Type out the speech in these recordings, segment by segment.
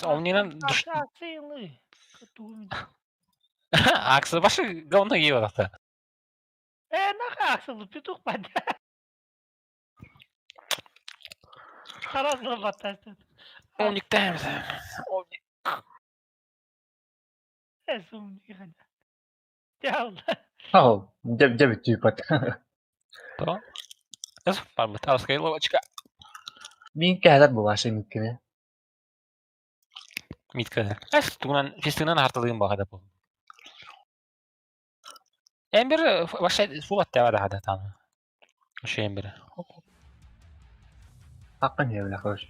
Omnинан Аксы башы говно кийип атахта. Э, нахуй Аксыл, петух паде. Харас баттастын. Умниктайм. Э, сумник. Ау, дьэ дьэ бүттүү То? Эс барбыт. Аскай ловочка. Мин кэһэлэр булашы миккини. Митка. Эс тугунан фистынан харталыгын баҕада бу. Эмбер вообще сулат тәвә хада таны. Ошо эмбер. Хаккын иһэбилэ короче.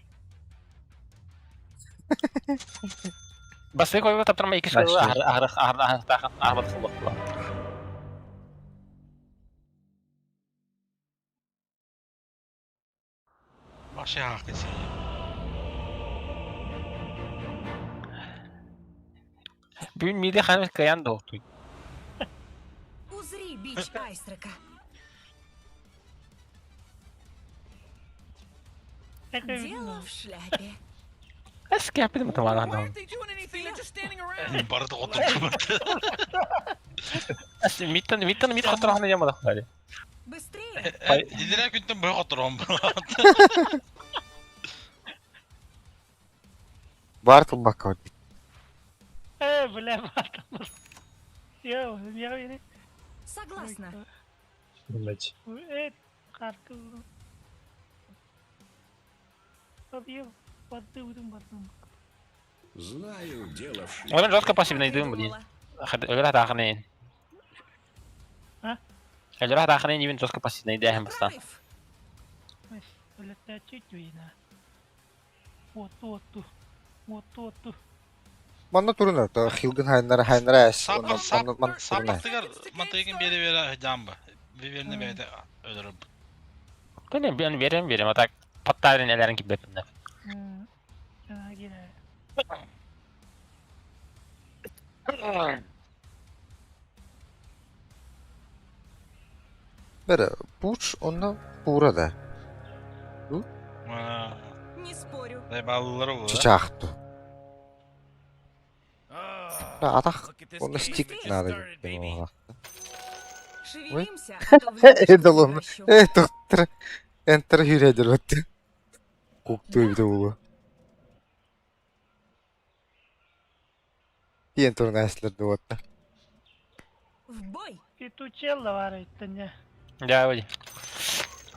Басты койго таптырма икки Башты. ахыр ахыр ахыр ахыр ахыр ахыр Вообще хаккын Бүгүн миде ханым кыян доктуй. Узри бич Айстрека. Дело в шляпе. Эс кәпидим тамаган. Барды отур. Эс миттен миттен мит хатырахны ямада хали. Быстрее! Дилерә күнтен бой котором. Бар тулбакка Э, бля, батамыз. Йоу, я Согласна. Блять. Э, карты. Знаю, дело в шляпе. Онан жестко Так пассивный и дым, блин. думала. Өлөр хатахны. А? Өлөр хатахны нибин жестко пассивный дәһем бастан. Прорыв! Манна турунар, то хилгин хайнара хайнара эс. Сапыр Онна сап манна турунар. сапыр мантыгын бере бере жамба. Биберне бете өлөрөм. Тene ben verem verem atak pattaren ellerin gibi bepinler. Бere, буч онна бура да. Не спорю. Баллары бу. Чычаахту. Атах, онна стик надо. Шевелимся, а то в лепешку Эдалон. превращу. Э, доктор. Энтер хүрәдер өтті. Кукту бит улу. Тиен турна эслерди отта. В бой! Петучелла var ettin Ya öyle.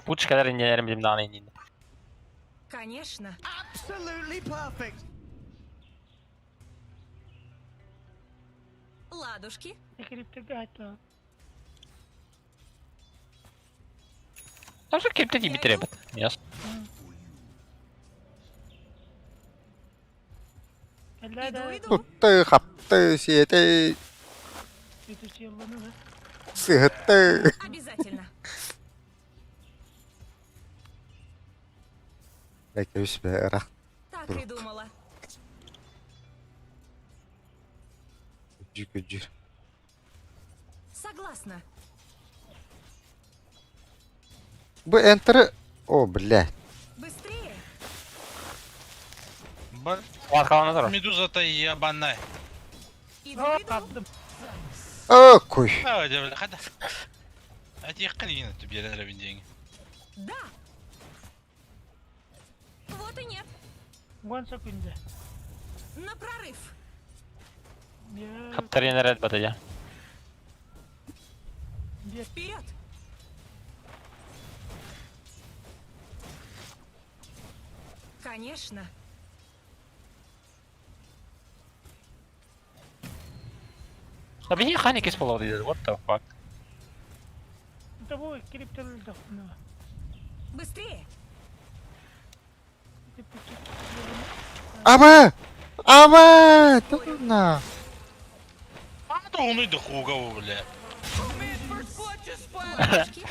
Puç kadar incelerim bilim daha ne Конечно. Ладушки. Kripte gayet Tamam kripte değil bitir evet. Yas. Иду, иду. Тутты, хапты, сиеты, Петучелланы сыһытты. Обязательно. Бәкебис бе ырах Так и думала. жүкү жүр. Согласна. Бу энтер... О, бля. Быстрее! Бар Var kalanı da var. Медуза та ебаная. Иду, иду. Attım. О, куй. А, дебил, хада. Ати калина тебе бере деньги. Да! Вот и нет. One second. На прорыв! Ya, Kaptar yener evet batacağım. Вперед! Конечно. Tabii hi hani kes boladı dedi. What the fuck? Bu kriptolu da. Быстрее! Аба! Аба! Турна! А то он и дохуга, бля. Ладушки.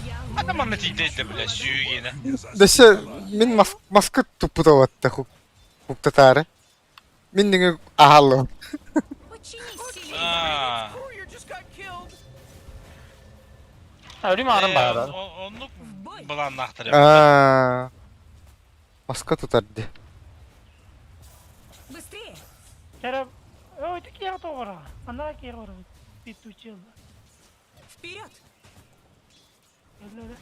Я в А там она тебе, бля, сюгина. Дэше мин маска туппутаватта хуктатаары. Мин диңе ахаллым. Подчинись силе. А. Ölüm ağrım bayağı. Оннук В бой! бой! Былааннаахтар эбит. Аа. Маска тутар дии. Быстрее! Кэрэ, ой, ты киһи тоҕора. Анаа киһи ора. Петучил. Вперед! Өллө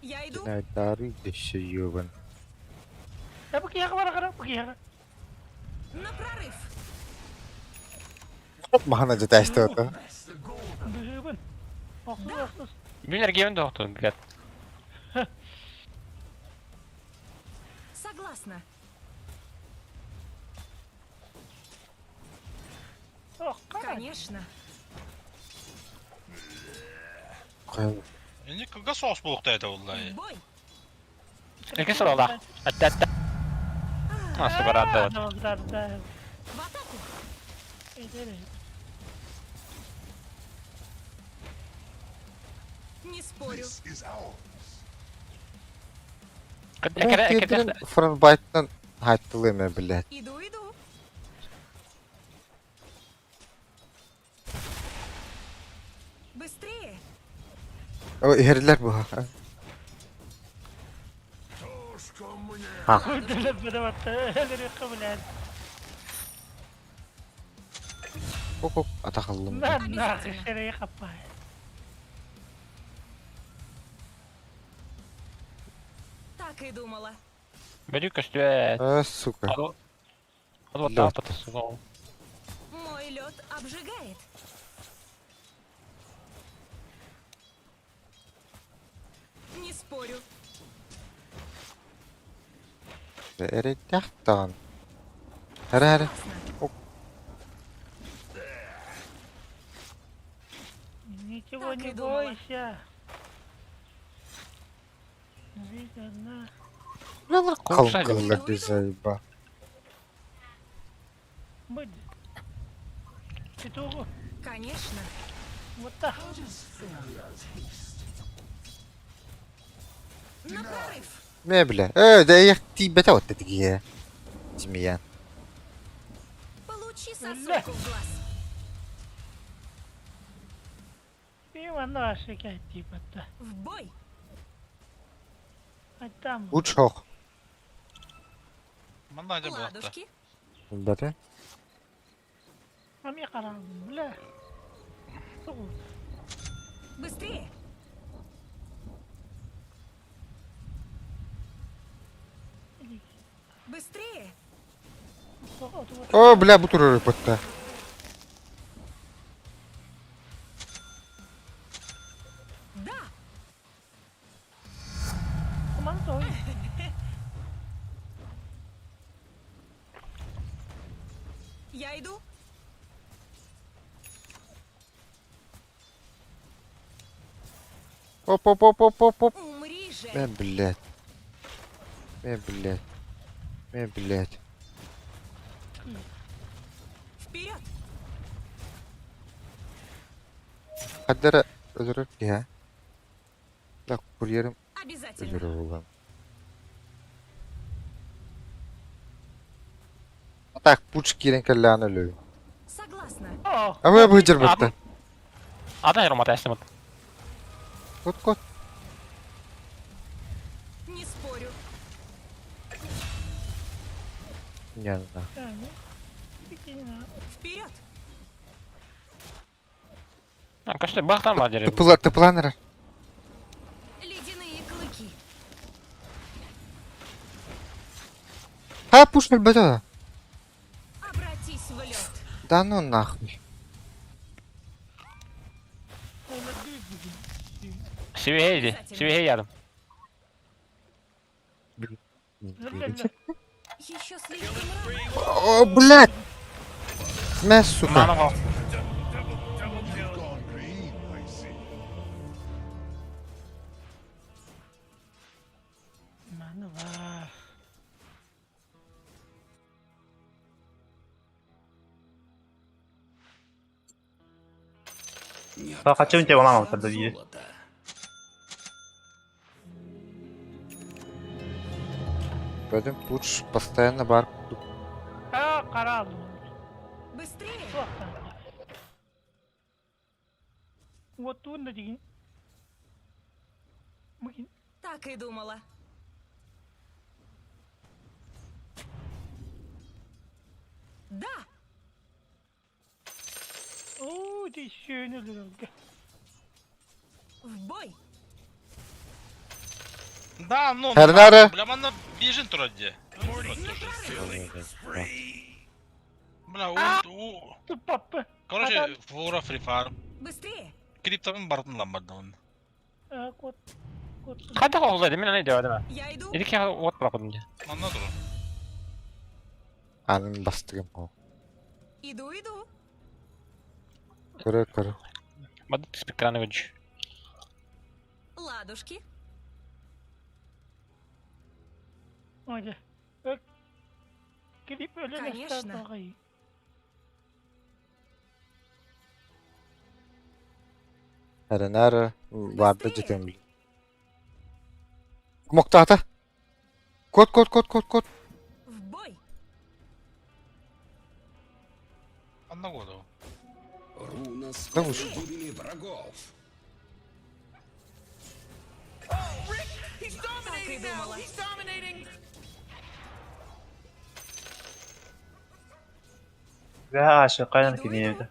Я иду! Дары еще ебан. Э, бу киһи бара кара, бу киһи. На прорыв! Махана житаешты это. Быһыыбын. Охсус, охсус. Мин эргиэбин да охтун, блядь. Согласна! Ох, кара. Конечно! Инник кылгас соҕус буолуохтаа этэ буолла. В бой! Икки соролаах. Атта атта. Асы бараада. Да, В атаку! да. Не спорю! Экere Фронтбайттан хайттылы блядь. Иду, иду! Быстрее! О, иһерлер бу. Блядь. Оп-оп, атахаллым. На, нахуй, шерей хапай. Так и думала! Бөдүк көстүбэт. А, сука. Ал вот так Мой лед обжигает! Не спорю! Эреттяхтан. Хара-хара. Согласна! Ничего Так и не думала. бойся. Жизнь одна. Қалың ты заеба. Быть. Петуху. Конечно! Вот так. На прорыв! Ме, бля. Э, да я тебе вот такие. Змея. Получи сосульку в глаз! Пиво наши типа-то. В бой! А там. Учох. Манна дьэ буолта. Ладушки! Да А мне қараңғы, бля. Тоғыз. Быстрее! Быстрее! Тоғыз, тоғыз. О, бля, бу турар бутта. Да! Аман той. Я иду! Оп-оп-оп-оп-оп. Умри же! Э, блядь. Э, блядь. Э, блядь. Вперед! Хаддара özür ya. La kuryerim Обязательно! özür oğlum. Так, пуч кирен калляны лөй. Согласна! О, Ama bu hıcır бутта. Адан ярмата эстемат. Кот кот. Не спорю! Yanına. yani. Bir kere Вперед! Көстү бахтан бар дери. Тыпыла тыпыланыр. Ледяные клыки! Ha пуш бөтө. Обратись в лед! Да ну нахуй. Öyle büyük bir gün. Сибихейди. Сибихей ядым. Еще слишком рано! О, блядь. Мә, сука. Мана хо. Gone green, I see. Manı var. Не Хачым тебе мама тогда видит. золото. Бөтөн пуч постоянно бар. Aa, kara aldım. Быстрее! Çok tatlı. Уоттуун да дигин. Мыкин. Так и думала. Да! Оо, ити сүөнү өлөрөргө. В бой! Да, ну, Хернары. бля, манна бежин турар дии. Бля, у, у, Туппаппы. короче, фура фрифар. Быстрее! Криптовын бардын lan бардын. Э, кот. Кот. Хайдах оҕолор мин аны өйдөөбөтүм. Я иду! Ити киһи уот бырахпытым дии. Манна турар. Анын бастыгым ол. Иду, иду! Көрө көрө. Бады спектраны көрдү. Ладушки! Ой, э, Клип өлөн Конечно. эстаатаҕай. Эренер барды житем. Моктата. Кот кот кот кот кот. В бой! Анна году. Руна Да скоро уж. гибели врагов. Так и думала. Үөһэ аашыққайнан киниэбитэ.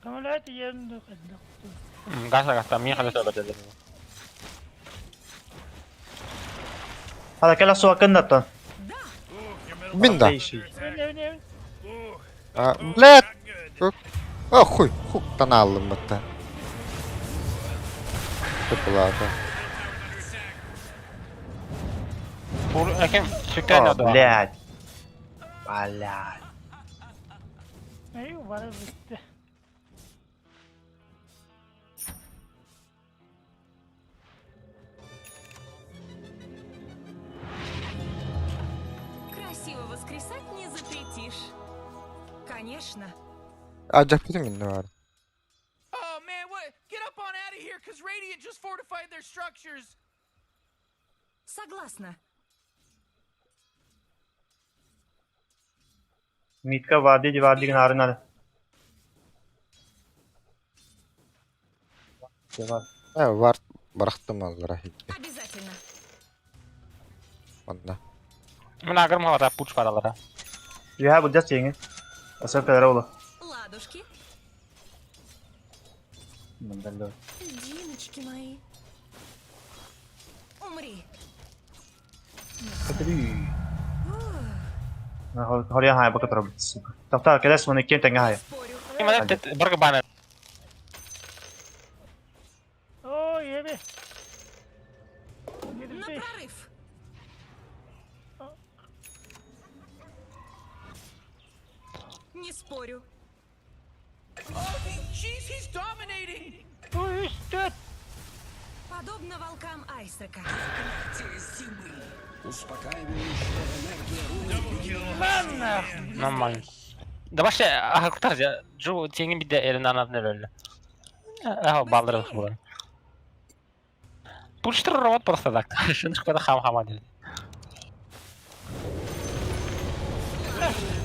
Камалаат иэн хайдах. Гаса гаса мин хада сөбөтөлөр. Хала кэлэ суаккыннаттан. Да! Мин да. Иши. Эн эн А, блядь. А, хуй, хуктан алым батта. Тыпылата. Фур әкем спектраны О, оду. блядь. Блядь. Эй, бары битте. Красиво воскресать не запретишь. Конечно. А, жаппытым инне бар. Oh man, what? Get up on out of here, cause Radiant just fortified their structures. Согласна. Митка варди варди гынаарынар. Бар. Э, бар барахтым аллара хитте. Обязательно. Онна. Мин агырым халата пуч баралара. Үөһэ былдьас тиэҥи. Асыр кэлэрэ буолуо. Ладушки. Мындаллы. Диночки мои. Умри. Хорьян хаайбакка турабыт, сука. Тохтоо кэлэс маны киэн тэҥҥэ хаайа. Спорю. Мин барга бана. Оо, эби. На Нирби. прорыв. Не спорю. Oh, he, jeez, he's dominating. Ой, үстөт. Подобно волкам Айсека. Успокаивающая энергия руны Манна. Нормально. Да вообще, аха кутар я. Жу теңин биде эрин анатын эле. Аха балдыры бу. Пучтыр робот просто так. Шуны шкода хам хама деди.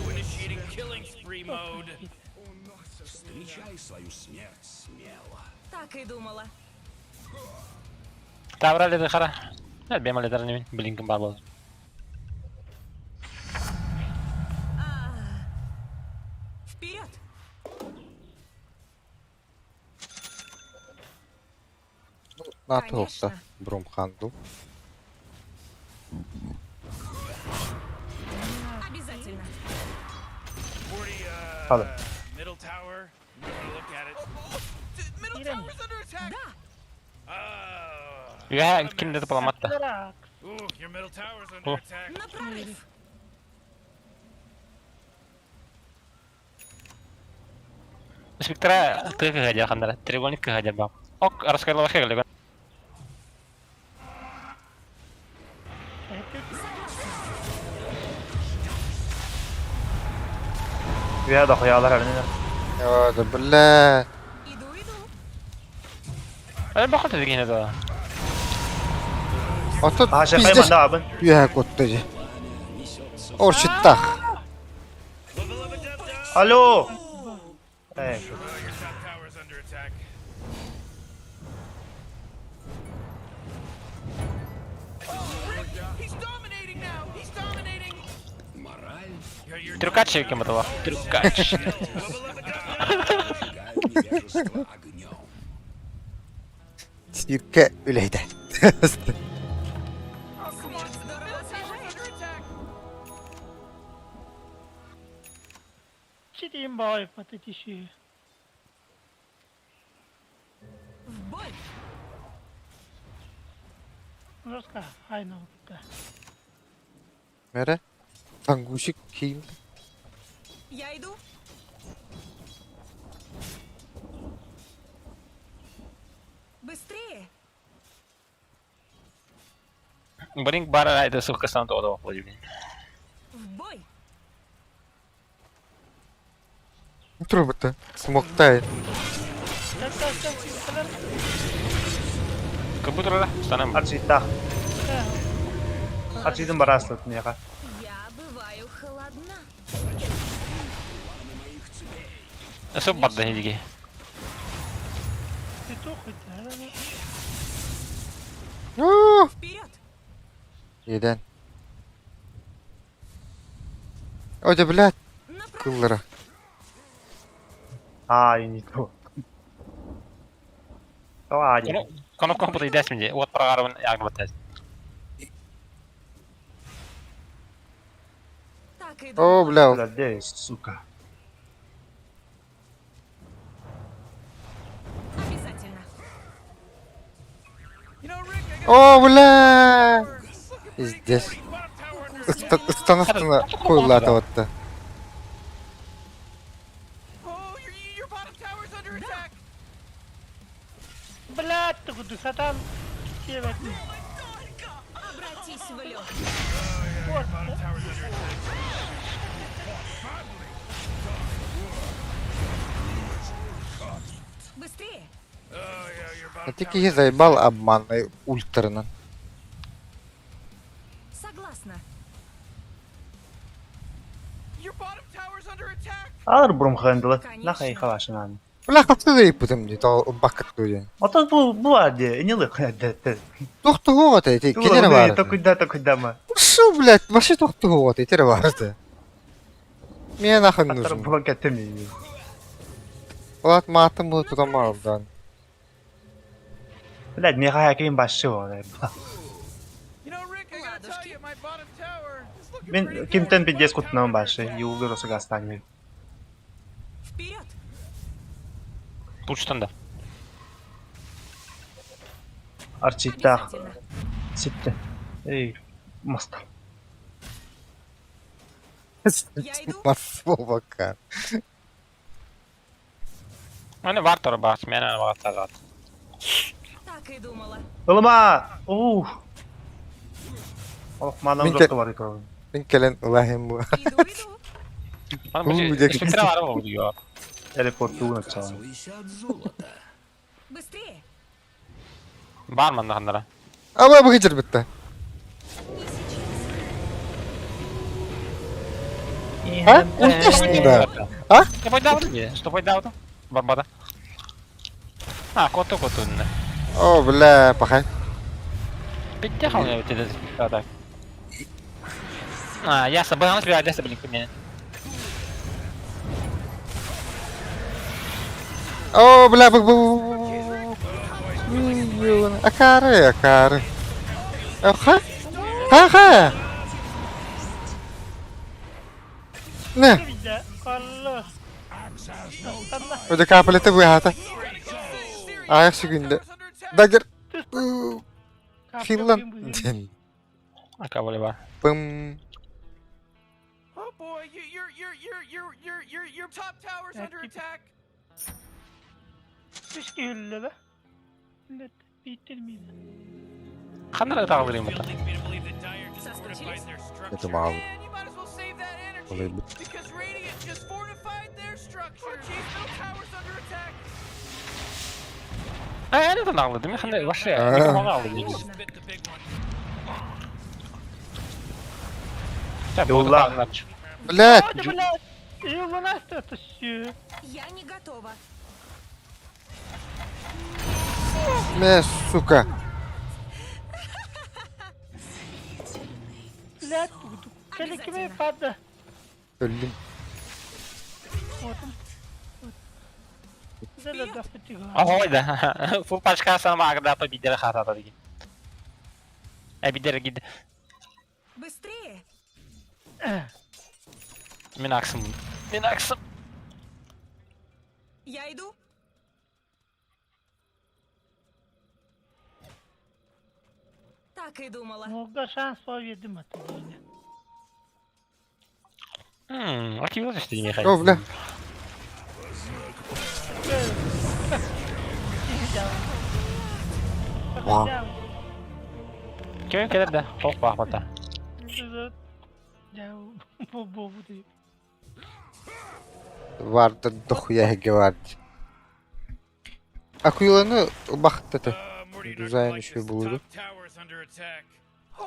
Initiating killing spree mode. Встречай свою смерть смело. Так и думала. Тавра леди хара. Э, бема ледер немен, блинкин бар болду. Вперед! Наты хокта. Конечно. Брум ханду. Обязательно. 40, Хала. middle tower. You wanna look at it? Oh, middle Ирен. tower's under attack. Да! Oh. Үһэ кимде тыпаламатта. Драк. Ooh, your middle tower's under Oh. attack. На прорыв! Спектра тыгы гадя хандара. Треугольник гадя бак. Ок, раскрыла келе. Үөһэ да хуйаалар эринэ. Я, да бля. Иду, иду. Э, бакыт деген да. Ото Аашыккай пиздец. манна абын. Үөһэ котта же. Орчиттах. Алло. Э, Your top Трюкач кем это? Трюкач. Циркэ үлэһитэ. Oh, come on. Здорово Middle tower's освежает. under attack. Читим бой, потетиши. В бой! Жестко, айна вот Мере. Тангусик киим. Я иду. Быстрее! Блин, бара это сука сам то В бой! Трубата. Смоктай. Как будто да, станем. Арчиттах. Арчитын бараслыт меха. Я бываю холодна. Особо барды хедиги. Петух это. Вперед! Еден. Ode блядь, Направо! кыллара. А, и не то. Ладно. Коноп компот идес минде. Вот прогарван ягбатас. Так и О, думала. бля. Бля, где, сука? Обязательно. You know, Rick, I got О, бля. Пиздец. Bottom tower under attack. Ыстана куйлата Oh, your bottom tower's under attack. Блядь, ты куда сатан? Север. Обратись в лед. Bottom tower's under attack. Быстрее! Oh yeah, your bottom Ти tower. киһи заебал обманный ультрынан. Согласна. Your bottom tower's under attack. Алар брумхандылы. Конечно. Нахай халашынан. Бля, хапты да ипутым ди, то бакыт дүйен. Ото бу бу аде, не лых аде. Тохту хугат эти, кенере бар. То куда, то куда ма. Шу, блядь, вообще тохту хугат эти бар. Мне нахуй Атар нужен. булан кетеми. Улат матым бу тутам алдан. Блядь, мне хая ким башы ол. You know, Rick, I gotta tell Ладушки. you, my bottom tower is looking Мен pretty кимтен poor. пиздец Bottom кутнам tower башы. under attack. Юлгы росыга станет. Вперед! Пучтан да. Арчиттах. Обязательно. Ситте. Эй, маста. Я иду. Маслова ка. Аны бар тор бар, мен аны бар тагат. Так и думала. Ылма! Ух. Ох, манам Мен жоқты бар екен. Мен келен улахим бу. Иду, иду. Аны Уу, бу дек. спектра бар бу диyor. Телепорт тугын чалам. Быстрее! Бар манда хандара. Аба бу гечер битте. Не сейчас. А? Ульташны да. А? Что пайда не? Что пайда Барбада. А, коту коту не. О, бля, пахай. Пиття хал не тебе так. А, я собой, он тебя одесса, блин, мне. О, бля, бу бу. Акары, акары. Ха? Ха ха. Не, Видя, Allah. öde kapalete bu hata. Ayak sükünde. Dagger. Хиллан. Ака бар. Пым. Oh boy, you, your top tower's under attack. Түшки хүлле бе. Блядь, биттер миде. Хандара тагылыр Field мында. leads me to believe that Dire just fortified Соскучились? their Это structures. мало. Man, you might as well save that energy Олай бит. because Radiant just fortified their structures. Oh, jeez, middle tower's under attack. А, это нагылды. Мен ханда вообще А. микрофон алды. Конечно. Spit the big one. Юлла. Блядь. Hadi блядь. Юллан это все. Я не готова. Ме, сука. Блядь, келекеме пада. Өллүм. Отум. Ой да. Фул пачка сама когда победили хата таки. Эбидер гид. Быстрее! Минаксым. Минаксым. Я иду. Так и думала. Ногда шанс поведем это. Активировать что не О, бля. Кем келер да? Хок бахмата. Vardı дохуя vardı. Акуиланы бахтаты. Morty, you're not gonna Düzenli like şey this. The buldu. top tower's under attack.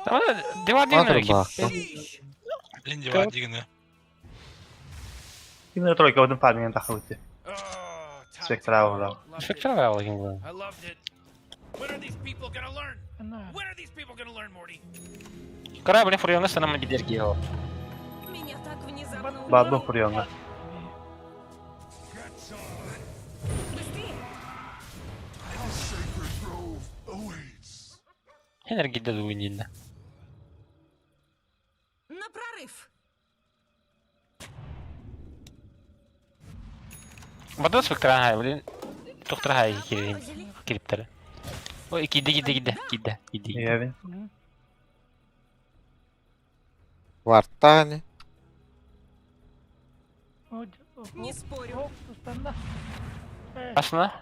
Tamam devam Антр edeyim. бахты. Sheesh. Инди var дигини. Именно тройка один фарминг тахалыты. Oh, top Спектра tower. ура. Loved it. Спектра алгин. I loved it. When are these people gonna learn? When are these people gonna learn, Morty? Корабль фурионы санам бидер гио. Меня так внезапно Бадбу убили. фурионга. Быстрее! Хенер гидде дуининде. На прорыв! Бада спектра хай, блин. Доктор хай кирин. Заморозили. Кириптер. Ой, кидде кидде кидде кидде кидде. Евин. Вартани. Не спорю. Асна?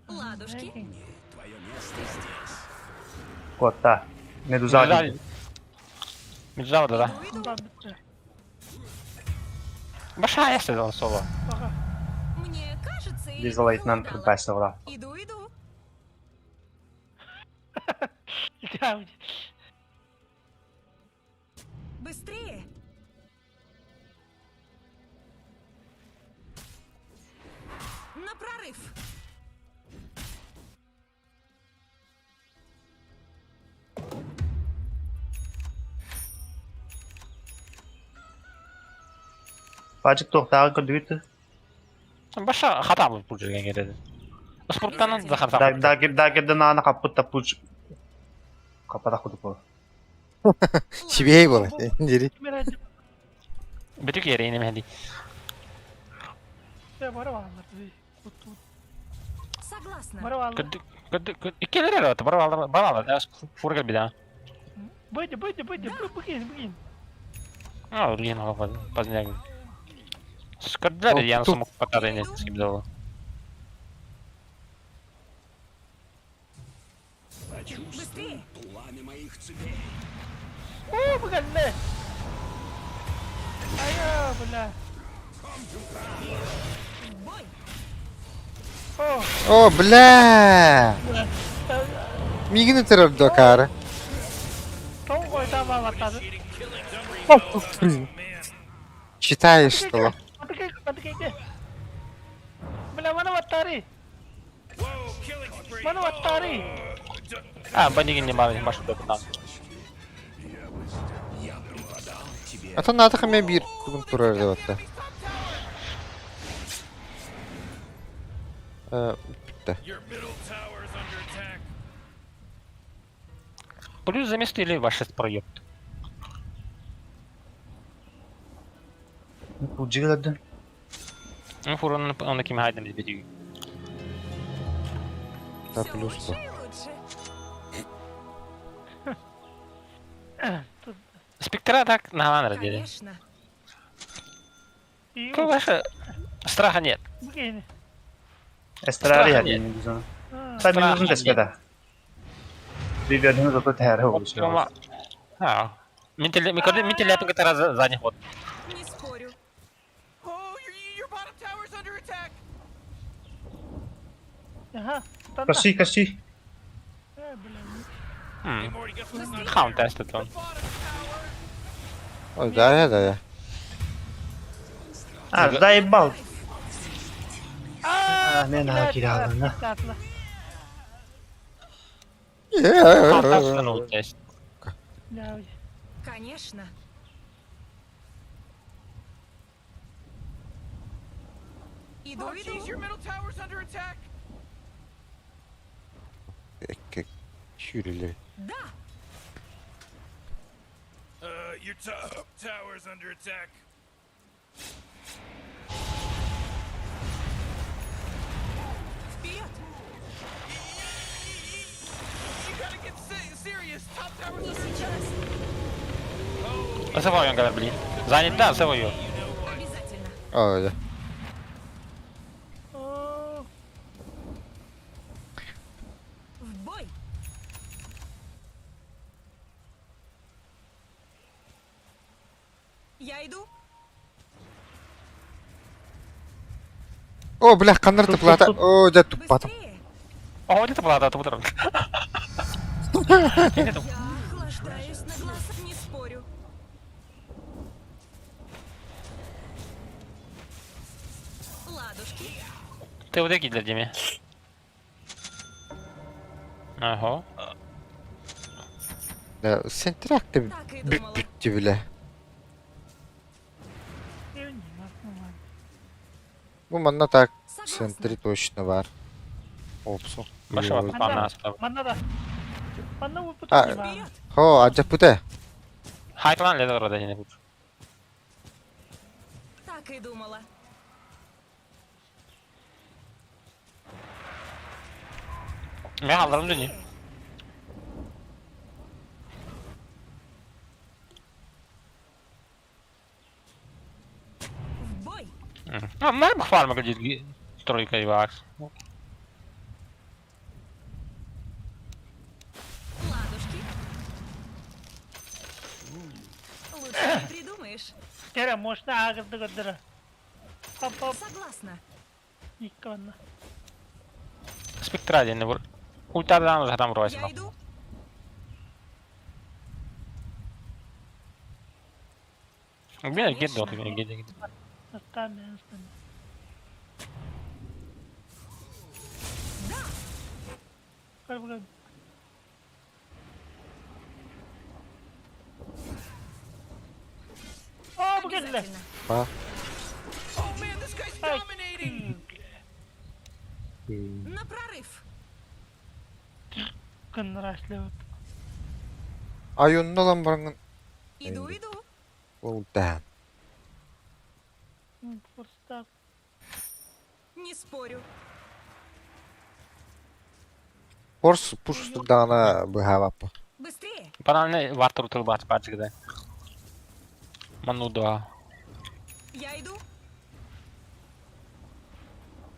Ладушки. Кота. Медуза. Медуза да. Иду, иду. Баша ясты он соло. Мне кажется, или Лиза лейтенант похолодало. Крбесова. ура. Иду, иду. Быстрее! На прорыв! Бажик тоқтағы көдүті. Баша хата бу пулжеген кереди. Спорттан да хата. Дагерден ана каппыт та пулж. Капата худу по. Сибей була. Дири. Битүк ерейне мехди. Согласна. Көдү көдү иккелер эле бар алар бар алар. Фургал бида. Быйды, быйды, быйды, быгин, быгин. А, урген алып поздняк. Скордер ян Тут. сумок патары не скибдало. Быстрее! О, быгалле. Ая, бля. В бой! О, О, бля. бля. Мигини терер докары. Тоң койда балатады. Initiating killing spree. Man. Читаешь что? Бля, мана ваттари. Whoa, killing spree. Мана ваттари. А, банигин не мал башы докунан. Ата ната хаме бир тугун турар деп атта. Э, битте. Your middle tower's under attack. Плюс заместили ваше проеб. Пулжигалады. Ну, фурон он ким хайдам битүк. Да, Всё плюс лучше сто. и лучше. Спектра так на деди. Конечно. Ваше страха нет. Быгин. Эстрали Страха хadi Медуза. Та Медуза теспеда. Бибердин зато тәре oldu. А. Мин телепин который задний ход. Не спорю. Oh, your bottom tower's under attack. Ага. Каши, каши. Hey, Morty, guess what's not Хаун тест это он. Bottom tower. Ой, да, да, да. А, заебал. А, мен хакиралына. Хаун тест. Конечно. Иду, Oh, jeez, иду. your middle tower's under attack. Ekki sürülü. Да. Your top tower's under attack. Вперед. You gotta get serious. Top tower's Не under attack. сейчас. Савойон говорит, блин. Занят, да, Савойон. Обязательно. Öyle. Оо, В бой. Я иду. О, бля, каннар тыплата. О, дьэ туппатым. Быстрее. О, где-то была, да, утром. Я охлаждаюсь на глаз. Не спорю. Ладушки. Ты вот для Диме. Ага. Ya, Sentrak da Так и думала. бүттü bile. не мас, Bu manna так Согласна. сентри точно var. Опсу. Башава Анда. пана. Манна да. Манна упут А. Вперед. Хо, аджапуте. Хайтлан ледер рода не будет. Так и думала. Мен алырым дүние. В бой. А, мэр фарма где тройка и вакс. Ладушки. Лучше не придумаешь. Тера, можно агырды көрдөрө. Хоп, хоп, Согласна. иконна. Спектра не бур. Ультадан уже там Я росим. иду. Где где дот, где где. Настами, настами. Да. Көр О, бу кэллэ. Обязательно. Ба. Oh man, this guy's Ай. dominating. На прорыв. Кынрашлы. Ayonun olan barangın. Иду, Эй. иду. Ол да. Просто Не спорю. Хорс пуш дана быхавапа. Быстрее. Банальный вартер утыл бат бат где. Ману да. Я иду.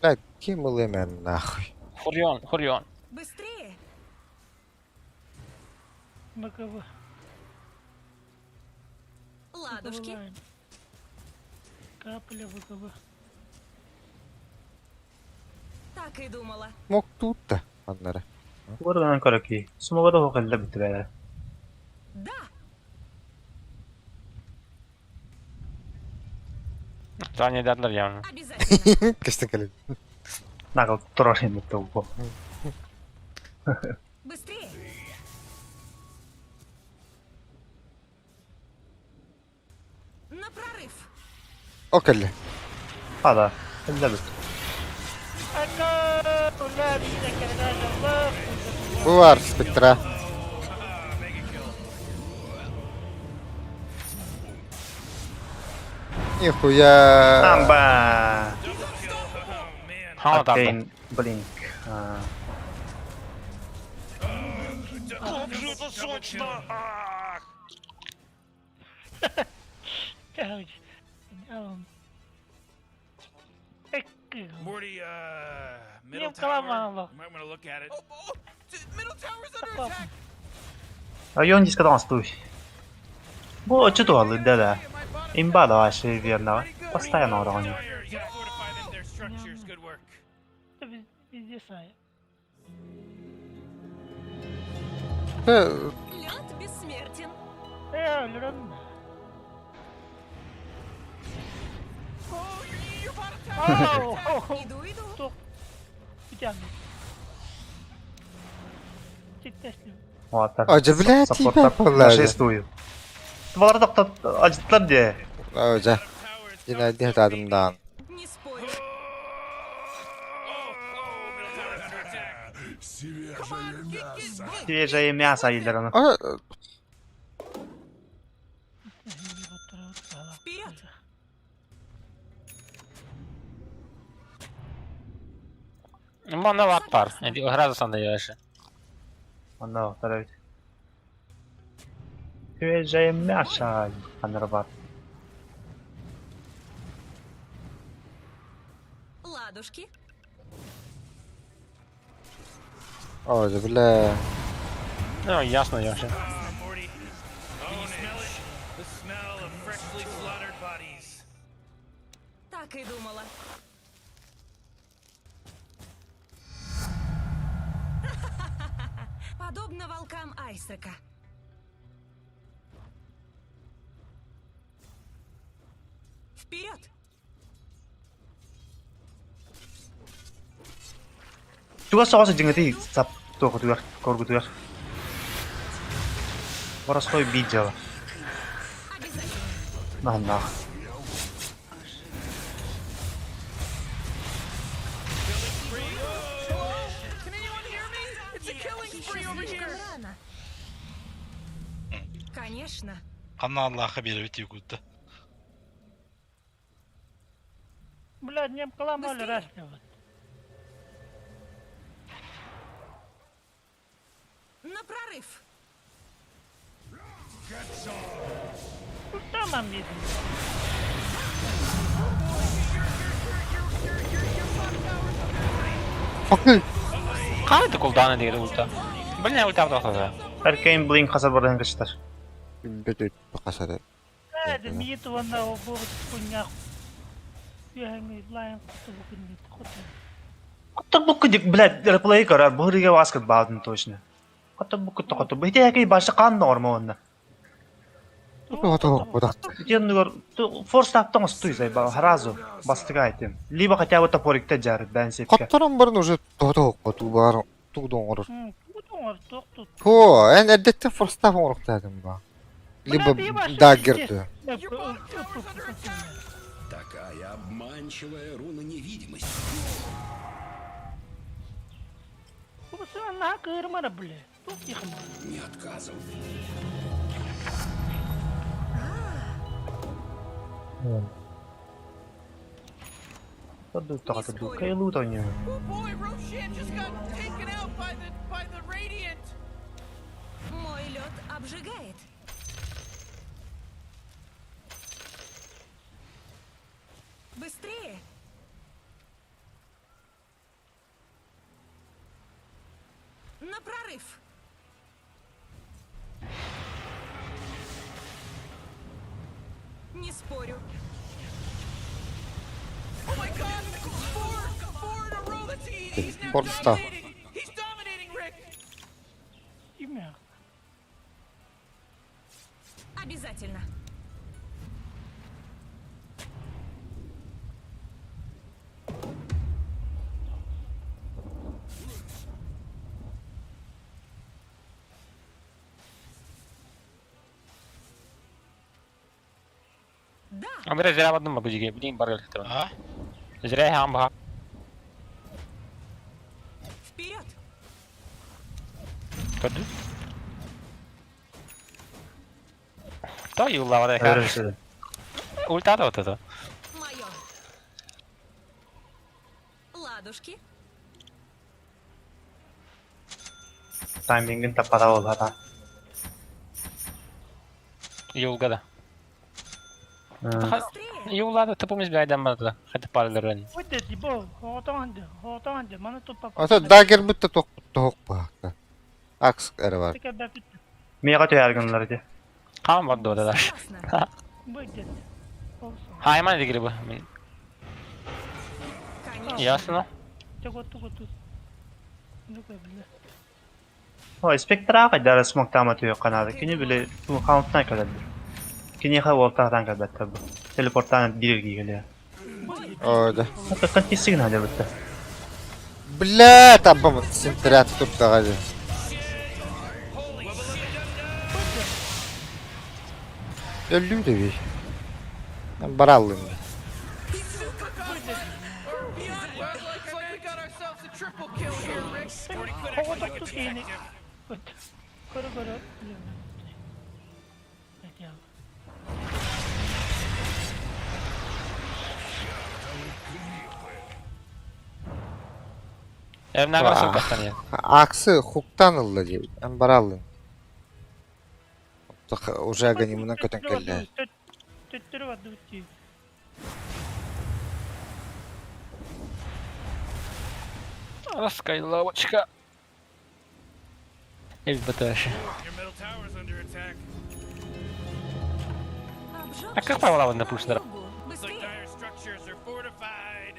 Бля, кем был мен нахуй. Хурион, Хурион. Быстрее. БКБ. Ладушки. Капля БКБ. Так и думала. Мок тут да. Аннара. Buradan karaki. Sumogada hoqilla bitiradi. Да. Заня дадлар явно. Обязательно. Кестен келет. Naql turar endi bitta bu. Быстрее. На прорыв. О кэллэ. Hada, illa bit. Ака, ула, бине кэрэ Bu var спектра. Нихуя. Amba. Ха да. Arcane Blink. Ha. Как же это сочно! Ах! Morty, middle Нет, коломало. tower. You might want to look at it. Oh, oh, middle tower's under Стоп. attack. Ayон diskadan stuy. Bu очи туалы да. My bottom Имба да вообще верно. Постоянно уровень. Dire, you gotta fortify them, their structures. Good work. Везде сая. Лед бессмертен. Э, өлөрөн. Oh, your bottom tower's under attack. Ау, Иду, иду. Тух. Бүтәм. Тиктеслим. Вот. Ажа, блядь, тебя палады. Нашествую. Твалар тоқтат ажыттар де. Ажа. Tower is Yine adımdan. Не спорю. attack. Come on, get, get, get. Свежее мясо дииллэр ону. А, Вперед! Манна ват бар. Градусан да яше. Онно охтор эбит. Свежее мясо ханнара баар. Ладушки. О, да, бля. Ну, ясно, яше. Ah, Morty. Can you smell it? The smell of freshly slaughtered bodies. Так и думала. Подобно волкам Айсека. Вперед! Чугас соҕус дьиҥэтий сап туохутугар, коргутугар. Боростой биир дьыала. Обязательно. Наһыннаах. Hello? Can anyone hear me? It's a killing Еще spree over слишком here. рано. Конечно. Ханна Аллахха биэрэбит Якутта. Блядь, не обкаламали Быстрее. раз. На прорыв. Там видно. Факы. Қай кулданы деген ульта. Блин, ульта тоқтады. Аркейн Блинк хасар бардан кычтар. Бөтө бакасары. Это миит вона обор хуйня. Я не лайм Котор букку дик, блядь, реплей көрөр, бу хырыга баскет баадын точно. Котор букку токото. Бу ити башы кан норма онна. Итиэннигэр форс таптан остуй зай ба харазу бастыга айтым. Либо хотя бы топорикте жарыт бэн сепке. Хотторон барын уже тото коту бар тудон орор. Тут. Хо, эн эрдеттен форстаф оңоруктадым ба. Либо даггерду. Your bottom tower's under attack. Такая обманчивая руна невидимости. Не отказывай. Тоду токото кайлу тоню. Oh boy, Roshan just got taken out by the Radiant. Мой лед обжигает. Быстрее! На прорыв! Не спорю. Oh my God! Four, four in a row. That's he, he's now Four star. dominating. He's dominating, Rick. Обязательно. Да, Амира зря в одном могу жиге, блин, бар электро. А? Зря я амба. вперед! Көрдү. То юлла бар. Өрөсөдө. Ульта да отады. Мое. Ладушки. Таймингин таппата болбата. Юлга да. Быстрее! Юлла да тупумыз бир айдан барды. Хатып барлар. Ата даггер бүтте ток ток бакта. Акс эре бар. Мега төяргынлар ди. Кам бар да. Согласна. Хайман дигри бу. Конечно. Ясно. Ой, спектра кайдара смок тама түйө канады. Кини биле ту хаунтан калады. Кини ха волтадан калбатта бу. Телепорттан бир кийгеле. О, да. Ата кантисигин хадыр битте. Бля, табам синтрят туп дагы. Өлдүм де бир. Мен баралым. Or beyond. Looks like we got ourselves themselves a triple kill here, Rick. Morty could actually Оҕотох be тутиини. detective. Көрө-көрө. Evden nasıl kastanıyor? Аксы хуктан ылла дии. Эн бараллын. Уже аганимынан көтөн кэллэ. Төттөрү бардыбыт дии. Раскайловочка. И БТШ. Your middle tower's under attack. А как правила на пуш Ногу. Looks like Быстрее! Dire structures are fortified.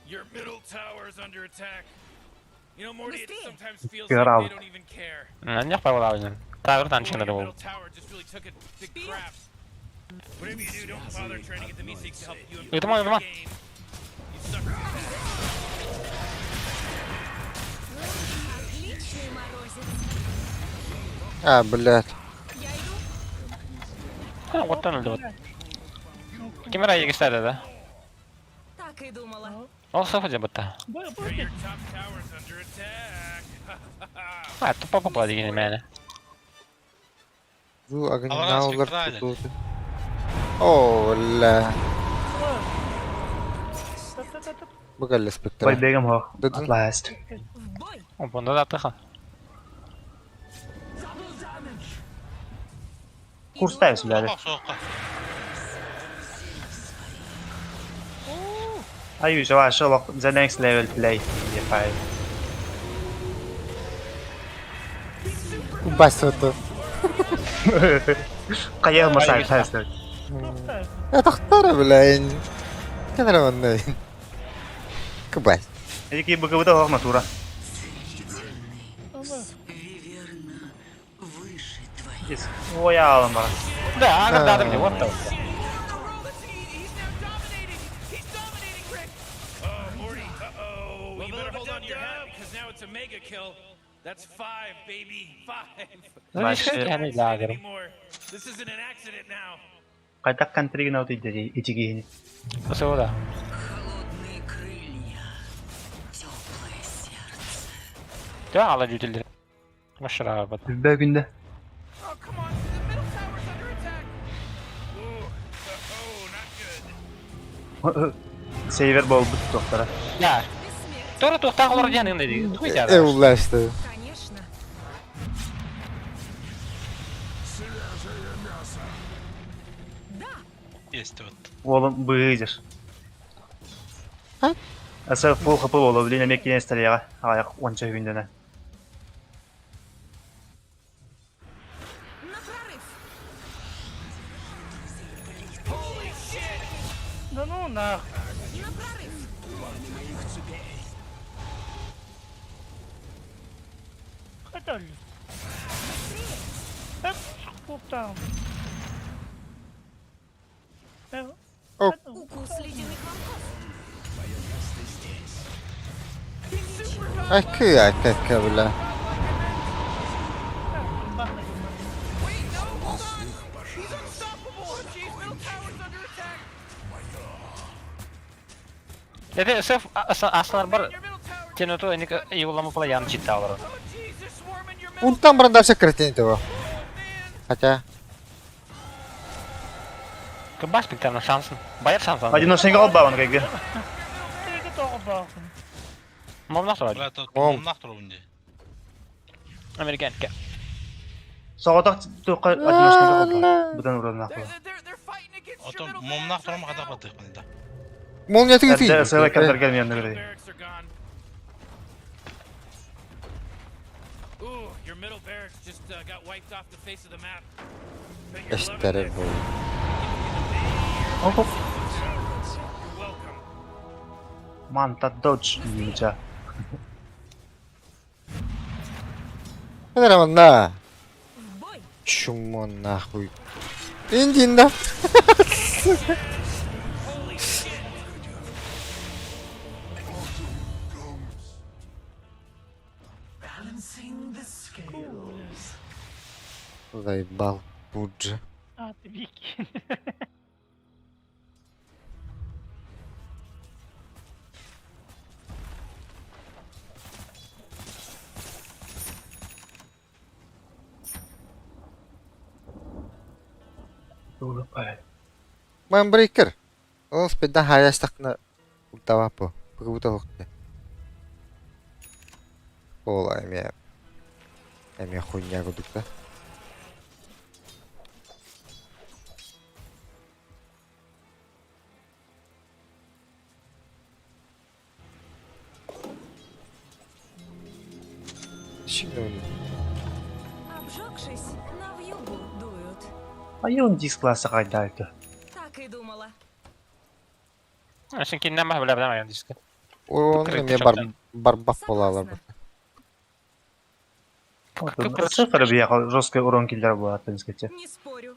Your middle tower's under attack. You know, Morty, it Быстрее. sometimes feels You're like out. they don't even care. Не правила Тавер Your танчы middle tower just really took a big crap. Whatever you do, don't bother trying to get the Meeseeks to help you improve Come on, your come on. game. You suck at that. Отличный морозец. А, блядь. Я иду. Оттан өлдү. Ким эрэ егистер да. Так и думала. Ол софа жабытта. Бу бу Your top tower's under attack. А, тупо попала деген мени. Бу Алара аганимна олар спектрален. тутулду. О, бля. Бу кэллэ Бой спектр. бегем хох. Дыдын. At last. В бой! Онда да тыха. Курста өсүләре. Соқ соққа. I use our Sherlock the next level play. If I Басты. Кайыр масай тастыр. Тахтара, бля. Кенер манна. Кыбай. Эки букыбыта хох натура. Yes. Оя алым бара. Да, ага, да, да, вот так. He's now dominating. He's dominating, Rick. Oh, Morty, uh-oh. You better hold on to your hat because now it's a mega kill. That's five, baby. Five. Лагерь. Anymore. This isn't an accident now. Кайтак контригин аут иди ичигини. Сюда. Холодные крылья. Теплое сердце. Да, ала жүтүлдү. Машыра бат. Бүбө күндө. Oh, come on. The middle tower's under attack. Ooh, oh, not good. Сейвер болбут доктора. Да. Бессмертие. Тора тухтак олар жанын деди. Туйда. Э, улашты. Конечно. Да! Есть вот. Олым быйдыр. А? Аса фул хапы боло билин эмек кенес тарияга аяк онча күндөнө. На прорыв! Да ну нах. На прорыв! Хатал. Эп, куптам. О. Укус ледяных волков. Айкы, айкы, айкы, бля. Wait, no, hold on. He's unstoppable. Oh, jeez, middle tower's under attack. Эте сеф аслар бар. Your middle tower. Теноту эник юлламы пала ян читта алар. Oh, jeez, they're swarming your middle. Ультан баран дальше кретин того. Хотя, Кыбас спектр шансын. Баяр шансын. Одиночныйга алба оны кайгы. Теге тоғы бағын. Момнах тура. Бля, тут Мом. момнах тура үнде. Американка. Соғатақ туққа одиночныйга алба. Будан уран They're, they're, they're fighting against your Ото middle момнах barracks тура right ма хадақ now. баттық мында. молния ты Эрде сыла ты. кантар келмейм Middle көрөй. barracks are gone. Ooh, your middle barracks just got wiped off the face of the map. Bet you're loving Эштере this. бу. Оп. You're welcome. Манта додж нинжа. Кенер манна. В бой! Чумо нахуй. Индин да. Holy shit! Заебал Пуджи. А, ты Вики. Улыбай. Майнбрейкер. Ол спиддан хаайастахна ультаваппу. Быгыбыта хохте. Ол эмиэ эмиэ хуйня курдук да. Şimdi onu. Обжегшись, на вьюгу дуют. Айон диск класса хайдайды. Так и думала. Син киннен бах биле билем диска. Оны эмиэ бар барбах буолалар. Цифры бияха жесткий урон киллер буолар тенскете. Не спорю.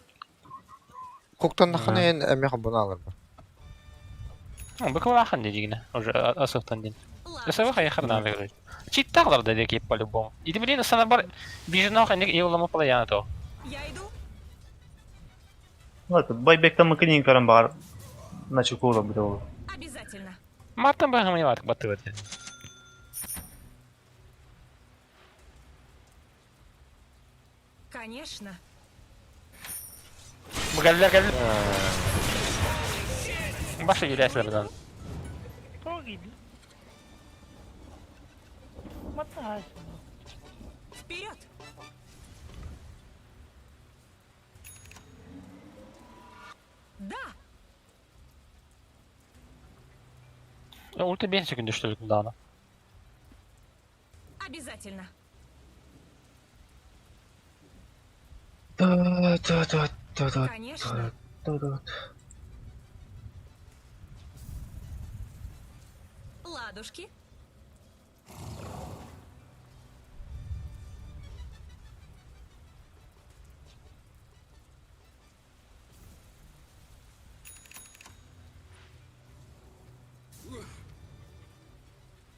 Куктаннахына эн эмиэ хобуна алар. Бу кылахан дигине уже асыктан дин. Ладушки. Эсэ хайхар на выиграть. Читтаглар да деки по-любому. И блин, сана бар бижнох ник иулама палаяна то. Я иду. Ладно, байбектен мыкынин көрөн багар. Начал куула бит ол. Обязательно. Мартын бахам не ватк баттыбыт. Конечно. Галля галля. Башы иләсләрдән. Тоҕо киирдэ? Маттаһайсың. Вперед! Да! Ульти 5 секунд что ли кулдауна. Обязательно. Та та та та та Конечно. та та. Ладушки.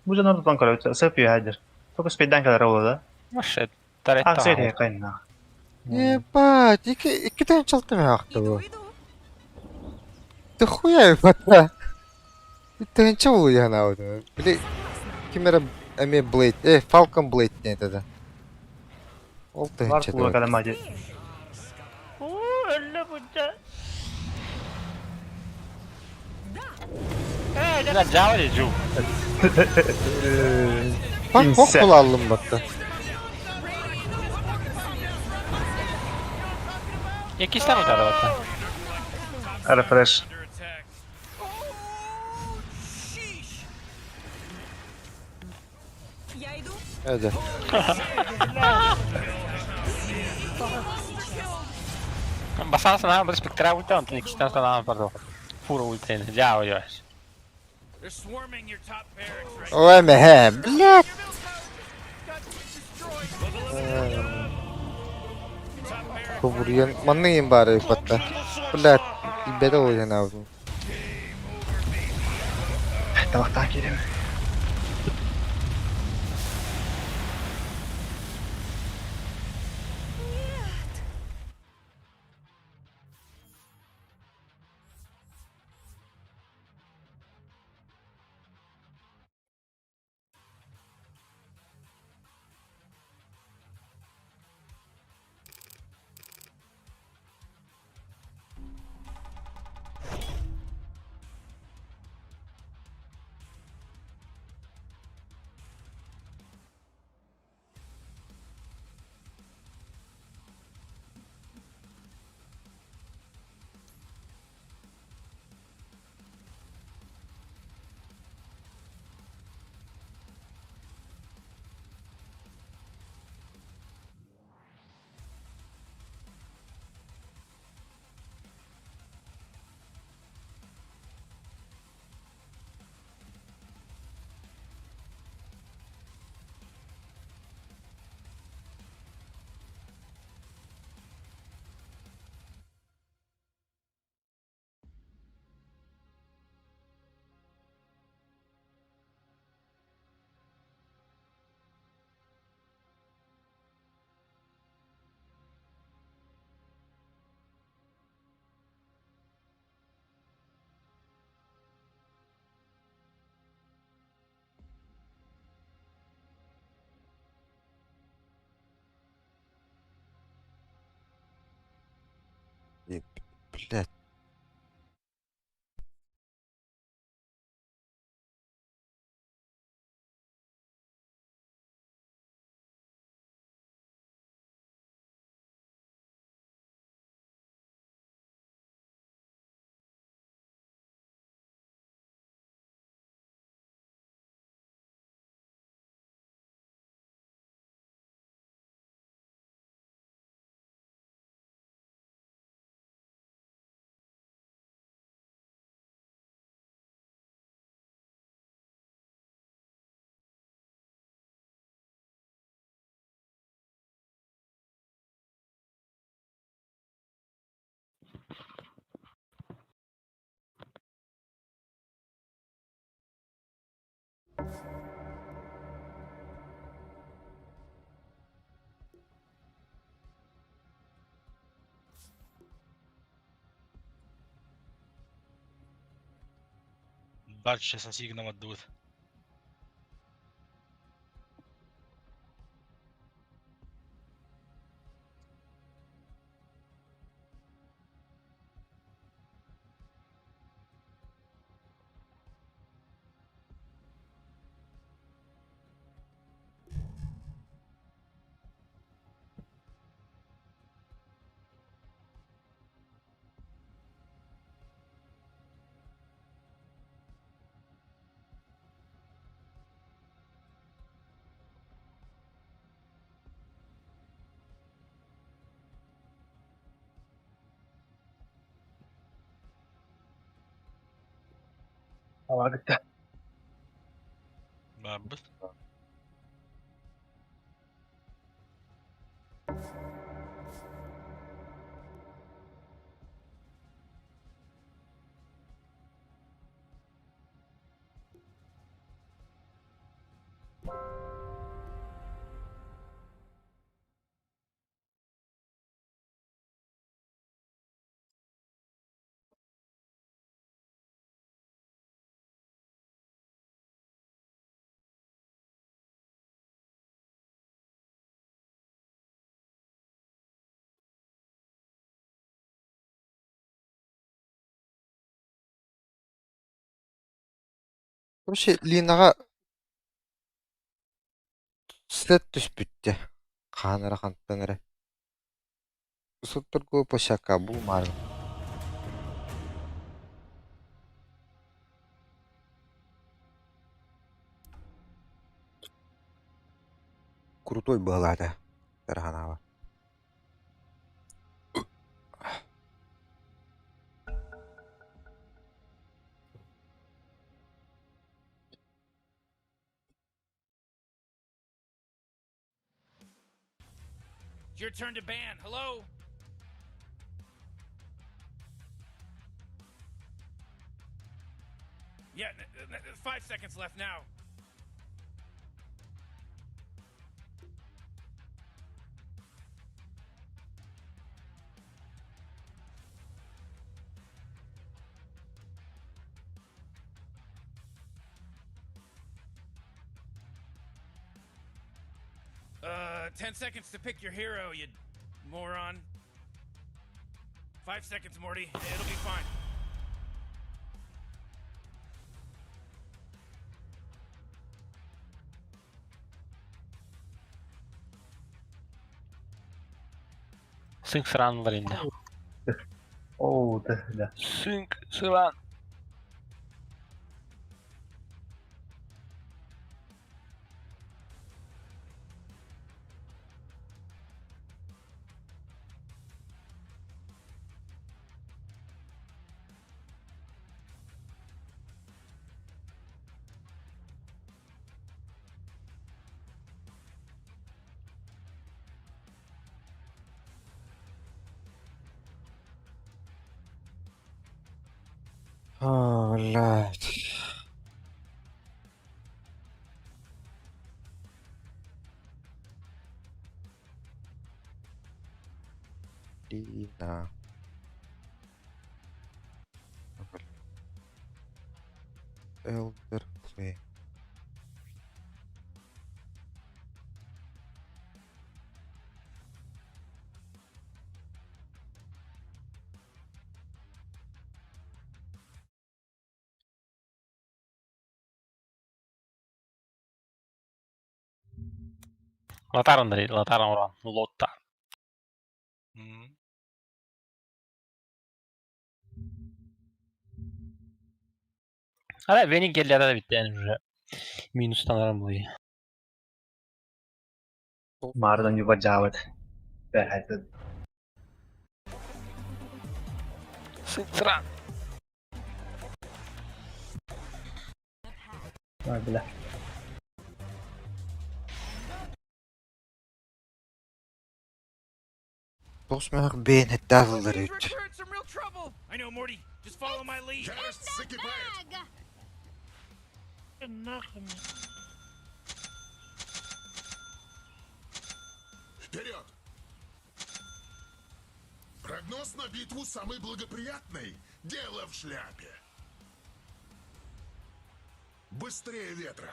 Бу жана тутан көрөт, сып юхадыр. Только спиддан калар ола. Машы Аксай тарetta. кайна. Ебать, iki iki tane çaltım yaktı Иду, bu. иду. Ты хуя ебать. Bir tane oluyor yani abi. Bile kimere эмиэ Blade, Falcon Blade не это. Ол Бар тыһынча кула каламади. Уу, өллө бучча. Да! Ээ, La Java di giù. Bak bok Инсе. булалым батта. E chi stanno da volta? Рефреш. Under attack. Oh, sheesh. Я иду. Hadi. Abbastanza na spectra ulti, non ti stanno stanno per Puro ulti, Java io. They're swarming your top barracks right Ой, мэ, блядь. Your middle tower just got destroyed. Top barracks Кубурьян, манныйын бары батта. Блядь, беде oluyor abi. Табактан келем. Блядь. Дальше сосигном отдут. Авагыта. Бабыт. Короче, Линаҕа след түспүттэ. Хаан эрэ хантан эрэ. Сотторго площадка булмаары. Крутой быһалаата. Тарханаба. It's your turn to ban. Hello? Yeah, 5 seconds left now. 10 seconds to pick your hero, you moron. 5 seconds, Morty. It'll be fine. Сыҥ сыраанылар инде. Оо, да, да. Сыҥ сыраан. О, блядь. Лина. Блин. Elder Flame. Лотар Андрей, Лотар уран, Лотар. Ара beni geldi da bitti yani уже. Минустан арам буй. Маардан юба жаабыт. Бэхэтин. Сыцран. Бля. Тоғыз бейін хеттағылар These өт. rich are in some real trouble. I know, Morty. Just follow my lead. Ярость закипает. Нахуй. Вперед! Прогноз на битву самый благоприятный. Дело в шляпе. Быстрее ветра.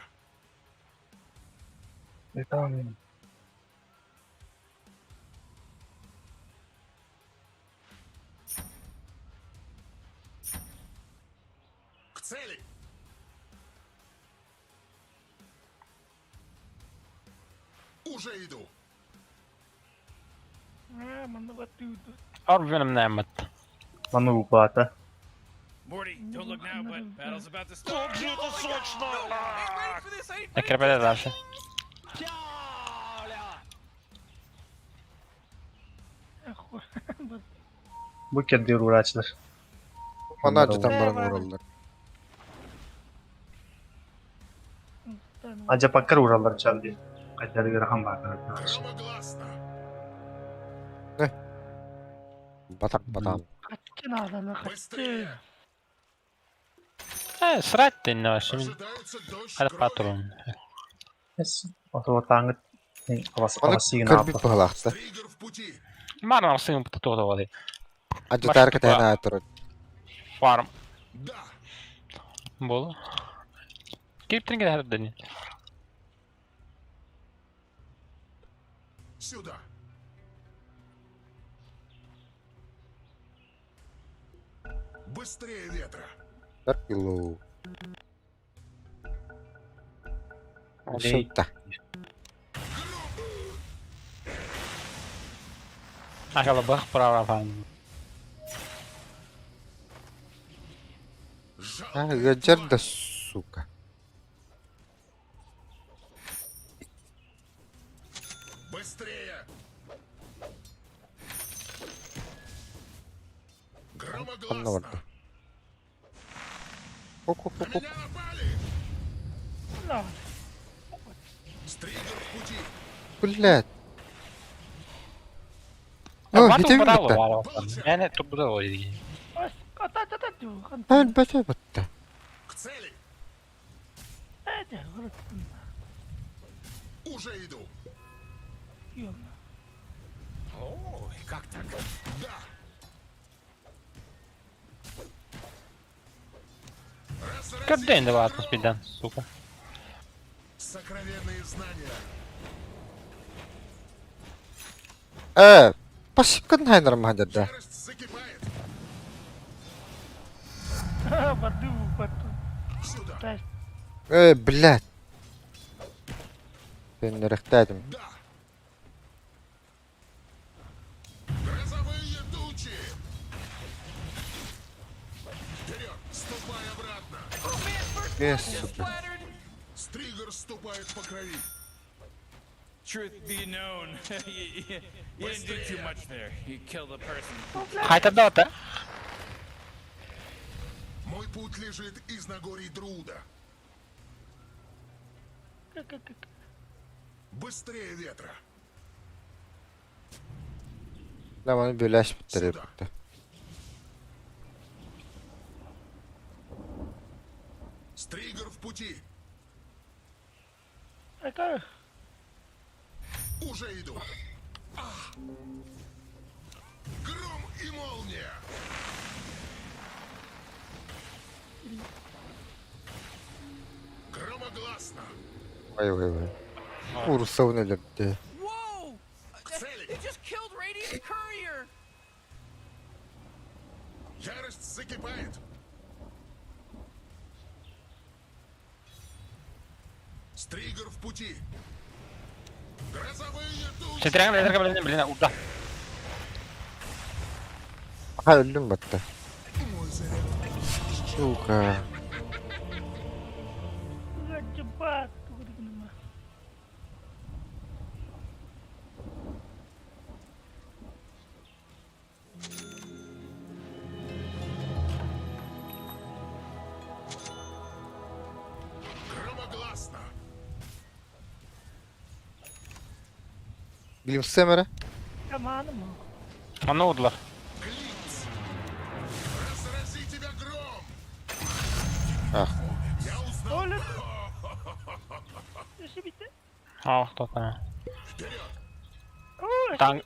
К цели! Уже иду. А, манна батыды. Арбенім нәміт. Ману упата. Morty, don't look now, but battle's about to start. No, I ain't ready for this. I ain't ready. Әкірбәде дальше. Охуй. Бу кеддир ураачылар. Мана жытан баран ураллар. Ажа паккар ураллар чалды. Кайдары грахан бар. Громогласно. Батак батам. Каччын аданы каччы. Быстрее! Э, срать ты не вообще. Ожидается дождь Хadi крови. патрон. Отуотааңыт авас Оны авасыгын кірбіп ааппа. бағылақты. Триггер в пути. Марна сыгын бұта тоғды. Ажытар кітайна тұры. Фарм. Да. Болу. Келіп тренге хadi дені. Сюда. Быстрее ветра. Кило. Шылта. Акала бах права фан. А, гаджар да сука. Быстрее! Анна Громогласно! барды. Ок, ок, На ок, ок. меня напали! На. Стригер в пути! Блядь. О, Бату хитеби браво бітті. бар. Яне тупда ғой. Ас, ата ата ата. Хан бәте бітті. К цели! Эти, Уже иду! Ёбна. Ой, как так? Да! Кырден де бар спиддан, сука. Сокровенные знания! Э, пасипкан хайнар махадада. Ярость закипает! Баду, бату. Сюда! Э, блядь. Мен рехтадым. Да! Грозовые тучи! Вперед! Ступай обратно! Oh man, first Э, blood just сука. splattered. Стригер ступает по крови! Truth be known, you didn't do too much there. You killed a person. Қайтарда бата. Мой путь лежит из Нагорий Друда. Быстрее ветра! Ламаны бөләш бітті бітті. Стригер в пути! Ака. Уже иду! Ах! Гром и молния! Громогласно! Ой, ой, ой. Урсауны лепті. Whoa! К цели! They just killed Radiant's courier. Ярость закипает! Стригер в пути! Грозовые тучи! Сентриаҕа билэргэ билин билин урда. Ха өллүм батта. Мой заряд. Сука. Ыалдьыбат тугу да гыныма. Громогласно! Билимсем эрэ. Аманым уу. Манна уурдулар. Глиц! Разрази тебя гром! Ах. Я узнал! Oğlum. Өссө бүттэ. Аа, тота. Вперед! Оо, Таң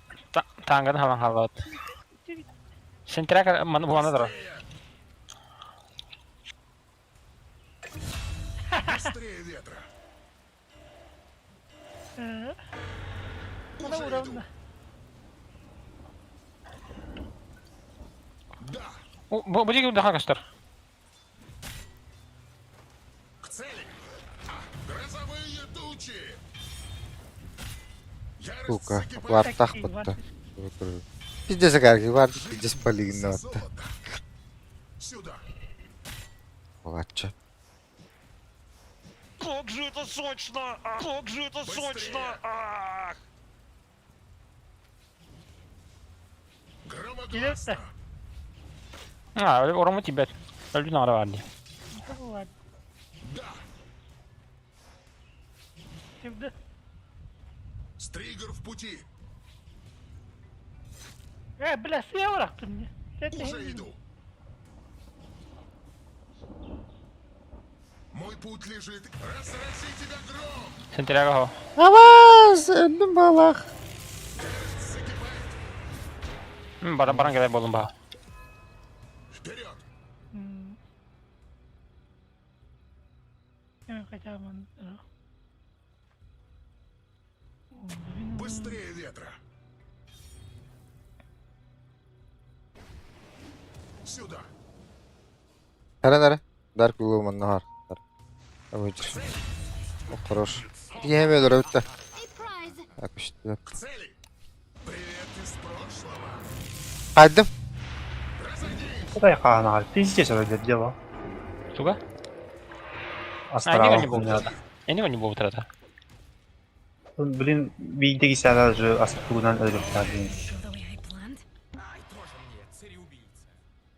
таңгын халан халат. өссө бүттэ. Сентриаҕа манна буолана турар. Быстрее ветра! Ээ. Мана Уже иду! уурабын. Да! Бу бу диэки улахан көстөр. К цели! А, грозовые тучи! Ярость Сука. закипает! Вартах батта. Пиздец агарги бар. Пиздец полигин За батта. золото! Сюда! Балачча. Как же это сочно! А, Как же это Быстрее! сочно! Ах! Громогласно! Аа, оромо тибет. Өлдүн ара бар дии. Тугу Да! Şimdi Стригер в пути! Э, бля, сыа бырахтым дии. Уже иду! Мой путь лежит... Разрази тебя гром! Сентриаҕа хо. Абаас! Өллүм балах. Ярость закипает! Баран баран кэлэр буоллум баа. Вперед! Хотя бы... Быстрее ветра! Сюда! Эрэн эрэ. Дарк Willow манна бар. Абыйдыр. О, хорош. Тиэм өлөрө бүтэ. Акүштү. К цели! Привет из прошлого! Хайдым. Разойдись! Куда я ханаҕар? Пиздец өлөр дело. Туга? Астрал. не буолбута. Эни не буолбута. Блин, биирдэ кисэҕэ же астугунан өлөрүөхтээх диэн. Шел the way I planned. Ай, тоже мне, цареубийца.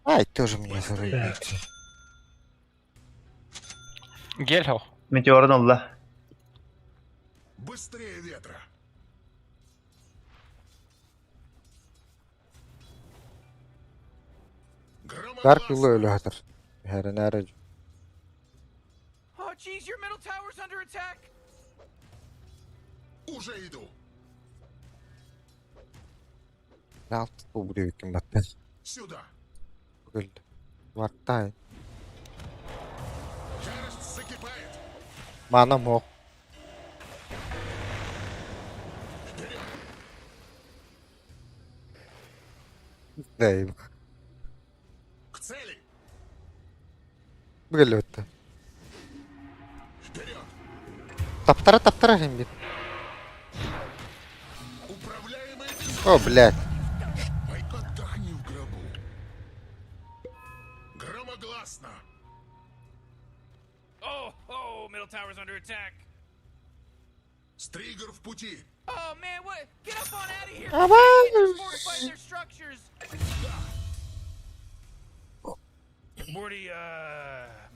Ай, тоже мне зарубите. Гел хо. Метеорын ылла. Быстрее ветра! Dark Громогласно! Willow өлө хатар. Хэрэн эрэ. Oh, jeez, your middle tower's under attack. Уже иду! Алт бу бүрүкүн батта. Сюда! Көл. Вартай. Ярость закипает! Мана мох. Вперед! Дай. К цели! Бүгэл өттө. Вперед! Таптара таптара хим бит. Управляемый безумием! О, блядь. Ай, отдохни в гробу! Громогласно! Oh, oh, middle tower's under attack. Стригер в пути! Oh man, what? Get up on out of here! Абаас! Radiant just fortified their structures. Morty,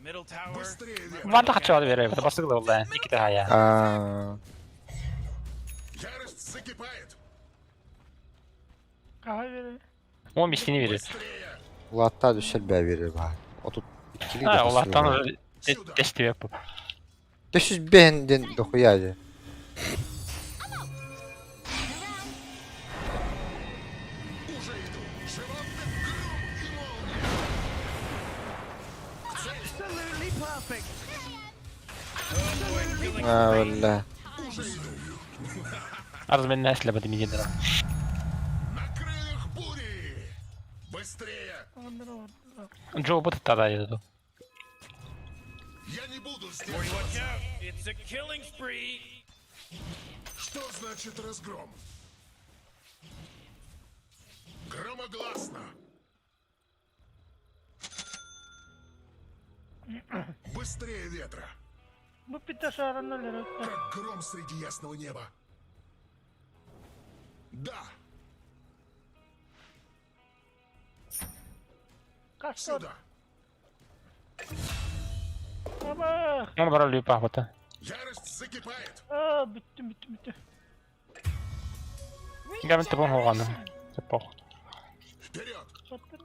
middle tower. Быстрее ветра! Варта хачча бере. Бастык да болла. Икки хая. Аа. Ярость закипает! Kahve verin. Он бистини берер. Быстрее! Улааттаа düşер бэ берер ба. Отут иккили Аа, Улааттан уже Сюда! тестибек бу. Төшүс бэнден дохуя же. Уже иду! Животных гром и молния! К цели! Absolutely perfect. Аа, бля. Уже иду! Арз мен näsle бат миден. На крыльях бури! Быстрее! Onlara var. Джо бут тада еду. Я не буду Morty, сдерживаться! watch out. It's a killing spree. Что значит разгром? Громогласно. Быстрее ветра. Бу пита шааран өлөрөттө. Как гром среди ясного неба. Да, Кастор. сюда. Аба. Оны бар өлүү баҕбыта. Ярость закипает. Аа бүттүм бүттүм бүттүм. Габин тепон хоҕаны. Тепох. Вперед! Баттым.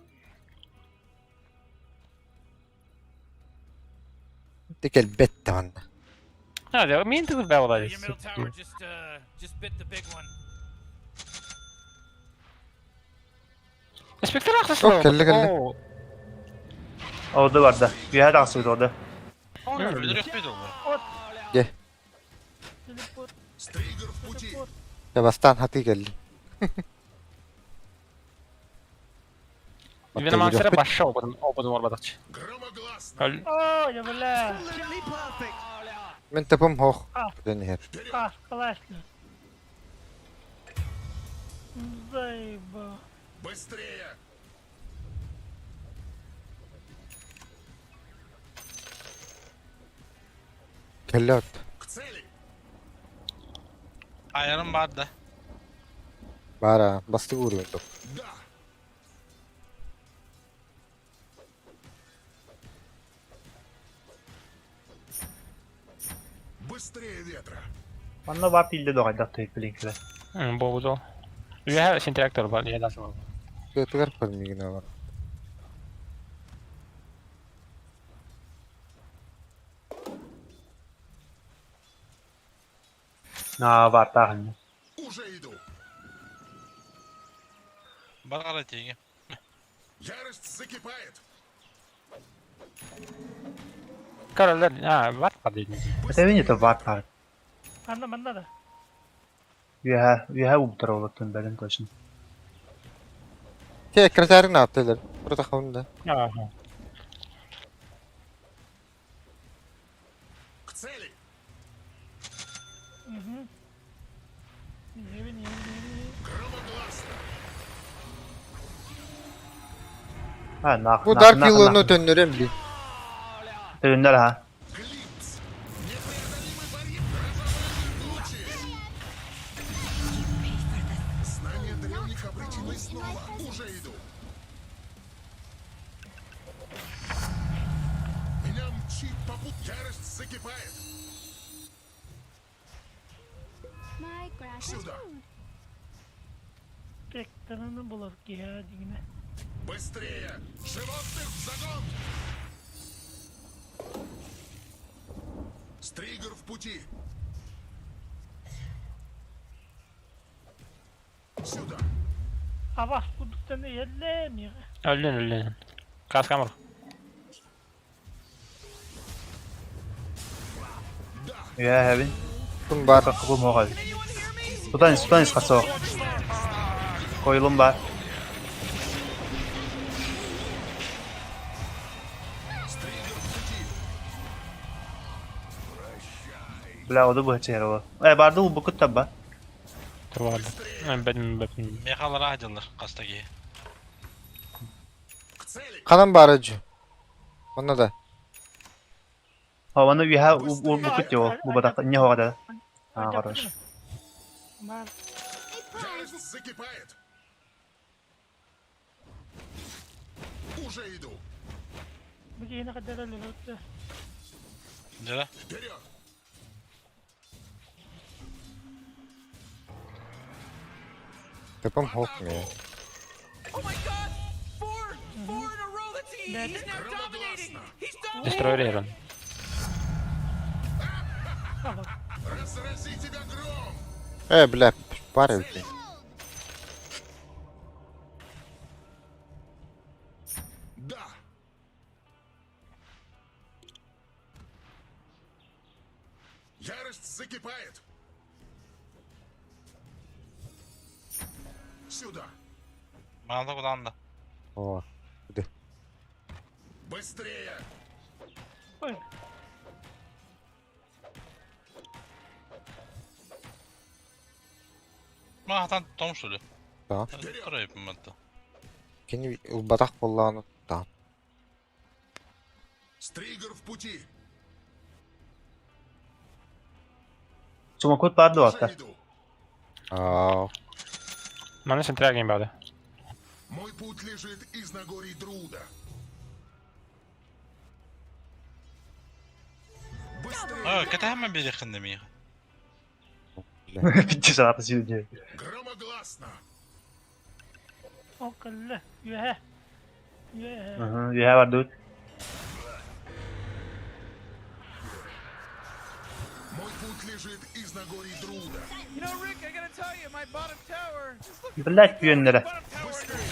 Текел бетте манна. Ha diyor, min tığır be olay. Your middle tower just bit the big one. Спектр ахсысы. Yok, келdi, келdi. Orada var da. Üye тахсыбыт orada. Өлөрүөх бит ол. Телепорт. Стригер в пути. Телепорт. Я бастан хаты келди. Виномансера башша опытын, опытын орбадакчы. Громогласно. Өл. Аа я бля. Мен тепом хох. А. Ден хер. Вперед! А, классно. Заеба. Быстрее! Келлет. К цели! Айарым бар да. Бара басты уровень топ. Да! Быстрее ветра! Манна бар тилде доҕайдах тыйып билинкиле. Бу бу. Üye синтерактор бар, üye lazım. Көтүгөр көрмигине бар. На бар тахын. Уже иду! Бар қара тиги. Ярость закипает! Короллар, а, бар бар дейdi. Этэбин это бар тар. Манна манна да. Üye üye убтар олоттун бәрін точно. Те кратарын аттылар. Burada хавында. Ага. К цели! Угу. Не, не, не, не. Громогласно! Ha nah. Bu Dark Hill'ını döndürem bi. Dönler ha. Глипс! Непреодолимый барьер! Грозовые тучи! Знания древних обретены снова! Уже иду! Меня мчит по пути! Ярость закипает! Сюда! Спектрını bulur ki ya dingine. Быстрее! Животных в загон! Стригер в пути! Сюда! Avas kuduktan yerle mi? Öldün öldün. Kas kamur. Üye хэбин. Кум бар. Какы моғал. Тутан тутан хасо. Койлум бар. Стригер в пути! Бля оду бу хечер ол. Э барды у букут табба. Турбарды. Бедим бедим. Мехалара ажылыр кастаги. К цели! Канан барыжы. Онна да. Хаваны üye у букут йол. Бу бадак не хогада. А хорош. Mar Ярость закипает! Уже иду! bu yine kadar öyle. Жара. Вперед! Тепом хох ми. Oh my god! Four! Four in a row! That's he's now dominating! He's dominating! Destroyer Heron. Разрази тебя гром! Э, бля, пара бит. Да! Ярость закипает! Сюда! Мана куданда. О. Быстрее! Oy. Махтан том что ли? Да. Второй помадта. Кини ылбатах буоллаҕына тутаҕын. Стригер в пути. Смокут баар дуо Уже аттар? иду. Аа, Манна сентральный баада. Мой путь лежит из Нагорий Друда. Быстрее! А, катаһама биэриэххин да миэхэ. Питчи санаата сүүрдүө. Громогласно! Ол кэллэ. Үөһэ. Үөһэ. Үөһэ бардыбыт. Мой путь лежит из Нагорий Друда. You know, Rick, I gotta tell you, my bottom tower is looking Блять үөннэрэ. Bottom tower under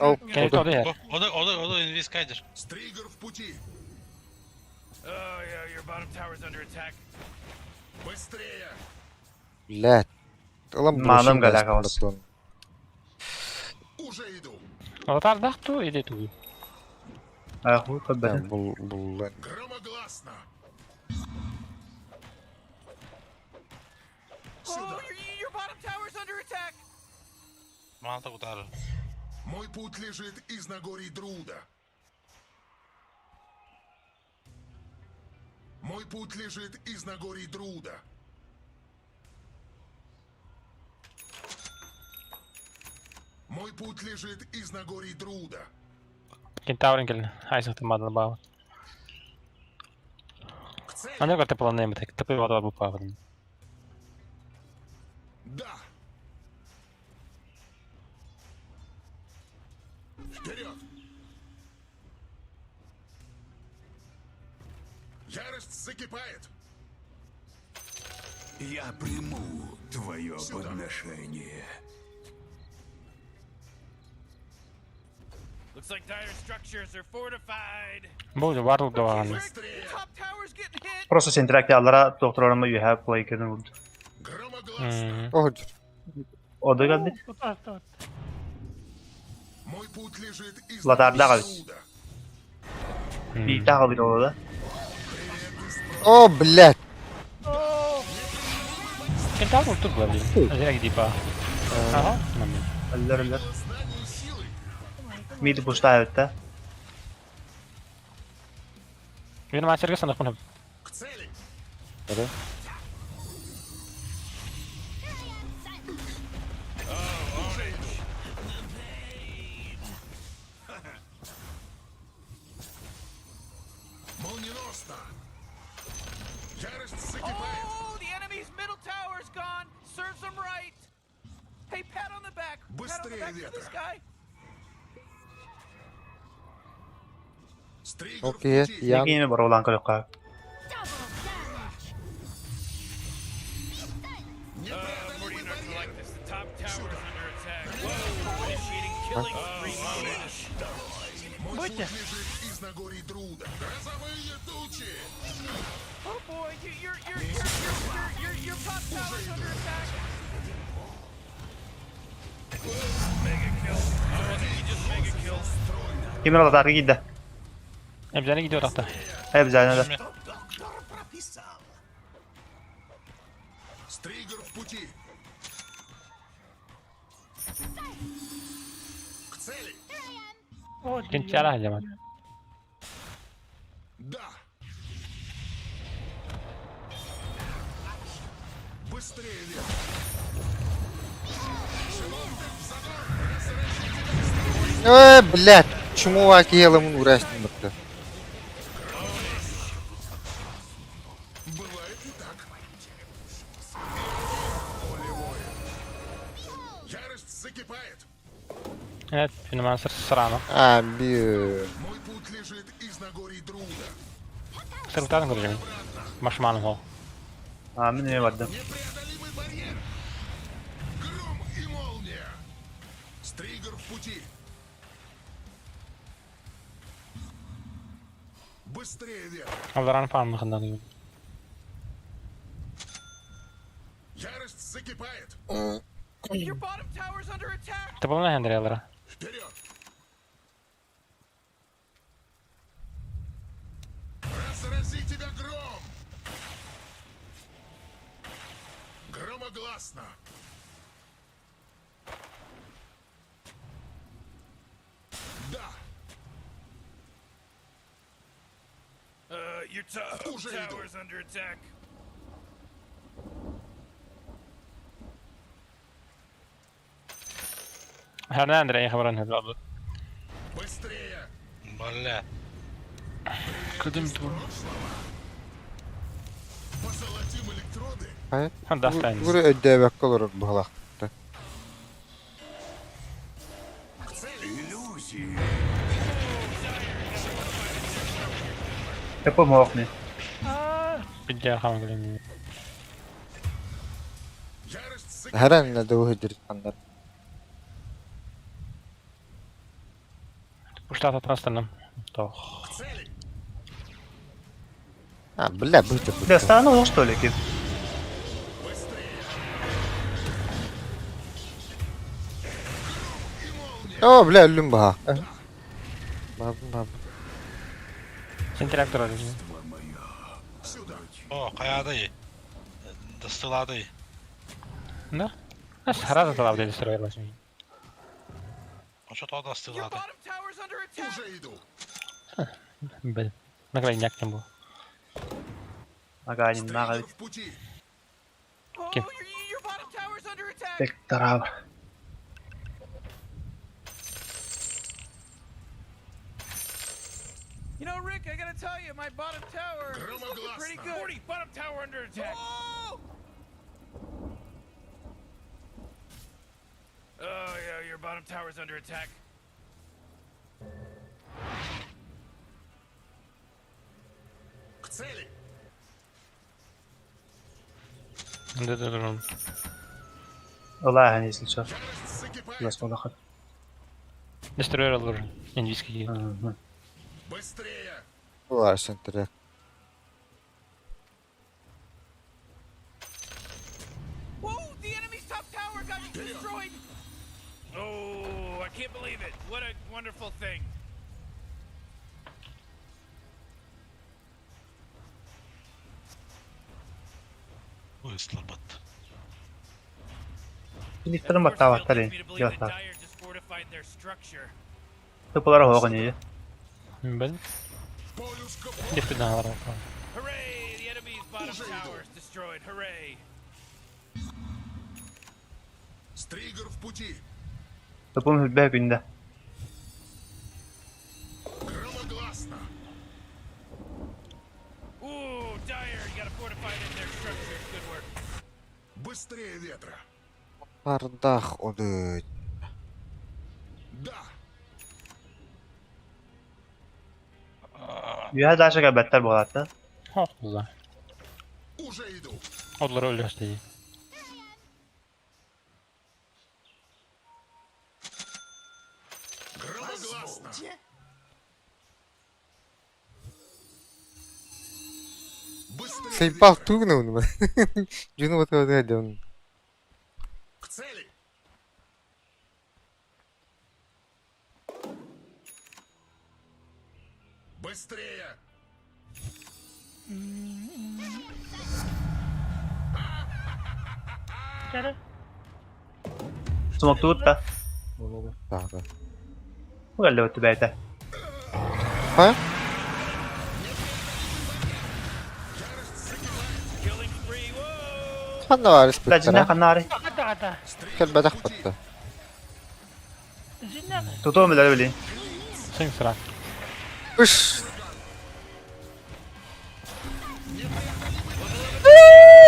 ол Кини оду тоҕо иһэр. Ода ода ода инвиз кайдер. Стригер в пути. Oh yeah, your bottom tower's under attack. Быстрее! блядь. Ылан Маным булушум галяк алыс. даспын. Уже иду. Олотардаах туу или туу. Аху көрбөтүм. Бул буллан. Громогласно! Oh, your bottom tower's under attack. Маната кутары. Мой путь лежит из Нагорий Друда. Мой путь лежит из Нагорий Друда. Мой путь лежит из Нагорий Друда. Кентаврин кэлин. Айсахтын маадана баабыт. К цели! Аны көртө планнайм бит. Тапы баада бу паабын. Да! Вперед! Ярость закипает! Я приму твое Сюда. подношение. Looks like dire structures are fortified. Бу варлык даваан. Rick, your top tower's getting hit. Просто сентракте аллара докторларыма үөһэ плейкерин булду. Громогласно! Оһур. Ода кэлбит. Тутаахтабыт. Мой путь лежит из Латарда Нагорий кабит. Друда. Бииртэ аҕалбыт ол да. О, блядь. Кентавр тут был. Азирак дипа. Ага. Өллөр өллөр. Знание силы! Миди пустаабыт да. Мен мастерге санах мына. К цели! Эрэ. Молниеносно! Ярость закипает! Oh, the enemy's middle tower's gone. Serves them right. Hey, pat on the back. Pat on the Быстрее back for this ветра. guy. Стригер в Окей, пути! Ян. Кини барулаан көрөххө. Morty, you're not gonna like this. The top tower is under attack. Whoa! Initiating killing spree mode. Мой Будьте. путь лежит из Нагорий Друда. Грозовые тучи! Oh boy, you, your top tower's under attack. Mega kill. Oh, I think you just mega kill. Кимир латарга киирдэ. Эбзәне gidiyor hatta. Эбзээнэ да. Стригер в пути! К цели! Оо, Кентяра жаман. Да! Быстрее, ветра! Э, блядь. Чумуа киелымын урастын бытты. Бывает и так. Поле воя. Ярость закипает. Evet, Finmancer срано. А, би. Мой путь лежит из Нагорий Друда. Сыртан көржем. Машман хол. Аа мин эмиэ бардым. Непреодолимый барьер! Гром и молния! Стригер в пути! Быстрее, ветра! Алдаран фармыхындан. Ярость закипает! Your bottom tower's under attack. Табылна хендер алара. Вперед! Разрази тебя гром! Громогласно. Да. Your top Уже иду. tower's under attack. Hernandez я хабаран хабар. Быстрее. Бля. Кыдым ту. Позолотим электроды. Хайа. Дастан. Бура өйдөөбөккө олорор быһалаахтар. К цели. Иллюзии. Тэпэ моох не. Аа, Бидде хаман кэлэн. Ярость сыграет. Харан да уһдир андар. Уштата тастанам. Тох. К цели. А, бля, быһдыр. Бля, стану ол что ли ким? Быстрее. О, бля, өлүм баха. Бабым бабым. Сентрактор алып. Сюда. О, хайадай. Дастыладай. Да? Сразу талап dedi сырайлар. Ошо то Your дастылады. bottom tower's under attack. Уже иду. Бил. Наглай няктем бу. Аганин нага Стригер в пути. Oh, Кем? your bottom tower's under attack. бек тараб. You know, Rick, I gotta tell you, my bottom tower is looking pretty Громогласно. good. 40, bottom tower under attack. Oh! Oh, yeah, your bottom tower's under attack. К цели. Да-да-да. Олааһын если что. Ярость закипает. Бас болахат. Destroyer алыр. Индийский. Быстрее. Булар сентрак. Whoa! The enemy's top tower got destroyed. Oh, I can't believe it. What a wonderful thing. Ыстылбат. Киниктэрин That force баттаабаттар field leads ин. me to believe that Ята. Dire just fortified their structure. Тэпэлэр хоогын ии. Бил. Полюшка Дефтен алар. Hooray! The enemy's bottom Уже иду. tower is destroyed. Hooray! Стригер в пути. Тэпэм хүлбэ күндэ. Громогласно. Ooh, Dire, you gotta fortify in their structures. Good work. Быстрее ветра. Бардах оды. Да. Үһэ даашага баттар болаатта. Хокла. Уже иду. Одлар өлөстө. Громогласно. Быстрее Сейпал ветра. тугна уну. Жуну бат кады дем. К цели. Быстрее. чара. Смоктуутта. Да, да. Угалла өттүбэйтэ. Ха? Killing spree. Whoa! Ханна бар Бля спектра. жинна ханнаары. Хата хата. Кел бадах батта. Зинна. Тутуу мэлэр били. Сен сыра. Үш.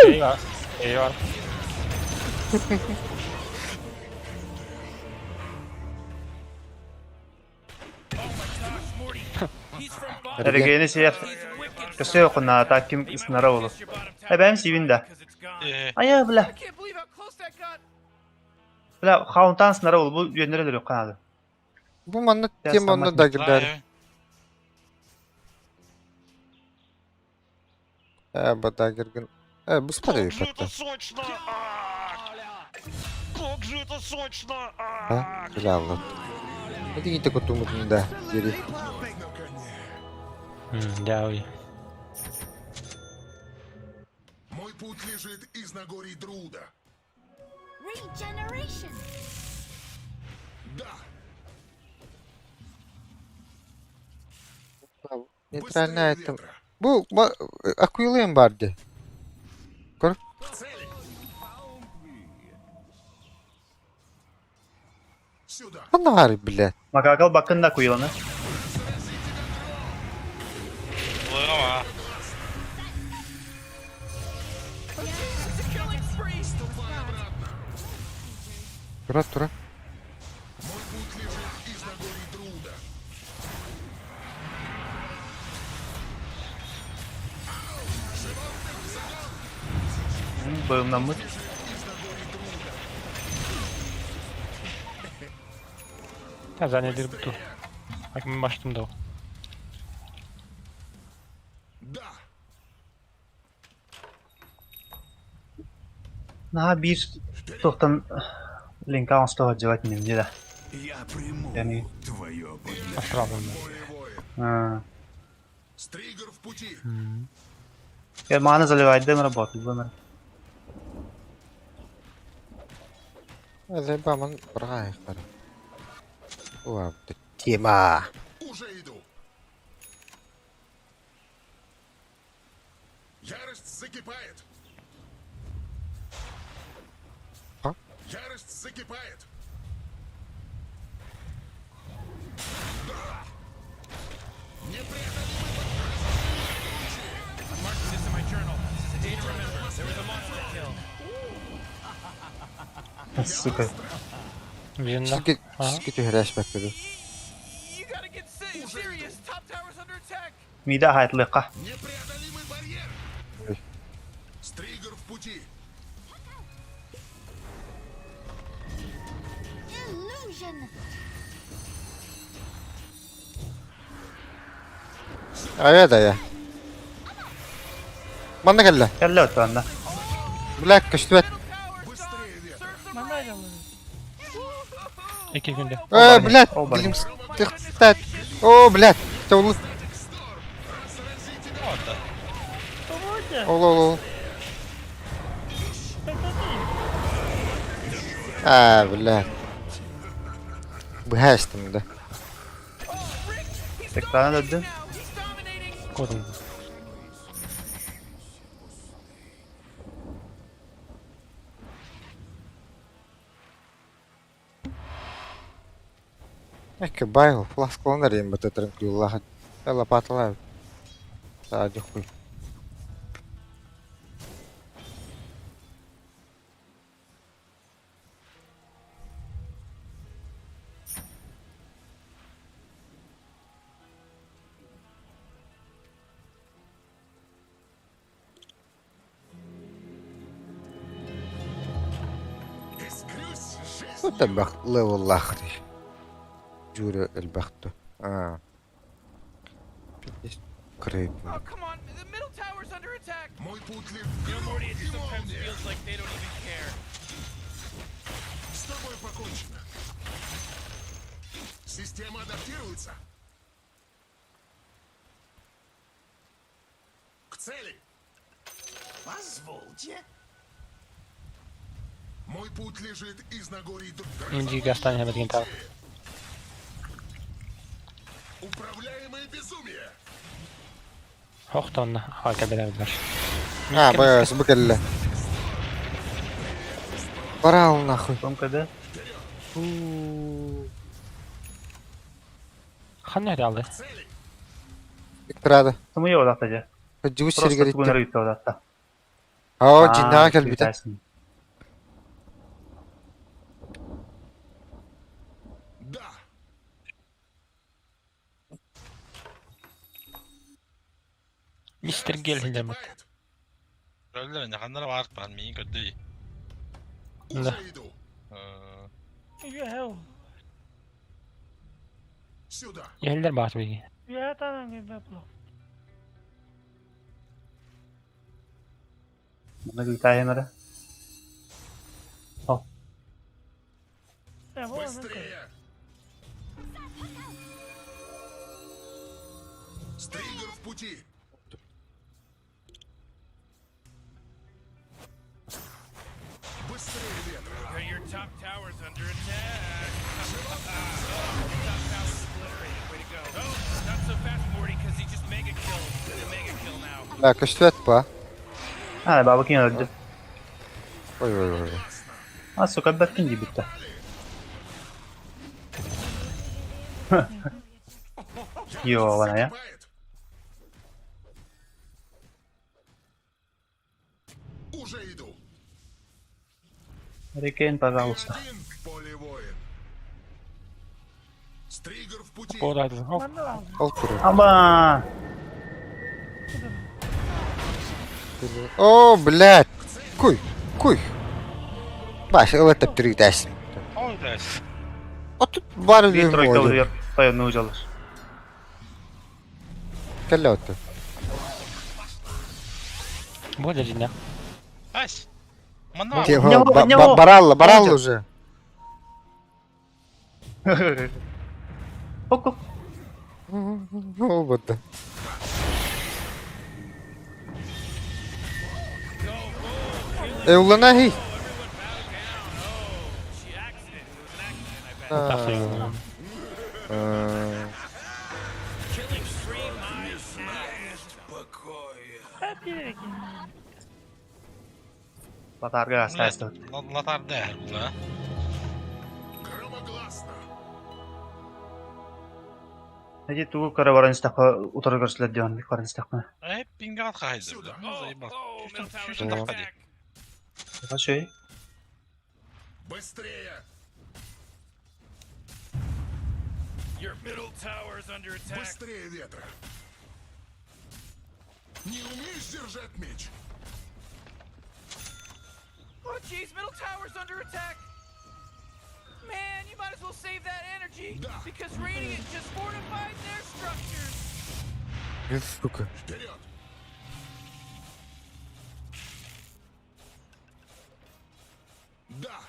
Eyvah. Eyvah. Oh my gosh, Morty. He's from Boston. Эрэгени сиэр. He's wicked. Көсөө хунаа ким They might ыснара wanna болу. kiss your bottom tower Эбэм сивин да. because it's gone. Э, Ая бля. I can't believe how close that got. Бля хаунтан снара болу бу үөннэрэ лөрүк канады. Бу манна Я тема сама онно дагырдар. да, Э, ба дагыргын. Э, бу спада Как же это батта. сочно! Как же это сочно! А? Бля, вот. Это не такой тумут да. Дери. На коне. Дяви. Мой путь лежит из Нагорий Друда. Regeneration. Да. Нейтральный Быстрее айтем. ветра. Бу акуилыйым бар ди. Көр. К цели. Сюда. Ханна блядь. Макакал бакын да куйланы. Oluyor ama. It's a killing spree. Тура тура. Мой путь лежит из Нагорий Друда. Быымнаммыт. Zannedilir bu. Bak ben başladım da o. Да. Наһаа биир туохтан линка оҥостуох дьыбат инним да. Я приму Ями. твое подношение. Astral ben. Боевое. Аа. Стригер в пути. Я маны заливайдым работает бымыр. Әле баман бырға аяқтары. Уа, тема. Уже иду. Ярость закипает. А? Ярость закипает. Да! Непреодолимый I'm marking this in my journal. This is a day to remember. There was a monster kill. Сука. Vision'da. Сізге Aha. сізге түһәрәш бәккеде. You gotta get serious. Top tower's under attack. Мида хайтлыка. Непреодолимый барьер. Ой. Стригер в пути. Illusion. Ая да я. Манна кэллэ. Кэллэ оттуонна. Блядь, көстүбэт. Быстрее ветра. Манна айдалар. İki günde. Э, блядь, О, барни. билим тыхтат. О, блядь. Тоулу. Тобойте. Ол ол ол. А, блядь. Быһаастым да. Экрана дöndü. He's dominating. Kodum. Эке байл, фласкаланар ем бата транквилла. Лопаталар. Сади хуй. Искрюсь жизнью. Вот бах левеллахри. Жура элбахту. А. Крейп. Oh, come on. The middle tower's under attack. Мой путь лежит You know, гром Morty, it и sometimes молния. feels like they don't even care. С тобой покончено. Система адаптируется. К цели. Позвольте. Мой путь лежит из Нагорий до... İnci gazdan hemen tamam. Управляемое безумие. Hohtonla harika bilebilirler. А, бая, бу кэллэ. Барал нахуй. Том кд. Han nerede aldı? Цели. Викторада. Тумуя одатта же. Жуус Просто сиргер тугун итте одатта. Оо, жиннаа кэлбитэ. Да. Mr. Gel demek. Закипает. Öldü ne kadar var ben miyin kötü. Уже Да. иду. Үөһэ ол. Сюда. Yerler bağırdı bilgi. Үөһэ таанан кэлбэт буолуох. Мына гүтайымара. Э, бу оннук. Быстрее. Стригер в пути. Быстрее ветра. top tower's under attack. Oh, your top tower's obliterated. Way to go. Oh, not so fast, Morty, because he just mega killed. It's a mega kill now. Бля, көстүбэт ба. А, баба кини өлдө. Ой ой ой. А, сука, бэттин дии бүтэ. Ёбаная. Закипает. Уже иду. Рекейн, пожалуйста. Один в поле воин. Стригер в пути. Буолар. Оп. Манна баар. Ол турар. Аба! О, блядь. Куй, куй. Баш, ыл тэптирик дээсин. Ой, блядь. Отут бар Биир тройка үһү. ылыар тойоннуу дьоллор. Кэллэ оту. Буолар дьиҥнээх. Ась. Манна. Тихо, Него, него. Баралла, баралла Пойдет. уже. Ок-ок. Ол бутта. Э, улана хей. She accident. It was an accident, I bet. Э, Killing spree, my ass. Хайа биир кини. Латарга астайсты. Латар дэр, да? Громогласно. Эти тугу көрө баран истэххэ утары көрсүлэр диэн баран истэххэ. Э, пингат хайдыр. Сюда. Ну, заебал. Oh, middle tower's Сүүстэн under тахха дии. attack. Хорошо. Быстрее. Your middle tower's under attack. Быстрее ветра. Не умеешь держать меч? Oh, jeez, middle tower's under attack. Man, you might as well save that energy Да. because Radiant just fortified their structures. Блин, сука. Вперед! Да!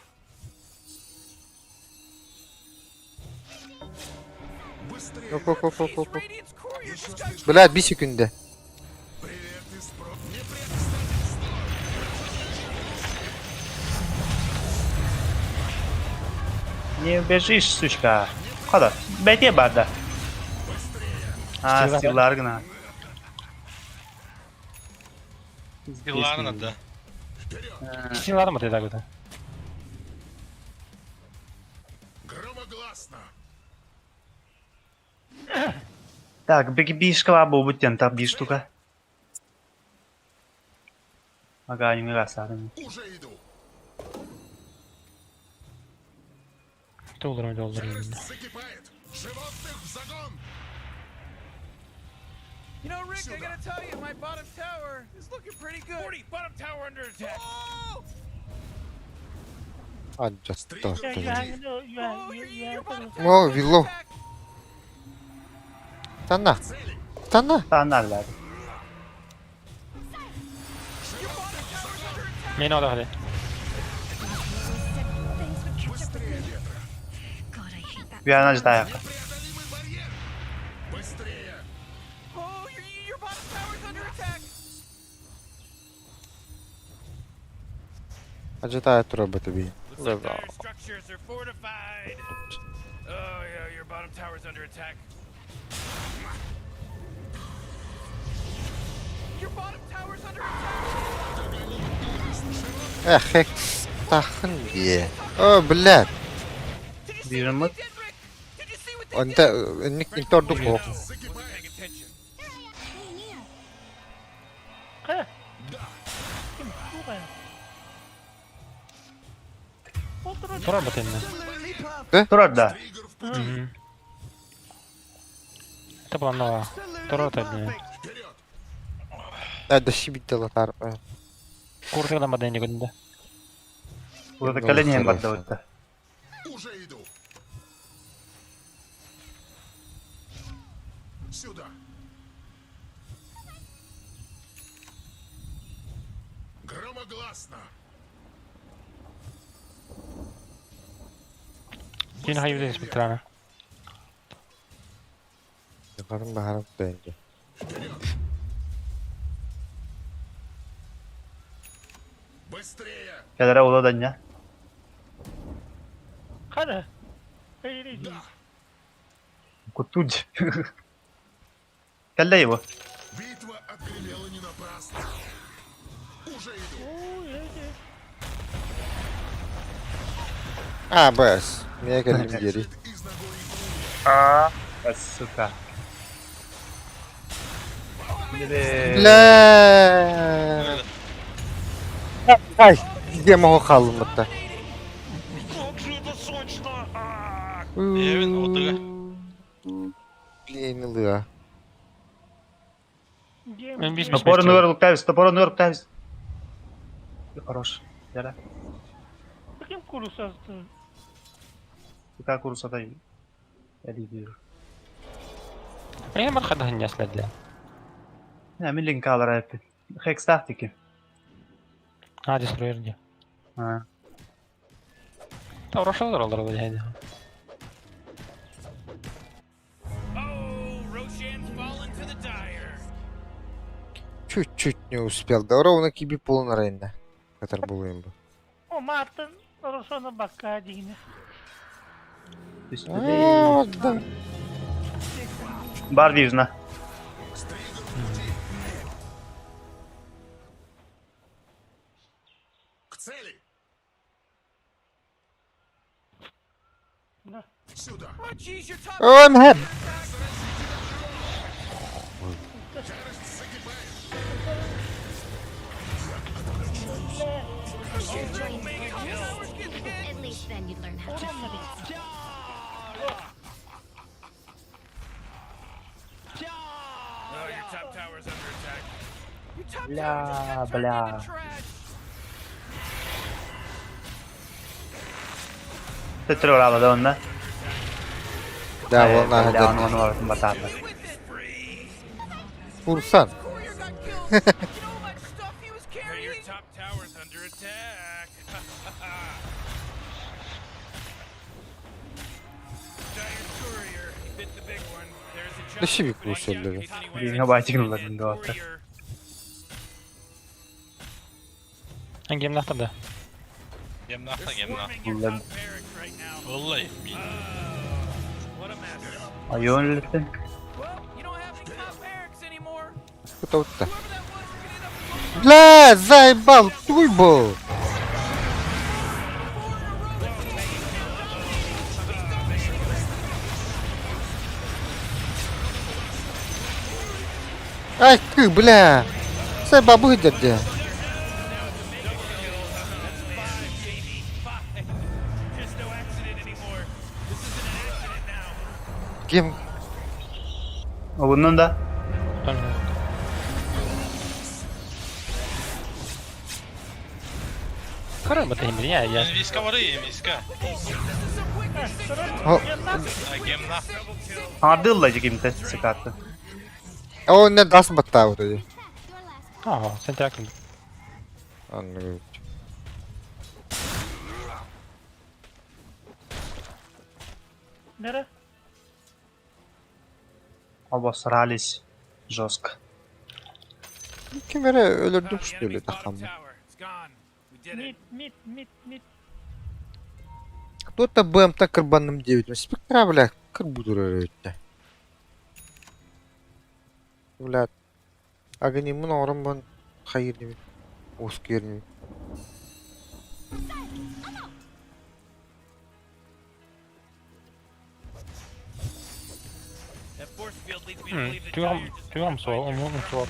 Быстрее! Оп, оп, оп, Jeez, оп, оп. Radiant's courier just got Блядь, би секунда. Привет из про... Не пред... Не убежишь, сучка. Када? Бәйте барда. А, стиллар гына. Стилларына да. Стилларым бата дагыта. Громогласно! Так, бишкала буттен та биш штука. Ага, не гасарын. Уже иду! Долларым, долларым. Ярость закипает! Животных в загон! You know, Rick, I Сюда. gotta tell you, my bottom tower is looking pretty good. Morty, bottom tower under attack. Oh! Аджатта. Oh, your bottom tower О, is under Вилло. attack. Тана. Тана. Таналар. Your bottom tower's under attack. Мен ода хады. Things would catch up with Быстрее me. ветра! God, I hate that. Вяна ждая. Непреодолимый барьер! Быстрее! Oh, your bottom tower's under attack. Аджатая тура бата би. Looks like dire structures are fortified. Oh yeah, your bottom tower's under attack. Your bottom tower's under attack. Эх, хекс тахын дии. О, блядь. Did you see Биир what мыт. they did, Rick? Did you see what they Онта did? ник интордук ох. Wasn't paying attention. Хайа. Ким тугая. Ол турар. Тура бата инне. Турар да. Триггер в пути! Это планова. Тура бата инне. Вперед! Да шибитте латар. Куртыгдан бата инне көндө. Burada каленен барда утта. Уже иду! Сюда! Громогласно! Кин хайбы спектрана. Бахарым бахарым дэнди. Вперед! Быстрее! Келere ула да ня. Хара. Эй, Да. Кутуд. Кэллэ его. Битва отгремела не напрасно. Уже иду. Ой, эй, А, БС. Меня кэллим диэри. Бежит из Нагорья А, сука. Бля. Ай, где могу халым это? Как же это сочно! А! Эвин, отыга. Блин, ылыа. Мен бис Топорын өр луктайбыз, топорын өр луктайбыз. Хорош. Яра. Ким курусасты? Сука курсадай. Эли бир. Мен бар хада ханьяс ләдә. Не, мин линк алар әппи. Хекс тактики. А, дестройер ди. А. Та рошалар алар бу дә. Oh, Roshan's fallen to the Dire. Чуть-чуть не успел. Да ровно киби полон рейнда. Катар был им бы. О, Мартын, Рошона бакка дигине. А, да. Бар вижна. Стригар в пути. К цели. Да. Сюда. Oh, jeez, your top Ой, мэр. Ярость закипает. At least then you'd learn how to feed. Oh, your top tower's under attack. Your top Бля, tower just got turned бля. into trash. Төттөр орала да онна. Да, волна Бля, да. оны оны баратын бататы. With it. Курсан. Courier got killed. You know how much stuff he was Hey, your carrying? top tower's under attack. Dire courier bit the big one. There's a Да giant. себе Watch out in курсор, case anyone's Блин, interested байтик in ладно, that да. courier. Гемнахта да. Гемнахта, They're гемнах. swarming your Лем. top barracks right now. Валлай, мин. Oh, what a mess. Айон литтен. Well, you don't have any top barracks anymore. Кто вот Whoever that was, you're gonna end up with Бля, заебал, туй был. Ай ты, бля. Заебал выйдет где. Baby, five. There's no accident anymore. This isn't an accident now. Кем? Обуннан да. Кара бата химби я я. Виска бары, виска. О, А, гемнах. Ардылла жигимте сикатты. он не даст батта вот эти. Ага, сен тракын. А, ну, Нere? Обосрались жестко. Кем эре өлөрдүм The что ли enemy's bottom тахам. tower. It's gone. We did it. Мид, мид, мид, мид. Кто-то БМТ кырбанным 9. Спектра, бля, кырбудур өрөттө. Бля, агонимын орын хайыр неме. Оскер неме. That force field leads me to believe that Тюрм, Dire just тюрм fortified суал, their умун суал.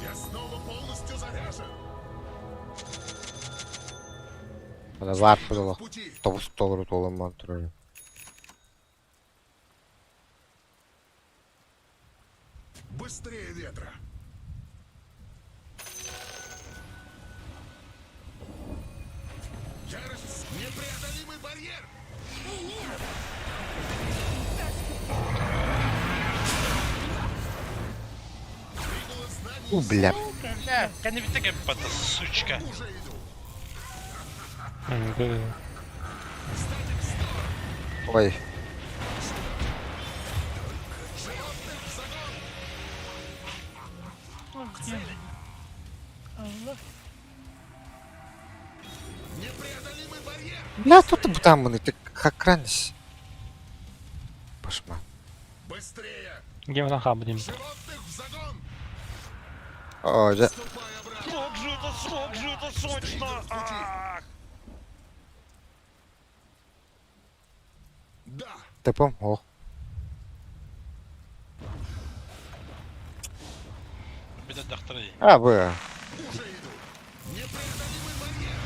Я снова полностью заряжен. Ана бар подолох. В пути. Тобус толору толоман турары. Быстрее ветра. Ярость непреодолимый барьер. Прибыло знание У, бля. Бля, кәне бит бата, сучка. уже иду. Ой. Allah. Непреодолимый барьер! Бля, тут бутаммын ити хакранис. Башма. Быстрее! Гемнан хаалбыт им. Животных в загон! Оо, дьэ. Ступай обратно! Как же это, как же это сочно! Ах! Да! Тэпом ох. Беда дохтары. А, бы. Уже иду! Непреодолимый барьер!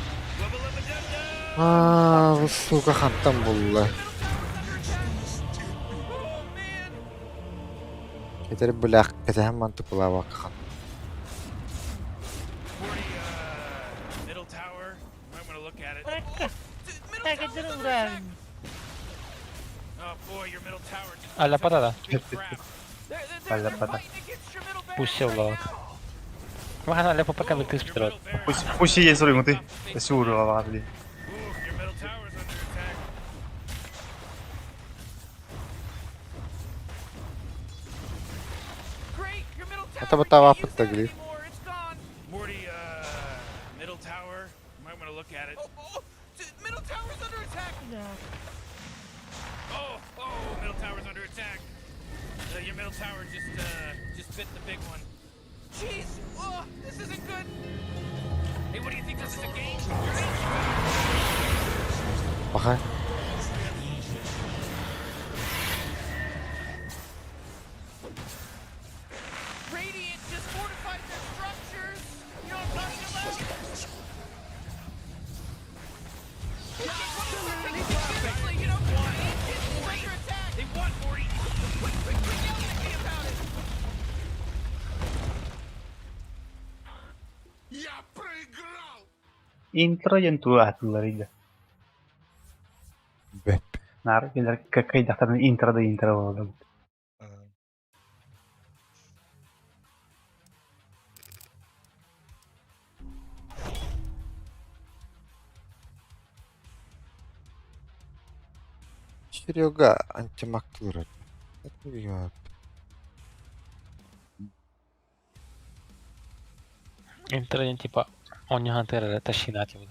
Аа, бу сука хантан булла. Oh man! Этери блях, кэтэһэн мантык булаабакка хан. Morty, middle tower. You might want to look at it. Ekka. Middle tower's Ekka under uraan. attack. Oh boy, your middle tower just Alla took patata. big crap. They're Alla pata. fighting against your middle barracks Пусть right ловят. now. Махана лепо пока Ooh, вылетит your вперед. middle barracks. Пусть, пусть сидит суруймутый. Сууруга баар дии. Ooh, your middle tower's under attack. Great, your middle tower. Это you вот can't тава use that подтягли. anymore. It's gone. Morty, middle tower. You might want to look at it. Oh, oh, middle tower's under attack. Oh, oh, middle tower's under attack. Your middle tower just bit the big one. Jeez, oh, this isn't good. Hey, what do you think this is a game? Баха. Radiant just fortified their structures. You know what I'm talking about? Take it seriously, you know, Ancient is under attack. They won, Morty. Quick, quick, quick, yelling at me about it. Я проиграл! Интро диэн тугу ааттыыллар Бэп. Наар кинилэр кыайдахтарына интро да интро буолар. Серега антимактылыр. Это я. Интернет типа он не хантер тащинати вот.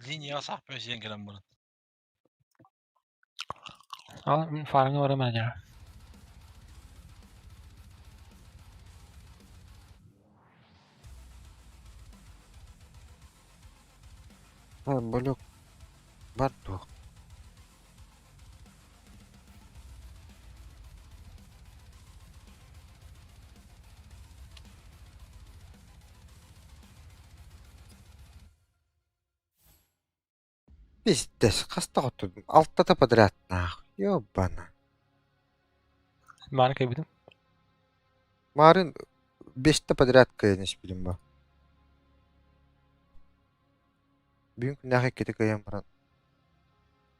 Линия сахпы сиэн кэлэн баран. А, фармы бар менеджер. А, болек. Бар туох. Пиздец, хаста хотудум. Алтата подряд нахуй. Ёбана. Маны кайбытым. Марын беште подряд кыйын билим ба. Бүгүн күннээхи кити кыйан баран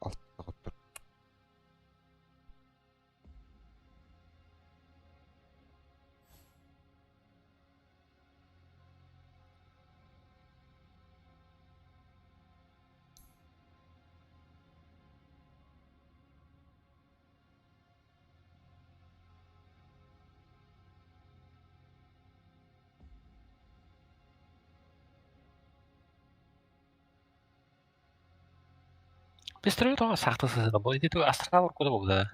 алтата хоттур. Пестрой то сахтасы да бу. Ити астрал урку да бу да.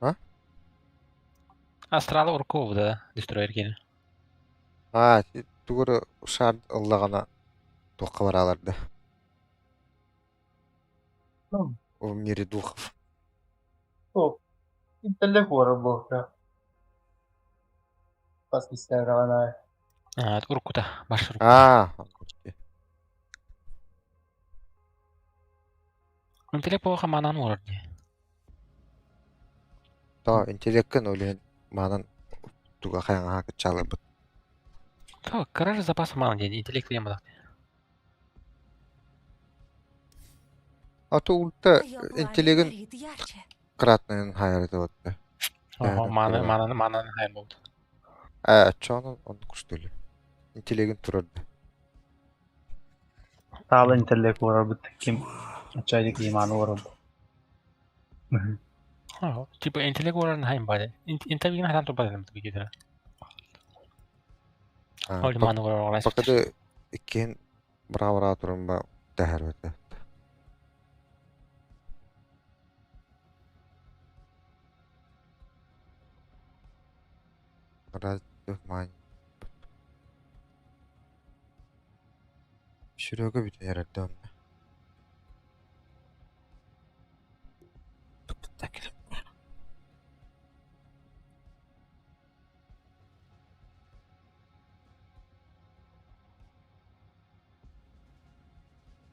А? Астрал урку бу да. Дестройер кини. А, тугур шар ыллагана туохха бараалар да. В мире духов. Интеллект уорар буолла. Бас истэрэҕинэ А, уркута, баш урку. А, Интеллект буоха манан уорар дии. то интеллеккин олен манан туга хайаҥаһа кыччааларбыт. То, гараж запас мана дии, интеллект диэн А то ульта Твоё пламя интеллегин горит ярче. кратныйын хайарыта батта. Ого, мана мана манан хайр болду. А, чону он куштулю. Интеллегин турарда. Таала интеллект уорарбыт ким ачайдык имааны уорар. Ого, типа интеллект уорарын хайм баде. Интеллектин хайдан турбат эдем бигедер. Ол мана уорар Пока да иккен Быраҕа-быраҕа туран ба дэһэр этэ. Серега бүтэн эрэр да онно.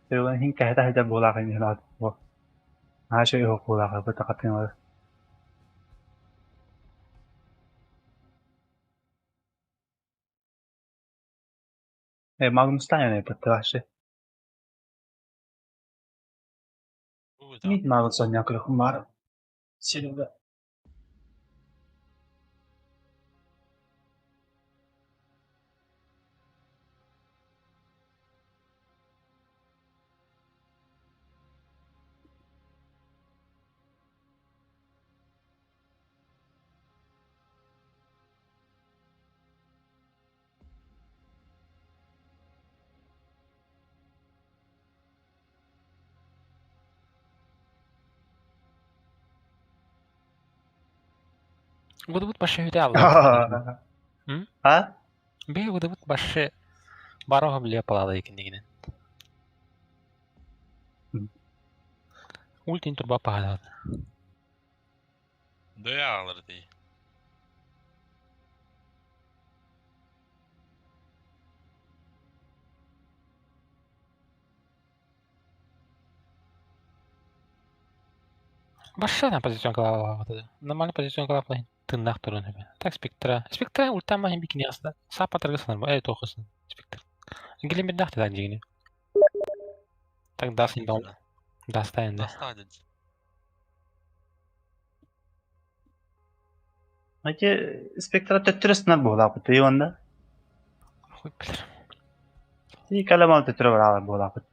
Серега иһин кэһэтэ сылдьар буолаах ини санаатым Наһаа үчүгэй оһох буолаах бу такатын Магнустаан вообще. Мин Магнус оонньоон көрүөхпүн баҕарабын. Серега Выдабыт башы үтэ алла. А? Бе выдабыт башы бароха биле палада екендигинен. Ультин турба пахадат. Дөйө алыр дии. Башы на позицион клава Нормальный позицион клава тыннах турун эбэ. Так спектра. Спектра ультама хим бикини аста. Сапа таргасан э тохысын. Спектр. Гелемеднах так дигини. Так дасын дал. Даста энди. Даста дед. Эти спектра төттөрөсүнэр буолаахпыт Иванда. Хуй билер. Ти каламал төттөрө бараалар буолаахпыт.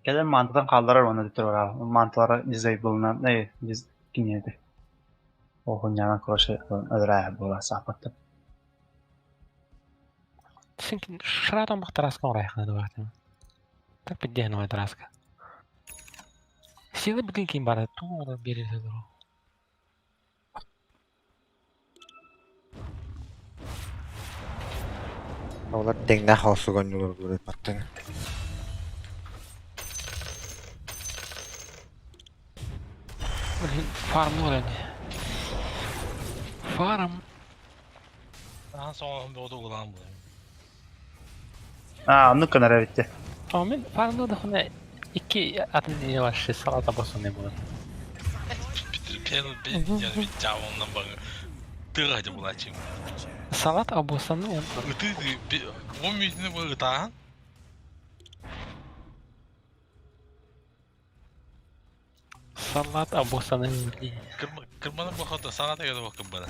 Кэлэн мантытан хаалларар уонна төттөрү бараалар. Мантылара дизайблынан, э, диз киниэти. Оһунньаанан короче өлөрөө буола сааппаттар. Синкин шратом бахтараска орайхна дуахтым. Так поддехну тараска. Силы бүтүн ким бара туура бере дуру. Олар тэҥнээх холсуган ньулурдулар баттын. Блин, фарм нолен. Фарм. Ахан соңун боду улаан булайм. Аа, оннук гынар эбит А мен фармда да хуна икки атын не ваше салата босон не было. Пел би я би жаоннан багы. Тыга жа булачым. Салат обосан он. Ыты би он мүйтүнө бу ытаан. Салат обосан блин. Кырманы бохото саата кеде бокун бара.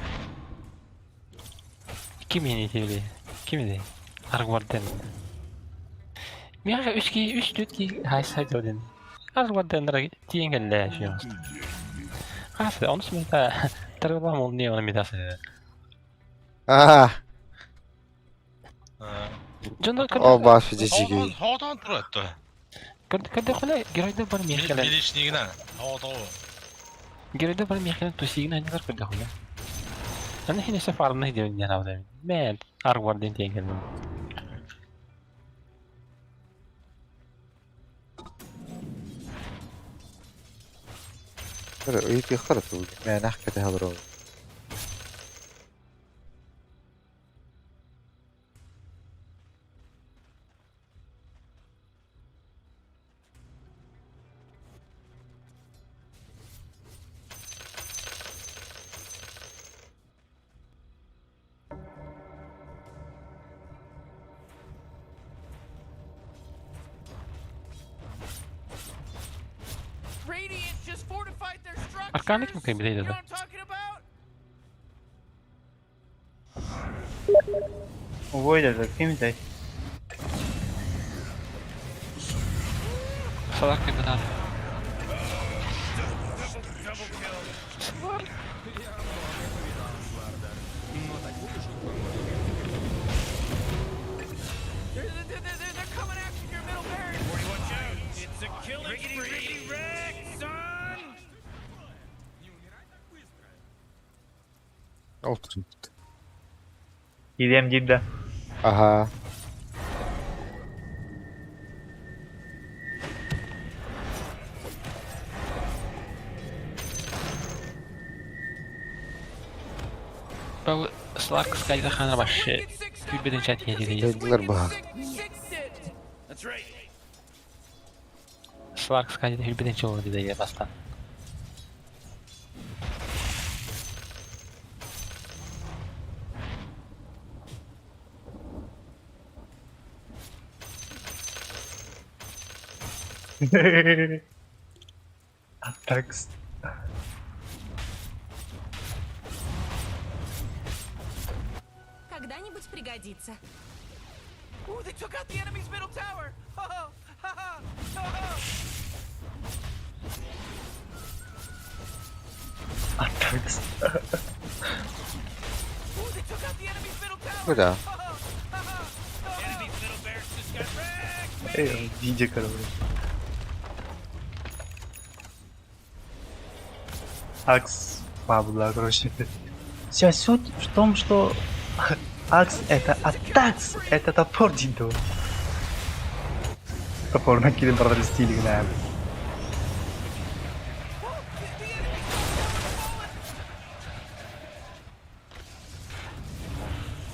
Ким не тебе? Ким не? Аргварден. Мияга үч ки үч төрт ки хайса жоден. Аргварден тиен келле шуяст. Хаса, он смыта таргала мол не он мидасы. Аа, Жондо о бас Хоотон физический. хоотон турат. Кырды хула геройда бар мехелен. Билишнигина. Хоотоо. Геройда бар мехелен тусигин анилар кырды хула. Аны хине сафарны дебин яна Мен аргварден тиен келле. Ыйытыахтара тугуй. Мээнэх кэтэһэ олоробун. Radiant just fortified their structures. Арканик мөмкин You билейді know да. what I'm talking about? Ой, да, ким этэй? Салак кырды надо. Double kill. They're, they're, they're, they're coming after your middle barracks. Morty, watch out. It's a killing spree. Wreck, son! Ол турбут. Кириэм диир да. Аха. Бу Сларк скайда хана башы. Wicked sixed up Күлбеден now чат because he едиде. just Дойдулар wicked баһа. sixed it. That's right. Сларк скайда хүлбеден чолу диде бастан. Attacks. Когда-нибудь пригодится. Ooh, they took out the enemy's middle tower. Ha ha ha ha. Attacks. Ooh, they took out the enemy's middle tower. Бу да. Ha ha ha ha. Enemy's middle barracks just got wrecked. Эй, DJ короче. Акс бабла, короче. Вся суть в том, что Акс это атакс, это топор дидо. Топор накиден бардар стиль гнам. Oh, the enemy's middle tower's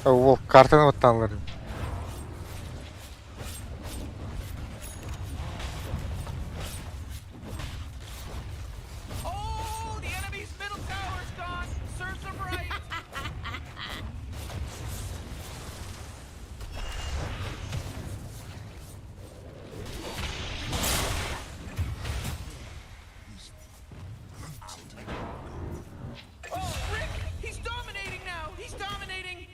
fallen. Ол картаны оттанлар. Oh, the enemy's middle tower's gone. Serves them right. Oh, Rick, he's dominating now. He's dominating.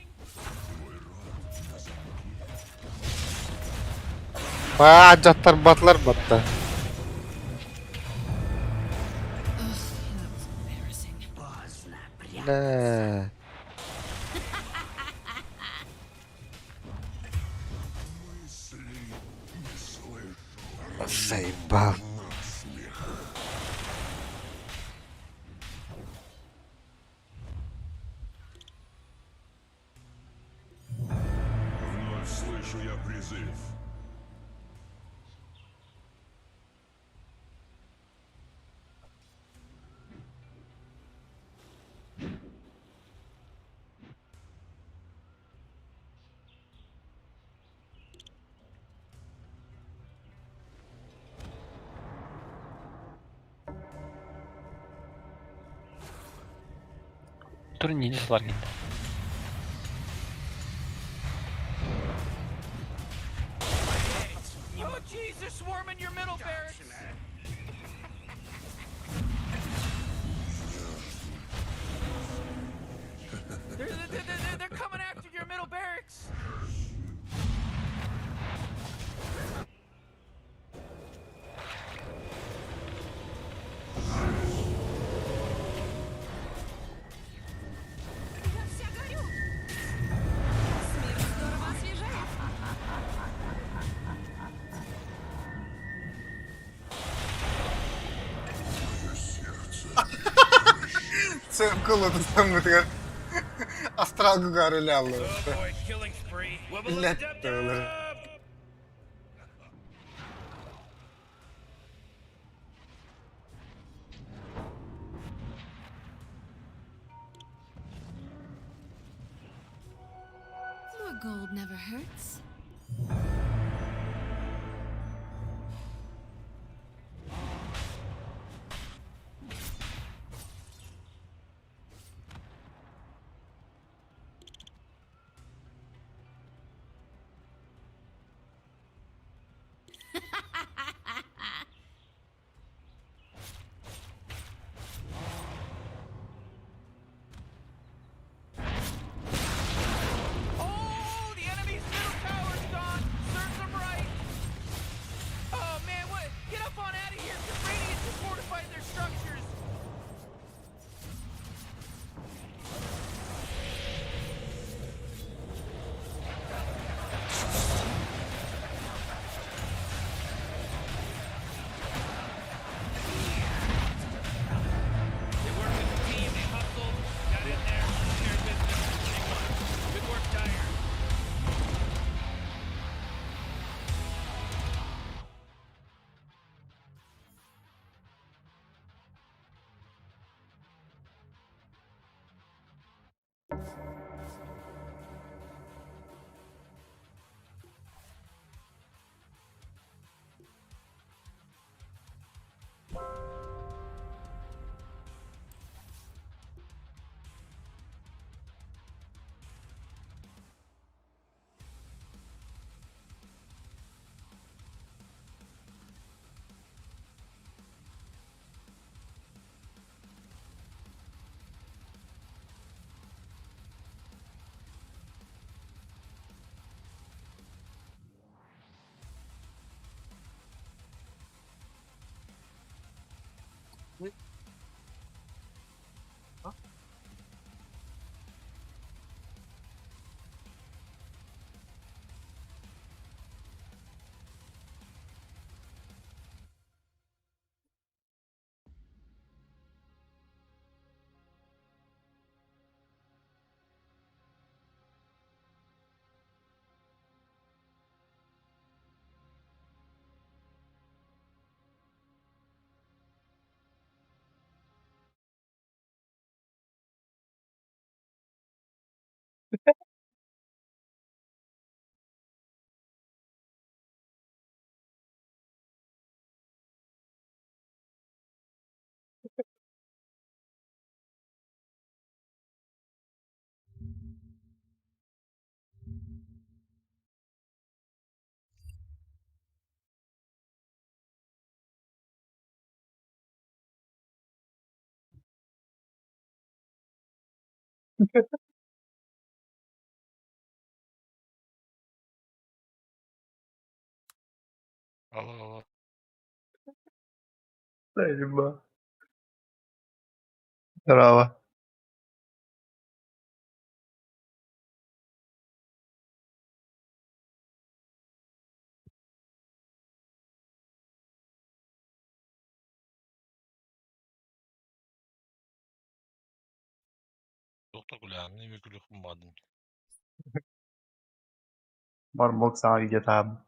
Баа жаттар батлар батта. That was embarrassing. Бля. Заебал. Вновь слышу я призыв. Турun нинди Сларк инде. Oh, jeez, they're swarming your middle barracks. They're coming after your middle barracks. Я вся горю. Смерть здорово освежает. Циркулу там бытыгар. Астрал гугары аллы. Oh boy, killing spree. Wubba Let dub the- dub. More gold never hurts. Oh, the enemy's middle tower's gone. Serves them right. Oh man, what? Get up on out of here! 'Cause Radiant just fortified their structures. Алло, алло. Заебал. Здорово. Доктор Гулян, не күлүк бадым. Бармок сам идет там.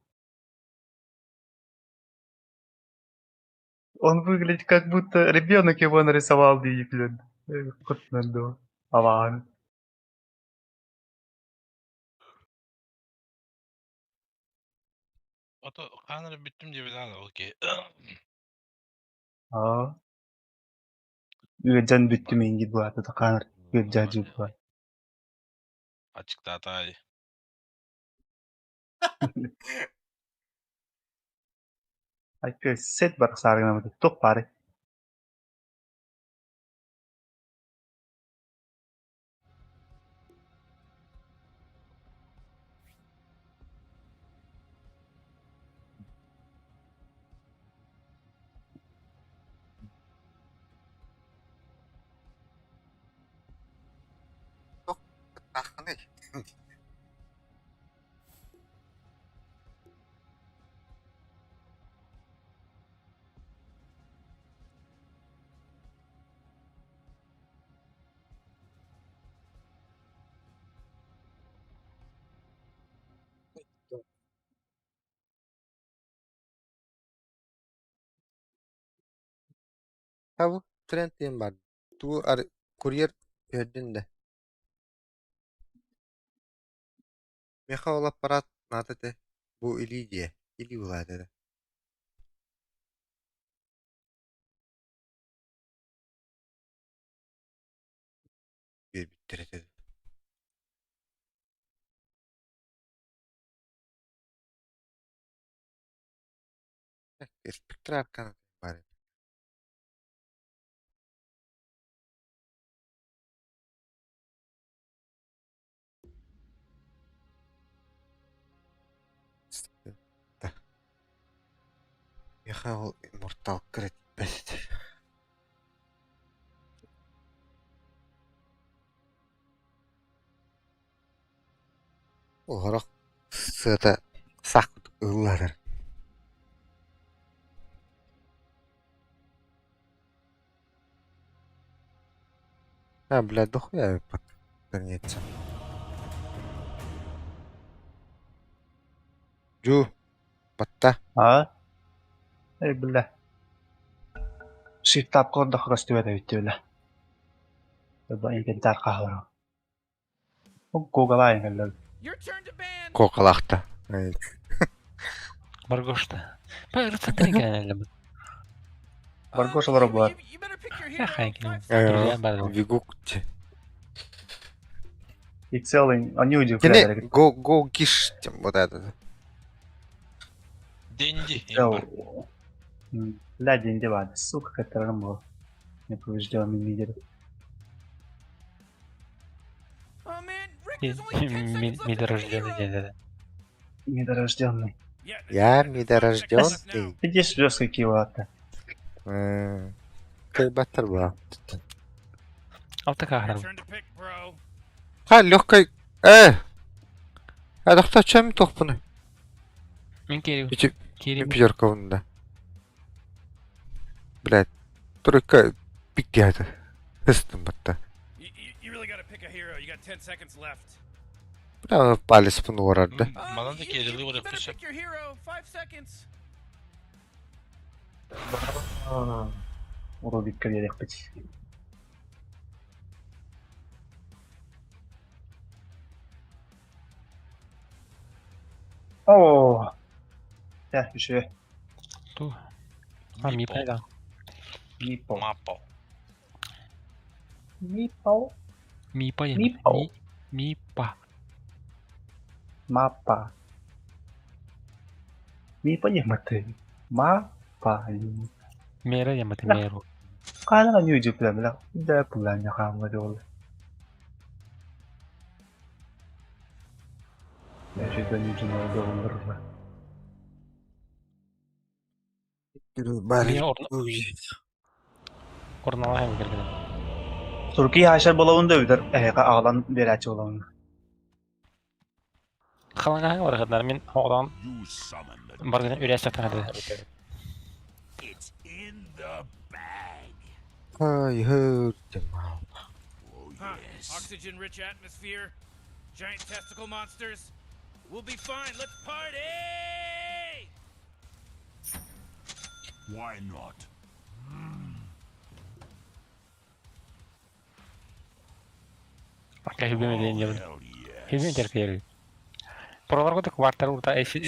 Он выглядит как будто ребенок его нарисовал, блин. Аван. Ото ханыр бүттүм деп эле окей. Аа. Үөдэн бүттүм инги буата таканыр. Үөдэн буа. Ачыктатай. Айкы сет бар саргына тоқ бары. Тахны. Табы тренд диэн баар. Тугу курьер көрдүн да. Миэхэ ол аппарат наада этэ, бу илии диэ, илии буолаат эрэ Биэрбиттэр этэ Спектр аркана баар этэ. Миэхэ ол имморталкар этиппэт этэ. Олорох сыата сах курдук ыһыллар. А, блядь, дохуя вернется. Дю, батта. А? Эй, бля. Shift ап көрдөх көстүбэт эбит бля. Бу инвентарь хаһыру. Google кэллэр. Your turn to ban. Кокалахта. Маргошта. Бу. Баргош олоро буолар. You better pick your hero. Хайкин. Five Друзья бар. Вигук. И целый, они Кини го го гиш тем вот это. Денди. Бля, деньги баар. Сука, которым был. Неповрежденный лидер. Oh man, Rick, there's only 10 seconds left to pick a Медорожденный hero. день, да. Недорожденный. Я недорожденный. Видишь, звезд какие ладно. Кыайбаттар баа. Алта Your кааһырабын. turn to pick, bro. Ха, легкой... Э! Адахта чем тохпуну? Мин киирим. Ити Киирим. пятерка да. Блядь, только пиккиата. Хыстым батта. You, you, you really gotta pick a hero. You got 10 seconds left. Бля, палец пын да. Манан да You, you, керили you бар better өкпүсө. pick your hero. 5 seconds. Рубикка биэриэхпит. Оо. Тэ үшүө. Ту. А, ми пайда. Мипо. Мапо. Мипо. Ми па Мипо. Ми ми па. Мапа. Мипо диэмматы. Мапа. Мера яматы Да. меру. Хаалаҕа ньүдьү да пуланя хааммат ол. Эчүдэ ньүдьүнэ долларла. Мин орна орналаһым кэлгэн. Турки хаашар боловун да өтөр эһэҕэ аҕалан биэрээччи боловун. Халангаһын барахатнар мин оҕолон You summon the баргын үрәсәктән хәдә. It's in the bag. Ай, хөртем. Oh, Huh. yes. Oxygen-rich atmosphere, giant testicle monsters. We'll be fine. Let's party! Why not? Ака хүбеме ден Oh, жабын. hell yes. Хүбеме терпели. Пролар кутук вартар урта эси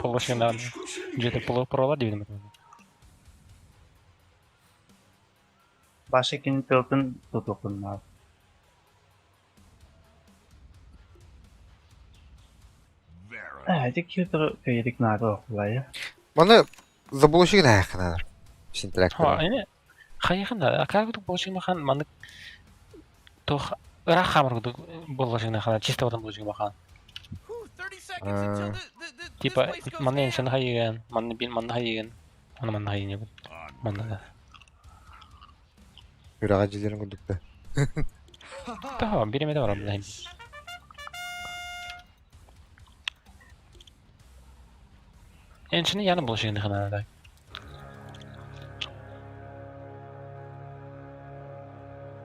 положендан. Жете поло пролар дибин. Баша кини тылтын тутуқуннаа. Verily. Э, ити киотор кэйрик наада оқулая. Маны заблочик нахнаар. Ха, Синтрактор. эне хайхан да ака кутук положен махан маны тох ыра хамар кутук положен хаан чисто отан положен махан. Whew, 30 seconds until the this Типа place goes маны down. эншен хайган, маны бин маны хайган. Аны маны хайган. Onward. Маны. Үраға жилерин күндүктө. Та биреме да бар билем. Эншени яны положен хаан да.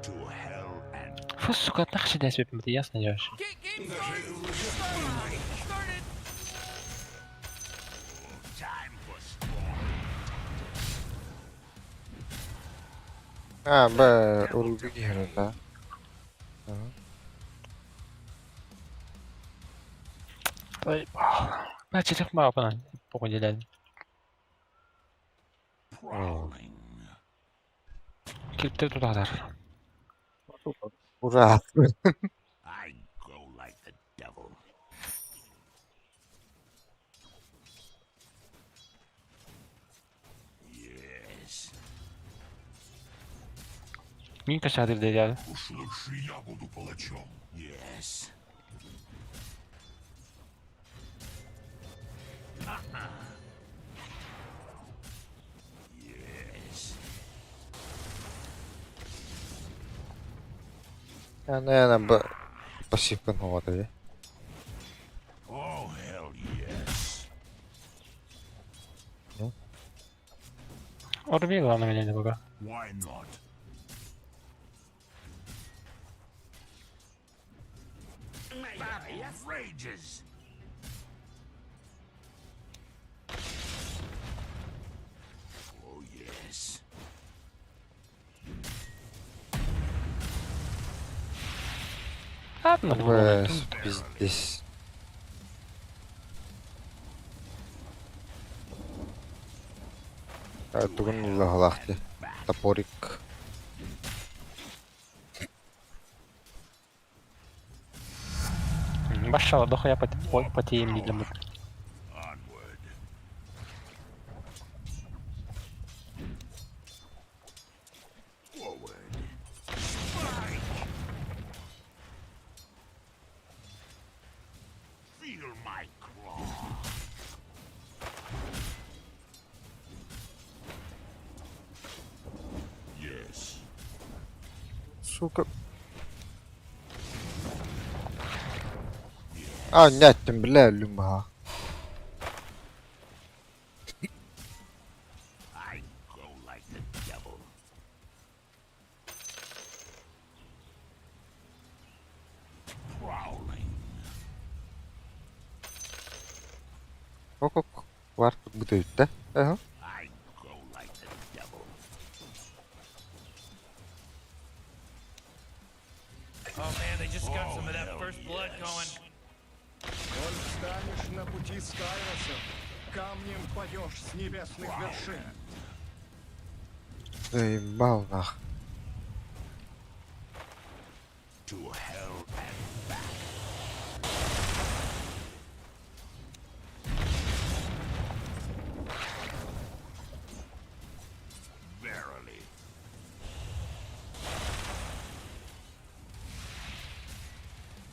To hell and Фу, сука, нахши дәс бит ясно яш. Game started. Started. Started. time for strong. А, б урулгу кихерен да. Ба читек ма апана. Пого делен. Prowling. Килиптер тутадар. Ура. I go like the devil. Yes. Мин кашадыр дедя. Уж лучше я буду палачом. Yes. Yes. Ана яна б пассивкын хоғаты. Oh, hell yes. Орби главное меня не бога. Why not? Battle rages. Oh, yes. Ладно, Б пиздец. Тугун улахалахты. Топорик. Башала дохуя потеем для Onward. Forward. Spike! Feel my claw. Сука. А, нет, бля, люма. I go like the devil. Prowling. Ок-ок. Var bu da üstte. Aha. I go like the devil. Oh man, they just got some of that first blood going. Коль встанешь на пути Скайроса, камнем падешь с небесных вершин. Заебал нах. To hell and back. Verily.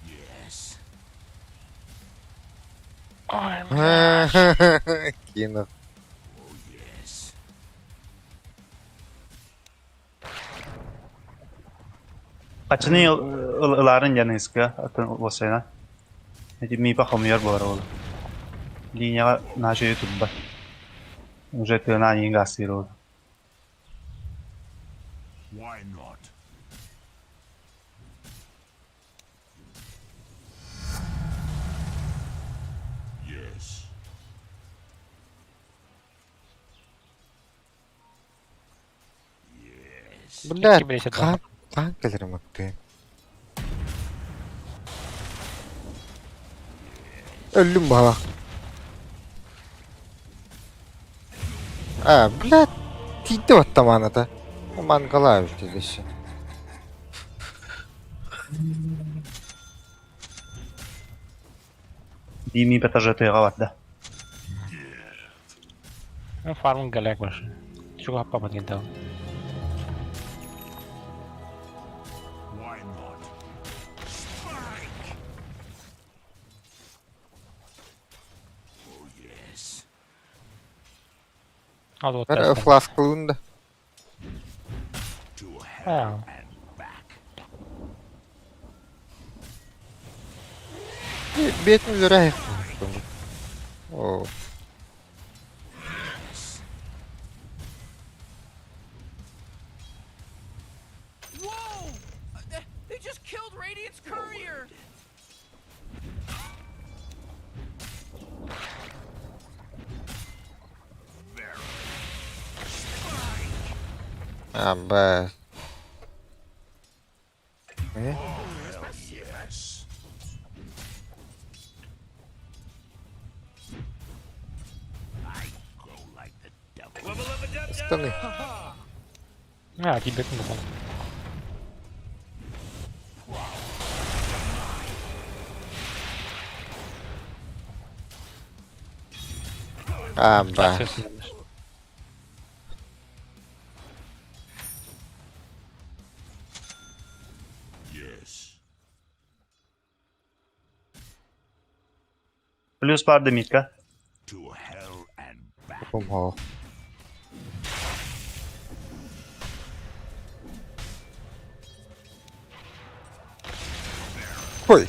Yes. Кино. Oh, yes. Качыны ыларын яныска, атын лосайна. Эти мипа хомуйар буолар ол. Линияга наша турба. Уже тына не гасыр ол. Why not? Yes. Yes. Бля, Икки билесе кан, кан келер макты. Өллүм бала. А, бля, тиийдэ баттамааната. Мангала эбит Ди мипа тоже тыга бар да. Ну, фармын галяк больше. Чего хаппа дал. Why not? Spike! Oh, yes. А вот Бер фласкалын да. To hell А. and back. Бетин зүрэ. О, Whoa! They just killed Radiant's courier. а, б. Э? Yes. I go like the devil. Станы. А, тебе кому А, б. Yes. Плюс бар да митка. To hell and back. Помог. Ой,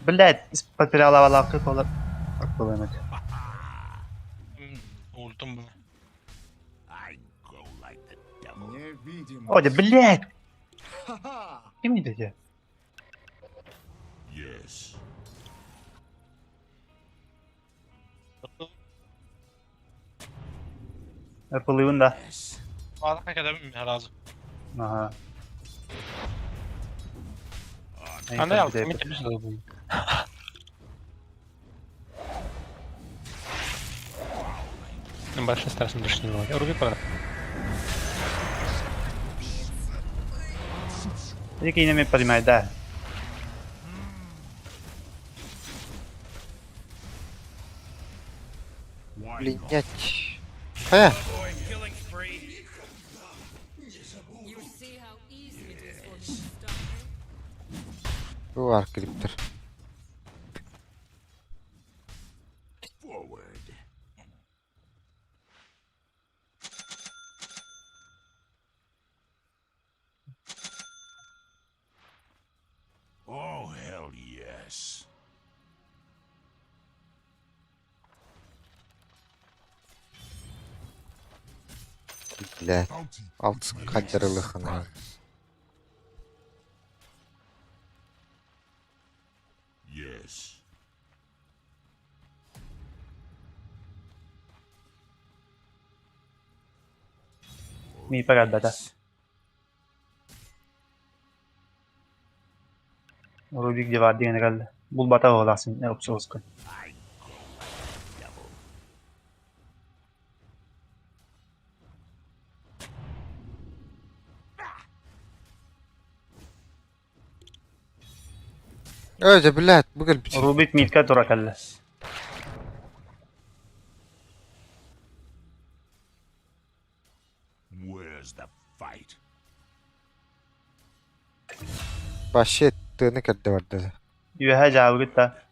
Блядь, потеряла лавка кола. Акылымет. Ультум был. I go like the devil. Невидимо. Оде, блядь! Ха-ха! Ким идете? Yes. Apple'ın да. Yes. Ала kadar razı. Ага. Ана я алками тебе сюда был. Большой страшно душнило. Руби правда. Який не понимает, да. Why блядь. not? Э, Boy, killing spree. You see how easy it is for me to stop you? бу бар клиптер. Forward. Yes. Блядь. Алтыс хадьарылыхына. Yes. Миипа кэлбэтэ. Рубик Девар диэн кэллэ. Булбата буоласын упсуоскун. Ой, да блядь, бу кэлбит. Рубик мидка тура кэллэ. Where's the fight? Вообще тыаны кэрдэ барда. Үөһэ дьаабыгыт да.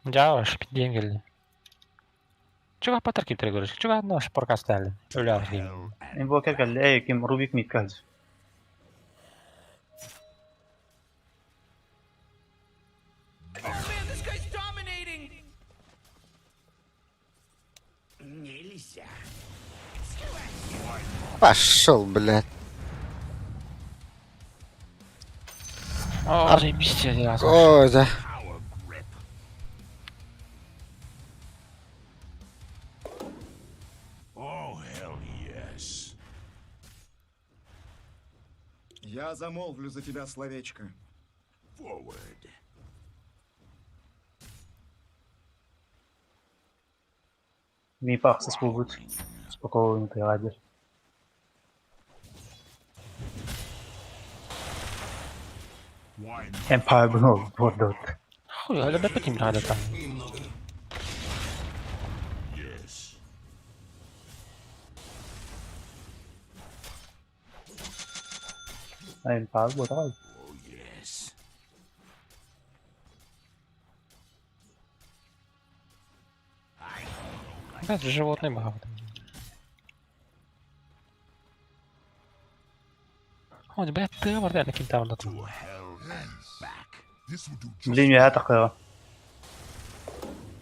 Дьаабаш, диэн кэллэ. Чугаһаппатар киптэрэ көрүс. Чугаһатна шпоркастаалы. Өлөөх диэн. Инвокер кэллэ. Эй, ким Рубик мидка сылдьар. Oh man, this guy's dominating! Нельзя. Пошел, блядь. О, заебись, я Ой, да. Power grip. Oh, hell yes. Я замолвлю за тебя словечко. Forward. Миипа ахсыс буолбут. Спокойно тыаҕа Why not? Empire bunu orada. Хуй, өлөрбөппүт ким хаадата. Yes. Empire буолар. Oh, yes. Блядь, животные бахабыт. Ой, блядь, тыа барда ана ким таалла. To hell and back. Блин, үөһэ тахыаҕа.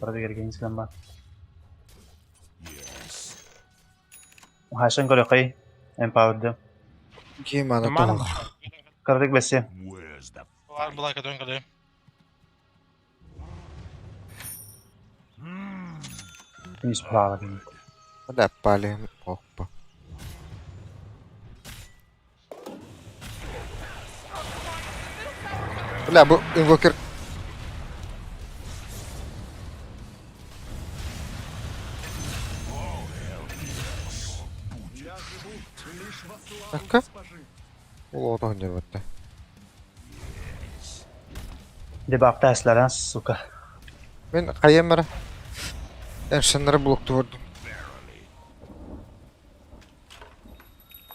Барда кэргэнин сылан Yes. Хашан көрөкөй Empower'da. Ким аны Мана тоҕо? Кырдык бэссе. Where's the Бар була көтөн кэлэ. Күнүс плава дин. Бля, пали. Опа. Бля, бу инвокер. Я живу лишь во славу Так-ка. госпожи. Ол отон деп атты. Дебапта эсләрен, сука. Мен кайемара. Мен шыннары блокты көрдүм.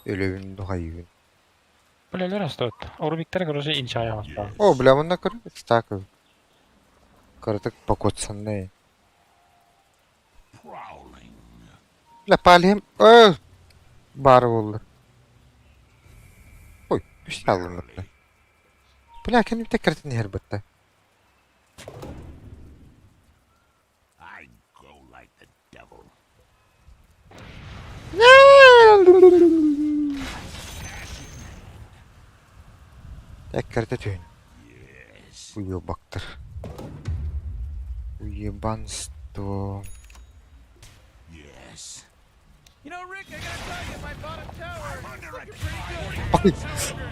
Өлөбүн духайыбын. Бля, өлөр астот. Орубиктер короче инчая бастаа. О, бля, мында көр. Так. Кырдык покотсанны. prowling? Бля, палем. Ö! Бар болды. Ой, үш алынды. Бля, кем бите кертин her бітті. I go like the devil. Tek kerte tüyün. Yes. Уебактыр. Уебанство. Yes. You know, Rick, I gotta tell you, my bottom tower is looking pretty good. Ой.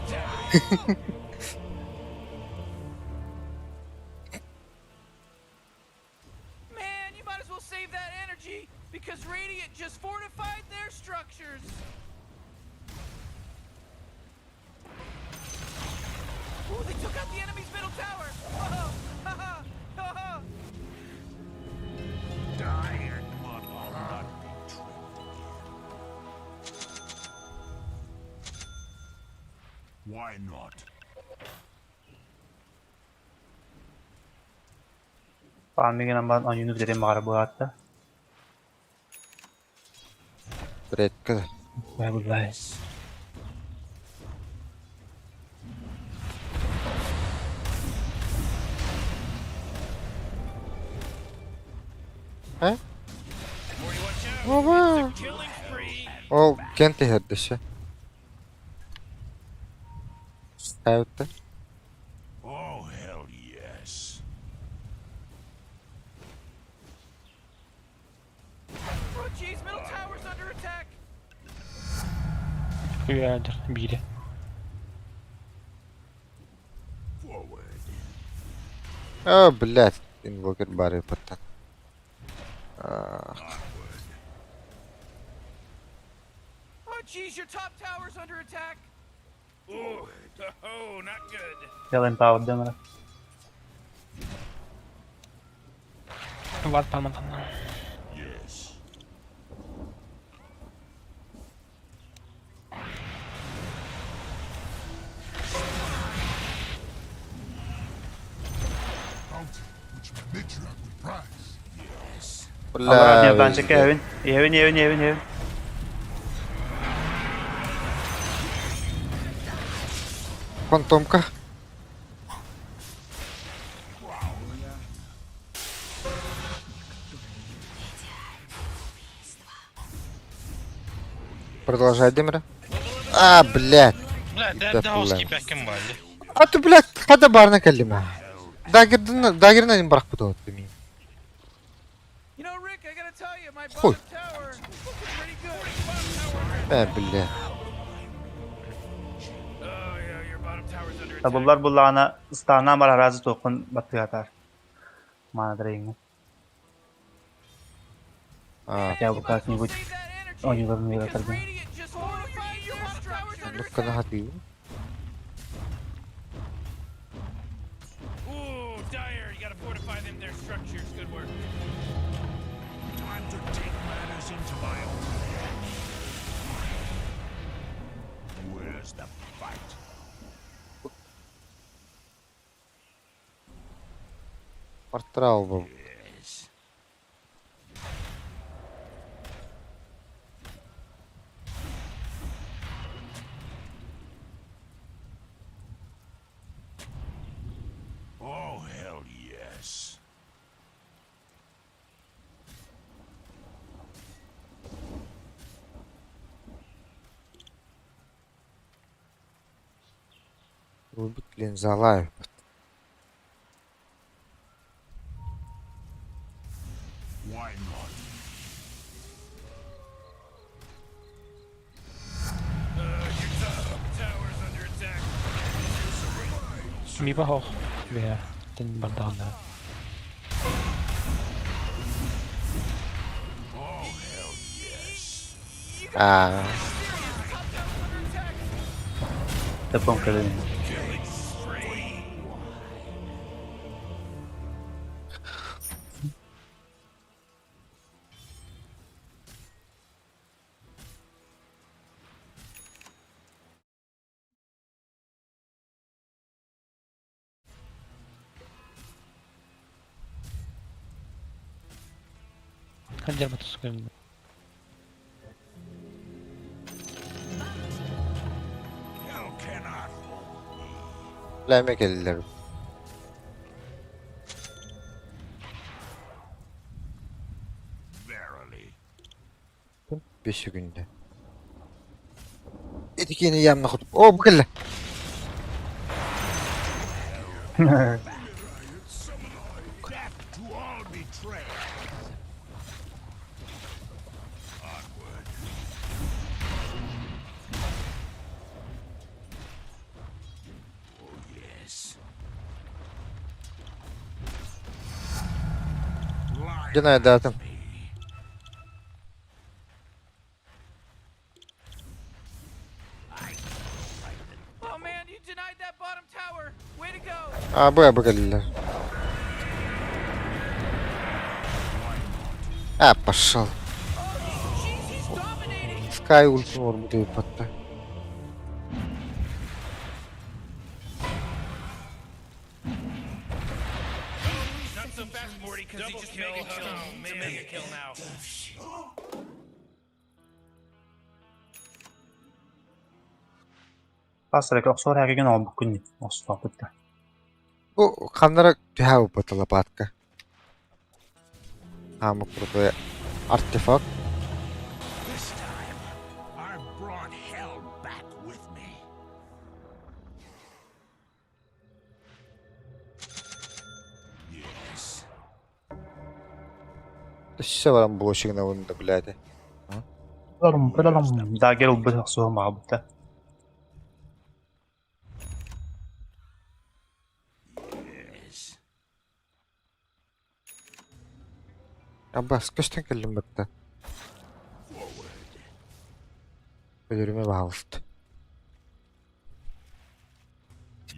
Tower under attack. Man, you might as well save that energy because Radiant just fortified their structures. Ooh, they took out the enemy's middle tower. Oh, ha ha, ha ha. Die and mud. I'll not be tricked again. Why not? Фармигынан бар ойуну билерин баҕара буолаатта. Редко. Бля, Э? Оба! Ол кент иһэрдэшэ. Ставит. Oh, hell yes. Oh jeez, middle tower's under attack. Үөдэр биирэ. Forward. О, блядь, инвокер бары паттан. Oh jeez, your top tower's under attack. Ooh, oh, not good. Hell empowered дэмэрэ. Вард парматан. Yes. Bounty, which my matriarch would prize. Yes. Аллара Бля. ньурбаанчыкка эһэбин. Иһэбин, иһэбин, иһэбин, иһэбин. Фантомка. Продолжай, Демира. А, блядь. Бля, Да, да, да, бля. бэккин баали. А ты, блядь, хада барна кэллим. Дагердин, дагерин бырахпыт вот мин. You know, Rick, I gotta tell you, my Хуй. bottom tower is looking pretty good. Э, бля. Oh yeah, your bottom tower's under attack. Табыллар буллаҕына ыстааннаан барар аразы туоххун баттыгатар. Маана А, Хотя бы как-нибудь Save that energy. ойууларын Because уйгатаргын. Radiant just fortified your structures under ну-ка attack. нахатыы. Ooh, Dire, you gotta fortify them their structures. Good work. Time to take matters into my own hands. Where's the fight? Портрал был. Yes. Oh, hell yes. Рубик Лензалаев. Why not? Your top tower's under attack. Миба хох. Үө. Тэн бардаҕына. Oh, hell yes. А, Тэппом кэлин. Killing spree. Ханжар батыс көрүн. Hell cannot hold me. бля, эме кэллилэр. Verily. Беш күндө. Этикени ямна хотуп. О, бу кэллэ. Death to all betrayers. Onward. Oh, yes. Lie Дьон айдаатым. me. Oh man, you denied that bottom tower. Way to go. А, бу бу кэллилэр. А, пошел. Jeez, he's dominating. Sky ультун орбут патта. Not so fast, Morty, because he just mega killed. Oh, man. It's a mega kill now. Хас эрэ охсуор һээкигин оҥорбуккун дии, охсуохпут да. Бу ханнара түһээ уппатала патка. Самый крутой артефакт. This time, I've brought hell back with me. Yes. Өссө баран булочигына да блядь. Дагер ылбыт охсуһун баҕабыта. Yes. Аббас көстөн кэллим батта. Өлөрүмэ баҕалыст.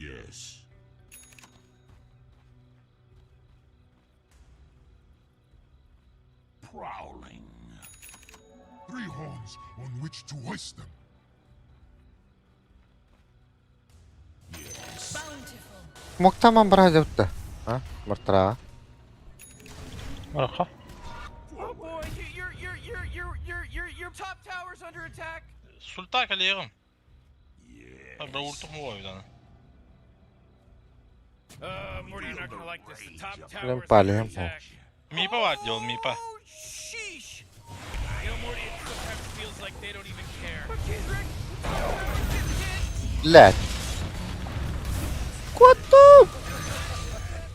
Yes. Prowling. Three horns on which to hoist them. Yes. Bountiful. Муктаман бара дьабытта. А? Мартара. Барахха. Oh boy, you, your your your your your your your top tower's under attack. Султа кэлиэҕим. Yes. Бра уртук муой дан. Morty, you're not gonna like this. The top Блин, tower is пали, under я attack. Мипа бар дьол мипа. Oh, sheesh. You know, Morty, it sometimes feels like they don't even care. Oh, jeez, Rick. The top tower's getting hit. Блядь. Куда?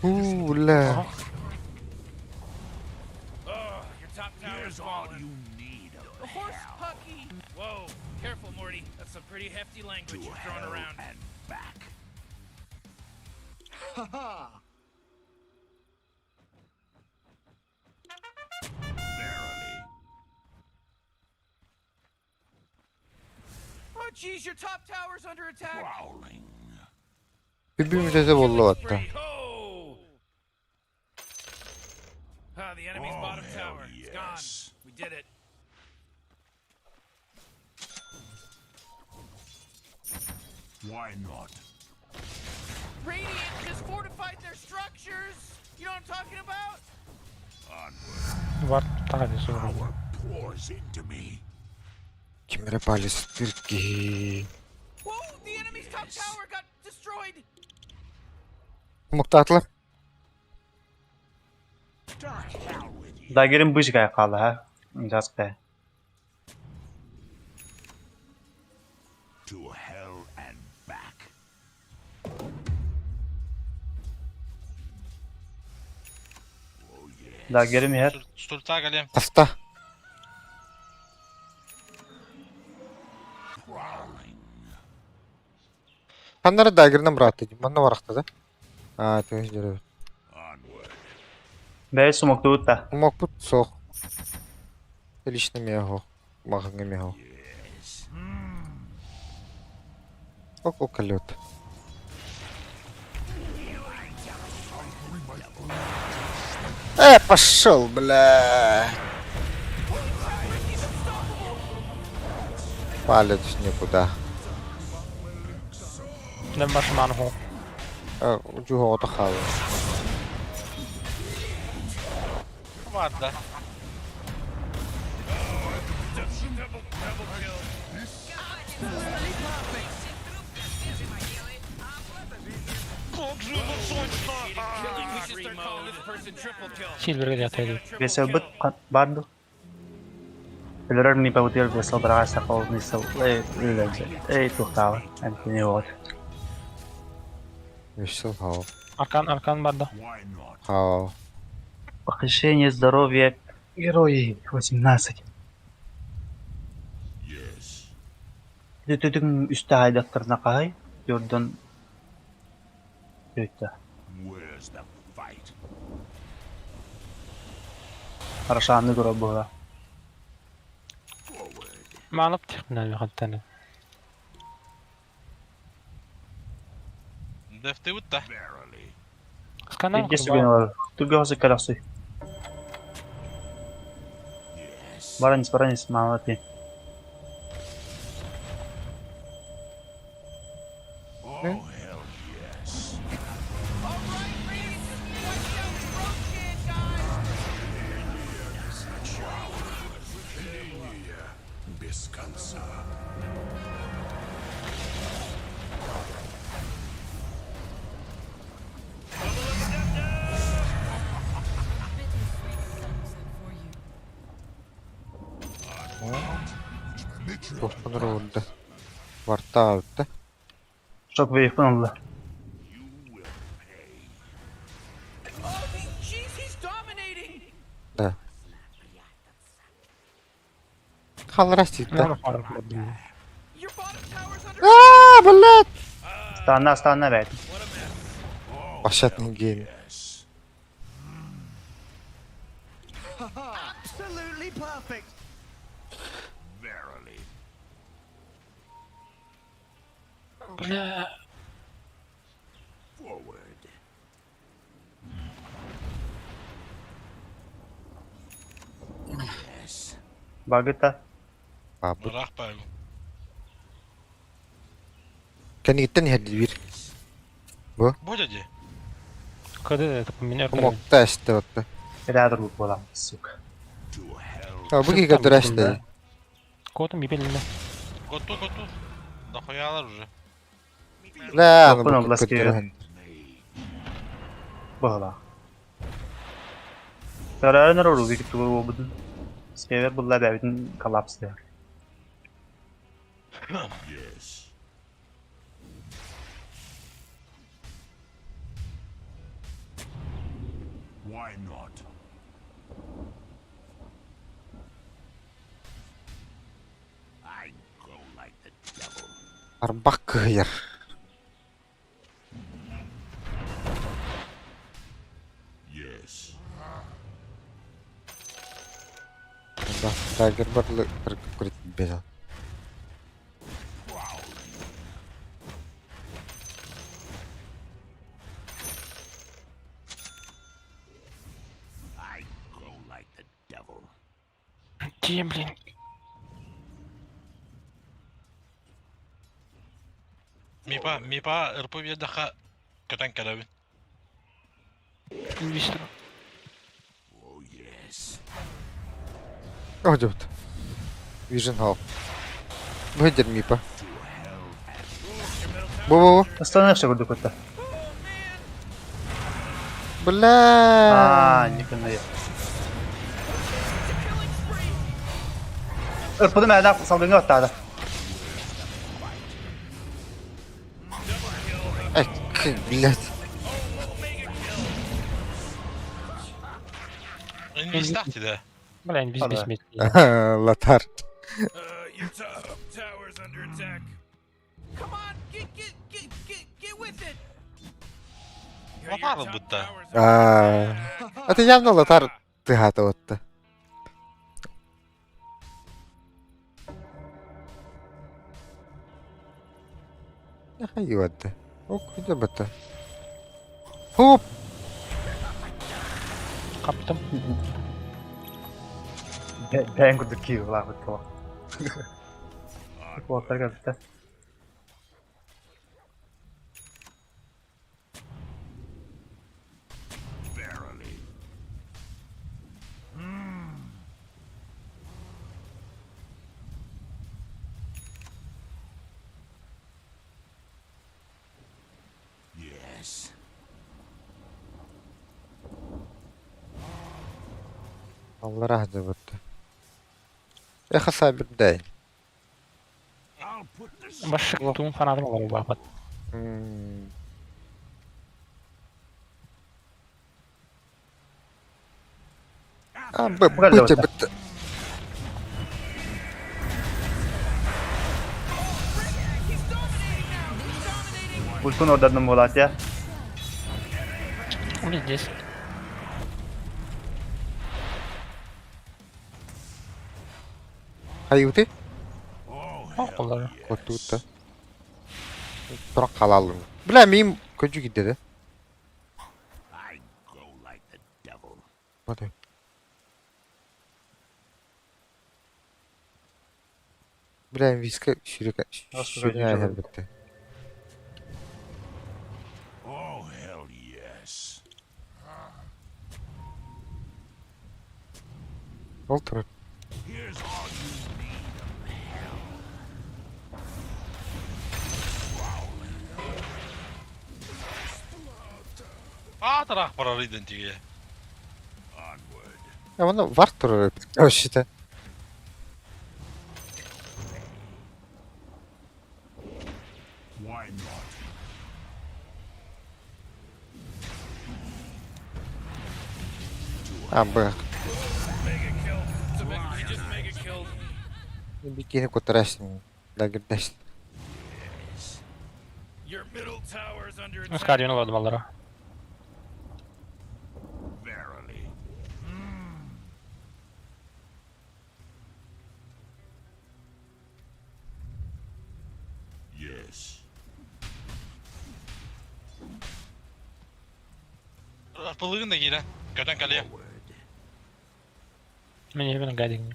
У, бля. Oh, your top tower's Here's all fallen. you need of The horse hell. pucky. Whoa, careful, Morty. That's some pretty hefty To language you're throwing hell around. and back. Ha Verily. Oh, jeez, your top tower's under attack. Prowling. Bir müdete bollu batta. Spree. Ho! Ah, the enemy's Oh, bottom hell tower. It's yes. gone. We did it. Why not? Radiant just fortified their structures. You know what I'm talking about? Onward. Бар тағы сур. Power pours into me. Кимере палестир ки. Whoa, the enemy's top tower got destroyed. Муктатлар. To hell with you. Дагерин быжгай хаала ха. Жазгай. To hell and back. Oh yes. Дагерим иһэр. Султа кэлиэм. Таста. Prowling. Ханнары дагернен братты. Манна барахта да. А, төһ жүрөбүт. Onward. Бэйэ сумоктубут да. Мокпут сох. Лично мехо. Маханга мехо. Yes. Ок, околет. Пошел, бля. Палец никуда. Мен башым хо. Жуха отахалы. Бар да. Double, double kill. Killing we should start calling this person triple kill. Силверге жатайды. Triple Веселбыт kill. бар ду. Өлөрөр ми баутил весел барага сакол мисел. Эй, үлэнсе. Эй, тухтаава. Антини вот. Весел хау. Аркан, аркан бар да. Why not? Хау. Похищение здоровья герои 18. Yes. Түтүтүн үстэ айдаттарна каһай. Jordan Өйтті. Where's the fight? Арашааны көрө була. Forward. Маанап тихминен хаттаны. Дефтебут да. Verily. Сканан. Икки сүгэн олар. Түгө хосы каласы. Yes. Баранис, баранис, маалати. Oh hell yes. All right, Radiant just wiped out Roshan, guys. Без конца. Bittersweet sunset. Уурда. Вартаабыта. Шоквейвпын ылла. Да. Халларас тиитта. Аа, блядь! Станна, станна бэйт. Пошатный гейм. Absolutely perfect. Verily. Бля. Forward. Yes. Багыта. Баабыт. Ыраах баар. Кэнниттэн иһэрдии биир. Бу. Бу дьэ. Когда это поменяю? Мокта эстэ батта. Рядом буолан, сука. To hell. А бу киһи көрдөрө эстэ. Кого-то мебельно. Готу, готу. Дохуялар уже. Бля, Оппун аны бу область көрдөрө. киирэн. Быһалаах. Көрөөнөр уруги тугу буолбутун. Скевер булла бэбитин коллапс диэр. Yes. Why not? I go like the devil. Арбах кыһыйар. Yes. Да, дагер барлы көрүт беда. I go like the devil. Где, блин? Мипа, мипа, РП биэрдэххэ көтөн кэлэбин. Инвестор. Oh yes. О, дьэбит. Vision Hall. Бу дер мипа. Бу бу бу. Остановишься курдук это. Бля. Аа, никогда. Ырпыды мәдә салгыны аттады. Эй, блядь. Инвестах да. Бля, инвиз А, да. бессмертный. Латар. Your top tower's under attack. Come on, get get get get get with it. Yeah, your Латар top будто. tower's under Аа. attack. Это явно латар тыгата отта. Хайватта. Ок, дебата. Хоп! Каптым. Бэйн курдук киир лаахыт кого. Куоттар кэлбитэ. Verily. Yes. Алларах дебатта. Эхо сабир дай. I'll put the Башык туун фанатым олар бапат. А, б, Бу б, кэллэ б, Ультун ордадым буолаат я. Блин, здесь. Хайуты? Oh, Ох, олар. Котута. Тура халалым. Бля, мим көчү китте да. I go like the devil. Бата. Бля, виска сюрека. Господи, Сюрня ничего. битте. Oh, hell yes. Ол турар. Here's all you need of hell. Аа, тараах барар идентиге. Onward. Я вон вар турар. Вообще-то. Why not? А, б. Mega kill. It's a mega, he just mega killed. Бикини кутарасин. Дагырдаш. Your middle tower's under attack. Скадион олордум аллара. Verily. Yes. Пылыгын да киирэн. Көтөн кэлиэ. Forward. Мен ебен гадин.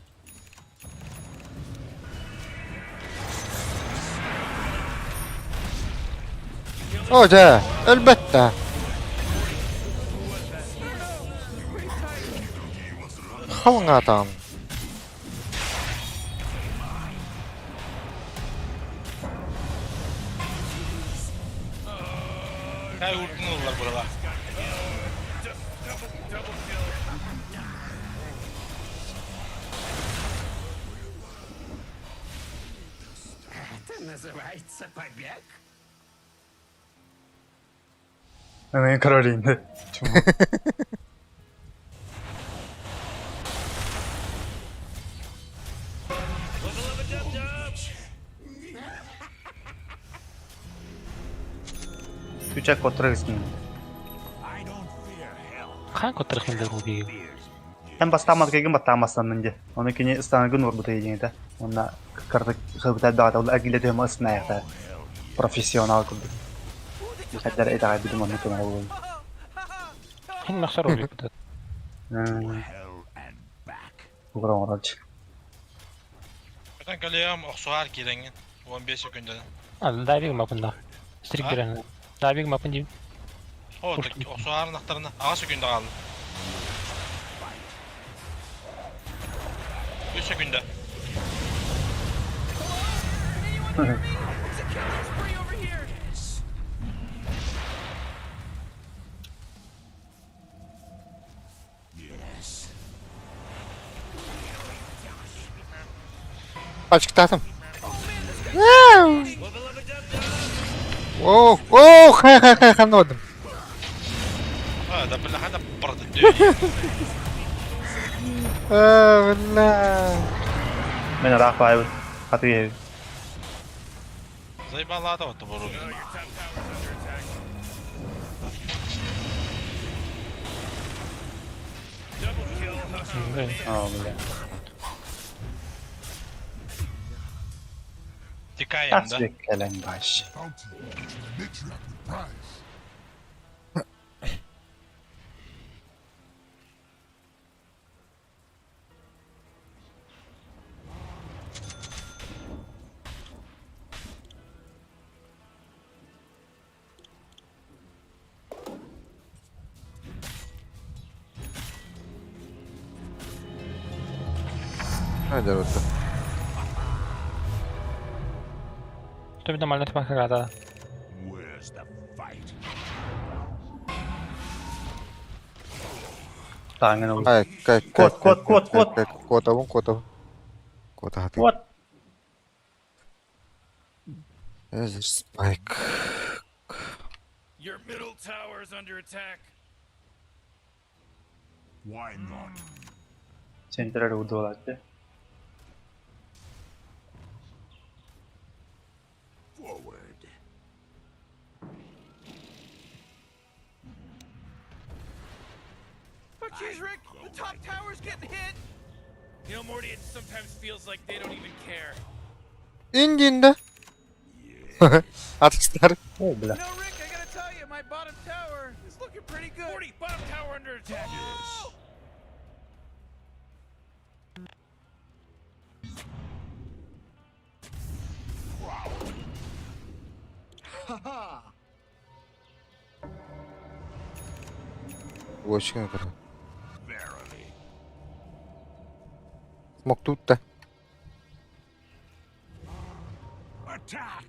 О, да, элбетте. Халыңа там. Кай урдун ыллар бурала. Double, double kill. Это называется побег? Мен Каролинді. Үчәк отырғызын. I don't fear hell. Хан коттарых мен бу биги. Hem бастамад кеген баттамастан менде. Оны кене ыстанагын орбута едеңді. Онна карды хыбыта дағада ол әгіле дөм ысына аяқта. Профессионал күлді. Хәддәр әйтәгә бидем оны кене ол. Хин махсар ол бит. Hell and back. Бугра оңралчы. Көтөн кэлиэм охсуһаар киирэҥҥин. 15 секунданы. А, дайвинг мапында. Стрик берен. Дайвинг мапын дейм. О, охсуһаарын ахтарына. Аҕа секунда хаалла. 3 секунда. Anyone hear me? There's a killing spree over here. Yes. Ачыктатым. О, о, хай хай хай ханодым. А, да бля, хана барды дүйі. А, бля. Мен рақ байбыт. Хаты ебі. Зайбалады отты буру. Oh, your top tower's under attack. Double kill. О, бля. Тикаем, да? Тас кэлэн баш. Bounty to the matriarch with prize. Hadi bakalım. Төбі нормально тымақ кагата. Where's the fight? Таңын ол. Кай, кай, Кот, кот, кот, кот. Кот абын, кот абын. Кот аты. Вот. Эзер спайк. Your middle tower's under attack. Why not? Централ удалады. Forward. Oh, jeez, Rick, the top tower's getting hit. You know, Morty, it sometimes feels like they don't even care. İndiğinde. Atışlar. О, бля. You know, Rick, I gotta tell you, my bottom tower is looking pretty good. Morty, bottom tower under attack. Oh! Очень круто. Verily. Смог тут-то. Attack!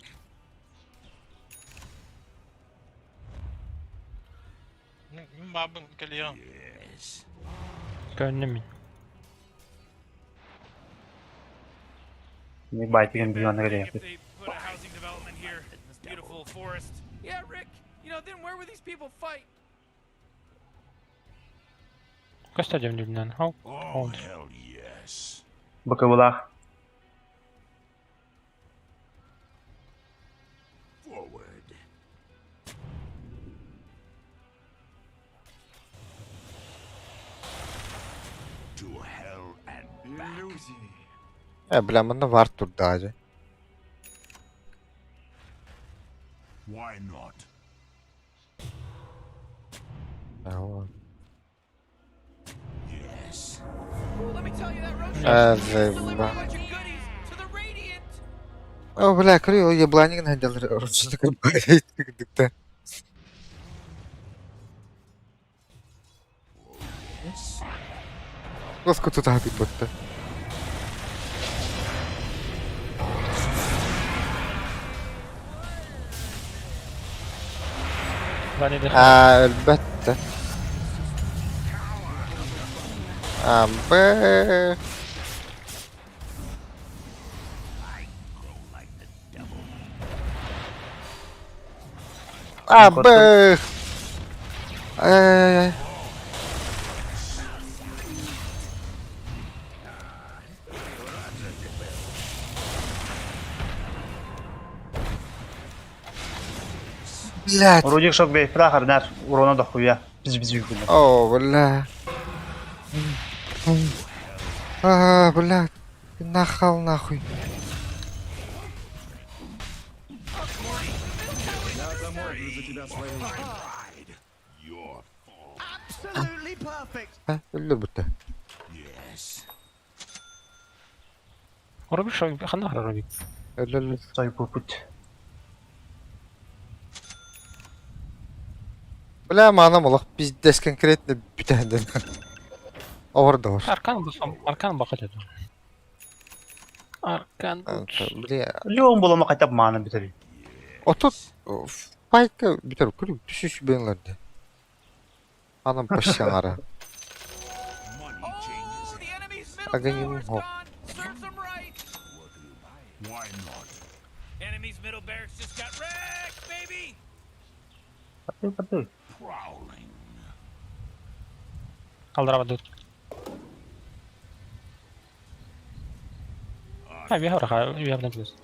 Бабын кэлиэм. Yes. Көннүм мин. Не байтыгын билгән If гәрәк. they put a housing development here, in this beautiful forest. Yeah, Rick. You know, then where would these people fight? Көстө дьөмнүлүнэн. Хау. Oh, hell yes. Быкыбылаах. Forward. To hell and back. Иллюзии. Э, бля, манна вар турда же. Why not? Yes. Ooh, let me tell you that Roshan Э, just delivered a заеба. bunch of goodies to the Radiant. О, бля, көрү, ебланик наделали. Ручник Yes. Лоску тут будто. Ваня А, Әлбәттә. А, Б. Go like the devil. А, Б. Ай-яй-яй. Блять. Рудик шок бей, прахар нар, урона дохуя. Биз биз үйгүнө. О, бля. А, бля. Ты нахал нахуй. Я замолвлю за тебя свою Pride. Your fault. Absolutely perfect. А, өлөр бүтэ. Yes. Рубик шо ханна Рубик. Өлөр. Сой пупут. Бля, манам олох пиздец конкретно бүтәнден. Овар да бар. Аркан бакам, аркан бакат это. Аркан. Бля, Леон боломо кайтап мааны бүтөбүй. отут файка бүтөр күлүк түшүш бенлерде. Анам пашаңара. Money Oh, changes. the enemy's middle Огонь tower's ему. gone. Serves them right. What do you buy? Why not? Enemy's middle barracks just got wrecked, baby! Паты паты. Prowling. Алдыра тут. А, виһара, виһара плюс.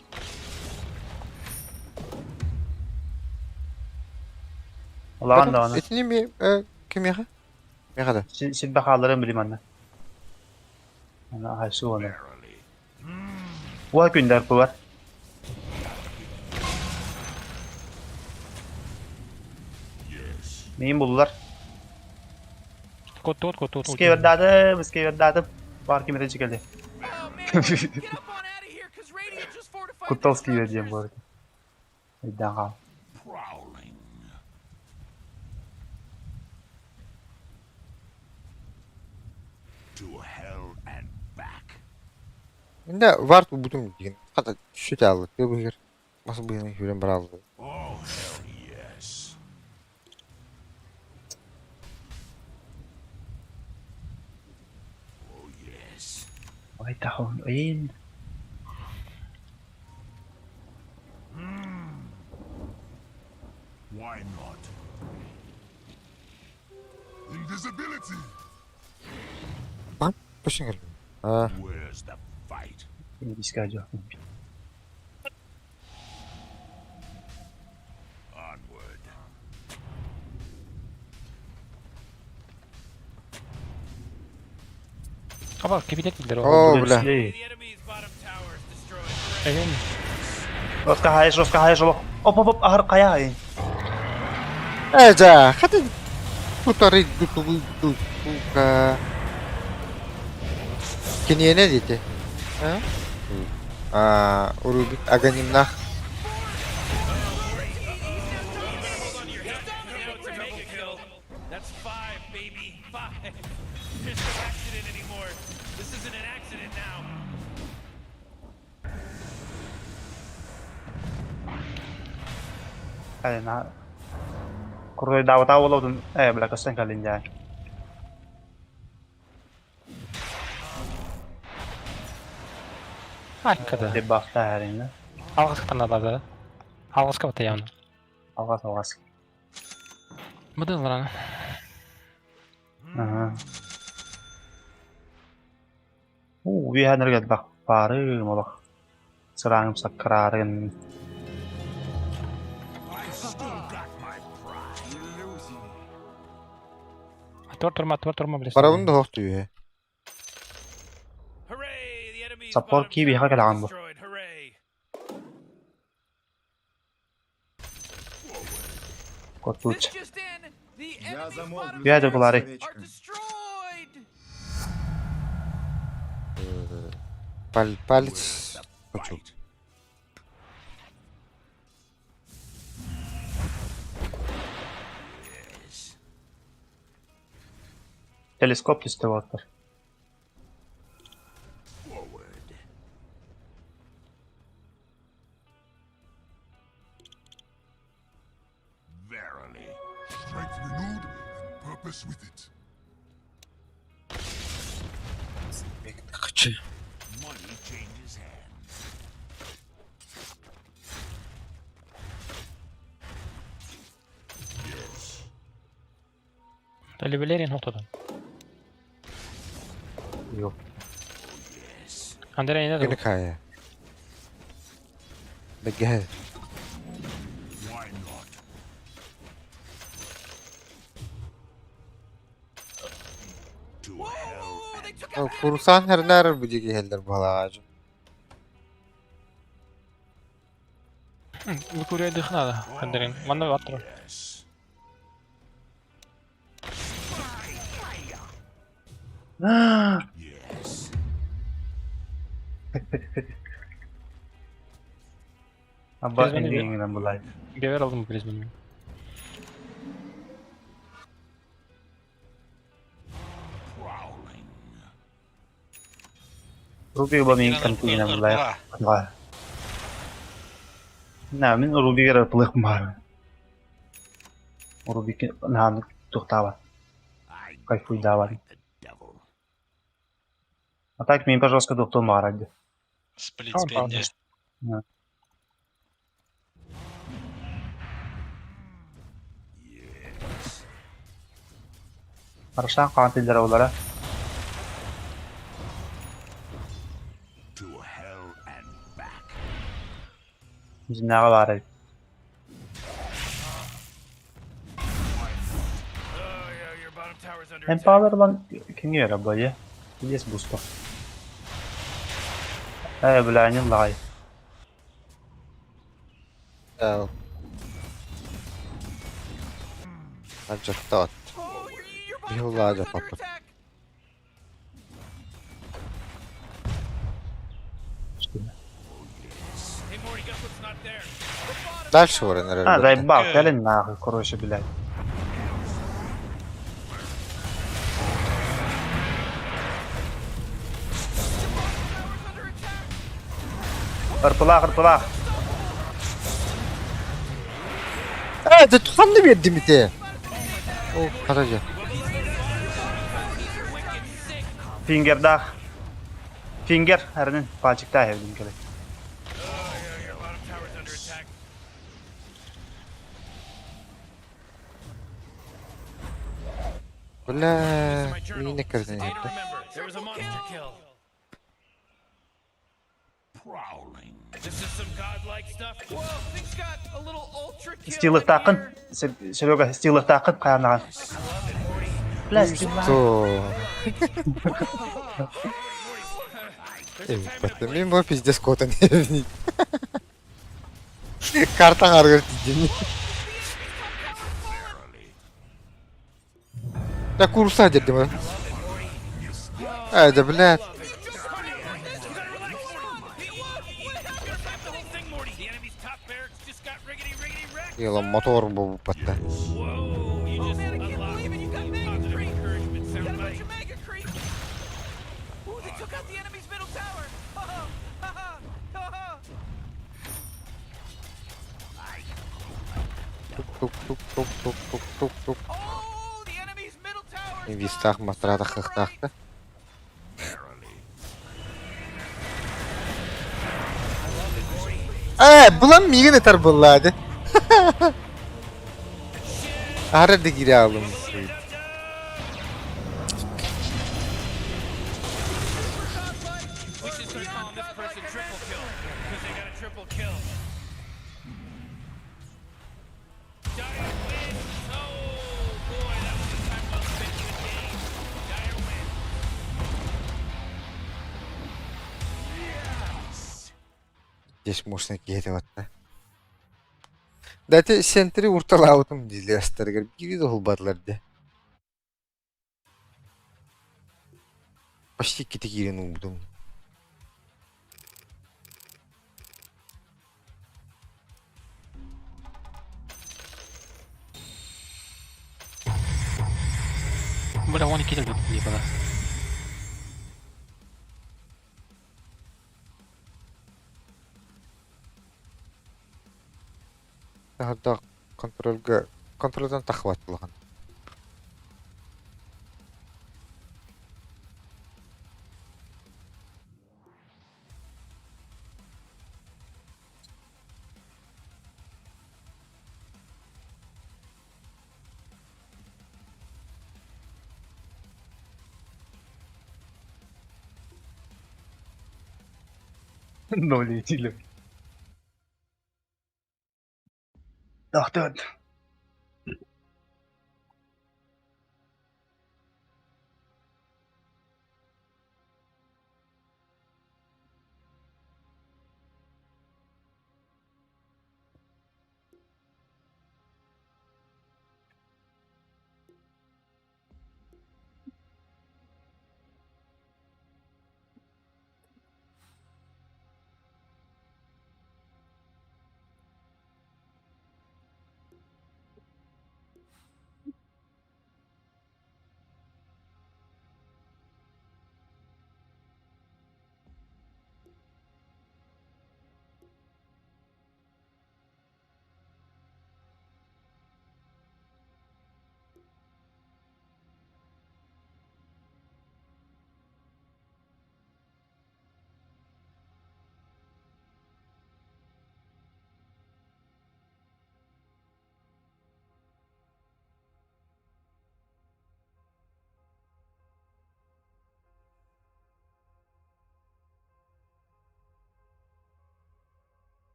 Улаган да аны. Этини ми кимеха? Меха да. Син бахаларын билим анна. Ана хайсу аны. Verily. Уа күндөр бар. Yes. Мейин булдулар. Кот тут, кот тут. Скевердады, скевердады. Бар кимете чекелди. Oh man, get up on out of here, cause Radiant just fortified their Куттал скивер диэн structures. бар. Айдан кал. Prowling. To hell and back. Инде вар бүтүм деген. Ката түшүт алды. Бу бир. Мас быйны хүрен бар алды. Oh, hell yes. Oh, yes. Ой тахон. Ин. Why not? Invisibility. Бан пашыңар. А, Where's the fight? Диске жок. Onward. Аба, кибитет билдер. О, бля. The enemy's bottom tower is destroyed. Эген. Роска хайш, роска хайш. Оп оп оп ахыр кая. ин. Э, жа, хата тутары дуту сука. Кинене дети. А? А, Урубик Аганимнах. Hold on to your hat. Now it's a mega kill. That's five, baby. Five. There's no accident anymore. This isn't an accident now. Айна. Курой давата болодун. Э, бля, костен калин жай. Айкада. Дебафта харин. Алгыска таналады. Алгыска бата явно. Алҕас алҕас. Быдылларан. Аһа. Уу, үөһэнэргэ элбэх баарым олох. Сырааҥым саккыраарын. I've still got my pride. Иллюзии. Туор турма, туор турма билесин. Барабын да суох түһэ. Hooray! The enemy's Support bottom key tower биһиэхэ is кэлэҕин бу. destroyed. Hooray! This Котуч. just in, the Я enemy's замолвлю bottom Бэйэ barracks булаары. are словечко. destroyed. Паль, палец хочу. Fight. Yes. Телескоп түстэ буолтар. Forward. Verily. Strength renewed and purpose with it. Хочу. Money changes hands. Yes. Левелерин хотодан. Yok. Yes. Андрей не Гүнү да. кая. Беге. Why not? To Whoa, hell whoa, whoa, they and took out the Курсан хернер бу диги хеллер балаажы. Бу дых надо, Андрей. Манна ваттыр. yes. Yes. Абба Призманы эндиңинен булай. Бевер алдым призманы. Prowling. Рубик ба мин кантигинен булай. На, мин Рубигер плых бар. Рубик нааны тухтаба. I Кайфуйдавар. like the devil. А так мин пожалуйста тухтул маради. Сплит Он правда. спинни. Yes. Хороша кантилдер олара. To hell and back. Жинага бар. Oh yeah, your bottom tower's under attack. Empower lan кимге бара бая? Здесь бусто. Э, бля, не лай. Ажаттаат. Oh, your bottom Бихулаажа tower's under папа. attack. Hey Morty, guess what's not there? Дальше варен А, заебал, кэлен нахуй, короче, блядь. Ырпылах, ырпылах. Э, да туханны бердим ите. О, каража. Фингердах. Фингер, әрнин пальчикта хевдим келе. Your bottom tower's under attack. Бля, My journal. мине This is кирдин a day to хепти. remember. There was a monster kill. Prowling. This is some godlike stuff. Whoa, things got a little ultra kill. in Стилыктакын, here. Серега, стилыктакын каянаган. Бля, стилыктакын. То. Э, Мин бу пиздец котан хевни. Карта харгыр тидин. Да курса дедим. Э, да блядь. The whole thing, Morty. The enemy's top barracks just got riggedy riggedy wrecked. Йола мотор бу батта. Whoa, you Oh just man, I can't unlocked believe it. You got a mega positive creep. encouragement You got a soundbite. bunch of mega creeps. Ooh, they took out the enemy's middle tower. Ha ha ha ha ha. Тук тук тук тук тук тук тук тук. Oh, the enemy's middle tower. Вистах матрата хахтахта. Verily. Э, булан мигин этер буллады. Аһара да киирэ аҕалым. We should start calling this person triple kill because they got a triple kill. Dire wins. Oh boy, that was a time well spent. Good game. Dire wins. Здесь можно киһи батта. Дати сентри урталаабытым дииллэр астарыгар биири да уһулбатылар дии. Почти иккитэ киирэн уурбутум. Бля, он 12 өлбүт дии бала. Таһырдах контрольга контролтан таххыбат улахан. Ноль недели. Тахтыт.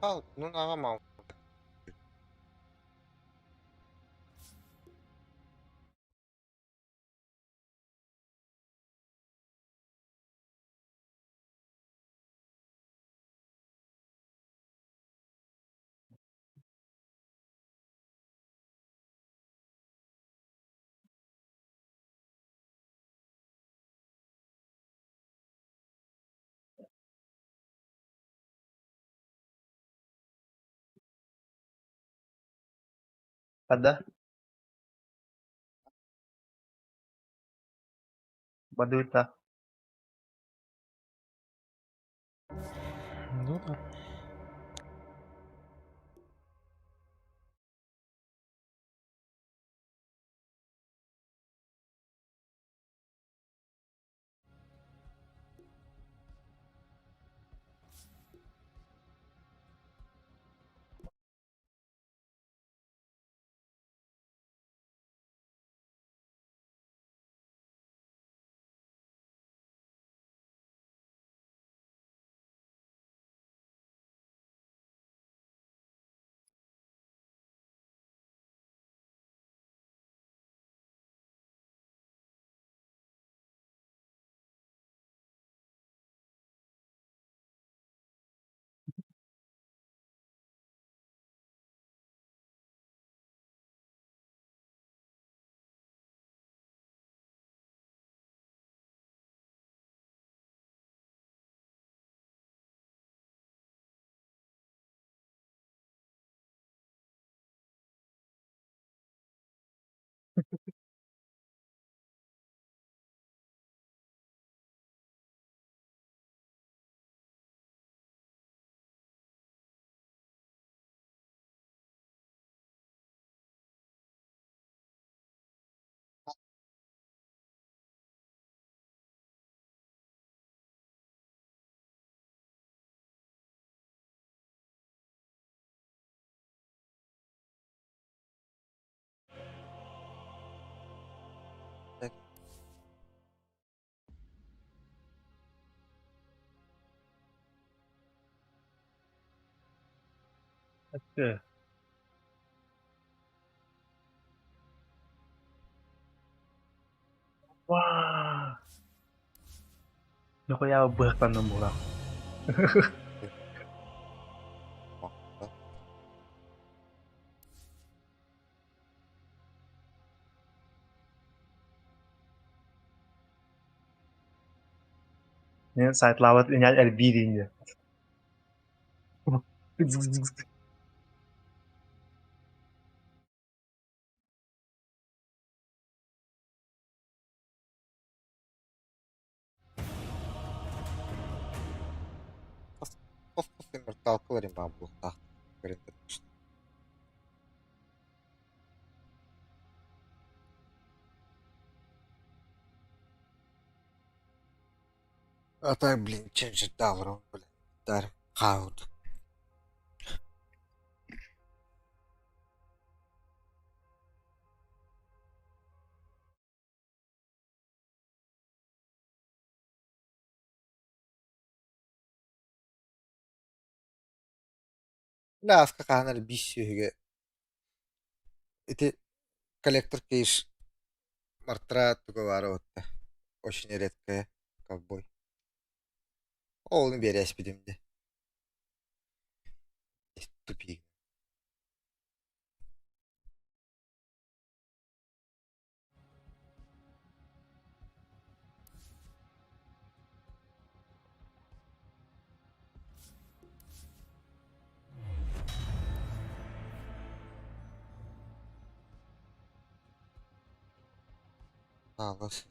Ал, ну аҕам Хада Бадыыта. Ну да. Э. Вау! Нахуя быһахтанным буолар. Мен сайтлаабат инään элбиир инде. Хос-хос имморталкалар им баар буолуохтаах. А так, блин, чем же тавром, блин, дар хаут. Бля, аска хаһан эрэ биис сүөһүгэ ити коллектор кейс мартра туга баара уотта очень редкая ковбой. Ону биэрээспитим дии. Тупик. Хаалас.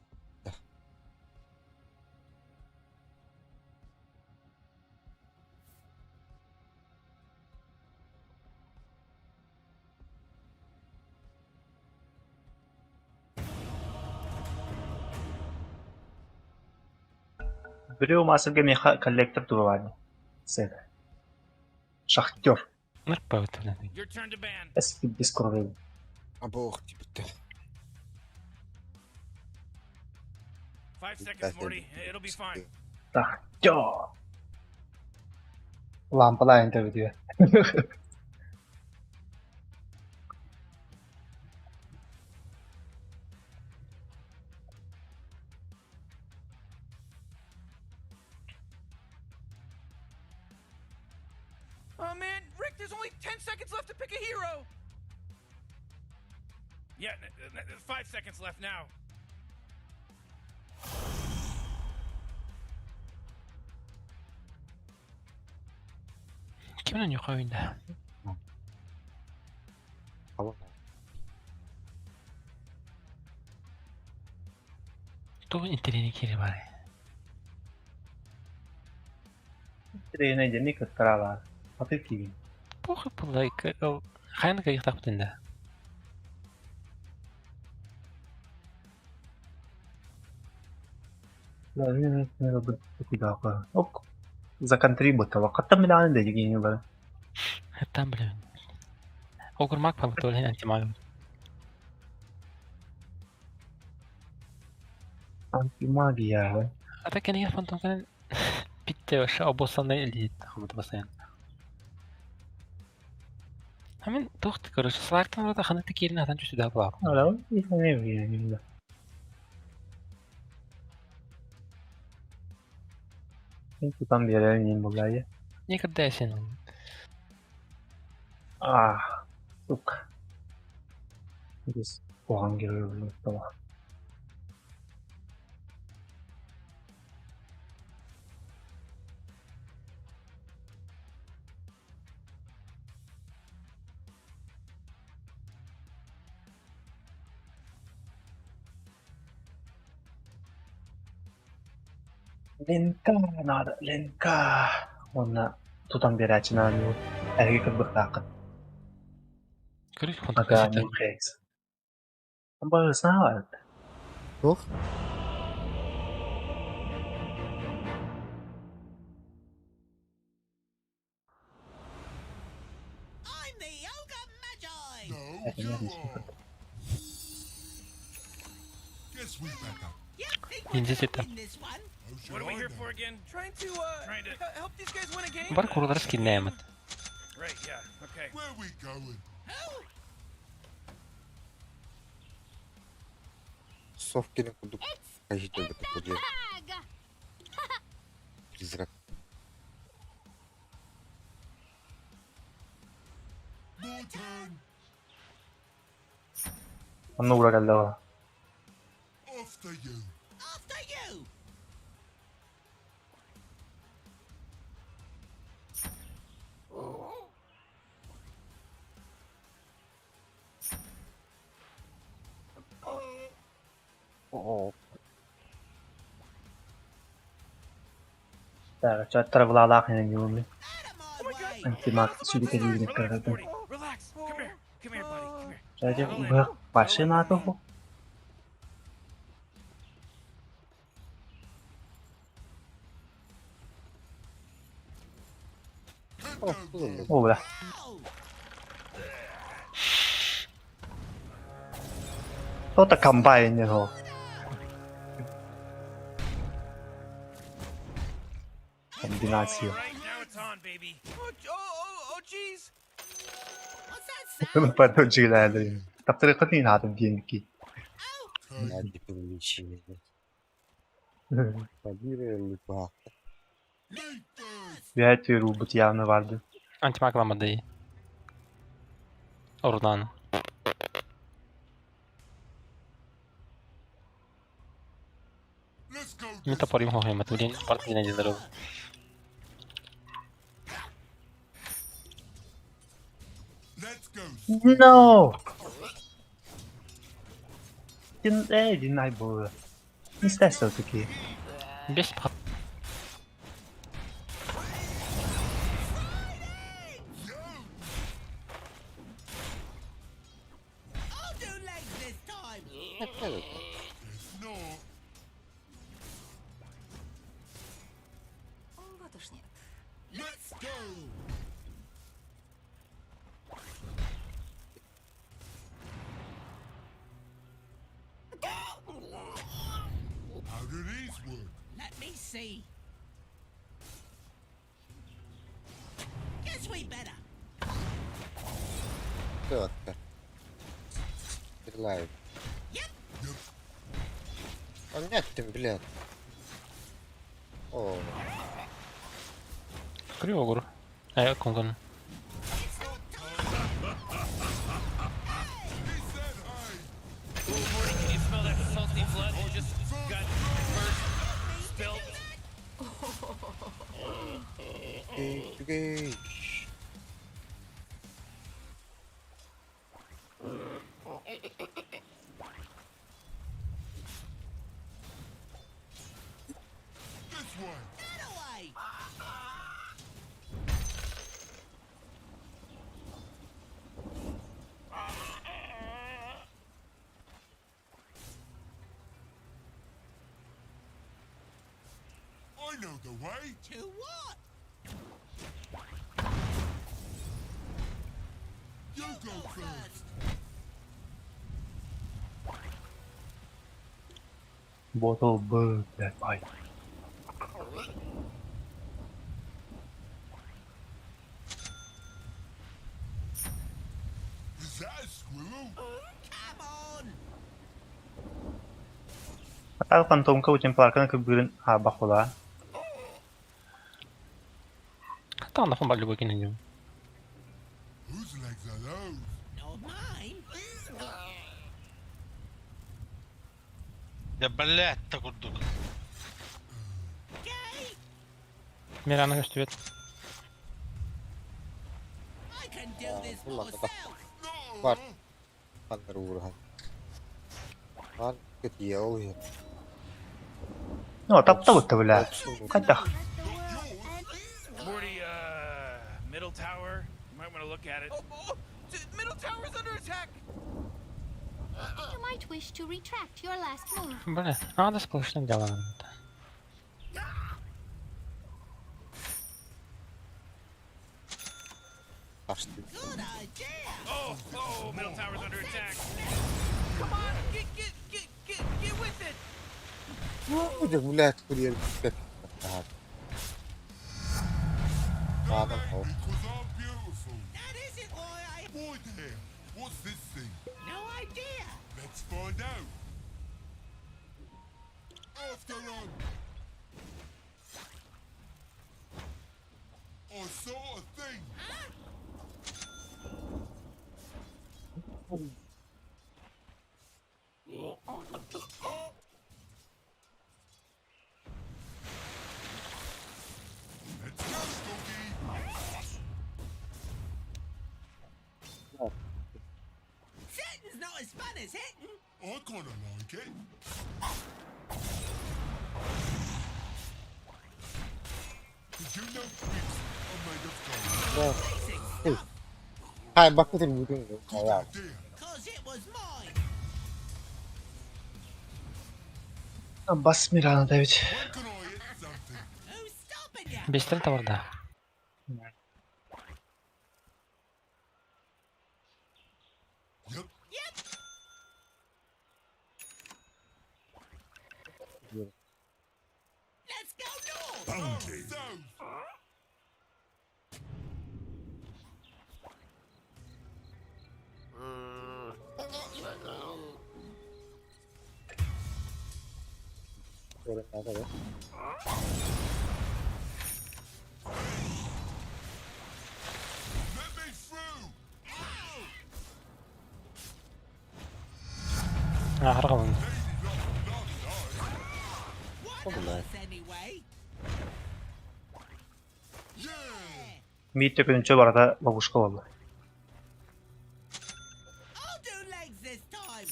Біреу масырга меха коллектор туруани. Сэр. Шахтер. Нырпа бит, блин. Your turn to ban. Эс без крови. Абоох типа. 5 seconds, Morty. It'll be fine. Шахтер. Лампалаа интервью. Oh man, Rick, there's only 10 seconds left to pick a hero. Yeah, 5 seconds left now. Kimin oynuyor oyunda? Tamam. Тугу интэриэһинэй киирэ баарый? Интэриэһинэй дьэни кыттара баар. Аты киирин. Похуй буолла, ол хайан да кыайыахтаахпытын да. Ок. За контрибутова. Хаттан билэҕин да дигини бары. Хаттан билэбин. Огурмак пабыт ол иһин антимаг. Антимагия. А так кэнигэр фантом питте вообще обоссанный илиит хабыт постоянно. А мен туох короче слайктан вроде ханнык да киирин хатан түсүдэ баар. Ала, не Тутан биэрэр иин буллаайы. Не кырдайсен. А, сука. Здесь куһаҕан герой буолла. Ленка надо, Ленка. Уонна тутан биэрээччинэн эһиги кырбыктааххыт. Көрүс фантом Ага, кэситэ. Михекс. Баҕысаабат. Туох? I'm the Ogre Magi! No, you are. Guess we back up. Yep, think Ninja we're gonna ситэ. win this one. How should What are we I here know? for again? Trying to, uh, Trying to- help these guys win a game? Бар курулар скиннээмэт. Right, yeah, okay. Where we going? Совкины курдук хайдах курдук Призрак. More turn. Онно уура кэллэ буолла. After you. After you! Оо. Так, чаттара булаалаах иһин юуми. Out of my way! Антимаг сүрүкэлиирин Relax, көрөбүн. Morty. Relax. Come here. Come here, buddy. Come here. Чача быһах вообще наатоху. О, булла. Оо бля. То-то комбайн его. Комбинация. All right, now it's on, baby. Oh, oh, oh, oh, jeez! What's that sound? Подожди, Таптырыкын хаатын диэнки. Ради привлечения. Побили лупа. Бэт рубут явно барды. Антимаг ламады. Орунан. Let's go. Мин топорим хохемат. Блин, бар динэ здоров. Let's go. No. Дин э динай була. Не стесал таки. Бес I'll do legs this time! Guess not. Вот уж нет. Let's go. How do these work? Let me see. Guess we better. Тетка. Стреляют. Yep. А нет ты, блядь. О, Кривогур. Э, конгон. He said hi. Ooh, Morty, can you smell that salty blood that just got first spilt? окей, окей. know the way. To what? You go first. Bottle bird that bite. Is that a squirrel? Come on! Ал фантомка утен парканы кыбырын хаба хула. Там на фон любой кине. Whose legs are those? Not mine. Да блять, так курдук. Okay, Мирана көстүбэт. I can do this Ulan da. myself. Бар. Ханнар уурхан. Бар кытия ол иһин. Ну, тапта бутта бля. Кайдах. Morty, middle tower. You might want to look at it. Oh, oh, middle tower's under attack. You might wish to retract your last move. Бля, надо сплошным делом. Ташты. Good idea. Oh, oh, middle tower's under attack. Come on, get, get, get, get, get with it. Дьэ, блядь, курьер бүппэт. Don't Adam hate Hall. me 'cause I'm beautiful. That isn't why I. Why there? What's this thing? No idea. Let's find out. After him. I saw a thing. Let's go, doggy. Sitting's not as fun as hitting. I kinda like it. Did you know twigs are made of gold? Basic stuff. Хай, бакытыр бүтүн. Good idea. Cause it was mine. Бас Мирана да ведь. When can I hit something? Who's stopping you? Бестер таварда. Yep. Yep. Let's go north. Bounty. South. Let me through. Ахаргалын. Lady luck last night. One of us anyway. Yeah. Мит төкүнчө барата бабушка болду. I'll do legs this time.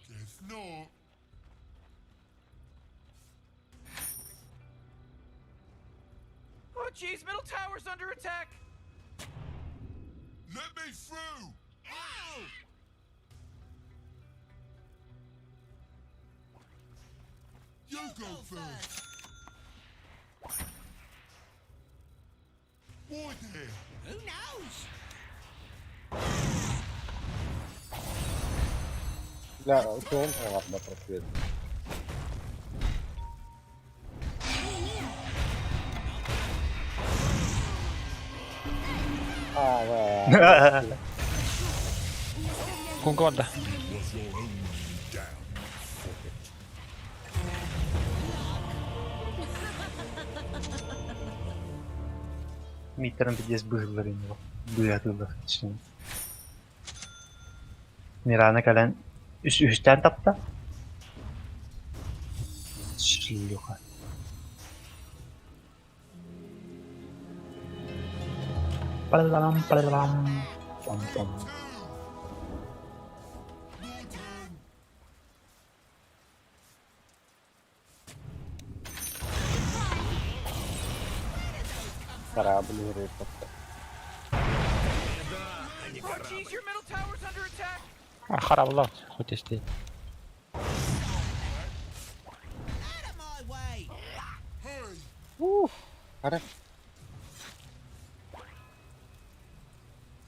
Guess not. Oh, jeez, middle tower's under attack. Let me through. Ow! You go first. Why there? Who knows? Бля, туон оҕарда просвет. Аа, Кунга барда. Was your own way down. Fuck it. Миттерин пиздец быһыллар ини. Быһатылар. Мирана кэлэн үс үстэн тапта. Шлюха. Палалам, палалам. Пам-пам. Корабль үрүт. Oh, jeez, your middle tower's under attack. Ахарабла. Хоть если. Out of my way. Hey. Ух, Хара.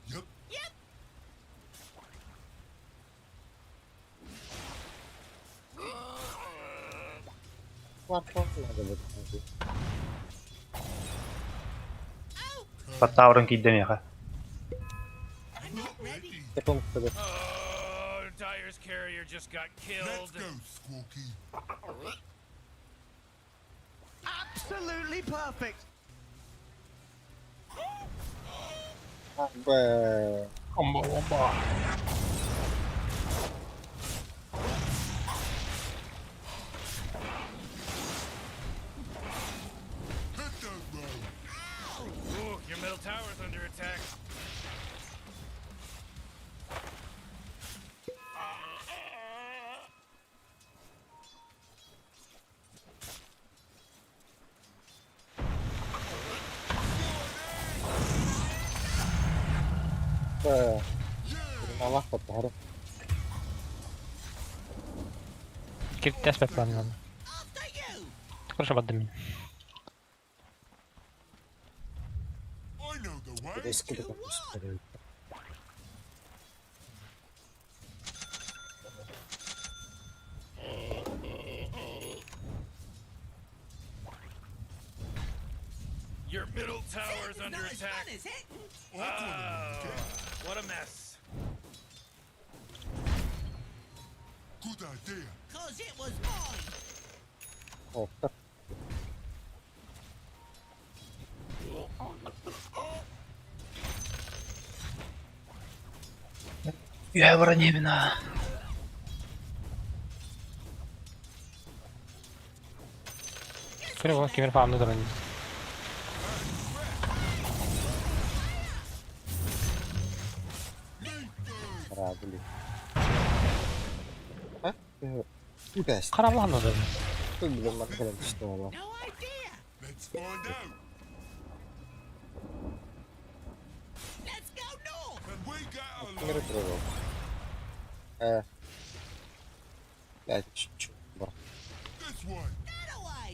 Yep. Баттаабырын киирдэ миэхэ. Тепом кыбы. Oh, Dire's carrier just got Let's killed. go, Squawky. Absolutely perfect. Бэ. Омба, омба. Hit that road. Ooh, your middle tower's under attack. Бэ. Аллах баттахары. Киртес бэпланнан. Хорошо баддым. I know the way. Riski de kapıştırıyor. Your middle tower's under Not as attack. fun as it. Oh, what a mess. Good idea. Cause it was mine. Olta. Үһэ баран иһэбин аа. Көрө кимер фамны туран. Радули. Ha? Үгәс. Карабылан да. Bilmem ben kadar işte valla. No idea. Let's find out. Let's go north. Can we get a Kimere light? kurar oldu. He. Belki şu bak. This way. That away.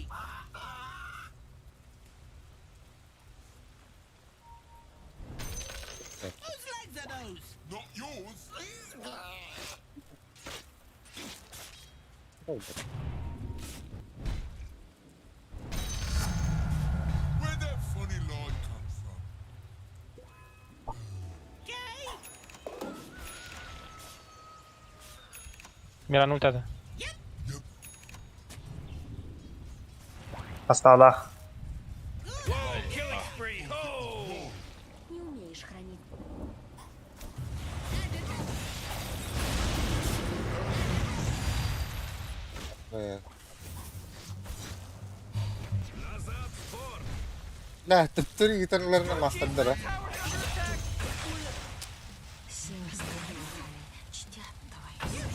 Whose legs are those? Not yours. Oldu. Where'd that funny line come from? Okay. Миран ультады. Yep. Хастаалаах. Whoa, killing spree. Oh! Не умеешь хранить. He. La tıptır gitarlarını masterlara. Все остальные чтят твою.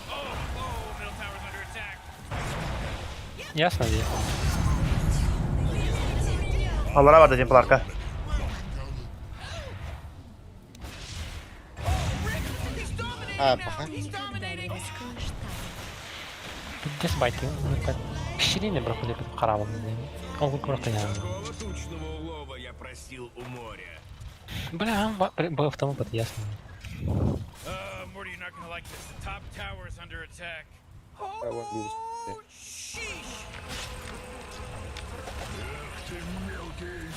Oh, middle tower's under attack. Ясно ли? Аллара барда Темпларка. He's dominating Ha now. bak. He's dominating. Не скроешь тайну. Пиздец байтын. Кишилине бір худай бит карабыл. Ол күн кыян. Какого тучного улова я просил у моря? Бля, был в том опыт, ясно. Morty, you're not gonna like this. The top tower's under attack. Oh, sheesh. Ugh, ты мелкий.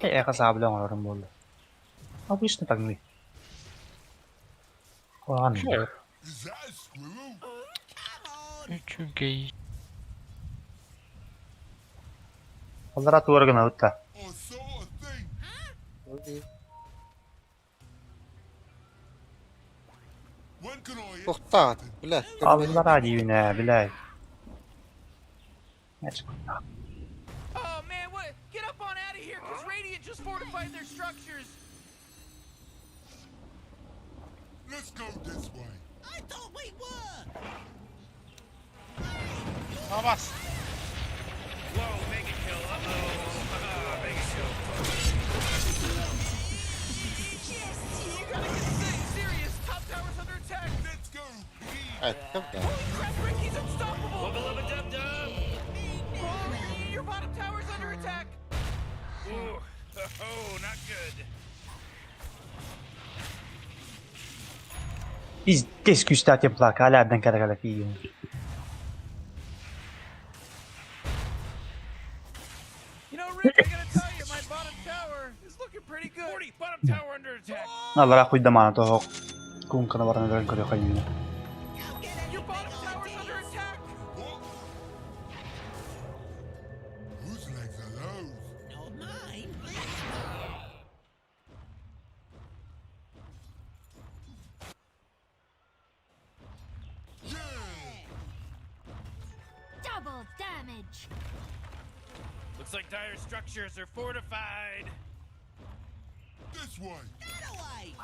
Эха саабылан оҥорорум буолла. Обычно таҥныы. Куһаҕан. Is that a squirrel? Үчүгэй. Аллара туора гынабыт да. I saw a thing. When can I hit Tohta. Bile. Аллара диибин ээ, билээ. Oh man, what? Get up on out of here, cause Radiant just fortified their structures. Let's go this way. I thought we were. Абас. Whoa, mega kill. Uh-oh. Mega kill. You gotta get serious. Top tower's under attack. Let's go, piggy. Айттым да. Holy crap, Rick, he's unstoppable. Wubba lubba dub dub. Oh, your bottom tower's under attack. Ooh. Oh, not good. Пиздец күүстээх темплак, аля абдан кара фигин. You know, Rick, I gotta tell you, my bottom tower is looking pretty good. 40, bottom tower under attack. Алара хуйдамана того кункана баран өрөн көрө хайын. Your bottom tower's under attack. What? Whose legs are those? Not mine. Yeah! Double damage. Looks like dire structures are fortified. This way. That away.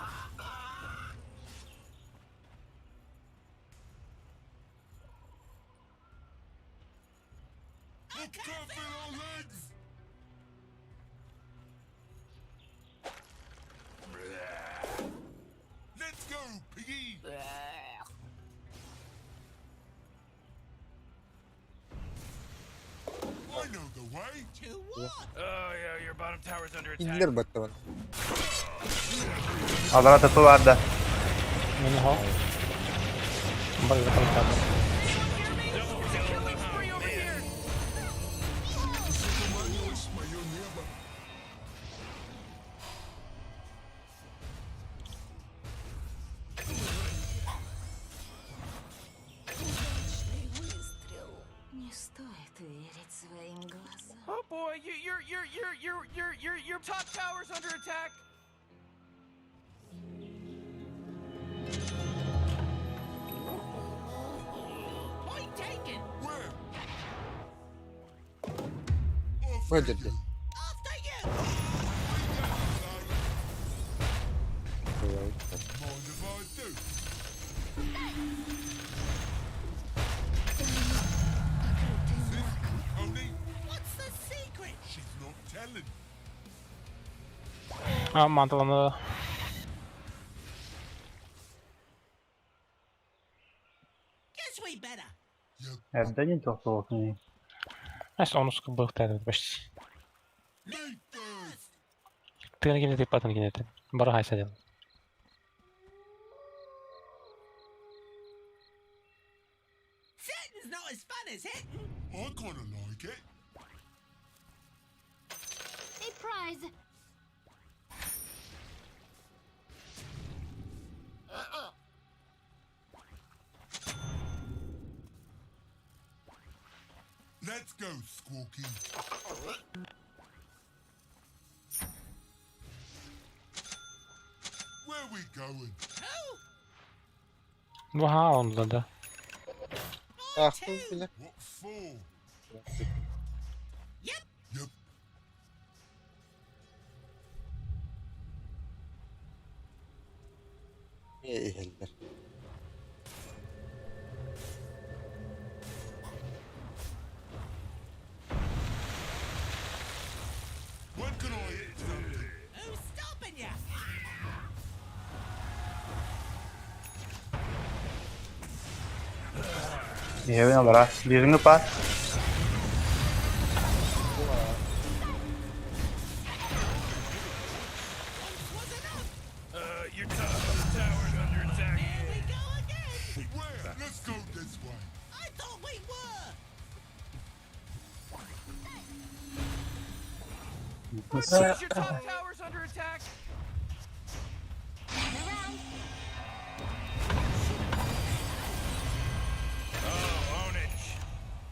I can't feel our legs. Let's go, piggy. I know the way. To what? Oh, yeah, your bottom tower's under attack. Иннер баттабын. Алара тапы барда. Мені го. Бар закрытады. Killing spree over here. Мое небо. Удачный выстрел. Не стоит верить своим глазам. Oh boy, you, your your your your your your your top tower's under attack. Point taken. Where? Off Выдержи. After you. Mind if I do? Покрытый мраком. Only What's the secret? she's not telling. А, манталаны. Guess we better. Эрден тохтоо. Знаешь, он узко был тогда почти. Me first. Ты на ты потом кинете. Барахай садил. Sitting's not as fun as hitting. I kinda like it. A prize. Let's go, Squawky. Where we going? Who? Ага, он да, да. Ах, бля. What for? Yep. Yep. Иһэллэр. When can I hit something? Who's stopping you? Иһэбин алара. Бириҥи па. Your top tower's under attack. Here we go again. Where? Let's go this way. I thought we were. Your top tower's under attack. Around. Oh, ownage.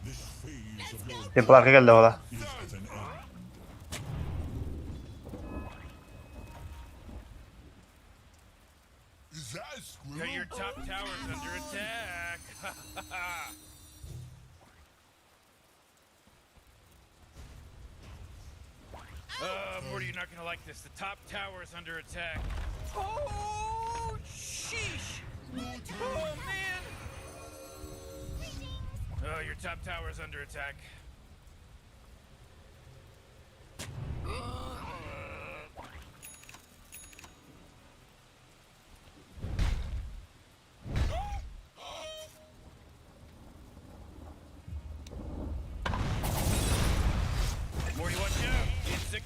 This phase of your Темпларга келди ола. is at an end. Is that a squirrel? Yeah, your top tower's under attack. Morty, you're not gonna like this. The top tower's under attack. Oh, sheesh. Oh man. Oh, your top tower's under attack.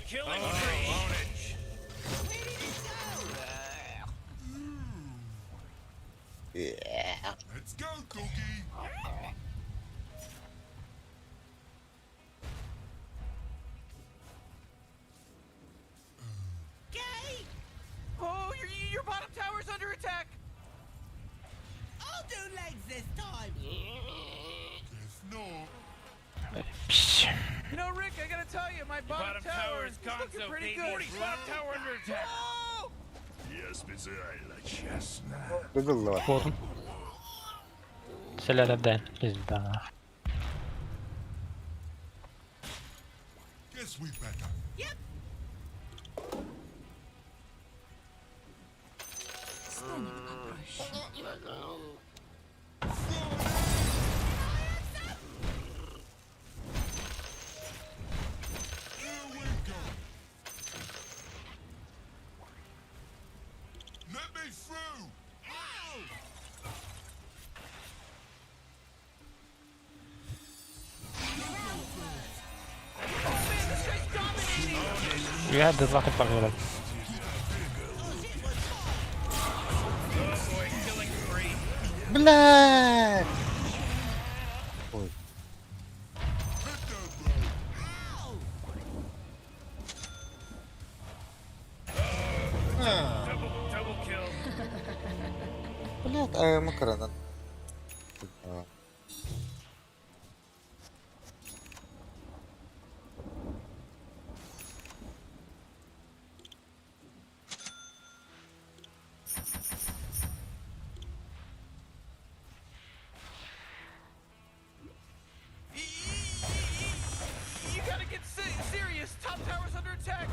Killing spree. Let's go, doggy. Gay! Oh, your bottom tower's under attack! I'll do legs this time! Guess not. Пш. You know, Rick, I gotta tell you, my bottom, Bottom tower is is looking gonzo, pretty baby. good. Morty's bottom tower under attack. Oh! Я специально честно. Гугл Болдум. Селерден. Пизда. Guess we better. Yep. Станет попроще. Here we go. Let me through. Oh man, this guy's dominating! You had the lucky part. Oh boy, killing spree. Бля! Ой. Hit the road. Double kill. Блядь, а ему гранат. You gotta get serious! Top tower's under attack!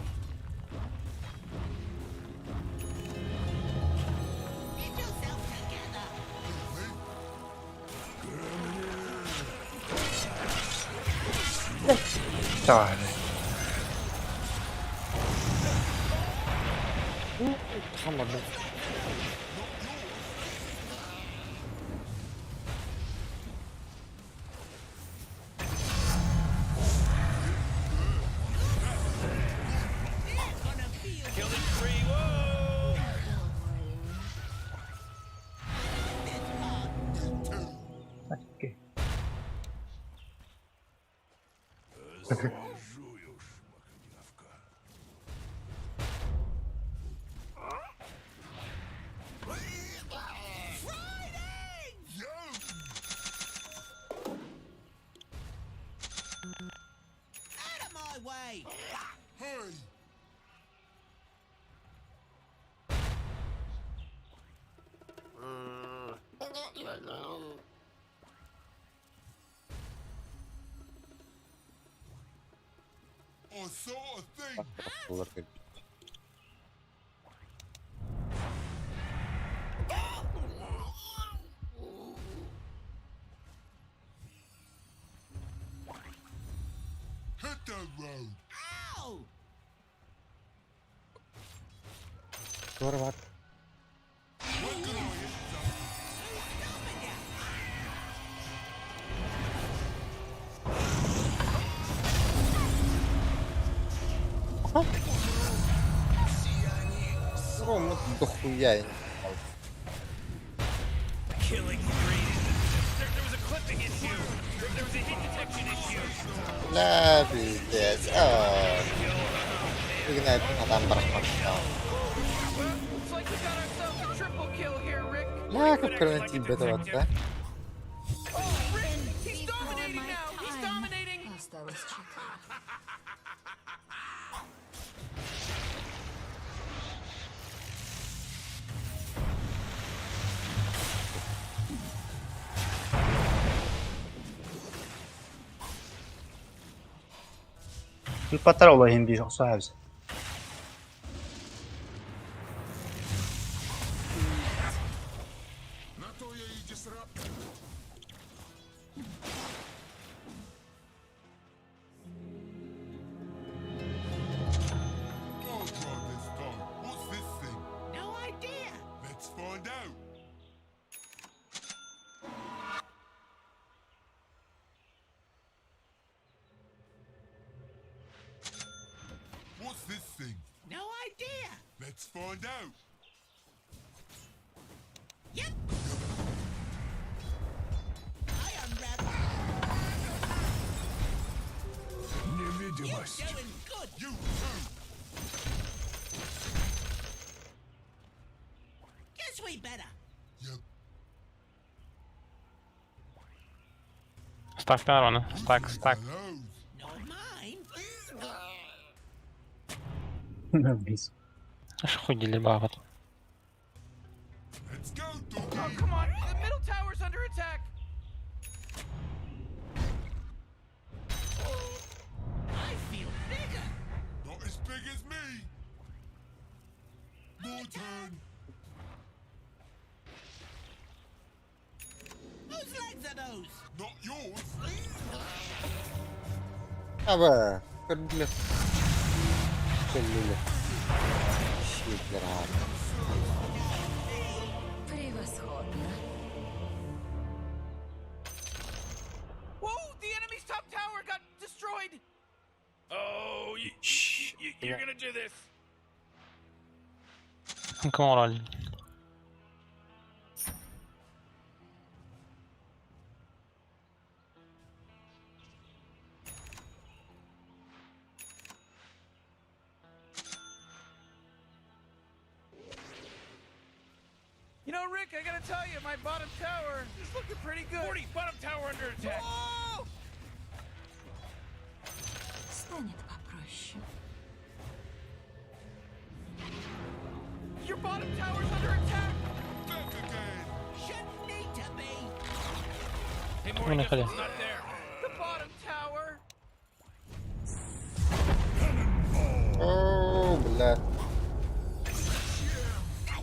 Get yourself together! Давай. Хамады. Killing spree. Whoa! Окей. Освежую шмакодявка. Out of my way! Hey. I saw a thing. Булар кэлбит. Hit the road. Ow! Тур бар. When can I hit something? Ром, дохуя я не знал. Killing spree. There was a clipping issue. There was a hit detection issue. Бля, пиздец. А. Игнайт адам барахман. Looks like we got ourselves a triple kill here, Rick. Бля, как карантин бедоват, да? Oh, Rick! He's dominating My now! He's time. dominating! Осталось четыре. Паттар олайын bir сахабыз. На то я и дисраптор. I'll try this time. What's this thing? No idea! Let's find out. Let's find out. Yep. I unwrap. Невидимость. You're doing good. You too. Guess we better. Yep. Стактар оны. Стак, стак. Hello. Not mine. Бис. Хуй дили бабат. Let's go, Oh, doggy. come on! The middle tower's under attack! I feel bigger. Not as big as me. More turn. Whose legs are those? Not yours. Аба, көрдүлэр. Көрдүлэр. Щитлер аата. Превосходно. Whoa! The enemy's top tower got destroyed! Oh, you're gonna do this. Come on, Rolly. You know, Rick, I gotta tell you, my bottom tower is looking pretty good. 40, bottom tower under attack. Oh! Станет попроще. Your bottom tower's under attack. Back again. Shouldn't need to be. Hey, Morty, guess what's not there? The bottom tower. Оо, бля.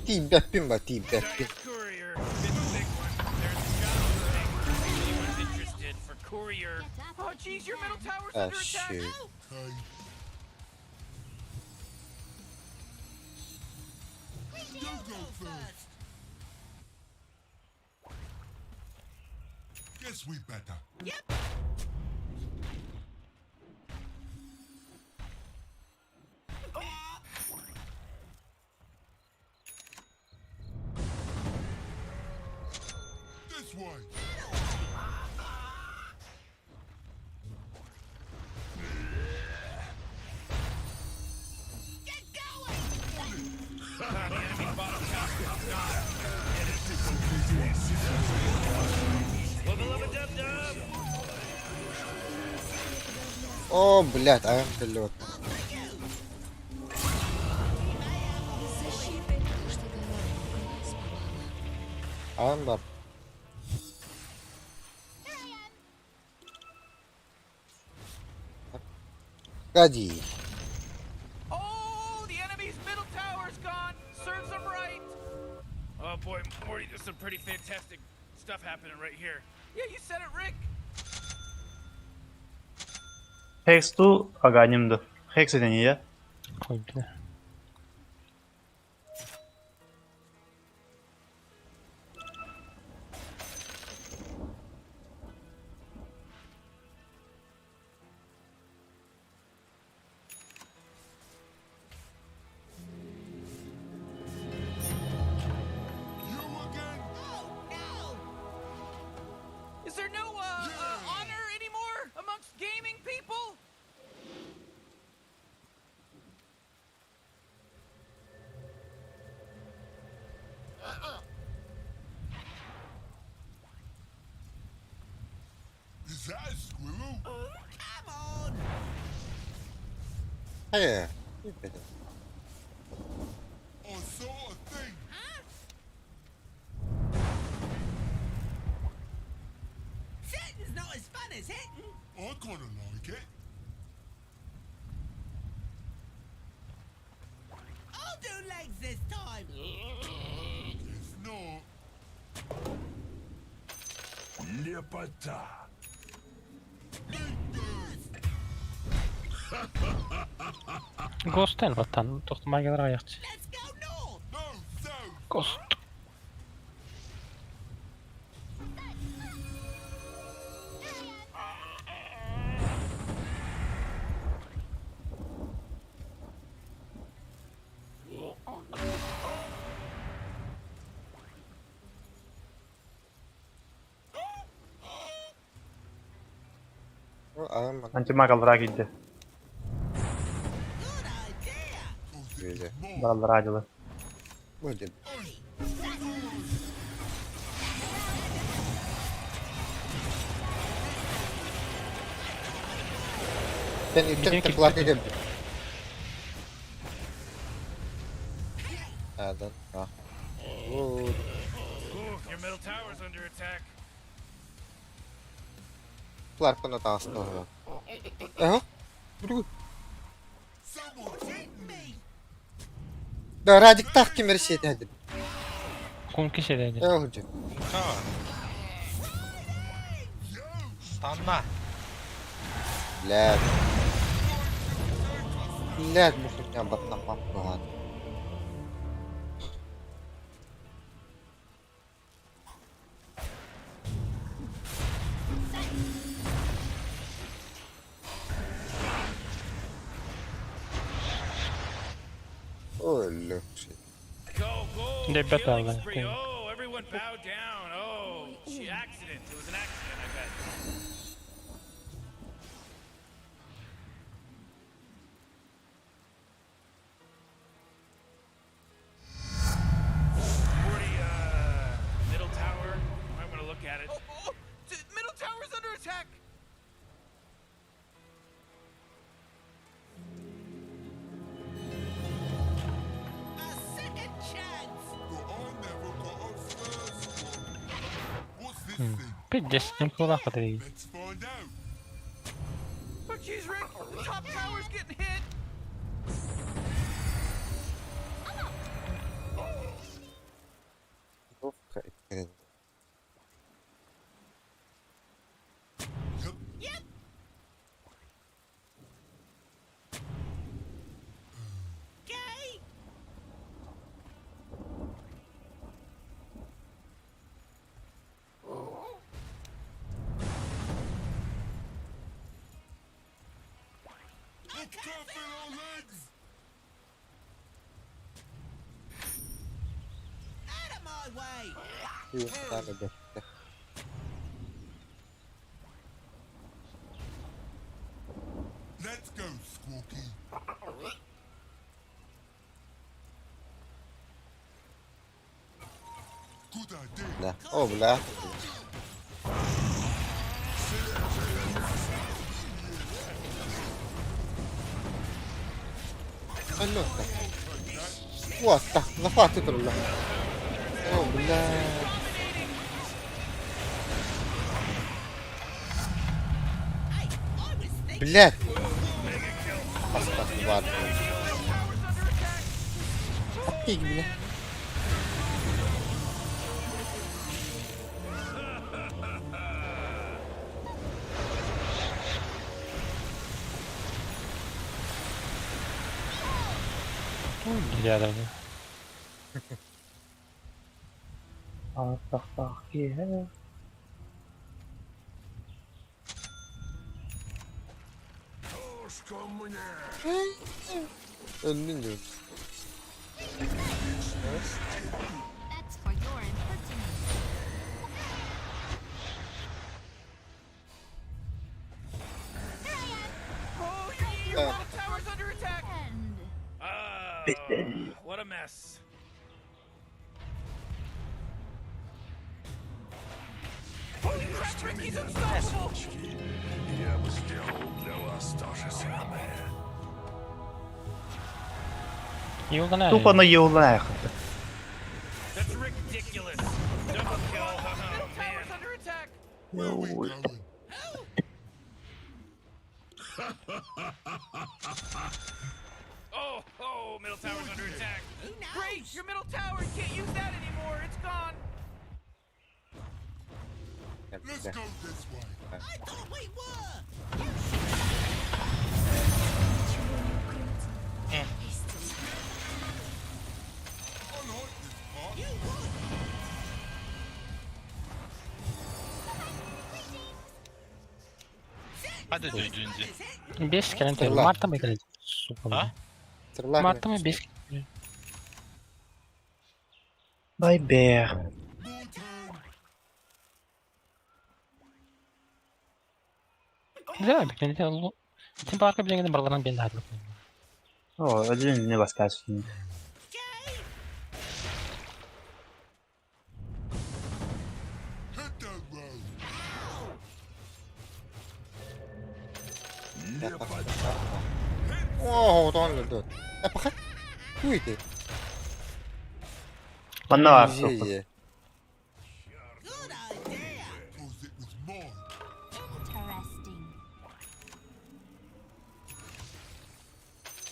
Тиийбэппин ба, тиийбэппин. Giant courier. It's a big one. There's a job opening. If anyone's interested for courier. Oh, jeez, your middle tower's Ah, under attack. shoot. Hey. You go first. Guess we better. Yep. This way. Get going. The enemy's bottom tower is gone. Wubba lubba dub dub. Оо, блядь, айан биллибэт. Защиты. Что-то у нас попало. Айан бар. Гади. Oh, the enemy's middle tower's gone. Serves them right. Oh boy, Morty, there's some pretty fantastic stuff happening right here. Yeah, you said it, Rick. Hex ту аганим ду. Hex этен я. Хуй, бля. You again? Oh no. Is there no honor anymore amongst gaming people? Is that a squirrel? Come on. Хайа. Тиийбэтим. I saw a thing. Sitting's not as fun as hitting. I kinda like it. I'll do legs this time. If not. Лепота. Ghost баттан. Тохтумай келер аяқчы. Let's go north. No, south. Ghost. Аҕам Антимаг аллараа киирдэ. Аллараа дьылы. Будет. Sen Bizim ipten kim- tıklar dedim. Nereden? Ah. Oo, Ooh, your middle tower's under attack. Clark'tan da aslında o. Aha. Dur. Да, Радик так кем решит hadi. Кунки шедеді. Я hocam. Кунка. Станна. Блядь. Блядь, bu хуйня батнамам буган. Öyle şey. Go, go! They better Killing than spree. think. Oh, everyone bow down. Oh, she accident. It was an accident, I bet. Morty, middle tower. Might want to look at it. Oh, oh, middle tower's under attack. A second chance. But I never got a first one. What's this thing? Пиздец, не кулак это. Let's find out. Oh, jeez, Rick, the top tower's getting hit. Yoksa etkilendi. Yep. Okay. I can't feel our legs. Out of my way. Bir tane de. Let's go, Squawky. Good idea. Бля. О, бля. Алло. Вот так, захватит руля. О, бля. Блядь. Поставь ладно. Пик, бля. Рядом. Öldün diyor. That's for your impertinence. Here I am. Oh, your middle tower's under attack. And What a mess. Holy crap, Rick, he's unstoppable. Я бы сделал для вас то же самое. Юлгана. Тупо на юлнах. That's ridiculous. Double kill. Oh, Middle man. tower's under attack. Where are we going? Oh, oh, middle tower's under attack. Great, your middle tower. You can't use that anymore. It's gone. Let's go this way. I thought we were. Ничего не укрыть. Истина. I like this part. Hadi dördüncü. Бес кэлэн Стрела. Марта мы кэлэн. Сука. А? Стрела. Марта мы бес. Байбер. More turn. Да, Тим парка билигин барыларын биэн даһатылык. О, один не бастааччы. Hit that road. О, он өлдө. Э, пока. Туйте. Манна баар. Е. Cause it was mine. Interesting.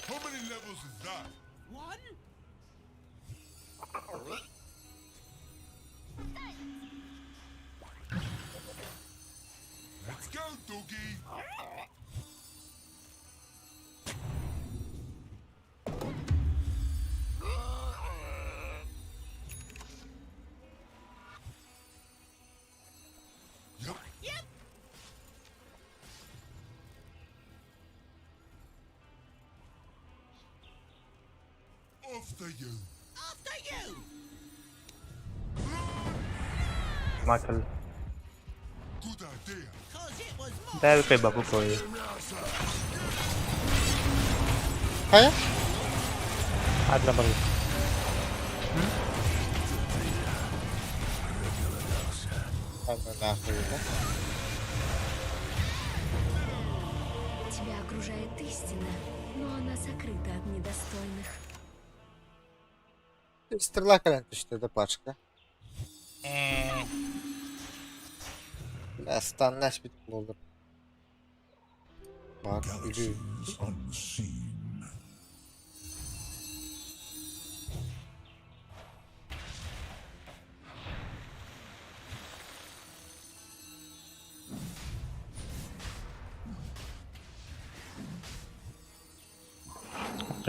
How many levels is that? One? Let's go, doggy. Yep. Yep. After you. After you. Макал. Good idea. Cause it was mine. Дай бабу кой. Хайа? Адра бар. Ана нахуй. да? Тебя окружает истина, но она сокрыта от недостойных. Стрела кэлэн түстэ да пачка. Бля, станнаш бит болдур. Бар, үгүй. Galaxies unseen.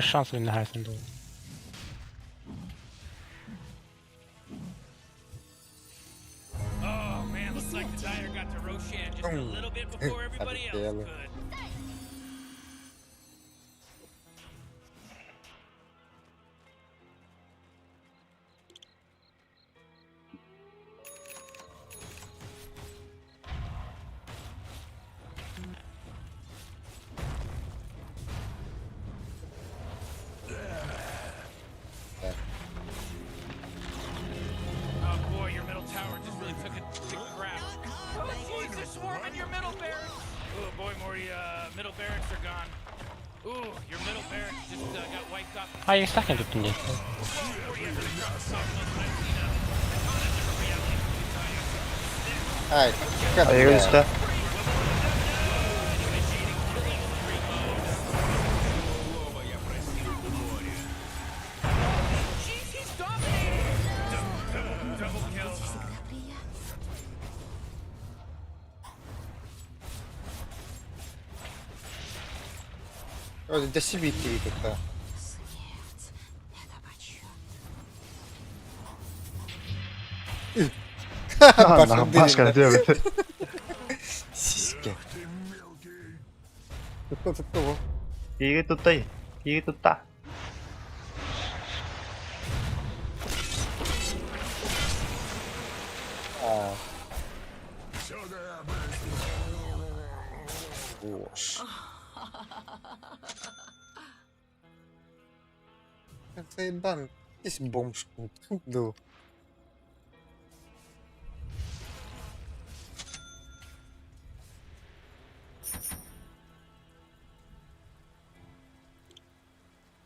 Шанс мен хайсан дуу. Oh man, looks like the Dire got to Roshan just a little bit before everybody else Офигела. could. Oh boy, your middle tower just really took a big crap. Oh jeez, they're swarming your middle barracks. Oh boy, Morty, middle barracks are gone. Ooh, your middle barracks just got wiped off. Ай, стахне тут не. Morty, I've been across the soft most, but I've seen a ton of different realities. Let me tell you. Ай, Айгыл үстэ. Jeez, he's dominating! Double kill. Всегда приятно. Ой, да себе идти как-то. Смерть — это почет. Башка диэбит. Сиськи. Кто тут Киги туттай. Киги тутта. А. Бош. Заебан. Здесь бомж. Да.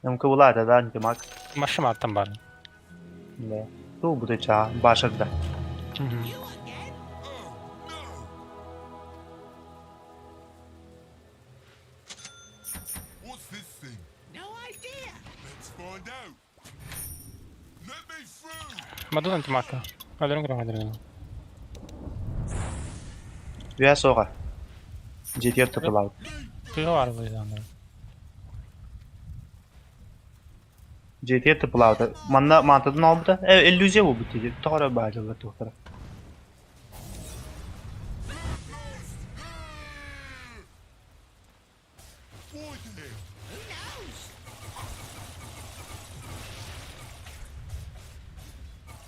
Намка улаата да антимаг. Машина аттан бар. Да. Туу бутыча башырда. What's this thing? No idea. Let's find out. Let me through. Мадун антимака. Адрын грам адрын. Үө соға. Жетер тутулаут. Тыга бар бу анда. Жетер тутулаут. Манна мантадан албыта. Э, иллюзия бу бит. Тоғра баажылар тухтара. Why the hell? Who knows?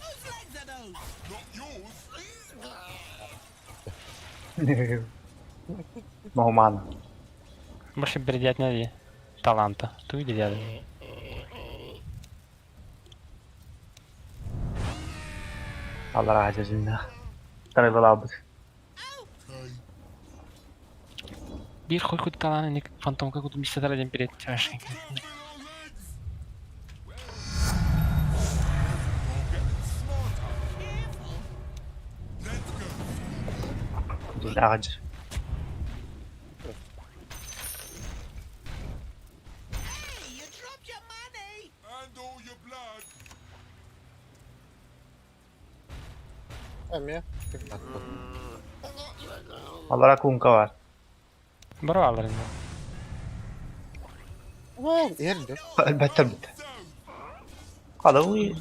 Whose legs are those? Not yours. Моһумаан. Больше бредятня дии. Таланта. Туй дедядин. Аллараа дьэдьиннээх. Тарайлалаабыт. Биир хойкут талаан ник фантомка куту миссатара диэн билет чашки. Дьэ Эмиэ. Аллараа куунка баар. Бары бааллар инде. Иһэр да. Өлбөттөр бүттэ. Хадауи.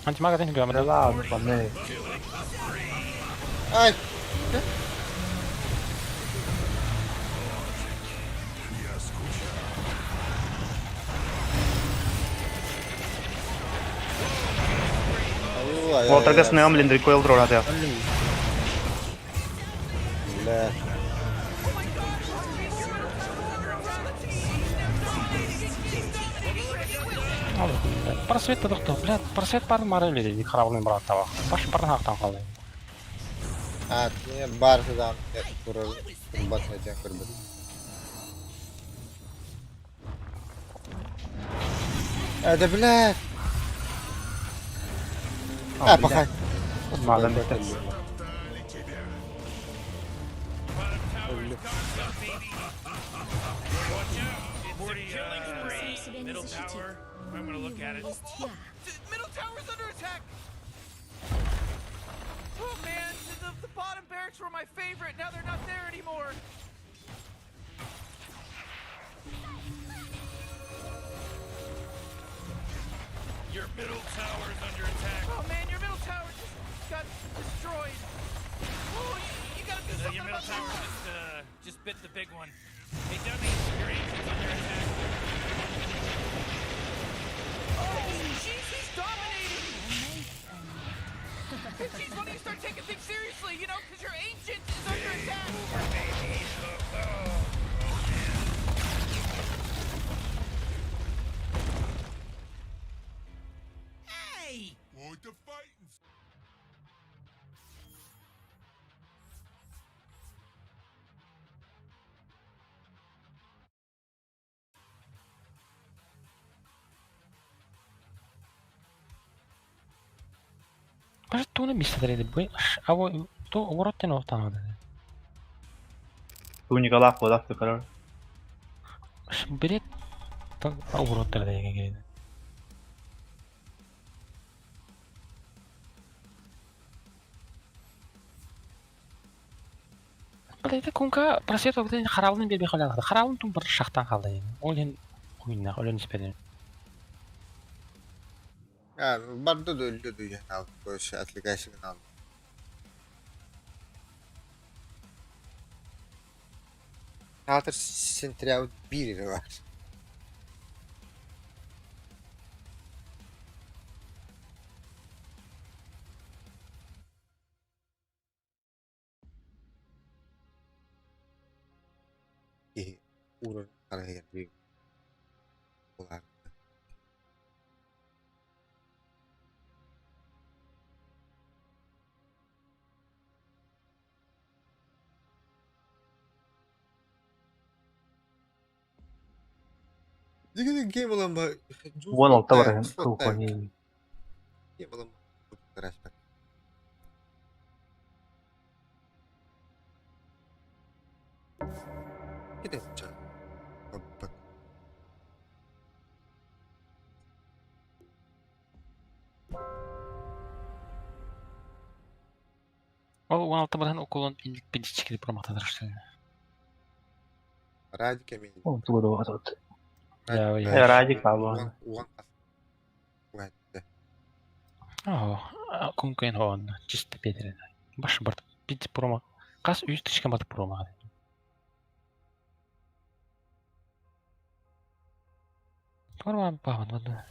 Антимага ден гамра. Ладно, пане. Ай! Уолтарга сныам Линдрикойл дрона Бля. Просвет тохто, бля, просвет бар мары или харавлын брат таба. Баш бар хактан калды. А, мне бар сюда, турар, турбат айтан көрбөт. Это, блядь. А, пахай. Мадам битте. Сам себя не Middle защитил. tower. I'm gonna look at it. Есть я. Middle tower's under attack. Oh man, the bottom barracks were my favorite. Now they're not there anymore. Your middle tower is under attack. Oh man, your middle tower just got destroyed. Oh, you gotta do something Your middle about tower that. just bit the big one. Hey, dummy, your ancient's under attack. Oh, jeez, he's dominating. Jeez, why don't you start taking things seriously? You know, because your ancient is under attack. Hey! Want to fight Баш туны миссатара ди бу. Аво ту воротен оқтан. Туникалаах буолах тукарар. Билет уроттар деген келеді. Билет кунка просвет огден харалын бербей қалады. Харалын тун бір шақтан қалды. Ол ен хуйна, ол ен испеден. А, барды да өлді да алып қойшы, отвлекайся алып. Театр сентябрь бир бар. И уровень карьеры булар. Деген гейм olan ба. 16 бар кухони. Гейм olan ба. Киде ча. Бак. Ол 16 баран уколон пидички промахтадыр. Радик эми. Ол тугу да Я я. Радик баба. Уган кас. О, кункен он чисто петерен. Баш барт пид прома. Кас үс тишкен бат прома. Прома бабан бад.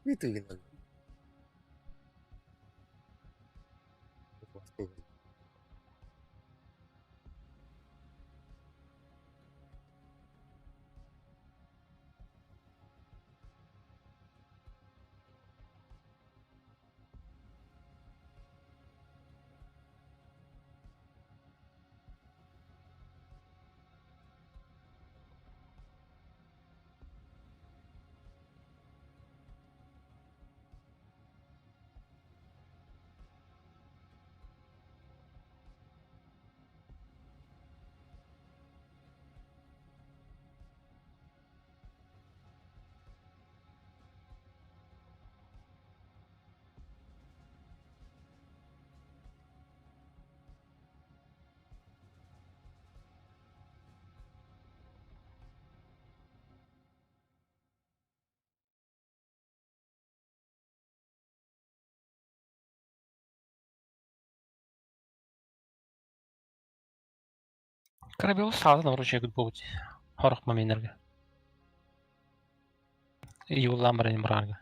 Бүтүгүн. Корабел саҕалан оружие буолбут сорох моменнарга. Иуллаан баран мураарга.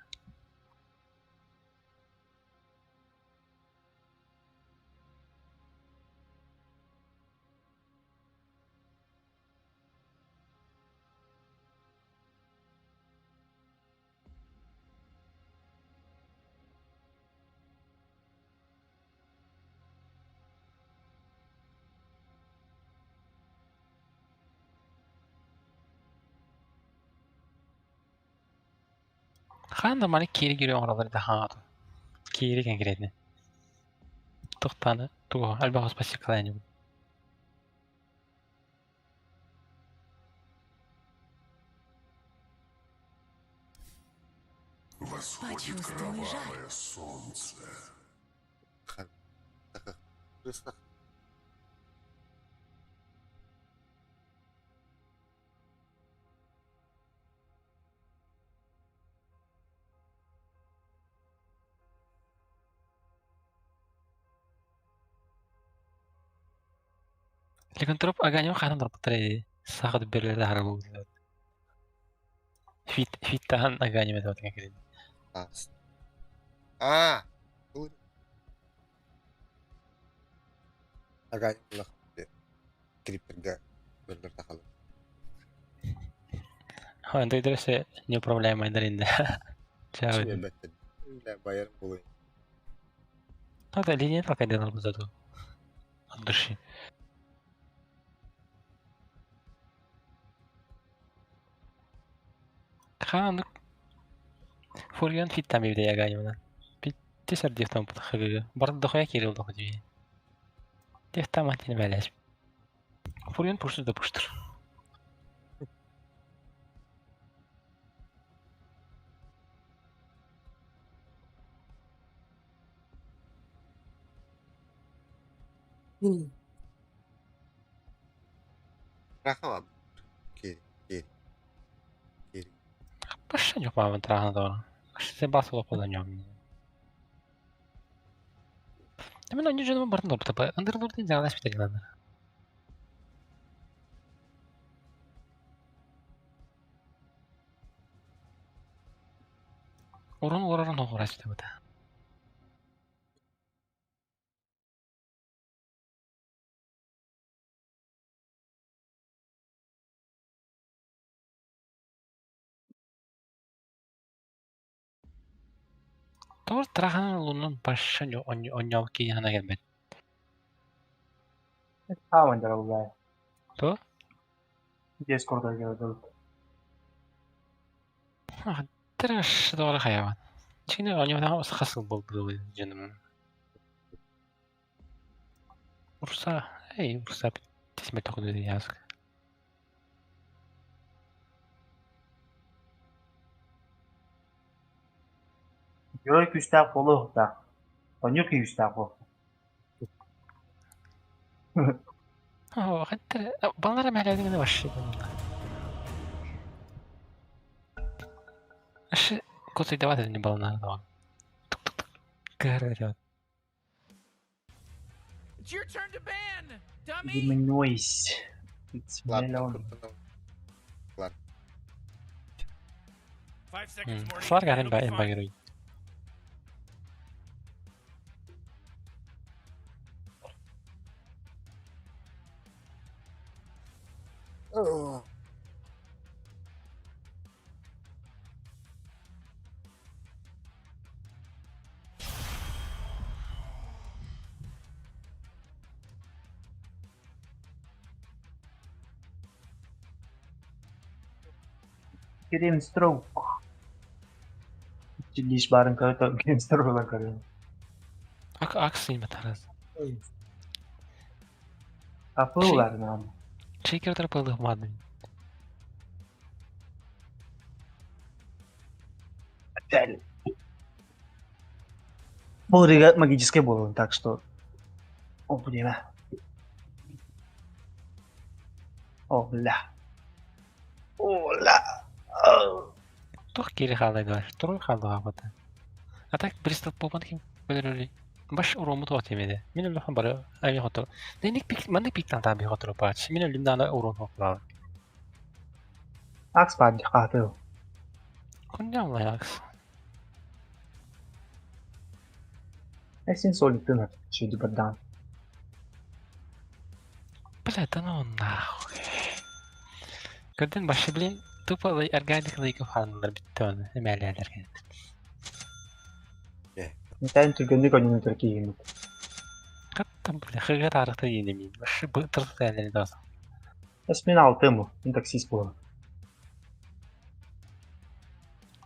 Хаан нормально киири киири оҥороллор да хаҥаатым. Киири конкретно. Тухтааны тугу элбэх спасибо Восходит Почувствуй жар. кровавое солнце. Ликантроп аганем хаан дарбыттар сахат берлер харабы. Фит фиттахан аганем это вот как Аа. Ага, Крипперга бөлдөр тахалы. Ха, это неуправляемая даринда. Чао. Баяр булый. Ну, это линия пока делал бы зато. От души. Хан Фурьян фиттам бибде яганемна. Питте дефтам путхагы. Барды дохуя кирил дохуди. Дефтам атин бәләс. Фурьян пушты да пуштыр. Рахама. Кири, кири. Кири. Паша не пам'ятаю трагна дора. Се басыло пода нем. Мен они же бардын допта. Андерлордын жалаш битер. Урун урун оғырас битер. Тор трахан лунун баша оньял ки хана келбет. Хааман жаралбай. То? Дискордо келет. Тырыш дора хаяван. Чине оньял хасыл болду жаным. Урса, эй, урса тесме токуду язык. Герой күүстээх буолуохтаах, онньуур күүстээх буолуохтаах. Баллара мэлэдиҥ вообще. Аш коцай давать не бална давай. Тук-тук-тук. It's your turn to ban, dummy. Diminuis. It's Ладно, melon. Ладно. Slark är en bra герой. Grimstroke. Лиш барын көрө Grimstroke olan көрüyorum. Ak aksiyim тараз. Апыллар нам. Чекер тарпылых мадын. Опять. Был регат магический был, так что... О, блин. О, бля. О, ла. Тух кири халайды бар. Турун халдыга бата. А так Бристол попан ким бөлөрү. Баш урому туат емеди. Мен өлүм бары ами хотор. Неник пик маннык пиктан таби хотор пач. Мен өлүм дана урон хоклар. Акс бад хаты. Кунням лайакс. Эсин солитын чуди бадан. Бля, да ну нахуй. Көрдөн башы блин тупо органик лейков ханлар битти оны. Эмелелер. Тән түргенлек ойнын түркийин. Каттам бля хыгар арыты енемин. Башы бытырты әлени даса. Эс мен алтымы, мен таксист була.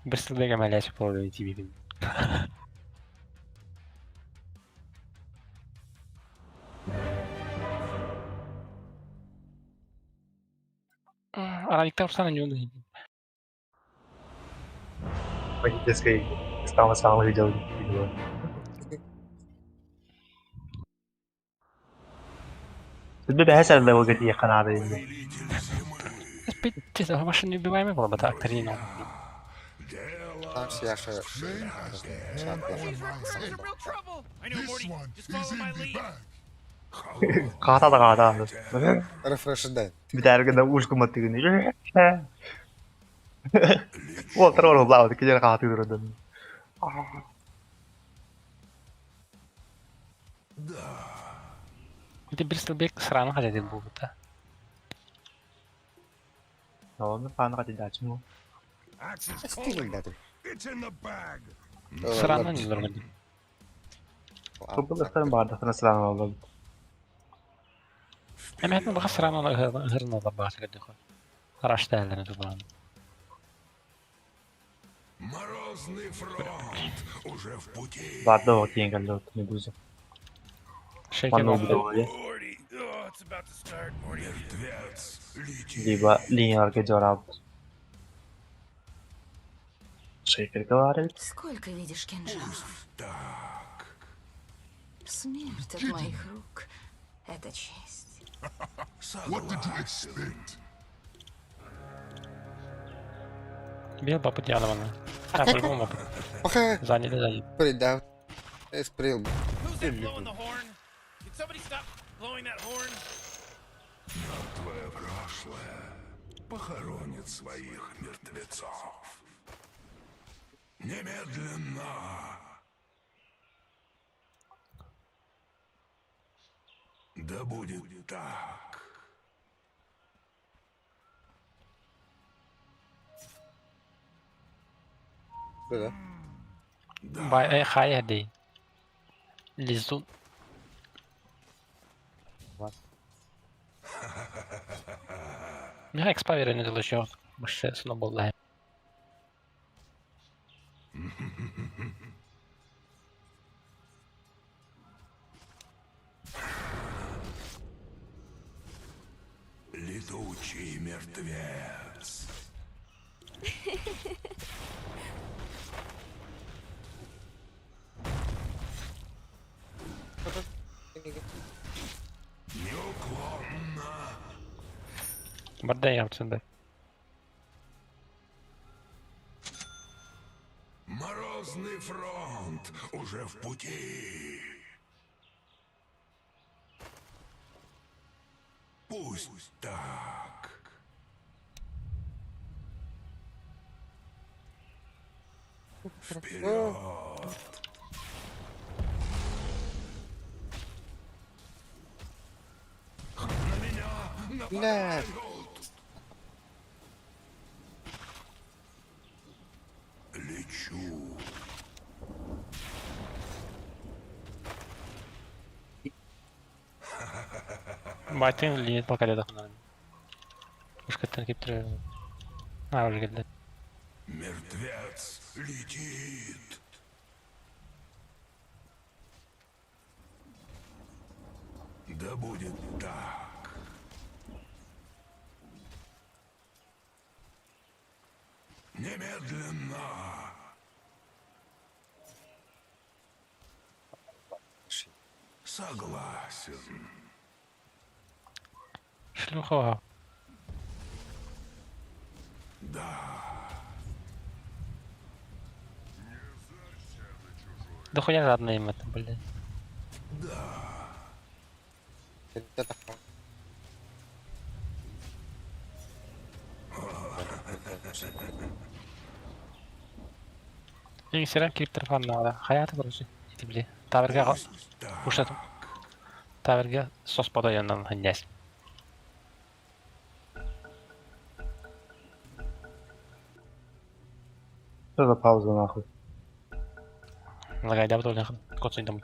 Бристолдег эмелечи болду тибибин. Араликта урсана не онды. Магической стало самое видел. Тебе бәһәс левелге тие канады инде. Пиздец, машина неубиваемая была бы так, Тарина. Там все Ката да ката. Рефрешден. Битәргә ушку маттыгын. Ол тор блау кежер каты дурдun. Это Бристолбек срано хотят был да. Оны панга дидачмы. Срано не нормально. Тупылыктан бардыктан срано алды. Эми баха срано гырна да баха кедихо. Раштайлары тубан. Морозный фронт уже в пути. Барды о тиен келди медуза. Шекер Мертвец летит. Либо линияларга жорап. Шейкер говорит. Сколько видишь кинжалов? Смерть от моих рук — это честь. What did you expect? Бел бабы Диановна. А, по-любому бабы. Заняли, заняли. Придав. Эсприл. Who's that blowing the horn? Can somebody stop blowing that horn? Мертвое прошлое похоронит своих мертвецов. Немедленно. Да будет так. Да. Бай, хай дей. Лизун. Миха экспавер не долучил. Баше сноубол Летучий мертвец. Неуклонно. Бардей явцында. Морозный фронт уже в пути. Пусть так. Вперед! На меня Бля. нападают! Лечу. Байтын линет блокада да. Ушкаттан кип турар. А, уже келди. Мертвец летит. Да будет так. Немедленно. Согласен. Шлюха. Да. Да хуя жадные им это, блядь. Да. Инсерен кирип фаннада. Хаята короче. Ити били. Таверга ушатым. Таверга сос подояндан ханьяс. Что за пауза нахуй? Лагайда бут олен кот домой.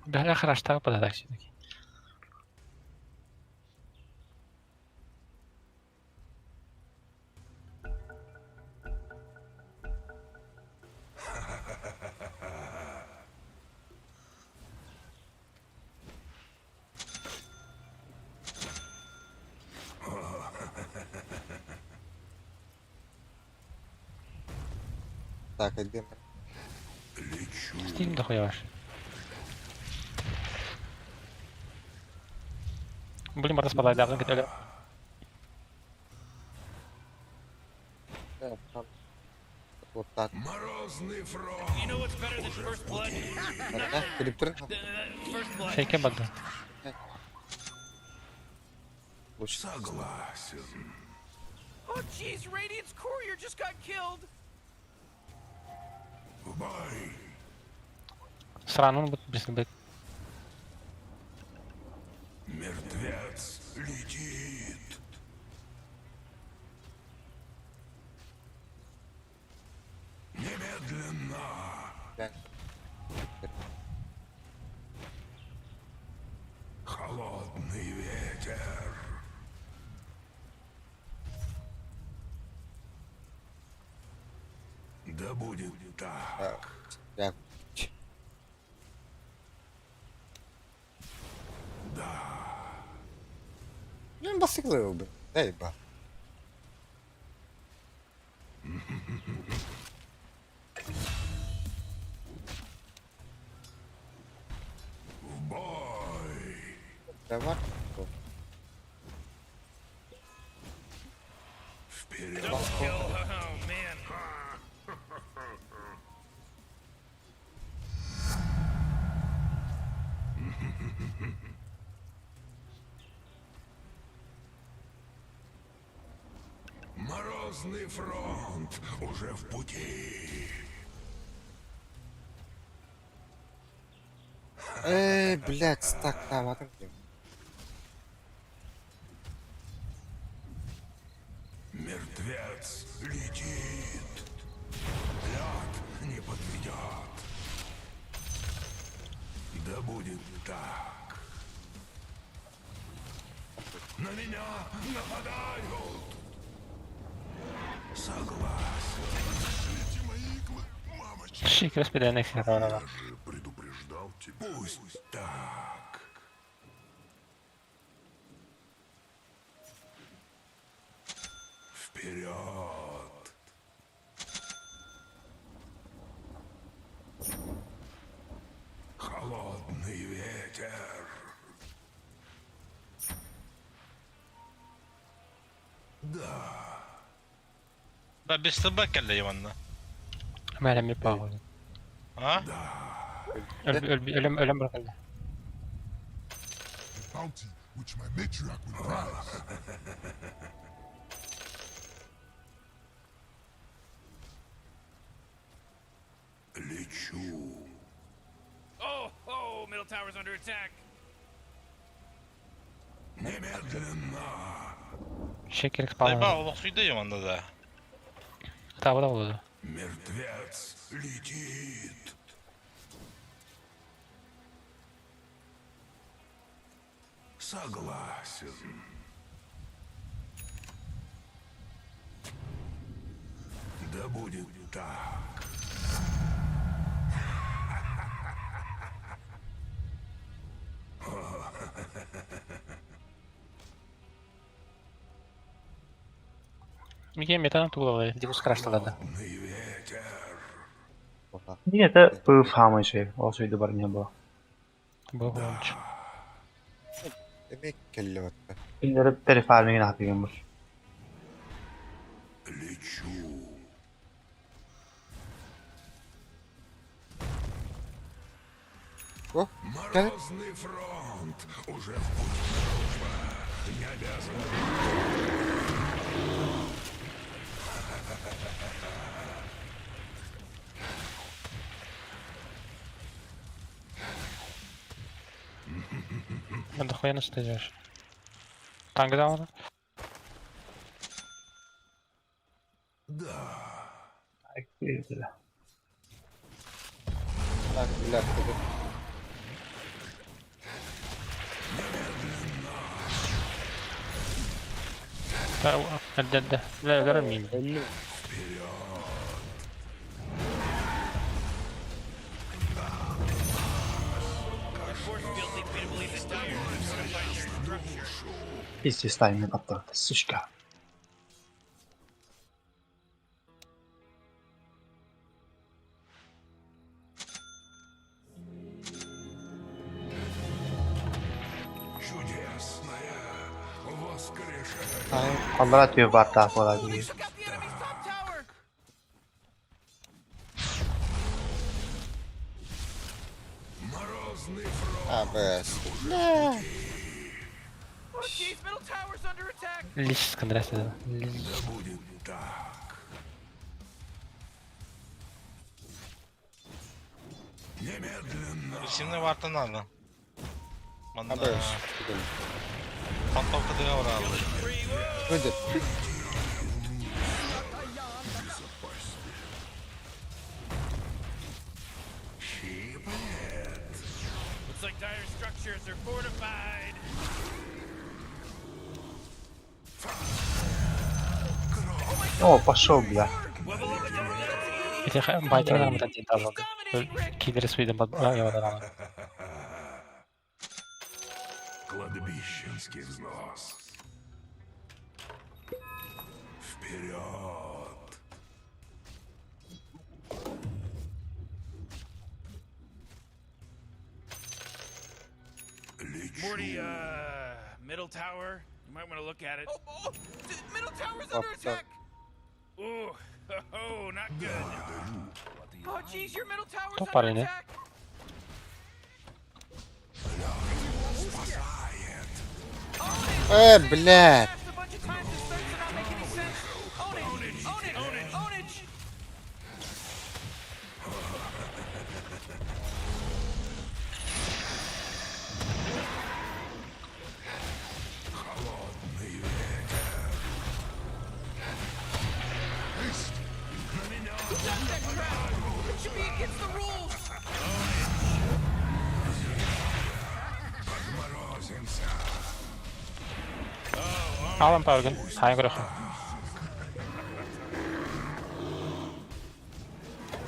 Бля, хорошо, подадак все-таки. Так, где мы? Лечу. Стим дохуя ваш. Блин, можно спадать, да, потом Да, там. Вот так. Морозный фронт. You know what's better than first blood? Да, Криптер. First blood. Шейке бады. Лучше. Согласен. Oh jeez, Radiant's courier just got killed. В бой. Срану будет без бэк. Мертвец летит. Немедленно. Да. Холодный ветер. Да будет так. Я. Да. Ну, басыклы бы. Дай ба. В бой. Давай. Вперед. Double kill. Oh man. Морозный фронт уже в пути. Эй, блядь, так там, а там где? Мертвец летит. Лед не подведет. Да будет так. На меня нападают. Согласен. Шик, распределенных Я же предупреждал тебя. Пусть так. Вперед! Холодный ветер. Да бестыбак кэллэ манна. Мэлэми паҕын. А? Өлөм өлөм бырахалла. Bounty, which my matriarch will prize. Лечу. Oh, oh, middle tower's under attack. Немедленно. Шекер Дайба спалын. олохсуйда манна да. Табы да болду. Мертвец летит. Согласен. Да будет так. Миге метан тулалы, дивус крашталады. Ветер. Нет, это был самый же, ол сөйді бар не было. Бу болчу. Эмиэ кэллэ батта. Кинилэр телефармигин хатыгын бұл. Лечу. О, кэлэ. Морозный фронт уже в пути. Дружба не обязан. Надо хуя стадишь. Танк дал. Так, бля, кэлэ. Да, да, да, да, мин. Force field leads me to believe that Dire has fortified their structure. Пиздец, тайминг таптырды, сучка. Чудесное воскрешение. Аллара түйе бар тағы болады. They took out the enemy's top tower. Морозный фронт. А, бэс. Oh jeez, middle tower's under attack. Лис скандрасты. Да будет так. Немедленно. Симне варта надо. Манна А, бэс. Фантомка дыга оралы. Выйдет. Looks like Dire structures are fortified. О, пошел, бля. Эти байтер нам это даже. Киллер свидом под Кладбищенский взнос. Вперед! Morty, middle tower. You might want to look at it. Oh, oh, middle tower's under Up, up. attack. Ooh, oh, not good. Oh jeez, your middle tower's Топ under парень, attack. Э, блядь. Crashed a bunch of times. It starts to not make any sense. Ownage, ownage, ownage, ownage. Who does that crap? It should be against the rules. Подморозимся. Алан Пауген. Хай гроху.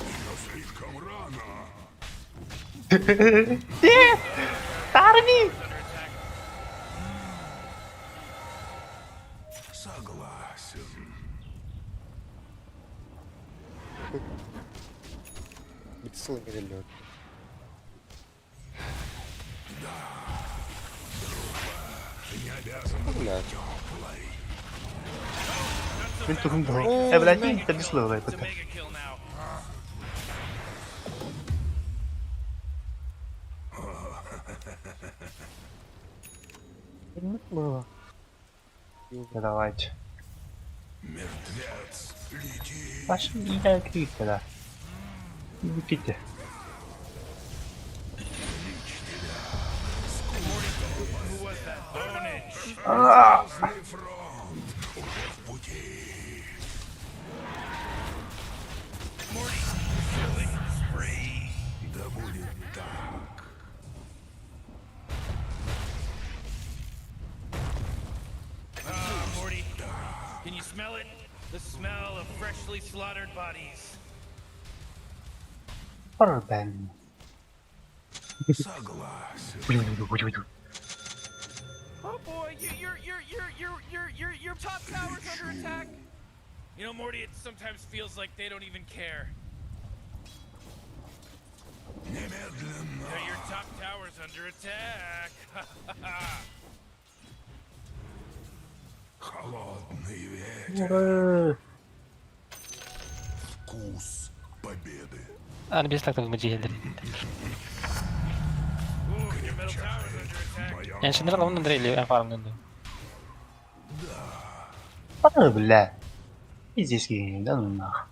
Но слишком рано. Согласен. Битсыл миреллет. Не обязан Блядь. теплой. Мин туһум дуо? Э, блядь, мин төрдүс левелайбыта. Да давайте. Мертвец летит. Пошли, да, крипто, да. Идите. А! Звездный фронт уже в пути. Да будет так. Ah, Morty. Can you smell it? The smell of freshly slaughtered bodies. Орбен. Согласен. Oh boy, you, your top tower's under attack. You know, Morty, it sometimes feels like they don't even care. Немедленно. Yeah, your top tower's under attack. Холодный ветер. Вкус победы. Аны без так мадьелер. Ooh, your middle tower's under attack. Yani şimdi alalım da или фармнын. А, бля. Пиздец, гений, да ну нах.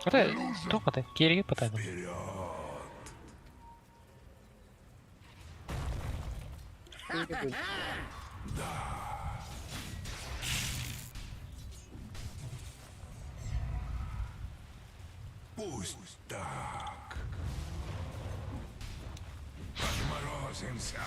Это тоқаты, кереге потайды. Пусть так. Подморозимся.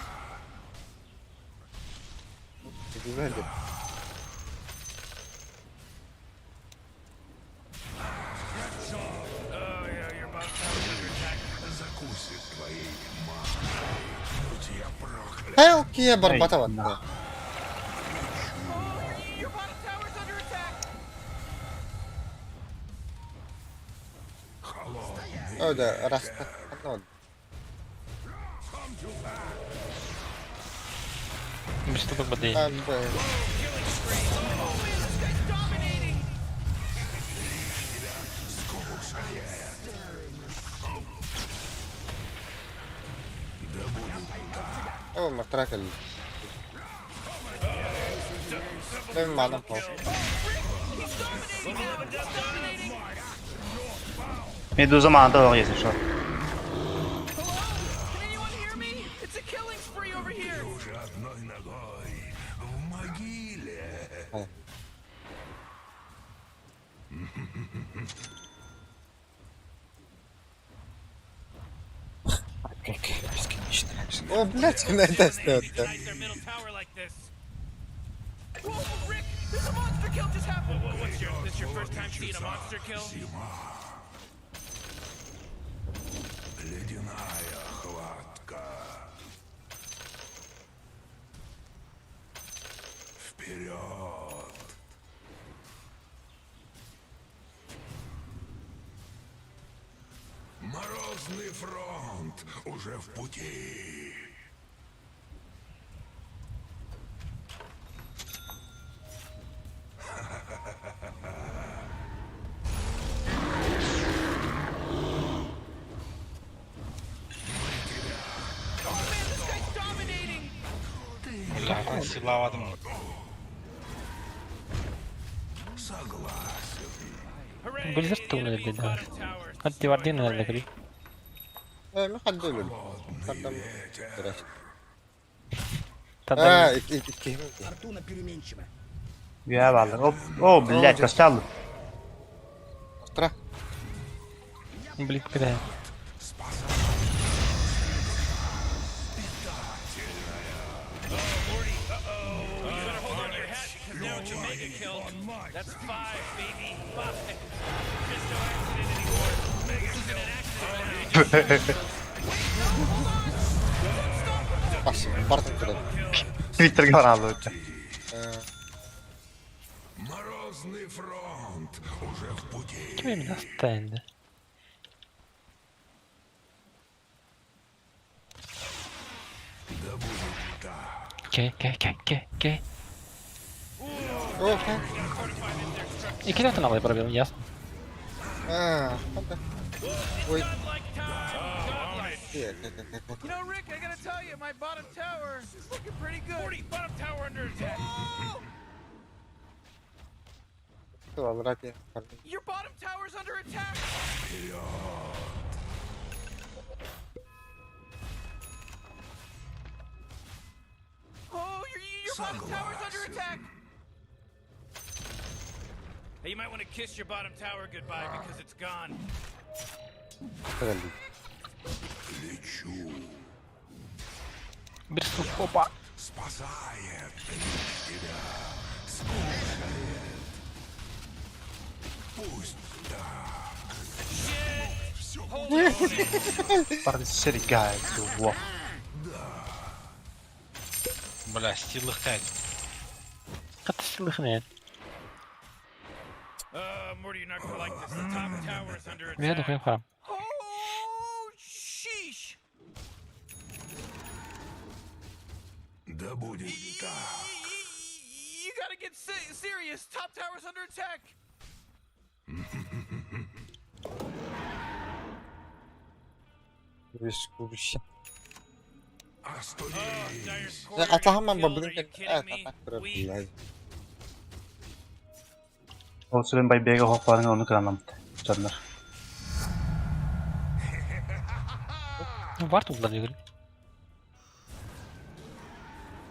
Oh, yeah, your bottom tower's under attack. Закусит твоей мамой. Будь я проклят. Хелкие барбатова. Нах. Oh, your bottom tower's under attack. Холодный О, да, раз. Одно. Без того бадей. А, б. О, матракал. Benim madem пол. Медуза маната var если что. Hello? Can anyone hear me? It's a killing spree over here. Уже одной ногой в могиле. О, блядь, на это стоит. Denies their middle tower like this. Whoa, Rick, there's a monster kill just happened. What, what's your, this your first time seeing a monster kill? Зима. Ледяная хватка. Вперед! Морозный фронт уже в пути. Oh man, this guy's dominating. Бля, силавадым. Согласен. Hooray! Blizzard The tuğla enemy's dedi. bottom tower's Hadi var değil mi destroyed. nerede kırıyor? Э, мы ходили. Холодный ветер. А, Tadan iki, iki. Фортуна переменчива. Я валды. Оп, о, блядь, костял. Остра. блин кыда. Morty, uh-oh. You better hold on to your hat because now it's a mega kill. That's five, baby. Five. There's no accident anymore. This isn't an accident. Бас, бартын тұрады. Твиттерге барады өтті. Морозный фронт уже в пути. Kim emin hasta endi. Да будет так. Ke ke ke ke ke. О, Fortify this Икки тыналай пробил, ясно. А, да. Ой. You know, Rick, I gotta tell you, my bottom tower is looking pretty good. Morty, bottom tower under attack. Oh! Your bottom tower's under attack. Oh, your bottom tower's under attack. Hey, you might want to kiss your bottom tower goodbye because it's gone. Лечу. Бирсу, опа. Спасает тебя. Скушает. Пусть так. Participate, во. Бля, стилых Хат стилых нет. Morty, you're not gonna like this. The top tower is under Бля, attack. дохуя харам. Oh, sheesh. Да будет так. You gotta get serious. Top tower's under attack. Dire's courier got Атаһаман killed. бабын Are you kidding me? Блядь. Ол сүрүн байбеге хоқпарыңа оны кыранамт. Жаннар. Варт улар дегер.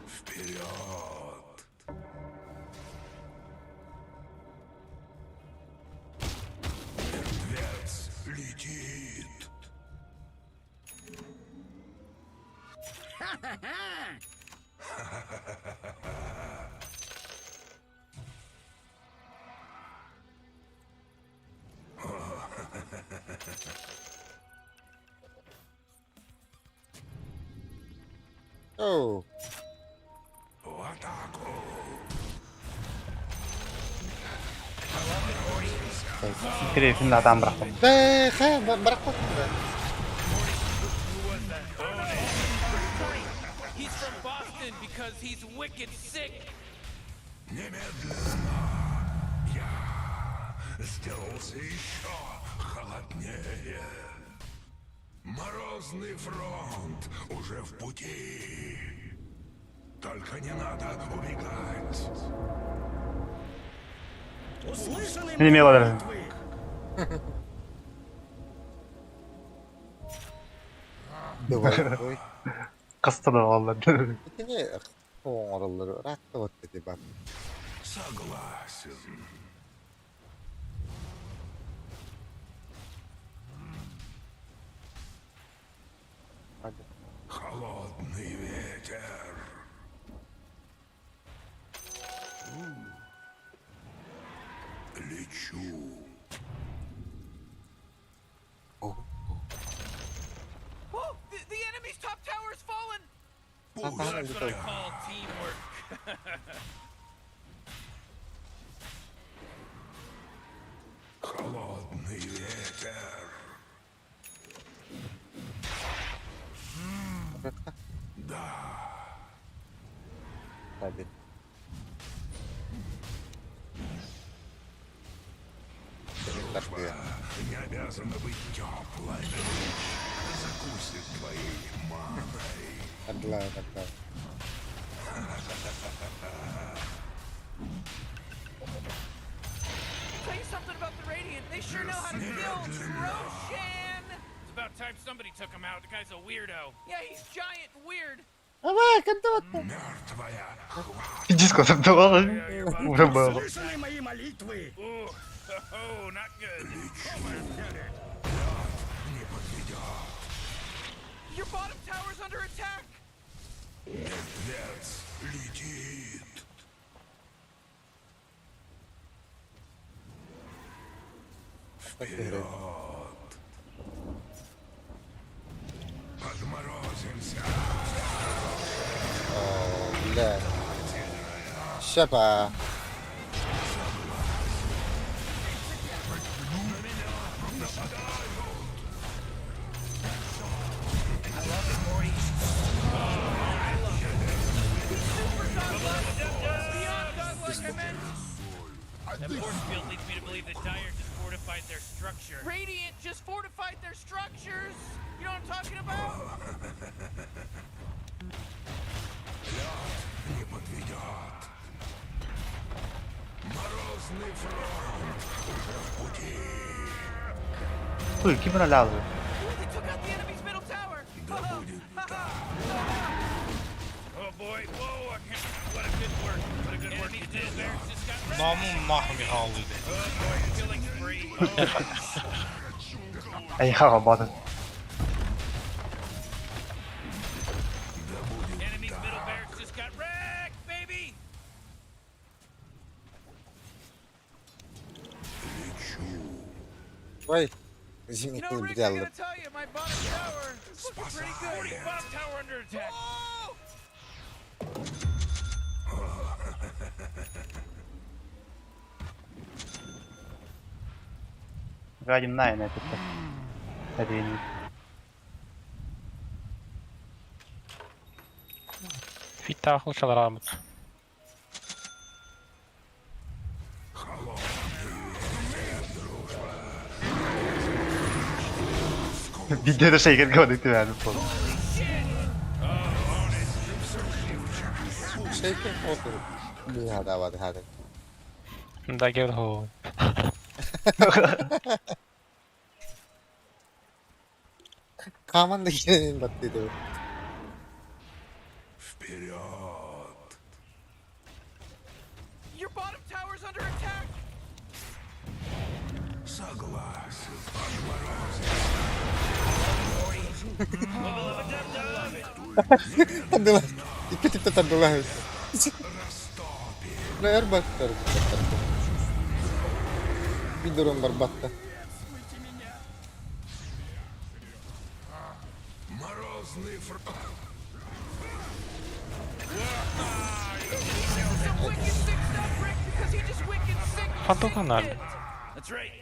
Вперед! Мертвец летит! Оу. В атаку! Крейфин адам бырақтым. Бэ, хэ, барак He's from Boston because he's wicked sick. Немедленно! Я сделался еще холоднее. Морозный фронт уже в пути. Только не надо убегать. Услышаны Не имела даже. Давай, ой. Қысты да алла. Итини оңороллор ратта вот деди бар. Согласен. Холодный ветер. Лечу. Oh, the enemy's top tower's fallen. That's what I call teamwork. Холодный ветер. Да. Tabi. Дружба не обязана быть теплой. Закусит твоей маной. Адла, адла. Tell you something about the Radiant. They sure know how to kill Roshan. It's about time somebody took him out. The guy's a weirdo. Yeah, he's giant and weird. Ава, кантаватта. Мертвая хватка. Диско топтовала. Уже было. Услышаны мои молитвы. Ooh, oh, not good. Не подведет. Your bottom tower's under attack. Мертвец летит. Вперед! Подморозимся. Бля. Шапа. That force field leads me the Dire just fortified their structure. Radiant just fortified their structures. You know what I'm talking about? Лед не подведет. Морозный фронт уже в пути. Туй, ким ролялы? They took out the enemy's middle tower. Да будет так. Oh boy, whoa, I can't, what a good work. What a good work you did there. Just got wrecked. Namım nahmi halıydı. Oh boy, killing spree. Эй, хаға батын. Enemy's middle barracks just got wrecked, baby! Ой, You зимний know, клуб Rick, I делали. gotta tell you, my bottom tower is looking pretty good. Bottom tower under attack. Oh! Гадим най на это. Один. Фиттаах ылшалар аамыт. Видео да шейкер говорит, ты верно понял. Шейкер отыр. Бля, давай, хады. Да, гер хоо. Каман да киренин баттыйды. Вперед! Your bottom tower's under attack. Согласен. Тандыла. Икки типте тандыла. Бля, эрбаттар. Бидурун бар батта. Морозный фронт. Some wicked sick stuff, Rick, because he just wicked sick. Фантом sick it. That's right.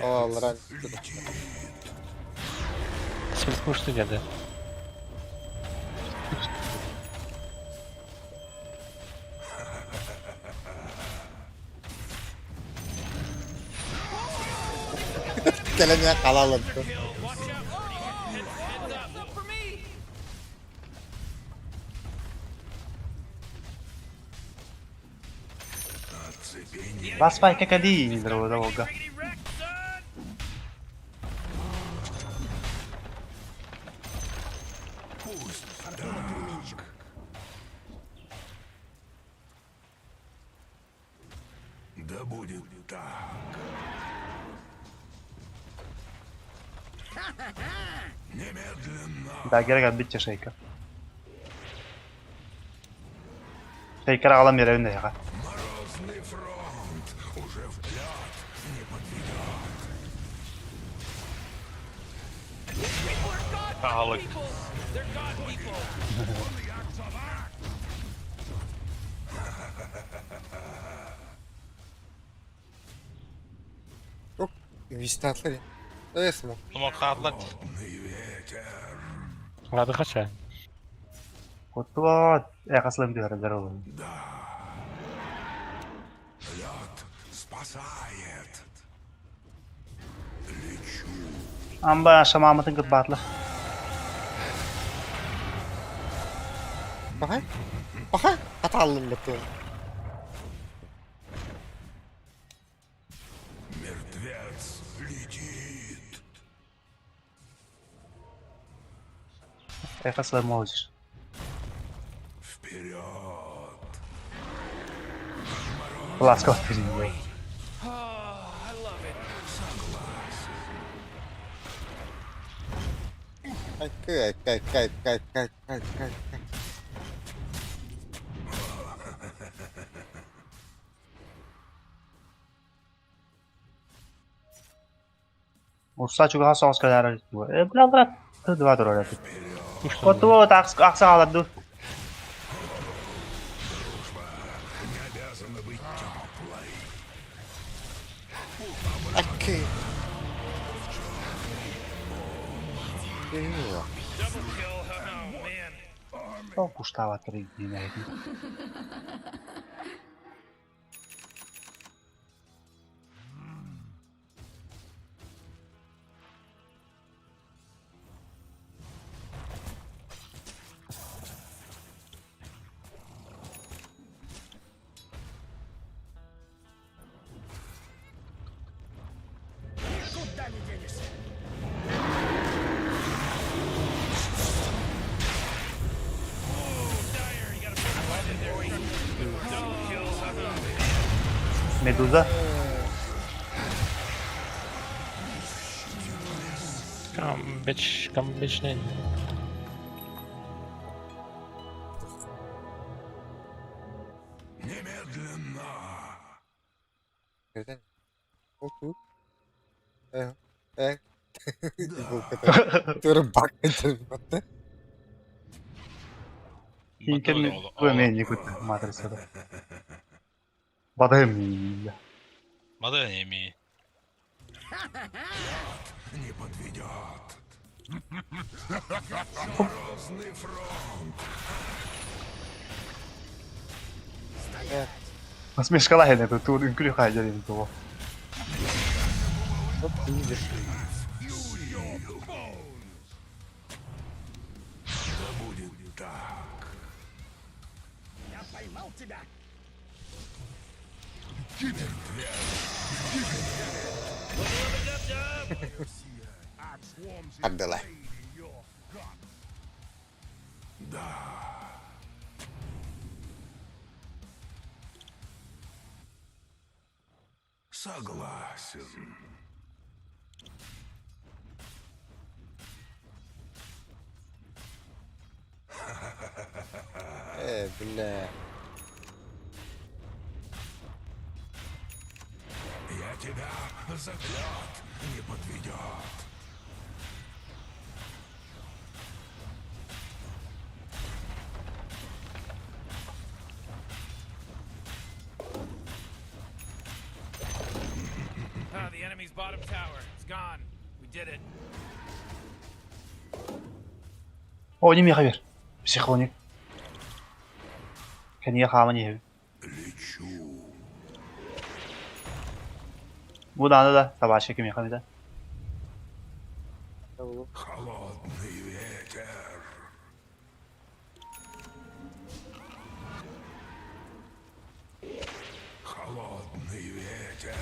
Аларан. Сплит пушты деді. Келеме калалым. What's up for me? Оцепенение. Баспай какали, дорога. Rickety wreck, son! Пусть так. Да будет так. Немедленно. Да, герга битче шейкер. Шейкер алам беребин да яга. Морозный фронт уже в лед не подведет. People are god Sağlık. people. They're god people. Вистатлар. Эсмо. Смоктаатылар. Холодный ветер. Лады хача. Кутуа, эхаслым дүйөр дорога. Да. Лед спасает. Лечу. Амба шамамытын кыт батлы. Баха. Баха. Аталым баттым. Мертвец летит. Эхаслым можешь. Вперед. Ласка отперин. Oh, I love it. Кай, кай, кай, кай, кай, кай, кай, кай. Урса чуга соғыс калары. Э, бля, брат, ты два дорога. Кутуа такс акса алады. Дружба не обязана быть теплой. Акы. Double kill. Oh, man. Току штава три дни на эти. Медуза. Come bitch, come bitch ne? Nereden? Oldu. Э, э. Туры бак Кинкерни мен күт матрицада. Бадым. Мада не ми. Не подведет. Морозный фронт. Насмешкала хene тур үnkүлү хайдар ин туо. Да будет так. Я поймал тебя! Отдала. Да. Согласен. Бля. Я тебя заклят не подведет. Ah, the enemy's bottom tower. It's gone. We did it. О, не мехавер. Психоник. Кения хамани. Лечу. Бу да да табашы ким мехамида. Холодный ветер. Холодный ветер.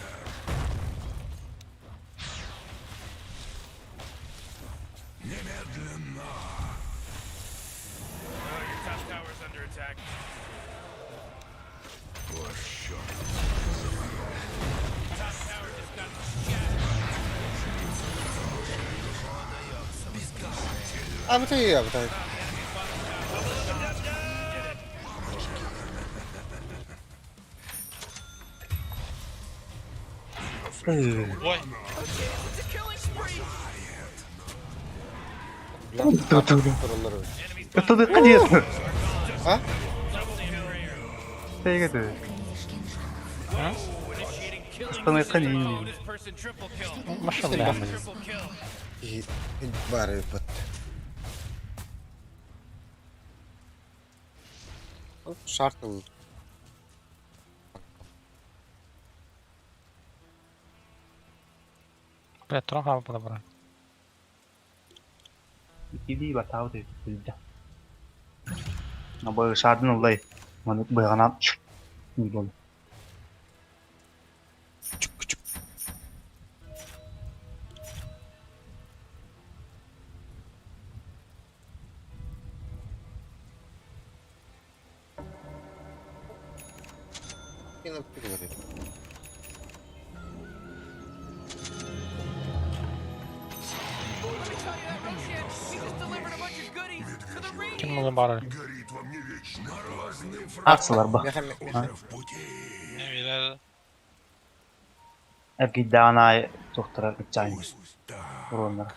Немедленно. Oh, your top tower's under attack. Плащ Top tower just got shattered. А вот и я, вот так. Ой, It's a killing spree. Это конечно. А? Тегеде. Initiating killing Станет mode. This person triple kill. Maşallah. Triple kill. Бары бат. Шарт ыл. Бля, трон хава була бра. Иди батау де билде. Но бу шардын улай. Маны быганап. Не бол. Кино переводит. Let me tell you that Roshan, he just delivered a bunch of goodies to the Ким Radiant. улы бары. Горит во мне вечно. Морозный фронт. Аксылар ба. Уже в пути. не билер. Эргиддаанай тохтара итчайн. Пусть так. Уроннар.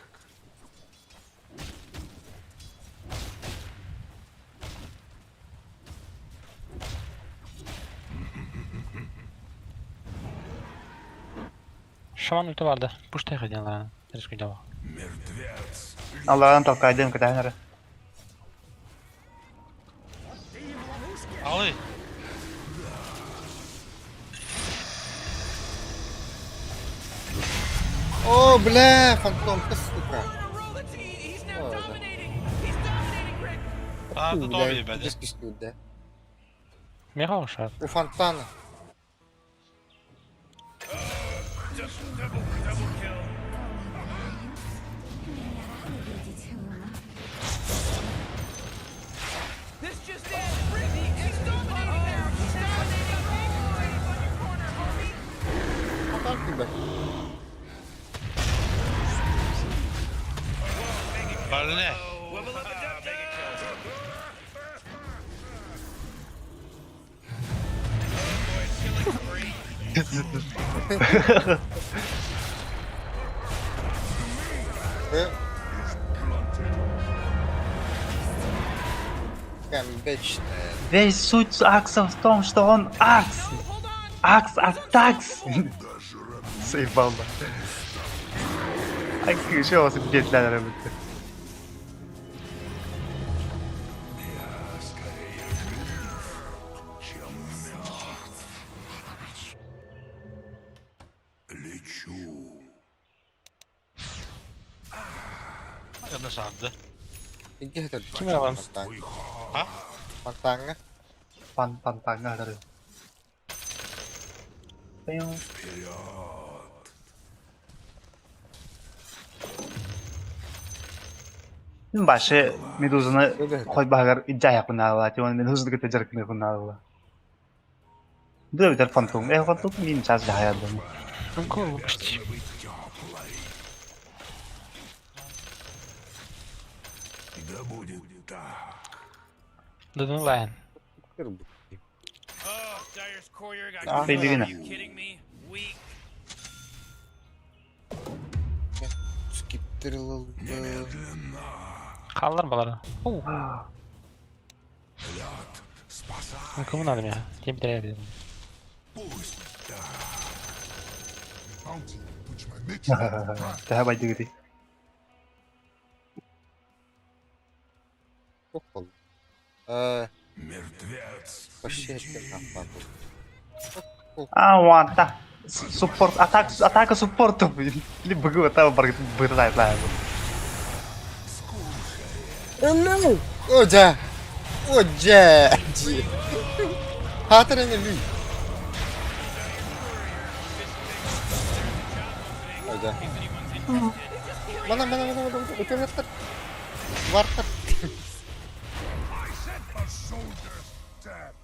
Шаман ulti vardı. Push tek ediyorlar. Risk ediyor. Мертвец. Аллаһын талкайдын кытаһынары. Алы. О, бля, фантомка, сука. Roll, he's now О, да. dominating. He's dominating, Rick. А, Фу, тут бля, обе беде. дискусию, да. Меха шар. У фонтана. Double, double kill. This just in. Rick, he's dominating now. He's dominating. Rick, on your corner, homie. Бля. Весь суть Акса в том, что он Акс. Акс Атакс. Заебал да. Ай, еще вас бедләр бит. Лечу. Аны саарды. Ким эрэ А? Фонтаҥҥа. Пан пантаҥҥа ары. Башы Медузаны хойбаһыгар илдьэ айахпын наалла, Медузаны кытта дьарыктыныахпын наалла. Бу битэр фантом. Э, фантом мин час жаһаярдым. Глупости. Да будет так. Да ну ладно. Бэйдигинэ. Хааллар балары. Уу. Кому надо меня? Тем теряет. Пусть так. Bounty, which my mates Тэһэ байдыгыти. Мертвец. Вообще А, уанта. Суппорт, атак, атака суппорту. Или быгы это бар бырдай ла. Oh no! О, да! О, да! Хатер не ли. О, да. Мана, мана, мана, мана, мана, Вартер. I set a soldier's death.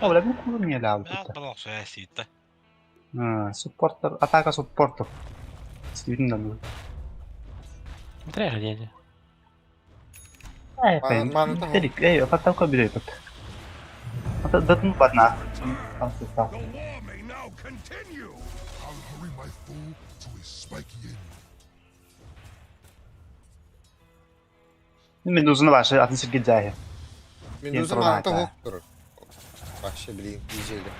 О, бля, ну куда мне дал Бля, балах сиитте. Суппортер, атака суппортов. Свиндан. Битэрэ дядя. Э, Мана Эрик, эй, атака берет. Это да ну ладно. Там всё стало. The war may now continue. I'll hurry my foe to his spiky end. Медузаны башы атын сирге жайы. Медуза маната хоқтур. Вообще, блин, ижели.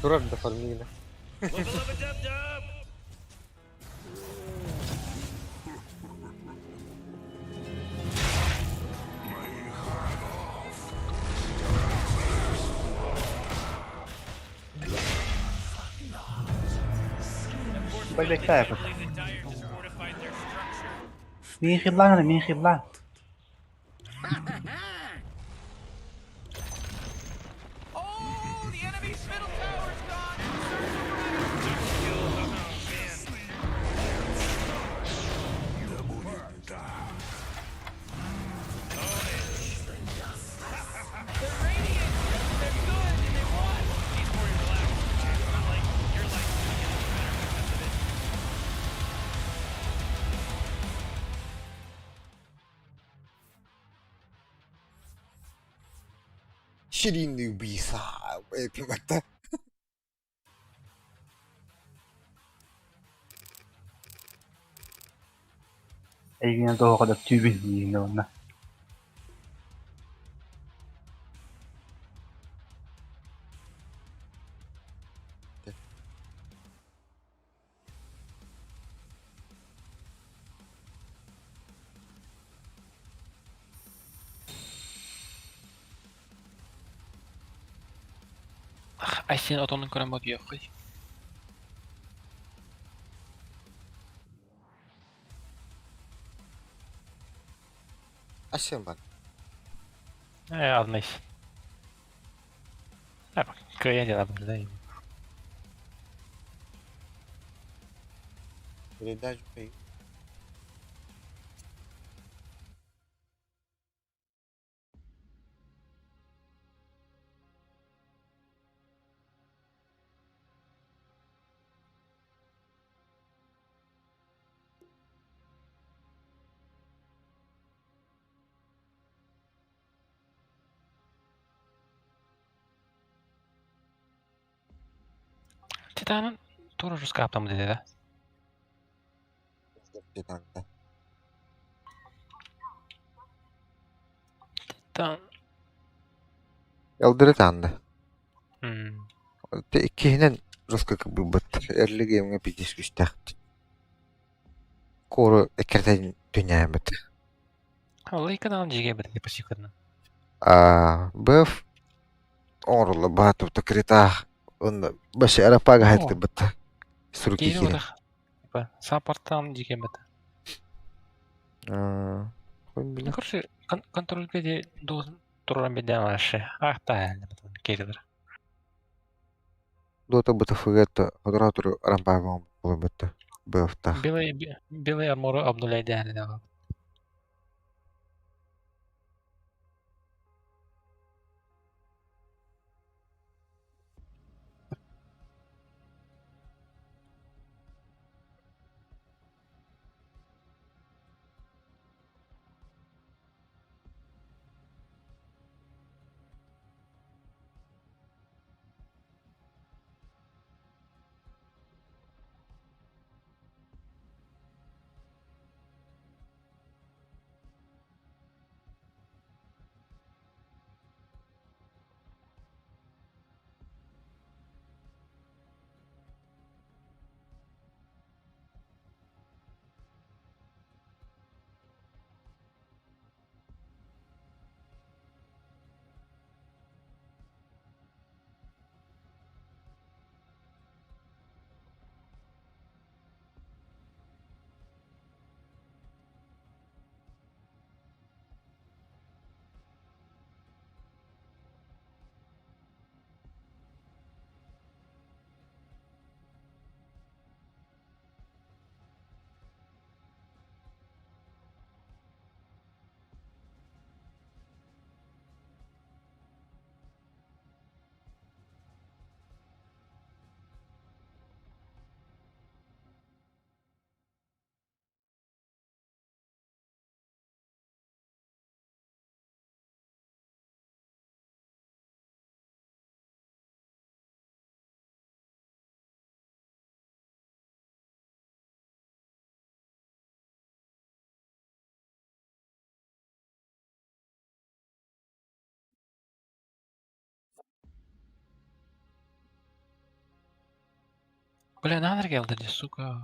Турар да фармина. Байбектаев. Мин хиблан, мин хиблан. Да будет так. Серийный убийца. Это. Эйгин тоҕо түбүн диин онна. Айсен отонун көрөн бот yok. Асем бар. Э, аднайс. А, кыя дела да. Передачу пей. Титанын тура жускаптам dedi да. Титанта. Титан. Элдери таанна. М. Иккиһинэн жестко кыбыйбыт. Эрли геймҥэ пиздец күүстээх. Куору эккирэтэн түннээбит. Лейкадан жиге бит пассивкадан. А БФ оҥорулла баатыбыта критаах онно башы арапага хайтыбыт. Суруки Кири киирэн. отах. Типа саппорттан жиге бит. Хуй Ну, билэр. короче, контроль де должен туран беден вообще. Ах, та, керилер. Дота БТФГ хотура рампага буолбут БФ-таах. Белый белый армору обнуляй дәһәне дә. Бля, надо келди, сука.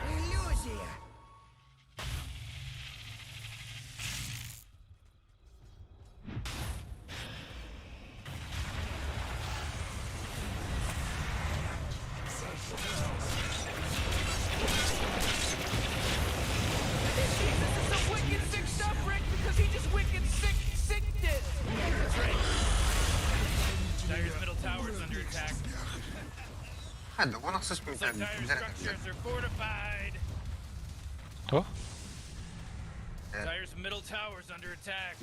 Иллюзия! Jeez, this is some wicked sick stuff, Rick, because he just wicked sick sicked it. That's right. Dire's middle tower is under attack. Looks like Dire's structures are fortified. Кто? Dire's middle tower is under attack.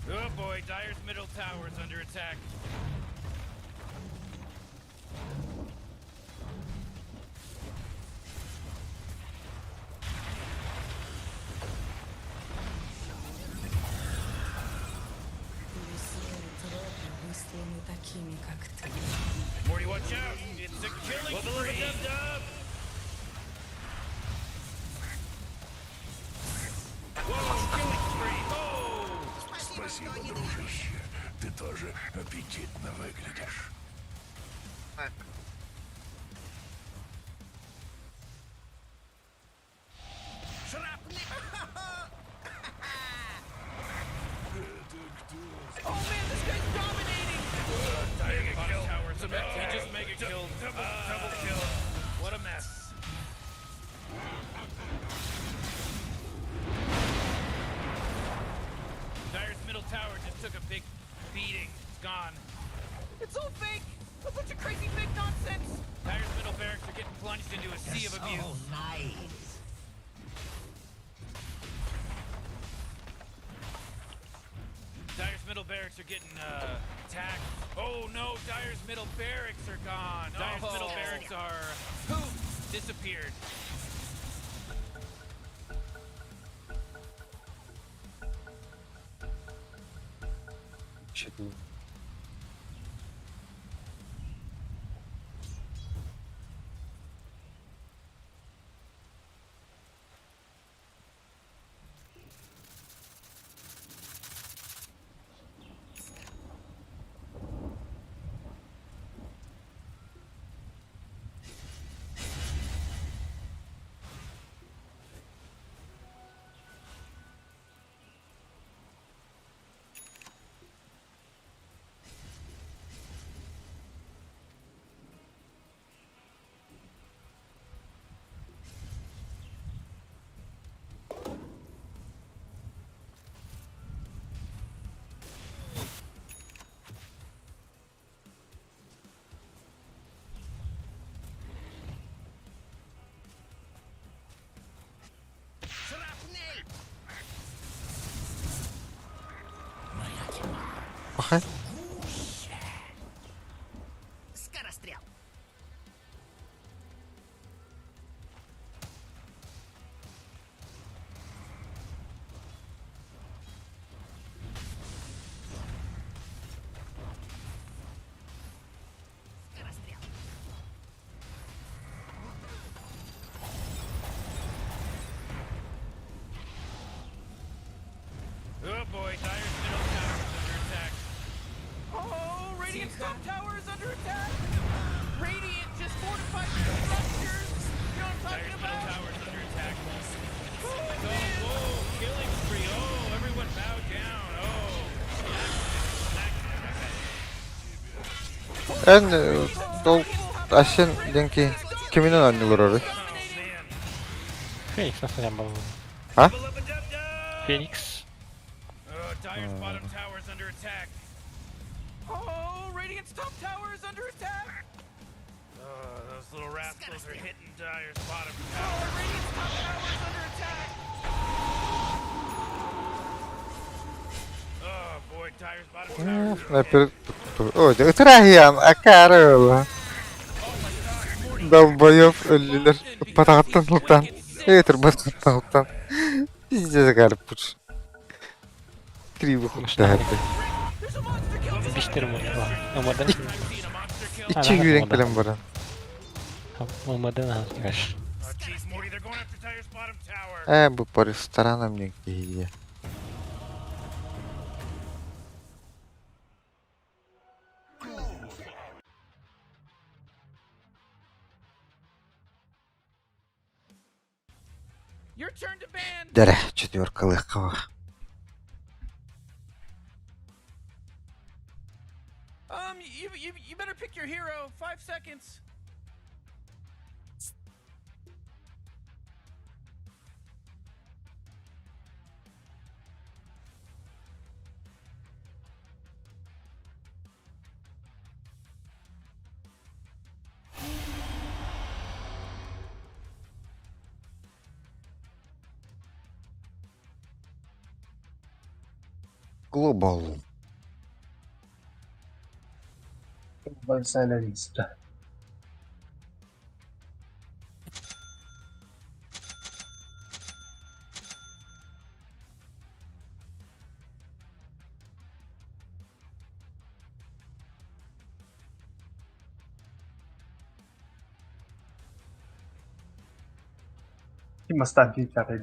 Oh boy, Dire's middle tower is under attack. Лесные тропы высланы такими, как ты. Morty, watch out! It's a killing spree! Whoa, killing spree! Oh! Спасибо, дружище. Ты тоже аппетитно выглядишь. Oh man, this guy's dominating! Mega kill. He just mega killed. Double, double kill. What a mess. Dire's middle tower just took a big beating. It's gone. It's all fake! A bunch of crazy fake nonsense! Dire's middle barracks are getting plunged into a sea of abuse. nice. Dire's middle barracks are getting attacked. Oh no, Dire's middle barracks are gone. Dire's middle Oh. barracks are poof, disappeared. Пахай. Скорострел. Скорострел. Oh boy, Dire's middle tower is under attack. Oh, Radiant's top tower is under attack! Radiant just fortified their structures! You know what I'm talking Dire's middle about? tower is under attack. Oh, Oh, man. whoa, killing spree. Oh, everyone bow down. Oh, Эн ол Асен денки киминен оонньуулар орой? Феникс на был. А? Феникс. Oh, Dire's bottom tower is under attack. Oh, Radiant's top tower is under attack! Oh, those little rascals are hitting Dire's bottom Oh, tower. Radiant's top tower is under attack! Oh boy, Dire's bottom tower. is under Снайпер... Ой, ытырахиян, акары Долбоёб өллүлэр патаҕыттан сылтаан, ытырбаттан сылтаан. Пиздец гарпуч. Криво хуктаһарды. Биштер Умардан. Ичи күүрэн кэлэн баран. Умардан аһас. Oh, jeez, Morty, they're going after Dire's bottom tower. Ээ, бу по ресторанам диэн киһийэ. Your turn to ban! Дэрэ, четверкалыахха бар. You better pick your hero. 5 seconds. Global. Большая листа. Ким бастаан кииртэҕэй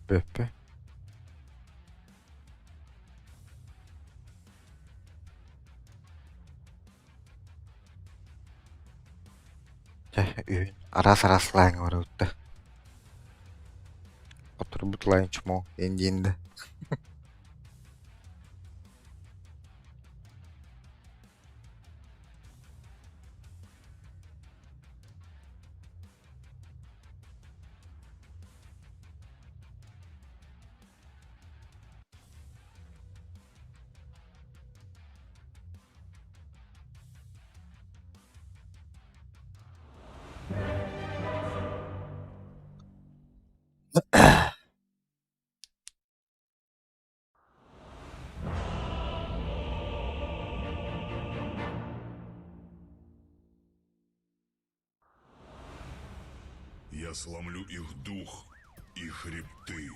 Бөппө. Чэ, үһүн араас-араас лааҥҥа барабыт да. Оторбут лаан чмо диэн да. Я сломлю их дух и хребты.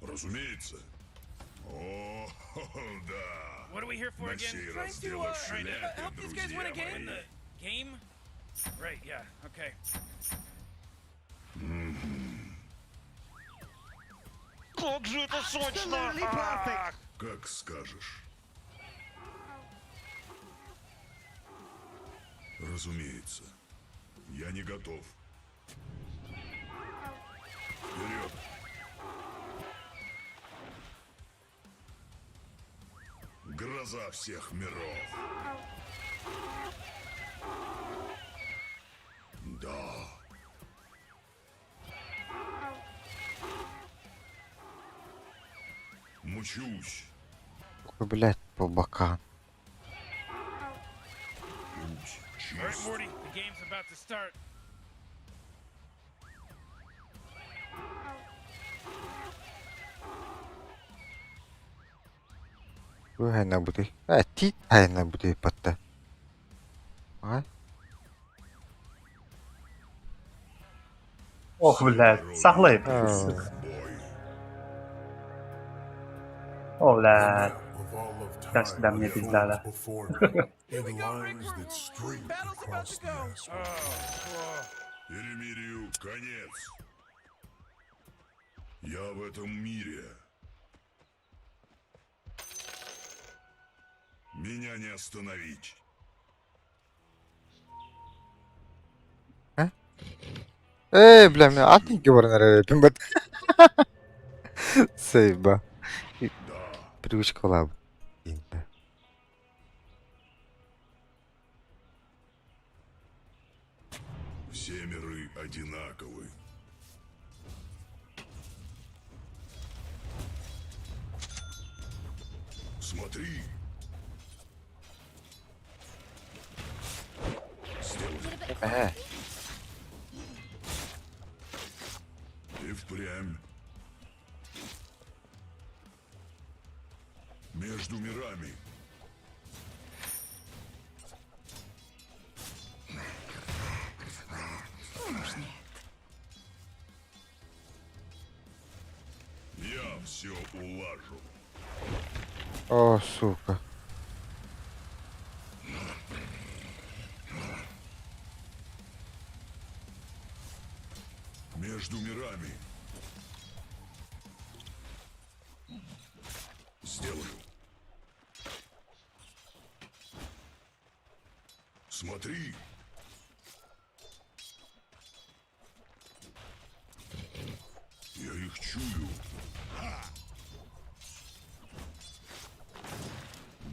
Разумеется. О, да. What are we here for На again? сей Trying раз to, дело в trying to шляпе, help these guys win a друзья game? Win мои. the game? Right, yeah, okay. Как же это сочно! Ах! Как скажешь. Разумеется. Я не готов. Вперед! Гроза всех миров. Да. Мучусь. Ой, блядь, по бокам. Путь All right, чист. Morty, the game's about to start. Хайна бутый. А, ти хайна бутый патта. А? Ох, блядь, сахлай. А. О, блядь. Of all of Так сюда мне пизда, да. before me, in lines that streak across the asphalt. Перемирию конец. Я в этом мире. Меня не остановить. Эй, бля, мен атын говорын бат. Сейба. Привычка лаб. Все миры одинаковы. Смотри. Сделай. Э, И впрямь. Между мирами. Я все улажу. О, сука. Между мирами. Сделаю. Смотри. Я их чую. Ха!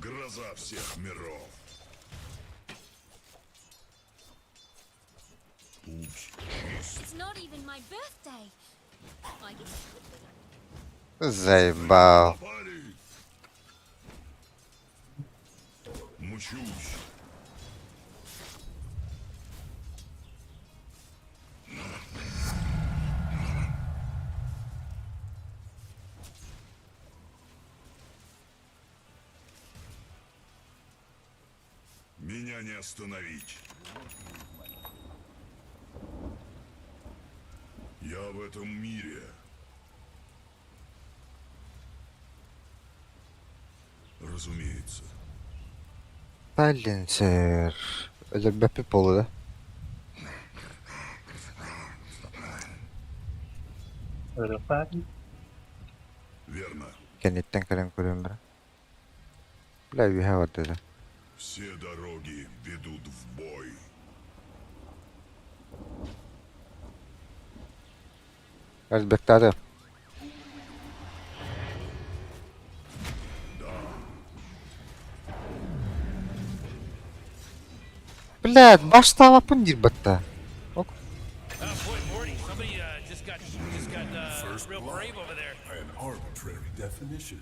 Гроза всех миров. Путь чист. It's not even my birthday. I guess it could be. Заебал. Напали! Мучусь. Меня не остановить. Я в этом мире. Разумеется. Silencer. Өлөрбөппүт буолла да? Верно. Кэнниттэн кэлэн көрүөм бара. Бля, үөһэ барда да. Все дороги ведут в бой. Элбэктааты. Блядь, баштаабаппын диир батта. Ок. Oh boy, Morty, somebody just got First real blood brave over there. By an arbitrary definition.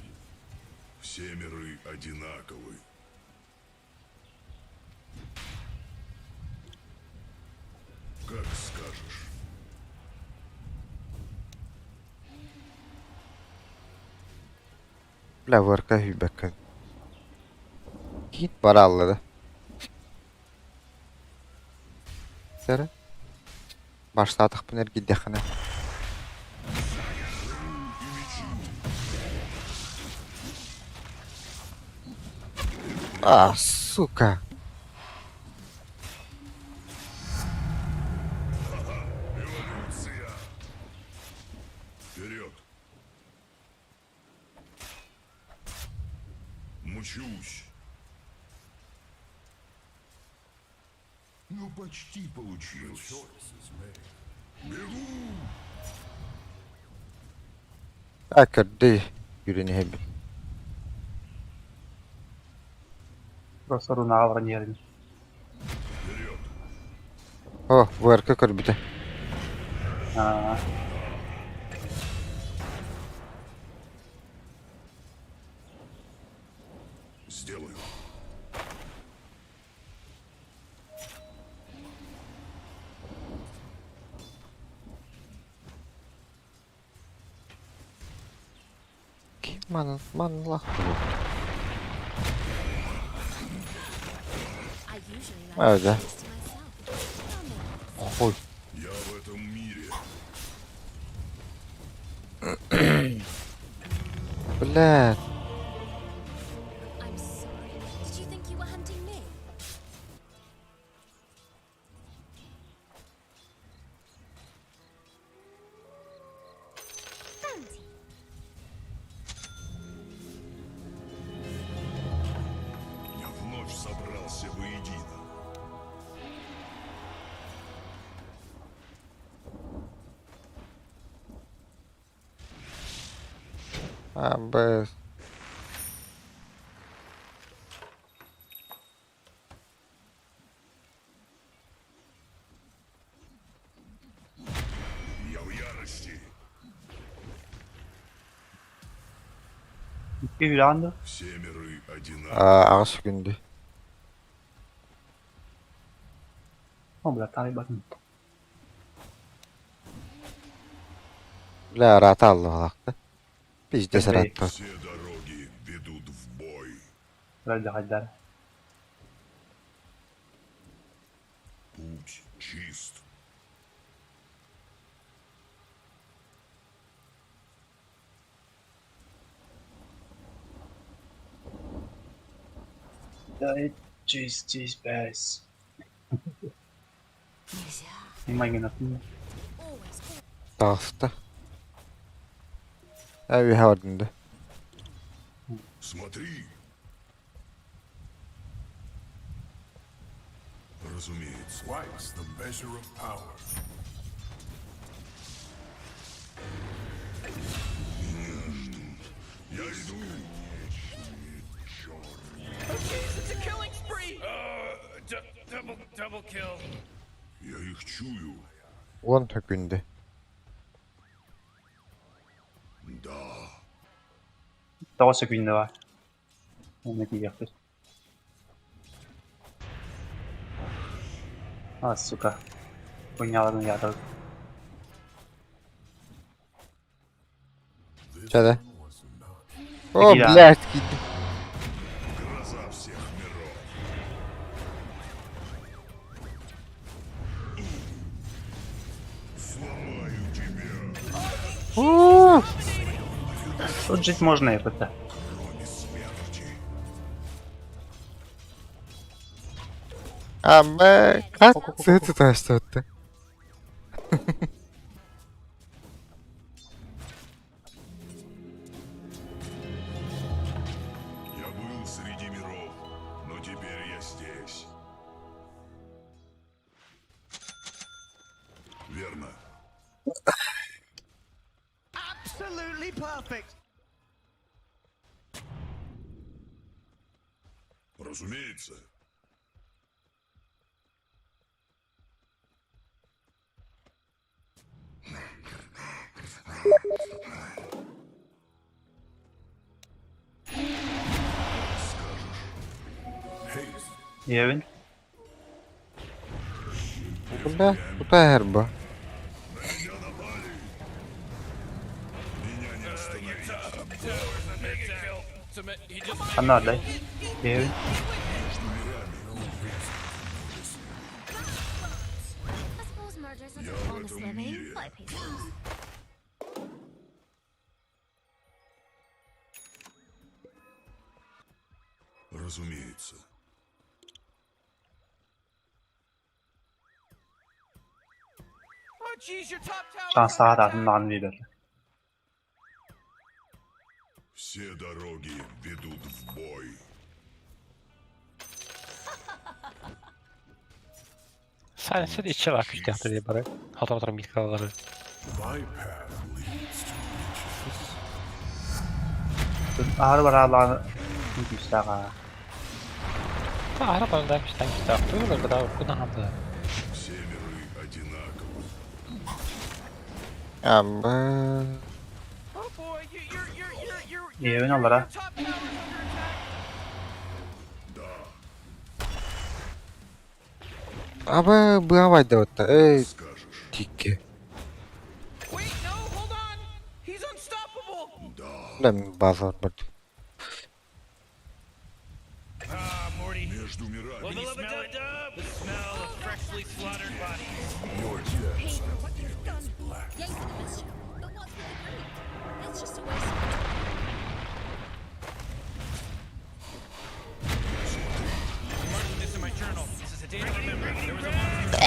Все миры одинаковы. Как скажешь. Бля, ВРК hүйбэккэ. Киит барааллада. Сэрэ. Баштаатахпын эргийдэххинэ. А, сука. Эволюция! Вперед! Мучусь. Ну, почти получилось. Бегу! А, көрдүй. Yürüni хэбби. Просто рунаҕа баран иһэрин. Вперед! О, ВРК көрбүтэ. Аа, Сделаю. Ким манан манлах I usually like А, to да. keep this to myself. I'll make Хуй. Я в этом мире. Блядь. I'm sorry. Did you think you were hunting me? Bounty. Я вновь собрался воедино. А, б. Я в ярости. икки үрэҕин дуо? Все миры одинаковы. А, аҕыс күндү. О, бля, таайбатын. Бля, рата аллахта. Пиздец Окей. рата. Все дороги ведут в бой. Хайдар. Путь чист. Чиз, чиз, бэс. Нельзя. Имагинатын. Always, Таҕыста. Эви хардынды. Смотри. Разумеется. Twice the measure of power. Меня ждут. Я иду. Oh jeez, it's a killing spree. Double double kill. Я их чую. Уон күндү. Да. Тоҕус секунда баар. Онно тиийиэхпит. А, сука. Хуйняларын ятар. Чада. О, Кида. блядь, киди. Гроза всех миров. Сломаю тебя. У, Тут жить можно, это. Кроме смерти. А, б, как это то что-то? Я был среди миров, но теперь я здесь. Верно. Perfect. Разумеется. Ийэбин. Бля, куда эрба? Ханна бардай? Ийэбин. I suppose murder isn't an honest living, but it pays bills. Разумеется. Oh jeez, your top tower. Шанстаах атын даҕаны биэрбэтэ. Все дороги ведут в бой. Сайленсер иччи бар күстээхтэр диye бары. Хотор микролары. My path leads to riches. Аһары бараалааны күүстээх аа. Та ара барда күстэн күстээх. Тугу да куда ханды. Все миры одинаковы. Амба. Oh boy, you, you're you're you're you're Ийэбин аллара. top tower's under attack. Аба бывает да вот. Эй, тики. Wait, no, hold on. He's unstoppable. Да, базар бар. Ah, Morty. Между мирами. Can you smell it? The smell of freshly slaughtered bodies. Your depths Pay for what you've done. Yay for the mischief, but what's with the greed? It's just a waste of time. I'm marking this in my journal. This is a day to remember. There was a monster.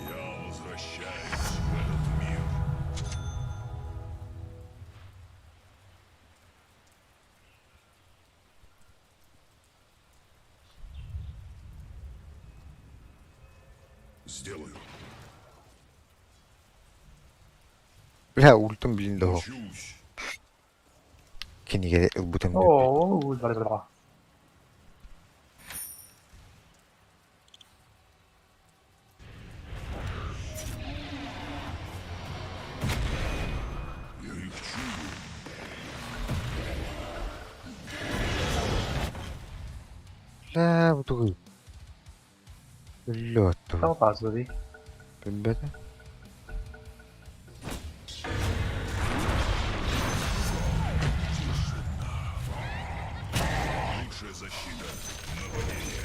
Я возвращаюсь в этот мир. Сделаю. Бля, ультум блин да. Чусь. Киниге ылбытым. Оо, бар бар. Я их чую. Бля, бутугу. Лёт. Тоҕо баазы Билбэтэ. Лучшая защита. Нападение.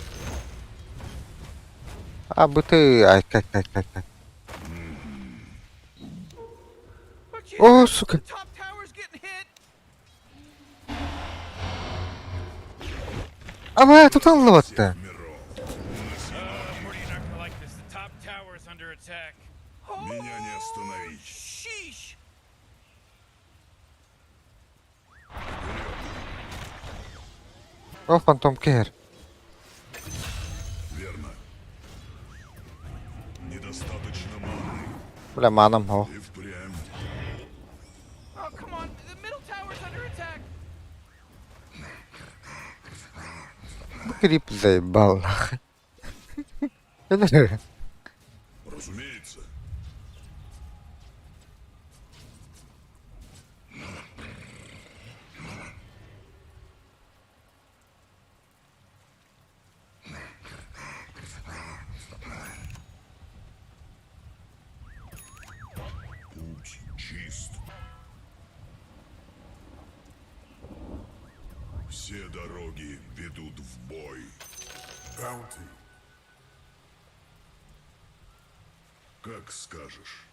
А быты, ай, как, как, как, как. Oh jeez, О, сука. the top tower's getting hit. Аба, тут аллаватта. Миров. Morty, you're not gonna like this. The top tower is under attack. Меня не остановить. Sheesh. О, фантом кэр. Верно. Недостаточно маны. Бля, манам хо. И впрямь. Oh come on, the middle tower's under attack. Крип заебал, нахуй. Разумеется. Путь чист. Все дороги ведут в бой. Баунти. Как скажешь.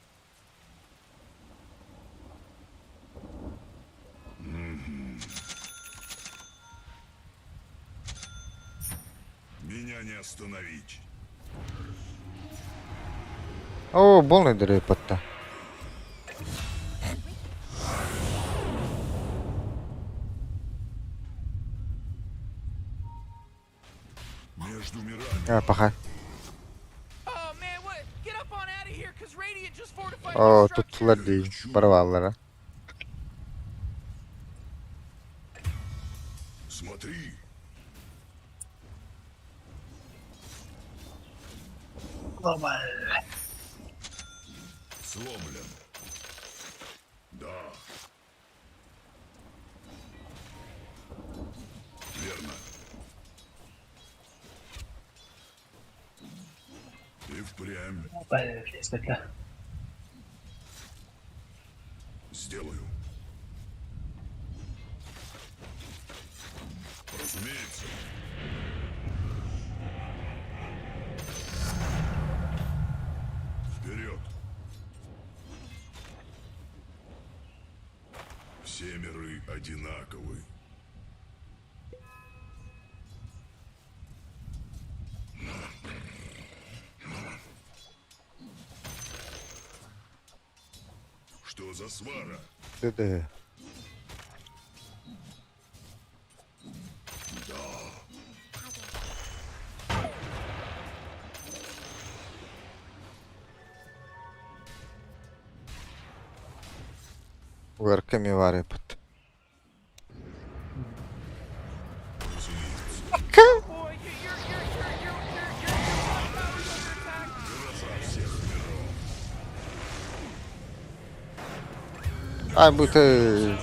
Мгм. Меня не остановить. О, полный дырыппатта. Между мирами. А, паха. Оо, туттулар дии, барабааллара. Смотри. Сломлен. Да. Верно. И впрямь сделаю. Разумеется. Вперед! Все миры одинаковы. Что за свара? Да-да. Да. Угарка ми варипат. Ай, бу ты...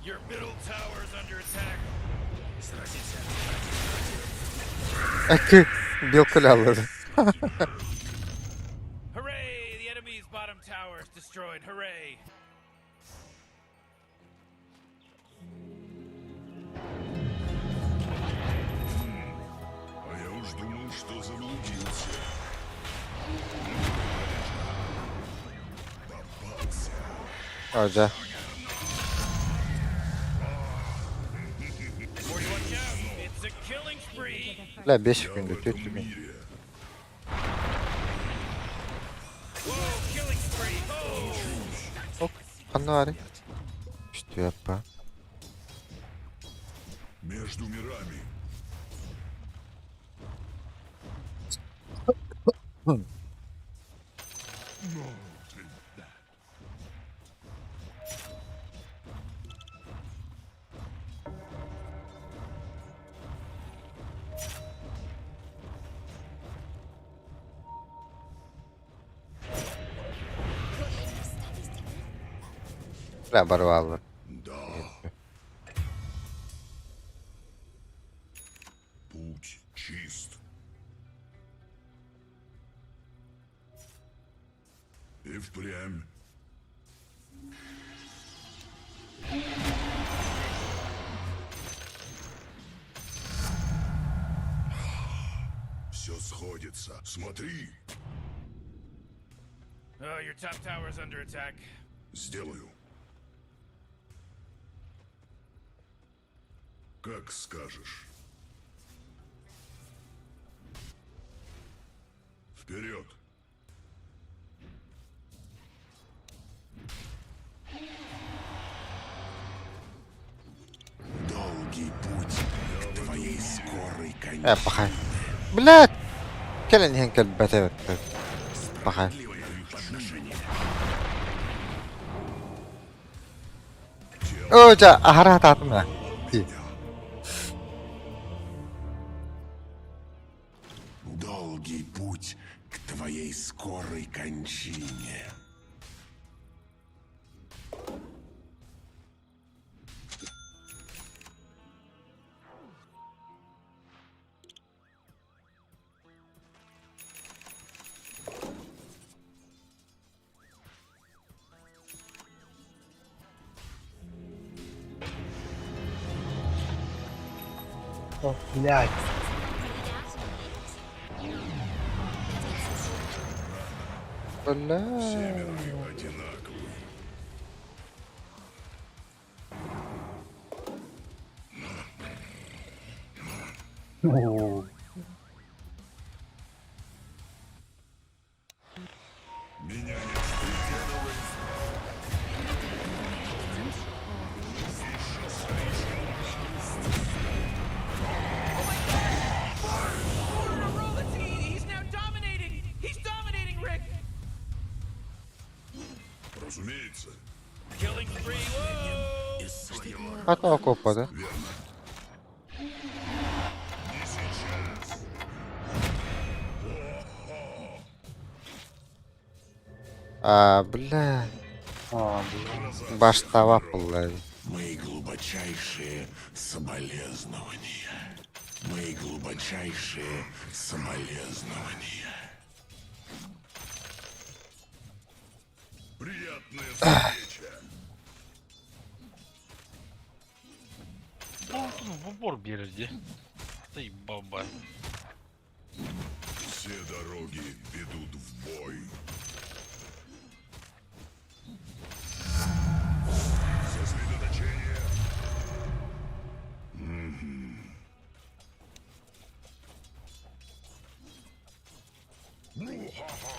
Your middle tower is under attack. Эки, белка ляллары. Hooray! The enemy's bottom tower is destroyed. Hooray! А я уж думал, что заблудился. Попался. Ожа. Morty, watch out! It's a killing spree! Бля, 5 күндө, 4 күн. Whoa, killing spree! Oh! Ок, ханна бары? Үстү аппа. Между мирами. Бля, барбааллар. Да. Путь чист. И впрямь. Все сходится. Смотри. Oh, your top tower is under attack. Сделаю. Как скажешь. Вперед! Долгий путь к твоей скорой Э, кончине. пахай. Блядь! Кэлэн иһэн кэлбэтэ эбит. Пахай. Оо, дьэ, аһара атаатым ээ. Дии. Долгий путь к твоей скорой кончине. О, блядь. Бля. Все миры одинаковы. Оо. Меня не встретят. Four in a row. Let's see. He's now dominating. He's dominating, Rick. Разумеется. Killing spree. Whoa! Хата окопа, Верно. Не сейчас. А, бля. Оо, бля. Баштава буолла. Мои глубочайшие соболезнования. Мои глубочайшие соболезнования. Приятная встреча. Бортун в упор биэрэр Ты баба. Все дороги ведут в бой. Сосредоточение. Мгм. Брухаха!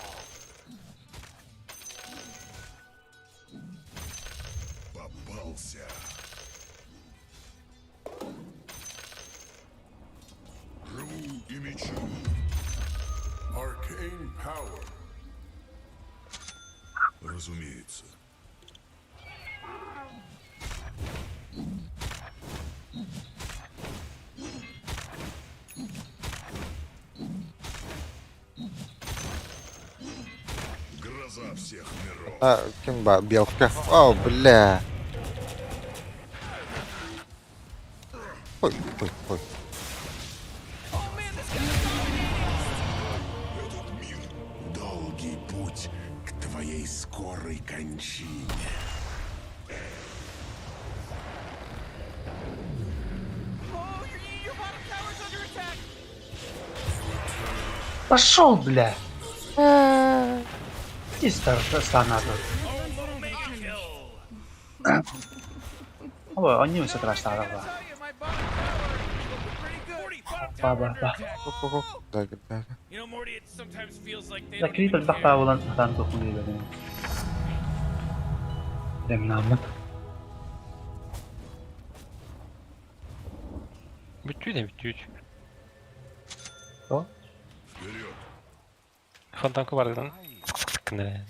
Попался. Рву и мечу. Arcane power. Разумеется. Гроза всех миров. А, ким ба, белка. О, бля. Ой, ой, ой. Этот мир — долгий путь к твоей скорой кончине. Oh, your, your bottom tower's under attack. Пошел, бля. Иди стана тут. Ой, они все страшно, да. Ба ба ба. Да, да. You know, Morty, it sometimes feels like they Да don't клип even элбэх care. баа буолан сатаан туохун диэбэтим. Демнааммыт. Бүттүү да бүттүү. О? Вперед! Фонтанка бардан. Сык сык сык гыннар.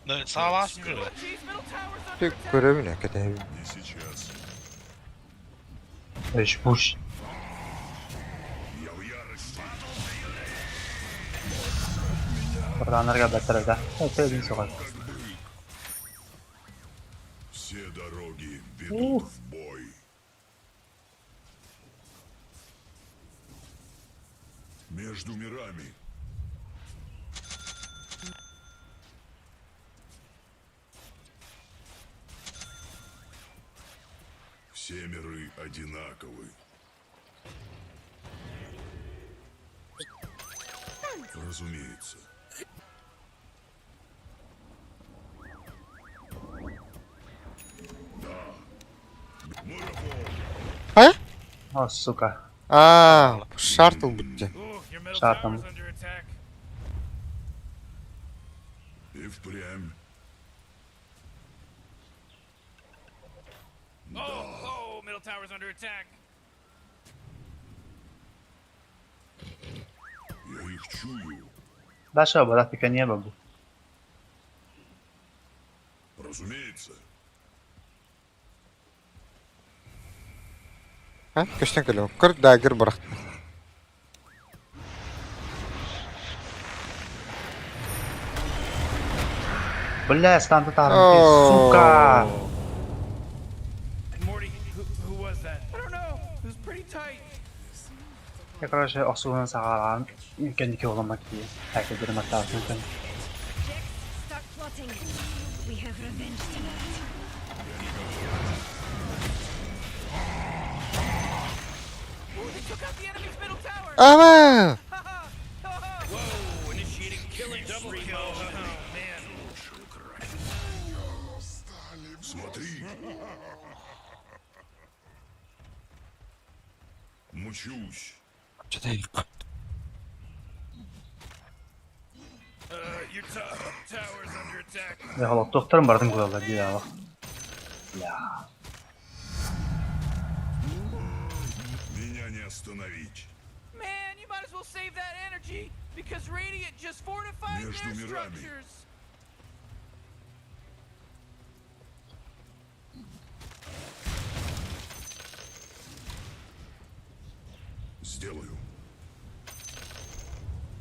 Да, саалаах жүрөр. Түк көрөбүн экетебин. Не сейчас. Эш буш. Я в ярости. Братаннарга баттар да. Это соҕар. Все дороги ведут в бой. Между мирами. Все миры одинаковы. Разумеется. Да. Мурафон! А? О, сука. А, шартыл бүттү. Шартом. И впрямь. Oh, oh, middle tower's under attack. Я их чую. Даша была пика не бабу. Разумеется. А, көстөн кэлэм. Көр дагер барахта. Бля, станта тарм, сука. Morty, who was that? I don't know. It was pretty tight. Я, короче, охсугун саҕалаан кэнники оламак дии. Хакердери маттаатын кэн. Jax, start plotting. We have revenge tonight. Ooh, they took out the enemy's middle tower. Ама! Whoa, initiating killing double kill. Oh, man. Смотри. Мчусь. Дьэ, холоттуохтарын барытын куйаллар дии аҕа. Меня не остановить. Man, you might as well save that energy because Radiant just fortified Между their мирами. structures. Сделаю.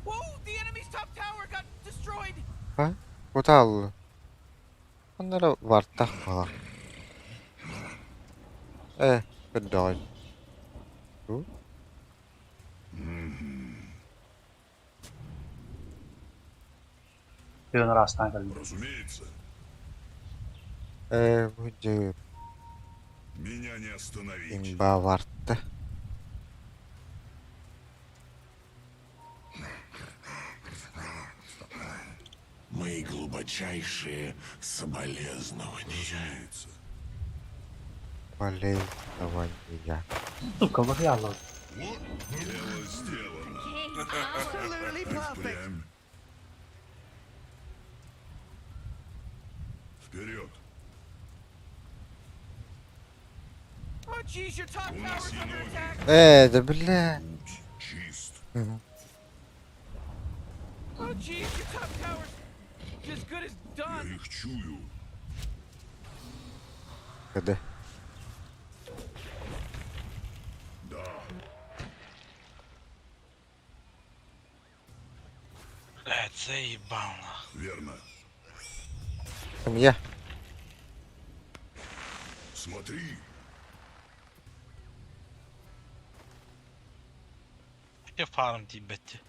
Whoa, the enemy's top tower got destroyed. А? Куда алла? Оннора вартах буолар. Э, көрдөҕүн. Бу? Тыын ыраастаан кэллим. Разумеется. Э, бу дьэ Меня не остановить. имба варта. Мои глубочайшие соболезнования. Разумеется. Болезнования. Сука, бахьялла. Дело сделано. Absolutely И perfect. впрямь. Вперед! Oh, jeez, your top tower's Уноси under ноги. attack. Э, да бля. Путь чист. Мгм. Oh, jeez, your top tower's as good as Я done. их чую. Когда? Да. Блядь, заебал нахуй. Верно. Там я. Смотри. Я фарм тибете.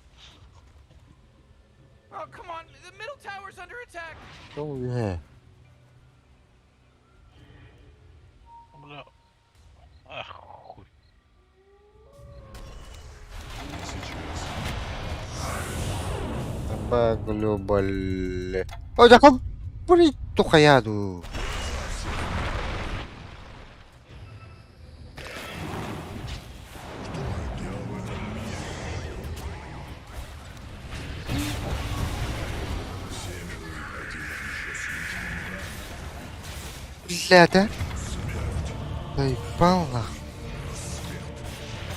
Oh, come on, the middle tower's under attack. Что э? Бля. Ах, хуй. Сейчас. Таба глобал. О, да ком... Тухаяду. Я в этом мире. Семеро один еще слишком рано. Бля, да? Смерть. Заебал нахуй. Рассвет.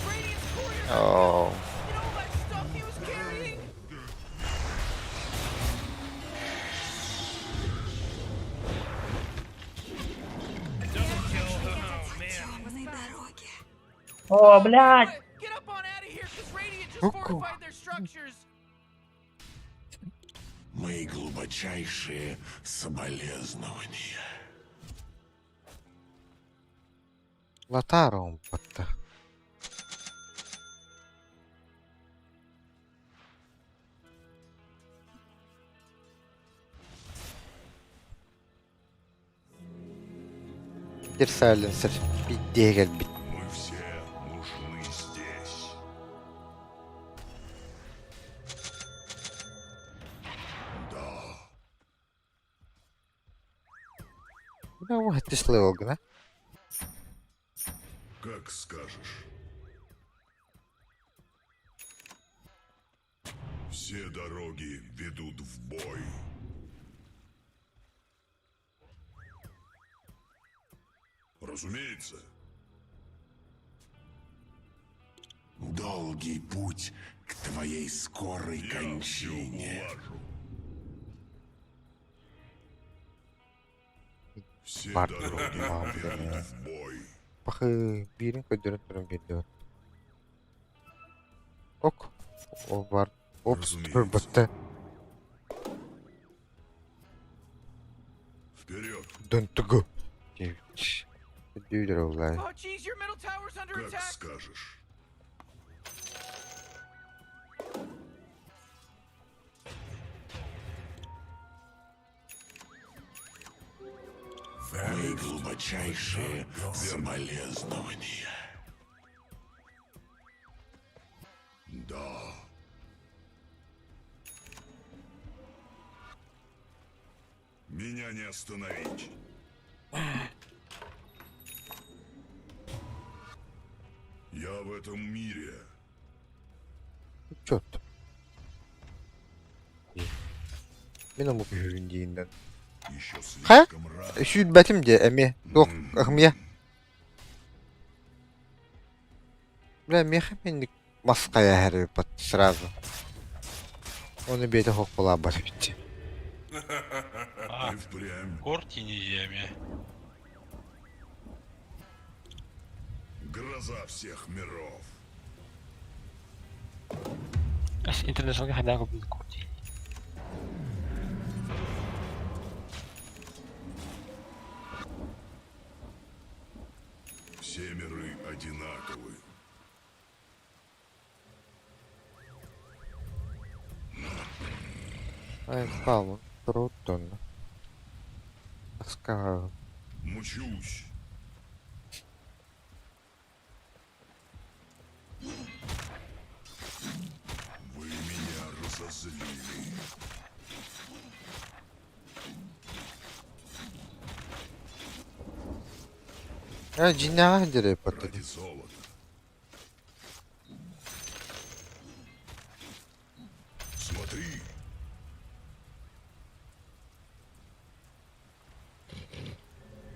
Radiant's courier Оу. and all that stuff he was carrying. Темной дороги. О, блядь! Get up on out of here, because Radiant just Ку-ку. fortified their structures. Мои глубочайшие соболезнования. Латаром батта. Кир сайленсер пиддегел бит. Мы все нужны здесь. Да. Ну, вот ты слыл, да? Как скажешь. Все дороги ведут в бой. Разумеется. Долгий путь к твоей скорой Я всё кончине. улажу. Все Бар- дороги Мам, ведут бля. в бой. Пахы бирин көдөрөн туран берди. Ок. О бар. Опс Разумеется. батта. Вперед! Донтугу. Дүйдер олай. Oh, jeez, your middle tower's under Как attack. скажешь. Мои глубочайшие соболезнования. Да. Меня не остановить. Я в этом мире. Чёт. Мин омук үһүбүн дииннэн. Еще Хайа? слишком рано. Сүүрбэтим дии эмиэ. Туох ыһымыйа. Бля, миэхэ минник мас хайа эбиппат сразу. Оны бэйэтэ хохпалаабат эбит. А, И впрямь Кортини эмиэ. гроза всех миров. Интернешнлга хайдах курдук Кортини. Все миры одинаковы. Ай, палу, трудно. Аска. Мучусь. Вы меня разозлили. Э, дьиҥнээҕэ диэри эппэт Ради золота. Смотри.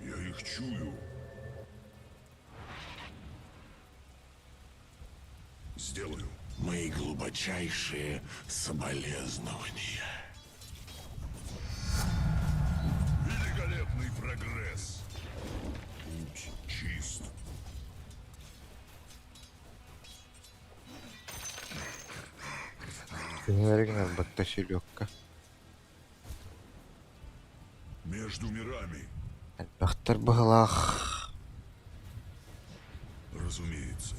Я их чую. Сделаю. Мои глубочайшие соболезнования. Великолепный прогресс. Путь чист. Күннэригин ылбатта сүлүөккэ. Между мирами. Элбэхтэр быһылаах. Разумеется.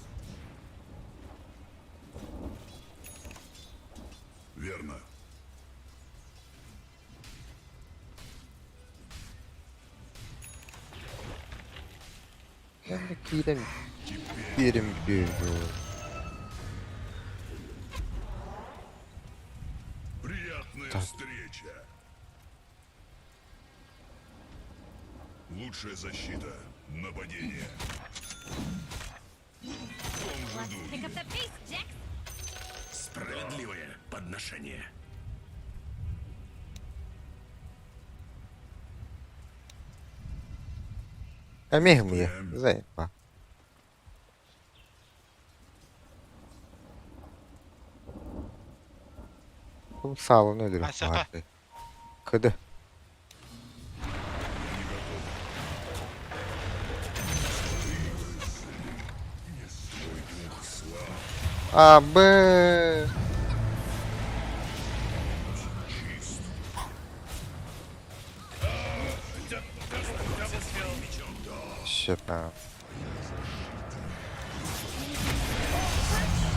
Верно. Мен киирэн биэрим бүөрү. Приятная Так. встреча. Лучшая защита – нападение. В том же Let's духе. pick up the pace, Jax. Справедливое подношение. Эмиэ муя. Зайпа. Саалын өлөрөх Асаха. баҕарды. Кыды. Не готов. Твой дух слаб. А, Б. Чист. Сөп. аа.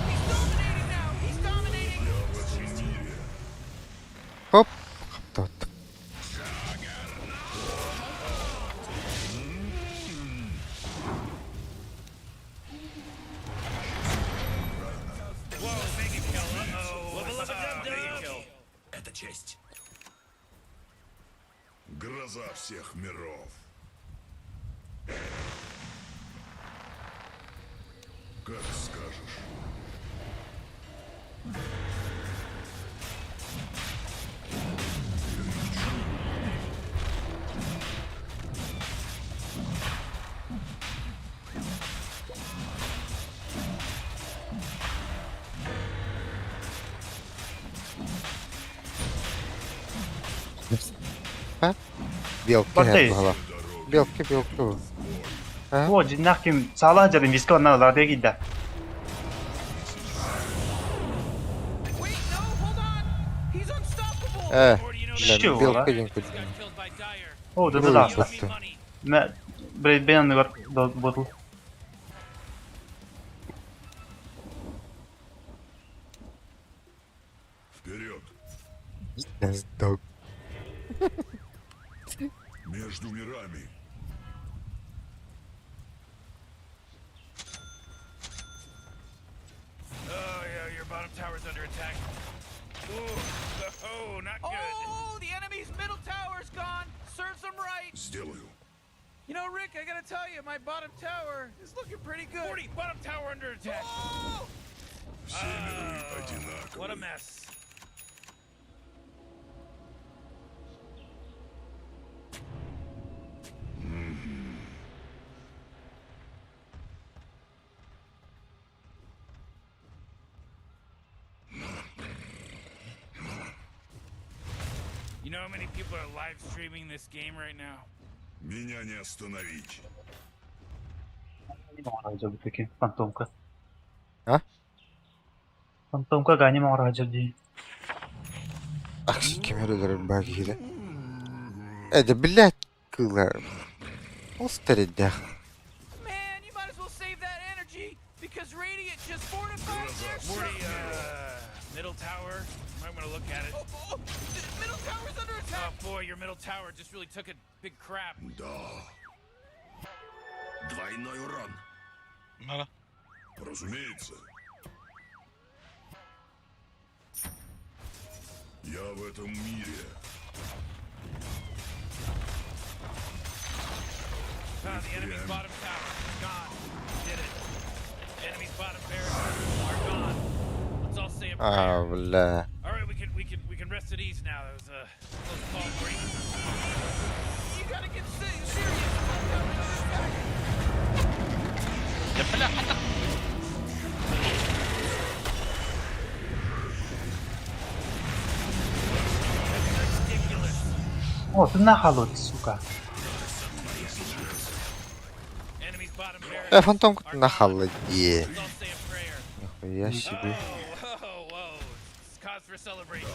He's dominating now. He's dominating. В этом мире. Хоп. Хаптаат. Whoa, mega kill. Uh-oh. Mega kill. Это честь. Гроза всех миров. Как скажешь. Я их чую. А? Белка Батый. баҕала. Белка, белка. А? О, дьиҥнээх ким саалаах дьарым виска онна ылар киирдэ. Wait, no, hold on. He's unstoppable. Э, Or do you know бля, that Чего, белка а? диэн just көрдүм. got killed by Dire? О, да Бу да You да. owe me money. Мэ бре бен анныгар ботул. Вперед! Yes, dog. Между мирами. Oh, yeah, your bottom tower's under attack. Ooh, oh, not good. Oh, the enemy's middle tower's gone. Serves him right. Сделаю. You know, Rick, I gotta tell you, my bottom tower is looking pretty good. 40, bottom tower under attack. Oh! Все миры одинаковы. What a mess. You know how many people are live streaming this game right now? Меня не остановить. Таки, фантомка. А? Фантомка ганим оҥоро дии. Ах, ким өлөр баар киһи. Это, блядь, кыла. Ол старидях. Man, you might as well save that energy because Radiant just fortified their 40, structure. middle tower. You might want to look at it. Oh, oh, the middle tower's under attack. Oh boy, your middle tower just really took a big crap. Да. Двойной урон. Мала. Разумеется. Я в этом мире. Ah, the enemy's Прям. bottom tower is gone. Did it. Enemy's bottom barracks are gone. Let's all say a prayer. А, бля. All right, we can rest at ease now. That was a close call, Morty. You gotta get serious. Top tower's under attack. Да бля, хата. Ridiculous. О, ты нахалот, сука. Enemy's bottom barracks. Э, фантомка на холоде. Let's all say a prayer. Нихуя себе. Oh, whoa, whoa. It's cause for celebration.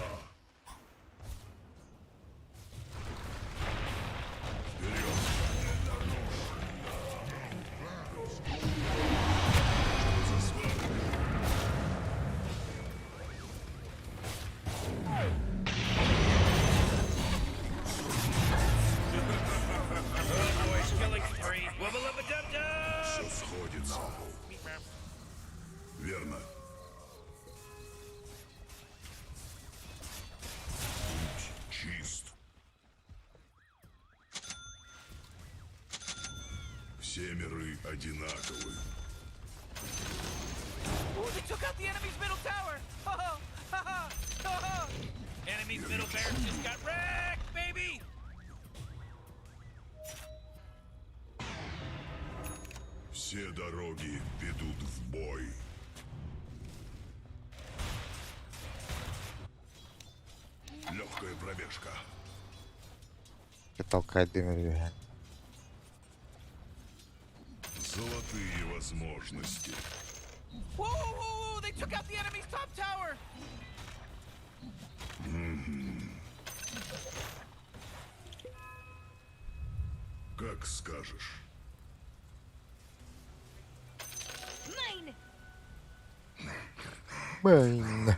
Oh boy, killing spree. Wubba lubba dub dub. Все сходится. Верно. Путь чист. Все миры одинаковы. Ooh, they took out the enemy's middle tower. Oh, ha, ha, ha, ha. Enemy's middle barracks just got wrecked, baby. Все дороги ведут в бой. Легкая пробежка. Толкай дым ребят. Золотые возможности. Whoa, whoa, whoa, whoa, they took out the enemy's top tower. Мгм. Как скажешь. Mine! Блин.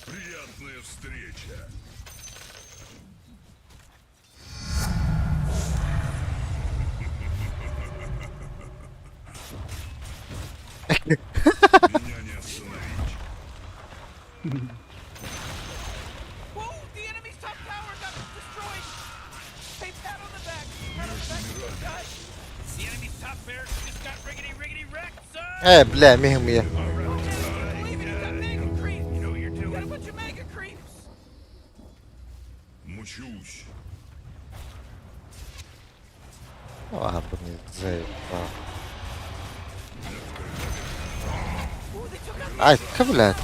Приятная встреча. Меня не остановить. Whoa, the enemy's top tower got destroyed. Hey, pat on the back. Pat on the back, guys. The enemy's top barracks just got riggedy riggedy wrecked, son. Э, бля, мигом я. Believe it, you got mega creeps. You know what you're You got a doing. bunch of mega creeps. Мчусь. Ладно, не заебал. Ooh, they took out the Ай, ка, блядь.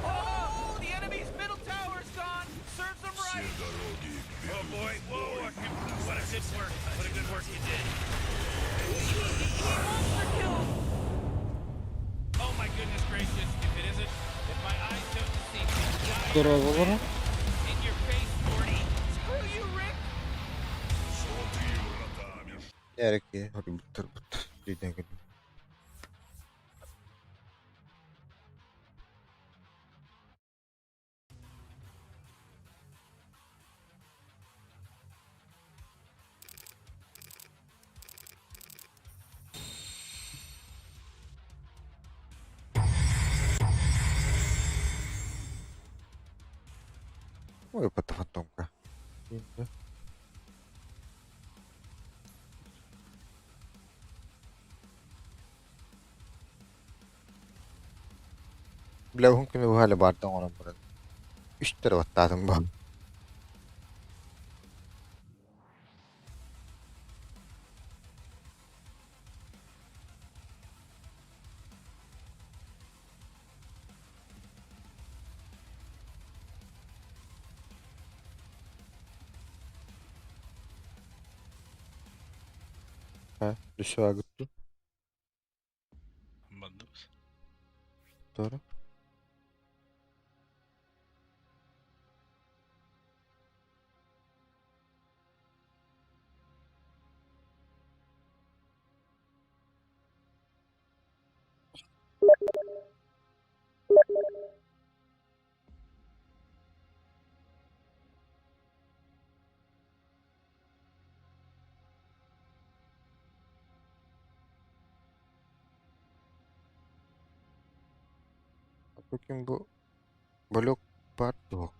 Oh, the enemy's middle tower's gone. Serves them Все right. дороги Oh ведут boy, в whoa, бой. I can't believe what a good work. What a good work you did. He monster killed. Oh my goodness gracious, if it isn't, if my eyes don't deceive me, giant Здорово, Лора. in your face, Morty. Screw you, Rick. Золотые врата меж Ярики. Буттар, буттар. Дүйден кэллим. Ой, это фантомка. Бля, уһун күнү быһа алебарда оҥорон баран үстэр баттаатым бу. Ha, düşüyor gitti. Бандыбыз. Doğru. Bakayım bu blok var yok.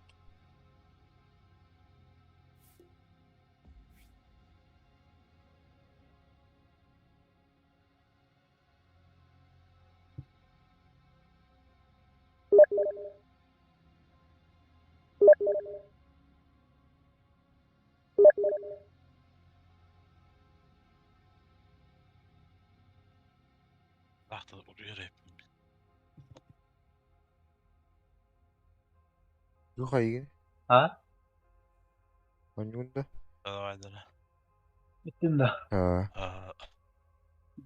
Tahtada uruyor hep. Yok ayı. А? Онньугун да? Давай, давай. Иттин да. Ha, Аа,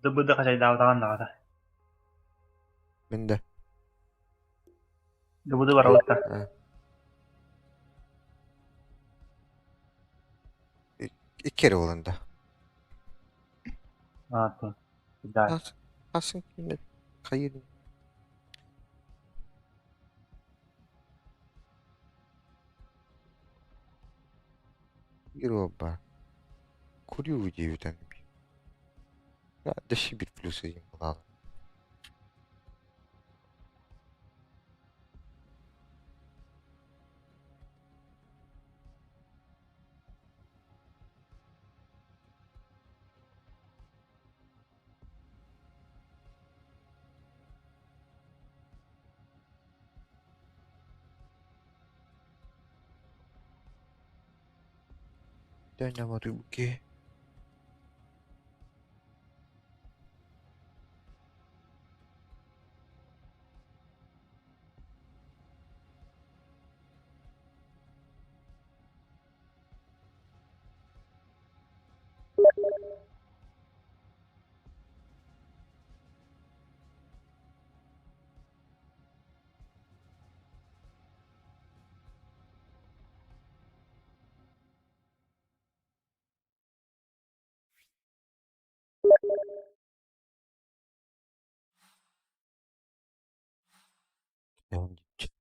Дыбыды хачайдаабытаҕан даҕата. мен де. Дыбыды барабыттар. Ha. İki kere olanda. Аатын. Да. Хас хасың күнү хайыр. Europa. Курю диэбитэн. Дэши bir плюс один булаҕын. Дьэ, Devam gidecek.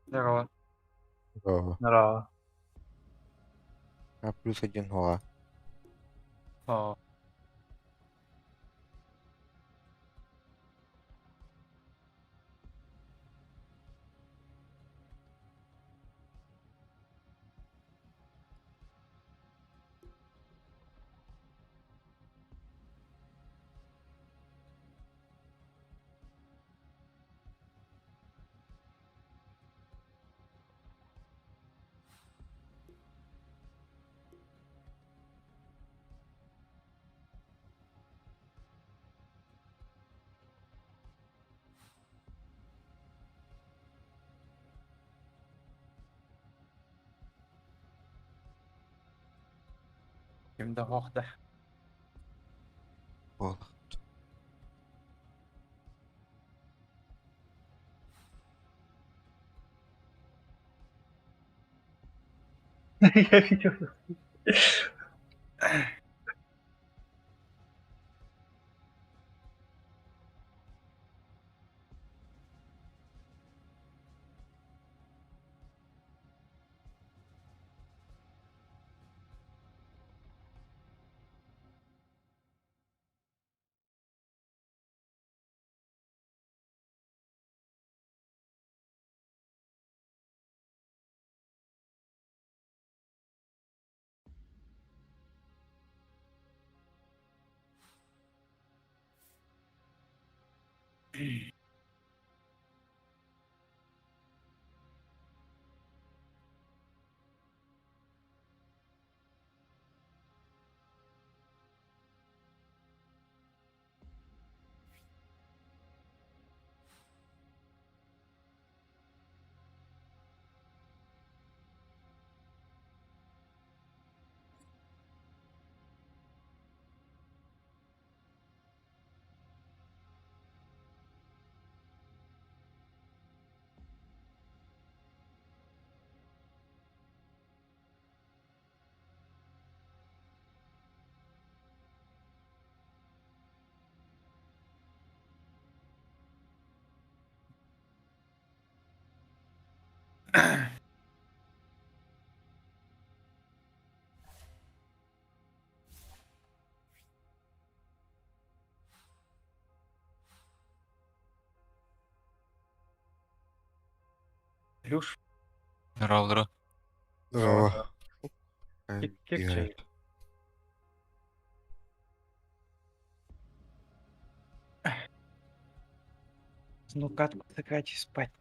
Здорово. Здорово. Здорово. А плюс один гола. О. Ким да хоох да. Бол. Я видел. Илюш, Здорово, Здорово. кек чай. Ну, катку сыграть и спать.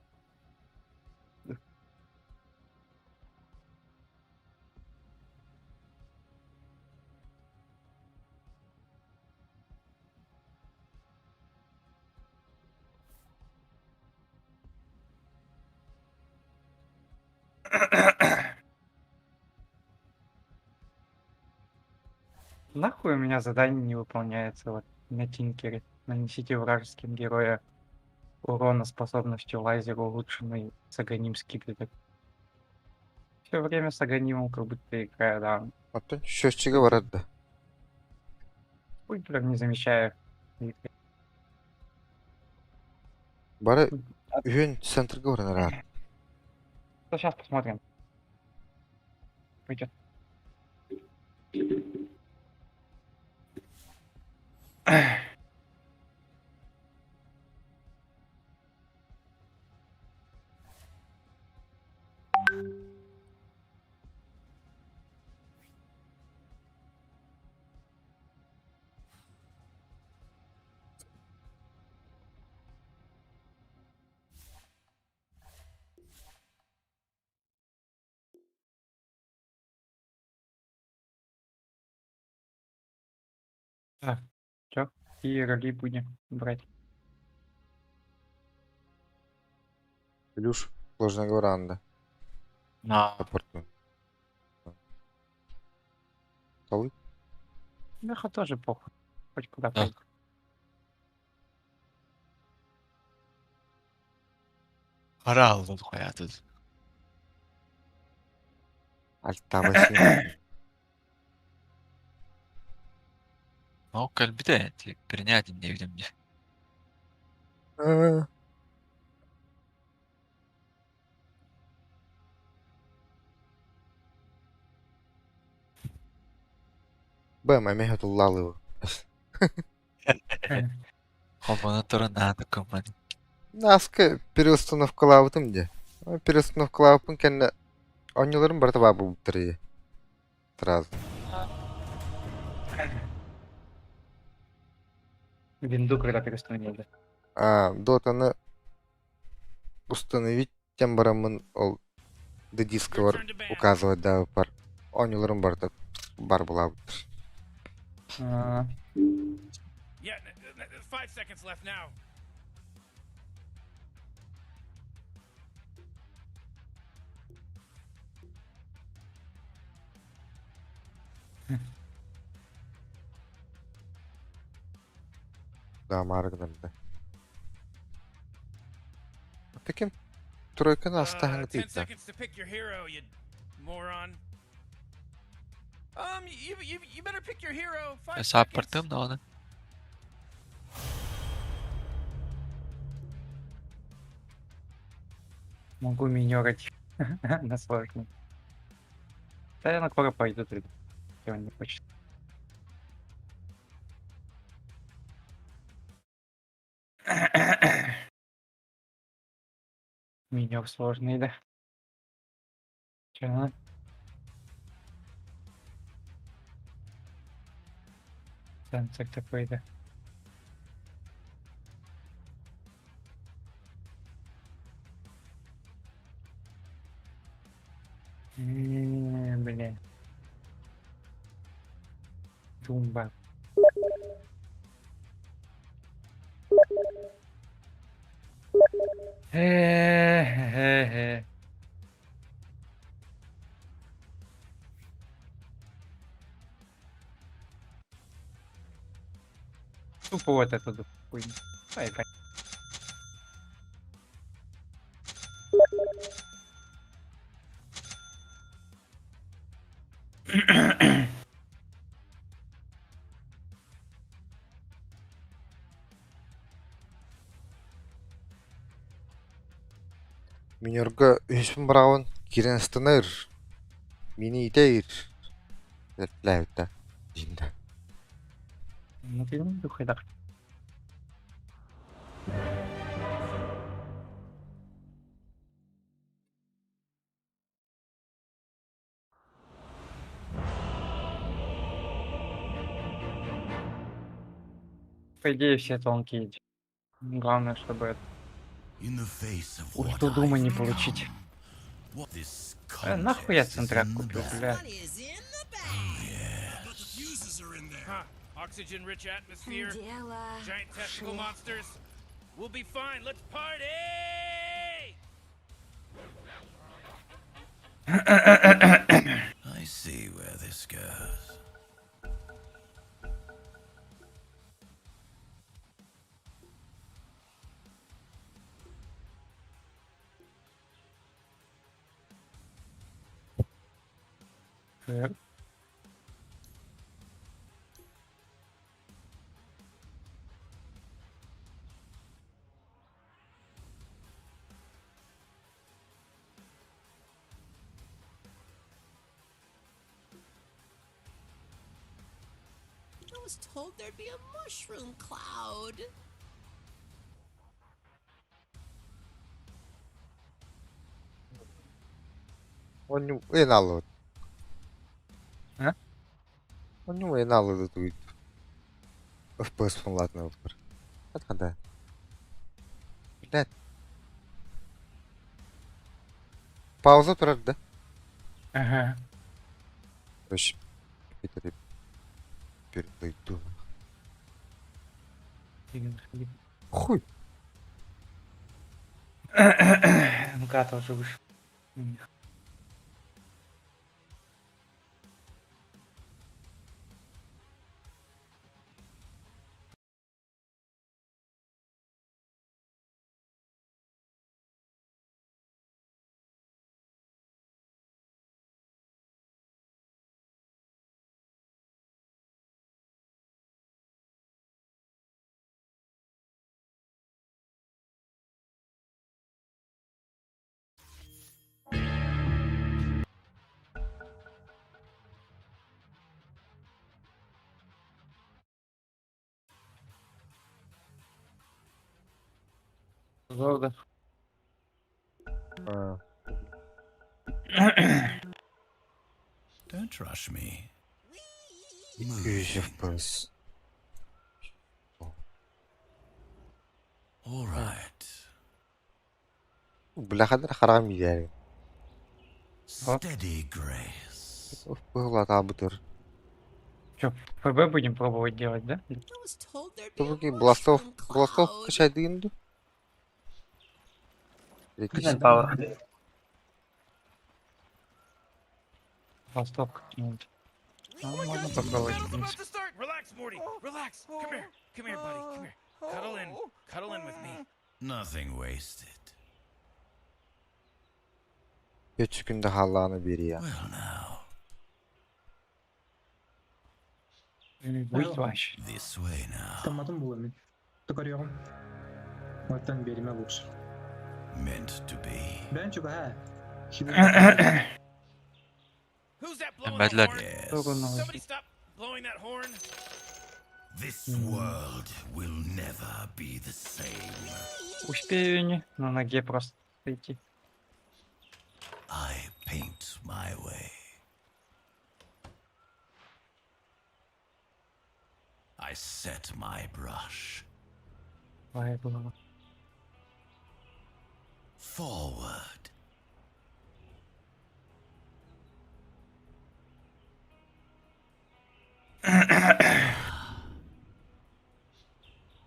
Нахуй у меня задание не выполняется вот на Тинкере. Нанесите вражеским героя урона способностью лазера улучшенный с аганим скипетр. Все время с аганимом как будто играю, да. Оттон счетчиге барар да. Хуй прям не замечаю. Бары үйін центрге баран арар. Сейчас посмотрим. Пойдет. Так, чё? Какие роли будем брать? Илюш ложного баранда. На. Апортун. Толы? Меха тоже похуй. Хоть куда Да. пойти. Пора алдын хуятын. Альтабаси. Ну, кальбите, принять не видим мне. Бэм, амеха туллалывы. Хобана турана такоман. Наска переустановкалаабытым де. Переустановкалаабыппын кэннэ оонньууларым барыта баар буолбуттар дии. Сразу. Винду когда переустановили. А, дотаны установить тем бараммын ол д дисковар указывать да бар. Оонньууларым барыта баар буолаабыттар. А, Yeah, 5 seconds left now. Даамаары гынар да. Таким тройканы астаһаҥы 10 тыытта. seconds to pick your hero, you moron. You better pick your hero. 5 seconds. Сааппартыам даҕаны. Могу минерать на сложный. Да я на кора пойду, тогда, если он не хочет. Минер сложный, да. Че, а? Сенсор такой, да. Не, блин. Тумба. Э-э-э. Тупо вот эту хуйню. Ай, Минерга үһүспүн быраҕабын, киирэн ыстанар, мини итэйир, лээбитэ дьиҥдэ. Ну ты не хайдах. По идее, все тонкие. Главное, чтобы это In the face of what ульту Дума не I've получить. become, what this Нахуй я contest is центрак in the купил, bag. бля. Huh. Oxygen-rich atmosphere. Дело Giant testicle шло. monsters. We'll be fine. Let's party! I see where this goes. Так. I was told there'd be a mushroom cloud. Онньу ыйын А? Онньу ыйын аллыбыт тугуй. FPS ладно выбор. Отхода. Блядь. Пауза турар да? Ага. Короче, Питер передойду. Хуй. МК тоже вышел. У них. Золото. А. Don't rush me. 200 FPS. All right. Бляха харам иһэр. Steady grace. Быһылаатаабытыр. Че, ФБ будем пробовать делать, да? Тобуки Бластов, Бластов качайдыгын ду? Power. Бластов как-нибудь. Ну, можно попробовать, в принципе. Relax, Morty. Relax. Come here. Come here, buddy. Come here. Cuddle in. Cuddle in with me. Nothing wasted. Üç günde hallanı bir ya. Well now, Выйдь вообще. this way now. Томатым буламын. Токарём. Оттон бериме лучше. Meant to be. Бен чуга. Who's that blowing the Бәдләр. horn? Yes. Somebody stop blowing that horn. This world will never be the same. Успею не, на ноге просто идти. I paint my way. I set my brush Твоя голова. forward.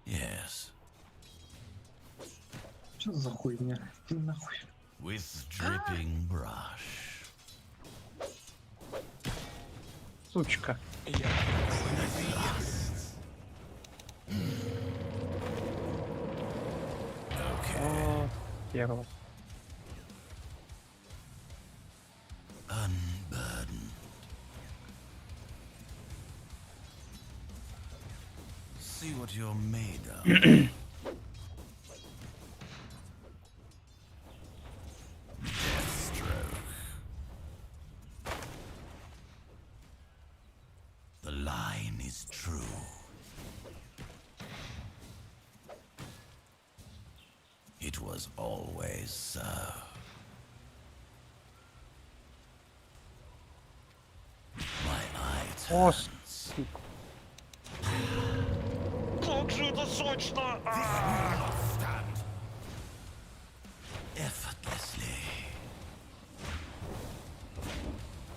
Yes, Что за хуйня? Ты нахуй. with dripping brush. Сучка. Okay. О, первого. Unburdened. See what you're made of. Deathstroke. The line is true. It was always so. My eye О, turns. сука. Как же это сочно! Stand. Effortlessly.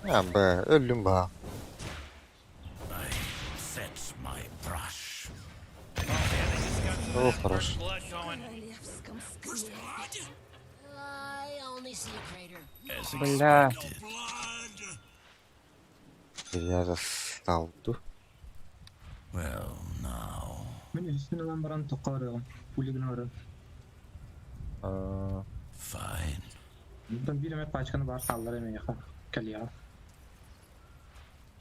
Ya be öldüm be. I set my brush. Oh хорош. Blood going. I only see a crater. As Бля. expected. Я застал. Well, now. Мен үстүн алан баран токарыгым. Пулигин баран. Aa, Fine. Оттон бир эме пачканы бар саллар эме яха. Калия.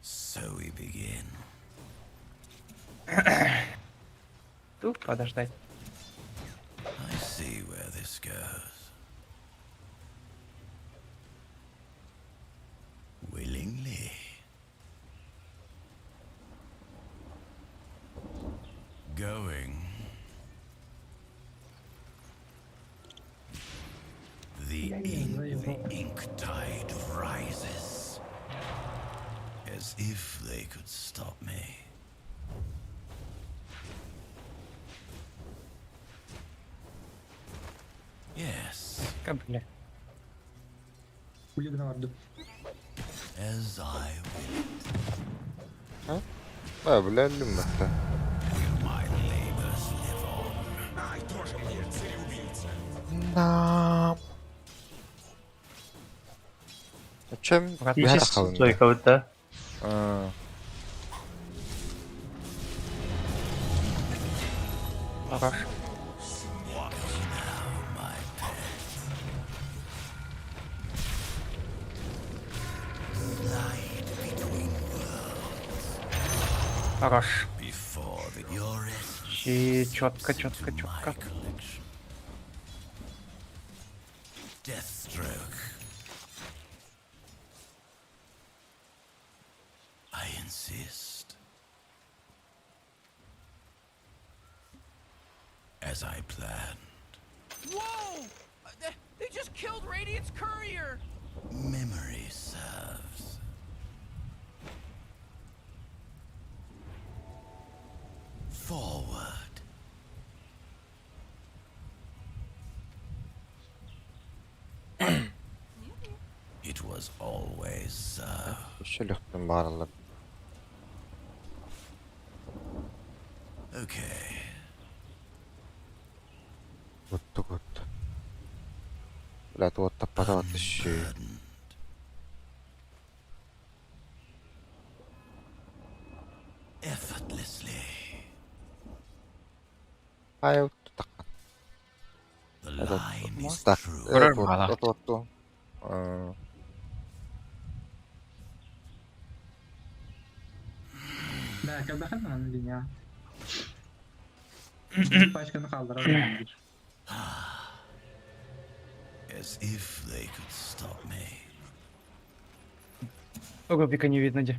So we begin. Тут подождать. I see where this goes. Willingly. Going. The ink, the ink tide rises. As if they could stop me. Yes, Ка, бля. Пулигин барды. as I will. be bile öldüm be. Will my labors live on? Ай, тоже мне цареубийца. Нам. Чем Брат, bir Ичис kalın. стойкабыт да. Aa, Хорош. What now, my pet? Slide between worlds Хорош. before the your essence Чи четко, slips четко, into my четко. collection. Deathstroke. I insist. As I planned. Whoa! They just killed Radiant's courier! Memory serves. Forward. It was always so. şöyle bağıralım. Okay. Kuttu kuttu. Бля, вот таппатават еще. Unburdened. Effortlessly. Айыл тутахха. The Этот line is так, true. Көрөр баҕалаах. отуотту. Да, кэлбэхин аны линия. Пачканы хаалларар диир. As if they could stop me. Рубика не видно где.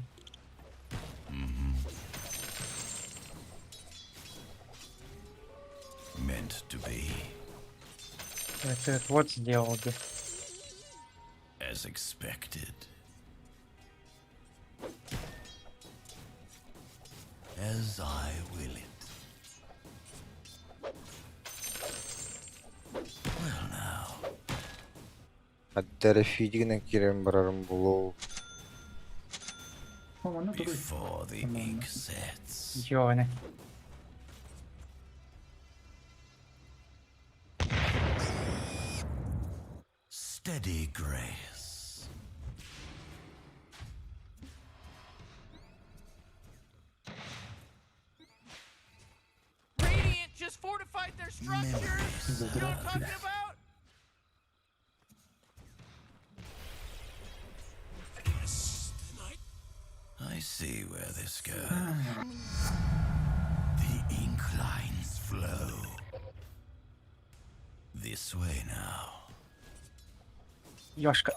Meant to be. Это вот сделал где. As expected. As I will it. Well now, Аддара фидигинэн киирэн барарым буолуо. before the ink sets. Ёны. Steady grace. Radiant just fortified their structures. You know what I'm talking about? I see where this goes. The ink lines flow. This way now. Ёшка.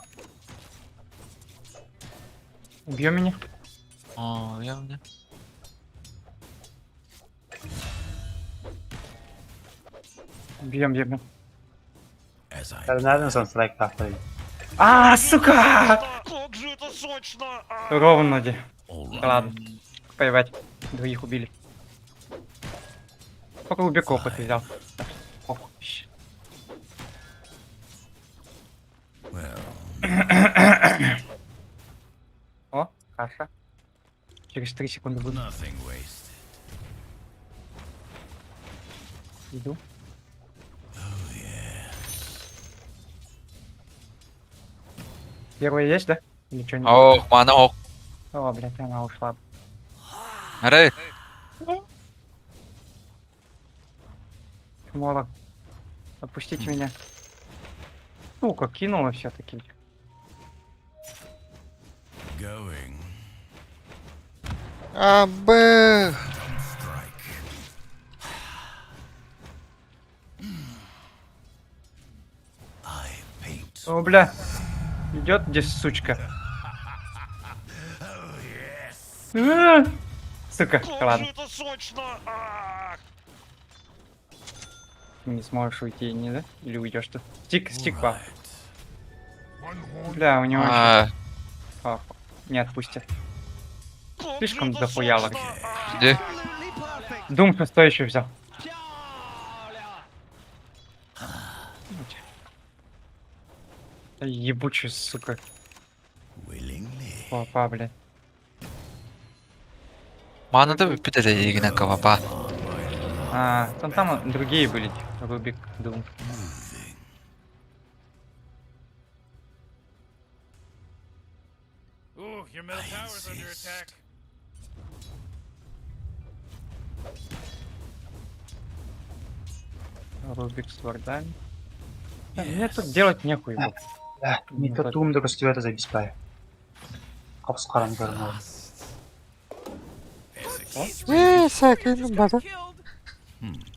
Убьем меня. О, я мне. Бьем, бьем. As I Nereden son strike tahtayı? А, сука! Как же это сочно! Ровно где. All right. Ладно. Поебать. Двоих убили. Только Рубик опыт взял. Так, похуй вообще. Well, О, хорошо. Через 3 секунды буду. nothing wasted. Иду. Oh yes. Первый есть, да? Или что не? Ох, мана ох. О, блядь, она ушла. Арай. Молок. Отпустите меня. Сука, кинула все-таки. Going. А, Б. Strike. I paint. О, бля. Идет здесь, сучка. А, Сука, Как ладно. же это сочно! Ах! Не сможешь уйти, не да? Или уйдешь ты? Стик, стик, па. One horn Бля, у него ещё- А, А, не отпустит. Как Слишком же это дохуя сочно! где? Дум шестой еще взял. Ебучая, сука. Willingly. Папа, блядь. Мана да бүппүт этэ игинен кабапа. А, там, там другие были. Рубик, Дум. Moving. Ooh, your middle I tower's under insist. attack. Рубик с вардами. Да, Мне тут делать нехуй. вот. Да, не то туум да көстүбэт забиспай. Капс каран көрүнөр. As Э, сәкин бата. Killed.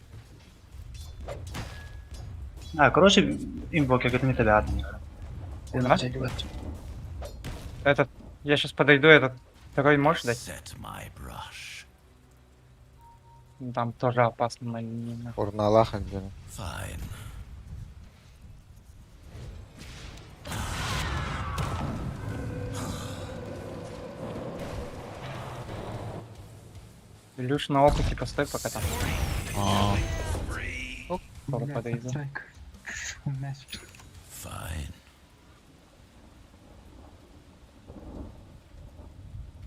А, короче, инвокер это не тебя А? Этот, я сейчас подойду, этот второй можешь дать? Set my brush. Там тоже опасно на линии. нахуй. Урналах андена. Fine. Илюш, на опыте постой пока там. А, Скоро Блядь, подойду. страйк. Мяч. Fine.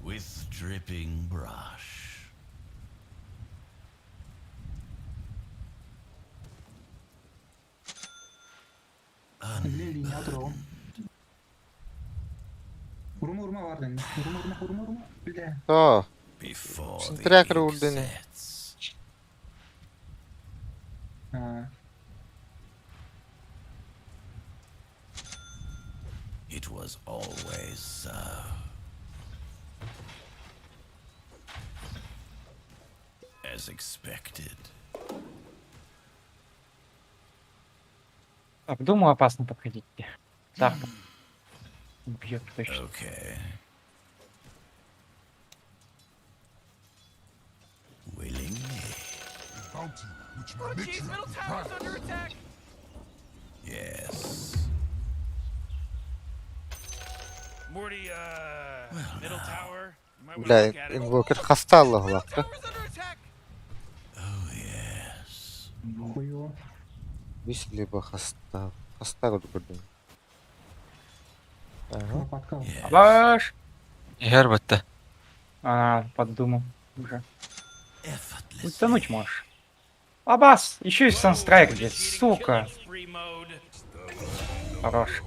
With dripping brush. Бля, линия турал. Урма, урма бар ден. Урма, урма, урма, урма. Бля. То. Before the Трекер ink урдене. sets. А, It was always so. As expected. Так, думаю, опасно подходить. Так. Бьет точно. Okay. Willingly. Bounty which my Oh, jeez, matriarch middle would tower's grant. under attack. Yes. Morty, middle tower. You might wanna Бля, look at it. инвокер хаста Аллахлахта. Tower's under attack. Oh, yes. хуё. Бис либо хаста. Хаста көрдүм. Ага. Лопатка. Абаш! Иһэр бытта. А, подумал уже. Effortlessly. Утонуть можешь. Абас! Еще и санстрайк здесь, сука! Spree mode. Хорош.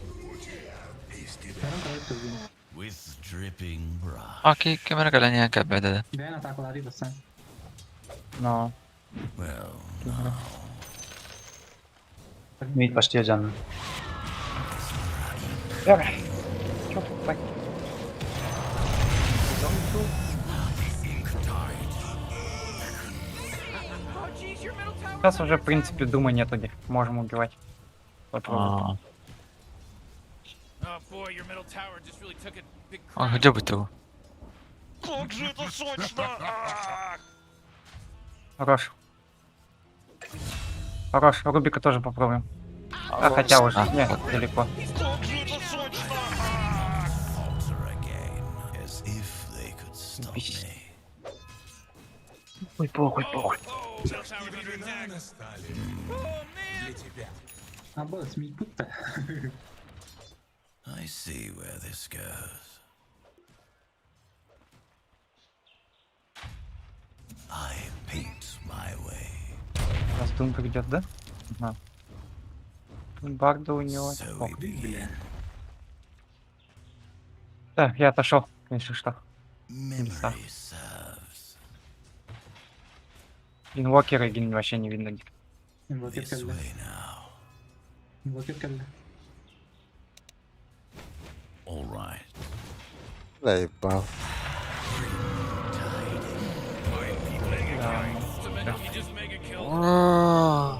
With dripping brush. Окей, камера кэлэн кэлбэтэ. Бэйэн атакалары басан. Но. Well, now. Мид почти жан. Давай. Чё покупать? Oh, jeez, your middle tower's Сейчас уже, в принципе, дума нету. Можем убивать. Попробуй. А, Oh boy, your middle tower just really took a big а crap. где бы ты? Как же это сочно! Хорош. Хорош. Рубика тоже попробуем. А, хотя уже. А, Не, далеко. Как же это сочно! Falter again. As if they could stop Бесит. me. Ой, похуй, похуй. Oh, middle tower's under attack. Oh man. Абас, мид путта. I see where this goes. I paint my way. У нас Дум придет, да? Ага. Тут Барда у него. So Ох. we begin. Так, я отошел, если что. Memory serves. Инвокера гин вообще не видно. Инвокер This кэллэ. way now. Инвокер кэллэ. All right. Бля, ебал. Да, So you just mega killed. А.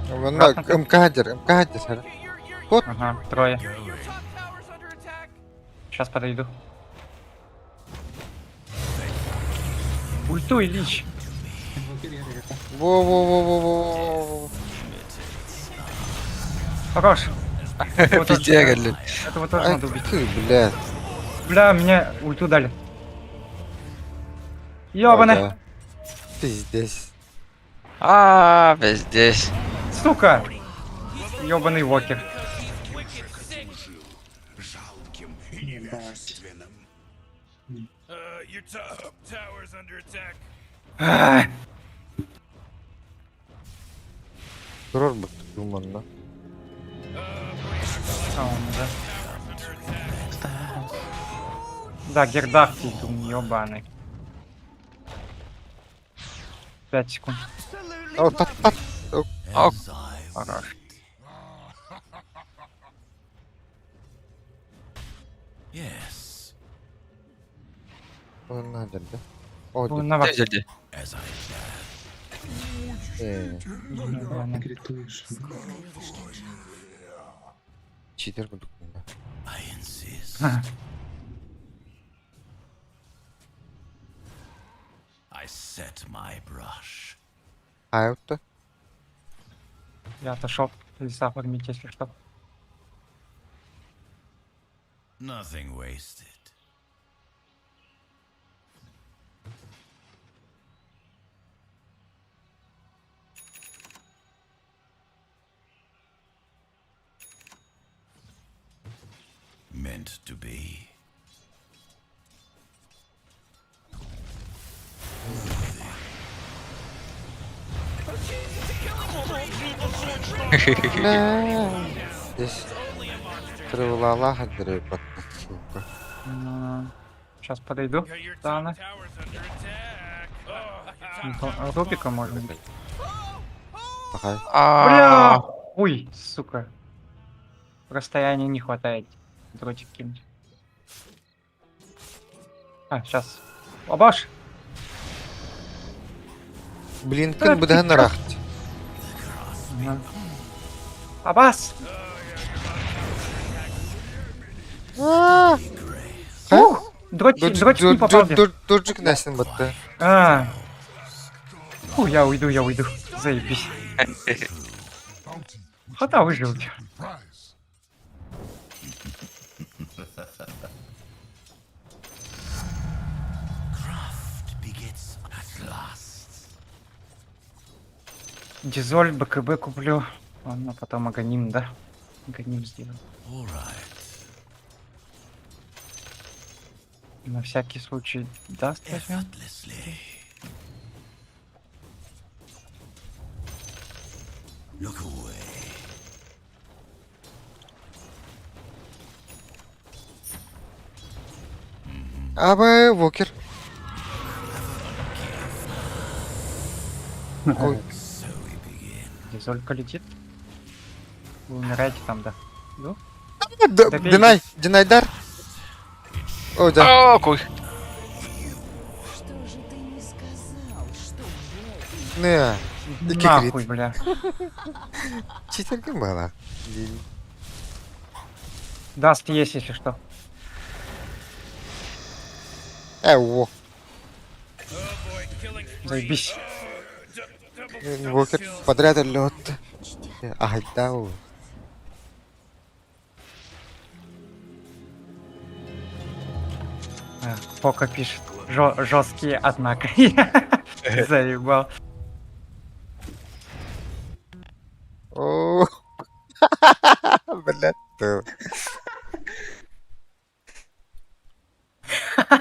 Манна МК-дер, МК-дер. Вот. Ага, трое. Your top tower's under attack. Сейчас подойду. Ультуй, Лич. Инвокер я Во-во-во-во-во. Хорош. Этого тоже- Пиздец, блядь. Этого тоже Ай надо убить. ты, блядь. Бля, меня ульту дали. О, Ёбаный. да. Пиздец. А, пиздец. Сука! Ёбаный вокер. Жалким и невежественным. Your top tower's under attack. А, Турар бут думанна. А, он уже. Да, Гердах ты дум ёбаный. 5 секунд. О, тат тат. О, As I Хорош. Yes. Манна да. О, Ну, на вас. где? As I plan. Э, Ёбаный. Критуешь. читер курдук. I insist. I set my brush. Айутта. Я отошел. Леса фармить, если что. Nothing wasted. Meant to be. Бля. Здесь Тревелала сука. Сейчас подойду. Дана. Рубика можно быть. Пахай. Бля! Хуй, сука. Расстояния не хватает. Дротик кинуть. А, сейчас. Лабаш! Блин, кын быдаһын рахт. Абас! Ух! Дротик, дротик не попал. Дурджик нэсин батты. А. Фу, я уйду, я уйду. Заебись. Хата выжил. Craft begets at last. Дизоль, БКБ куплю. Ладно, потом агоним, да? Агоним сделаем. All right. На всякий случай даст возьмем. Effortlessly. Look away. Абы Вокер. Ой, Дизолька летит. Вы умираете там, да? Ну? Д- Динай, Динайдар. О, да. О, куй. Что же ты не сказал, что Бог Не. Ики Нахуй, бля. Читер кем была? Даст есть, если что. Э, во. Заебись. Вокер подряд лед. Ай, да. А, Пока пишет. Жесткие, однако. Заебал. О, блядь. ты.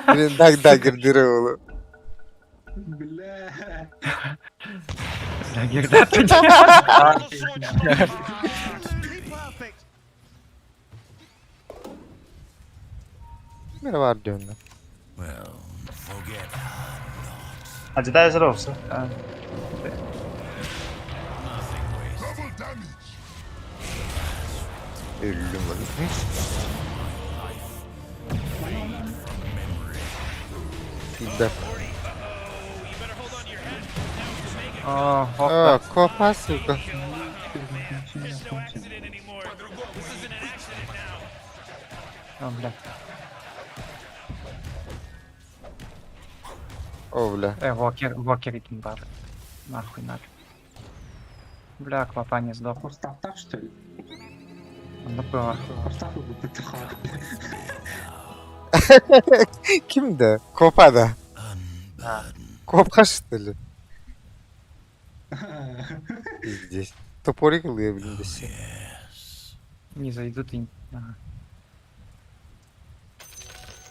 Блин, так дагер дырывало. Бля. Дагер, да, ты Merhaba diyorum. Well, forget А Джедай здоровся. Double damage. Өллүм Да. О, А, копа, сука. О, бля. О, бля. Вокер, Вокер и Кинбар. Нахуй надо. Бля, клопа не сдох. так, что ли? Ну было. Kimdi? Kopa да. Копа что ли? Здесь. Топорик ылıyor блин десе. Не зайдут и... Ага.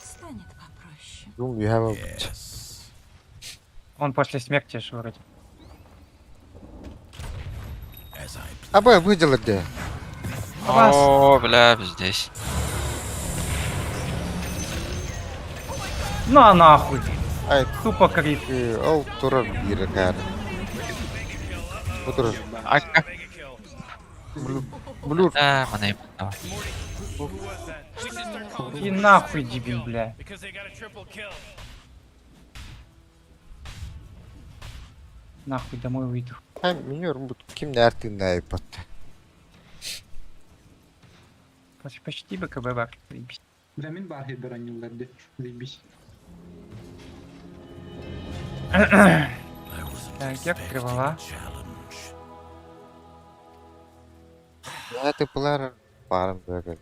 станет попроще. Doom you have a... Он после смерти же вроде. Абы выделил где? О, бля, здесь. На нахуй. Ай, тупо крип. Ол турар бири кары. Бу турар. Блюр. А, мана И нахуй, дебил, бля. Нахуй домой выйду. Ha, bilmiyorum bu kim ne ertiğinde iPad'da. Почти, почти БКБ бар. Заебись. Бля, мин бар хейберанилерди. Заебись. Так, я открывала. Ya tıplar varım böyle.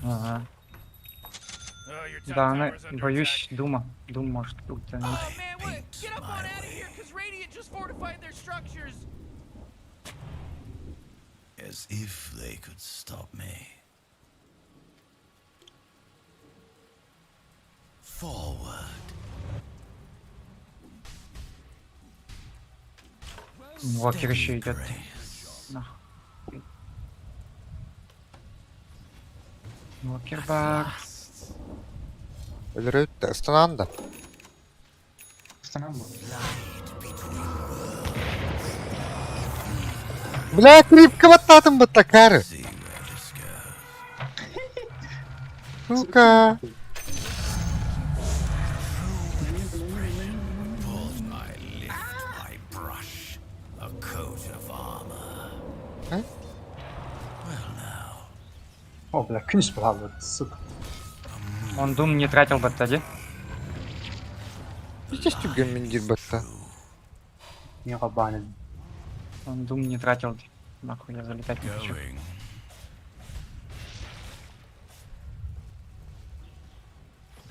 Ага. Да, она, боюсь, Дума. Дум может ультануть. Get up on out of here, cause Radiant just fortified their structures. As if they could stop me. Forward. Уокер еще идет. Нахуй. Уокер бар. Өлөрөт станан да. Станан бу. Бля, крипка баттаатым баттакары. Сука. I lift my brush, a coat of armor. А? О, бля, күнүс буолла, сука. Он дум не тратил бы тогда. Здесь түгэн миндир батта. Не кабанин. Он дум не тратил. Нахуй я залетать не хочу. Going.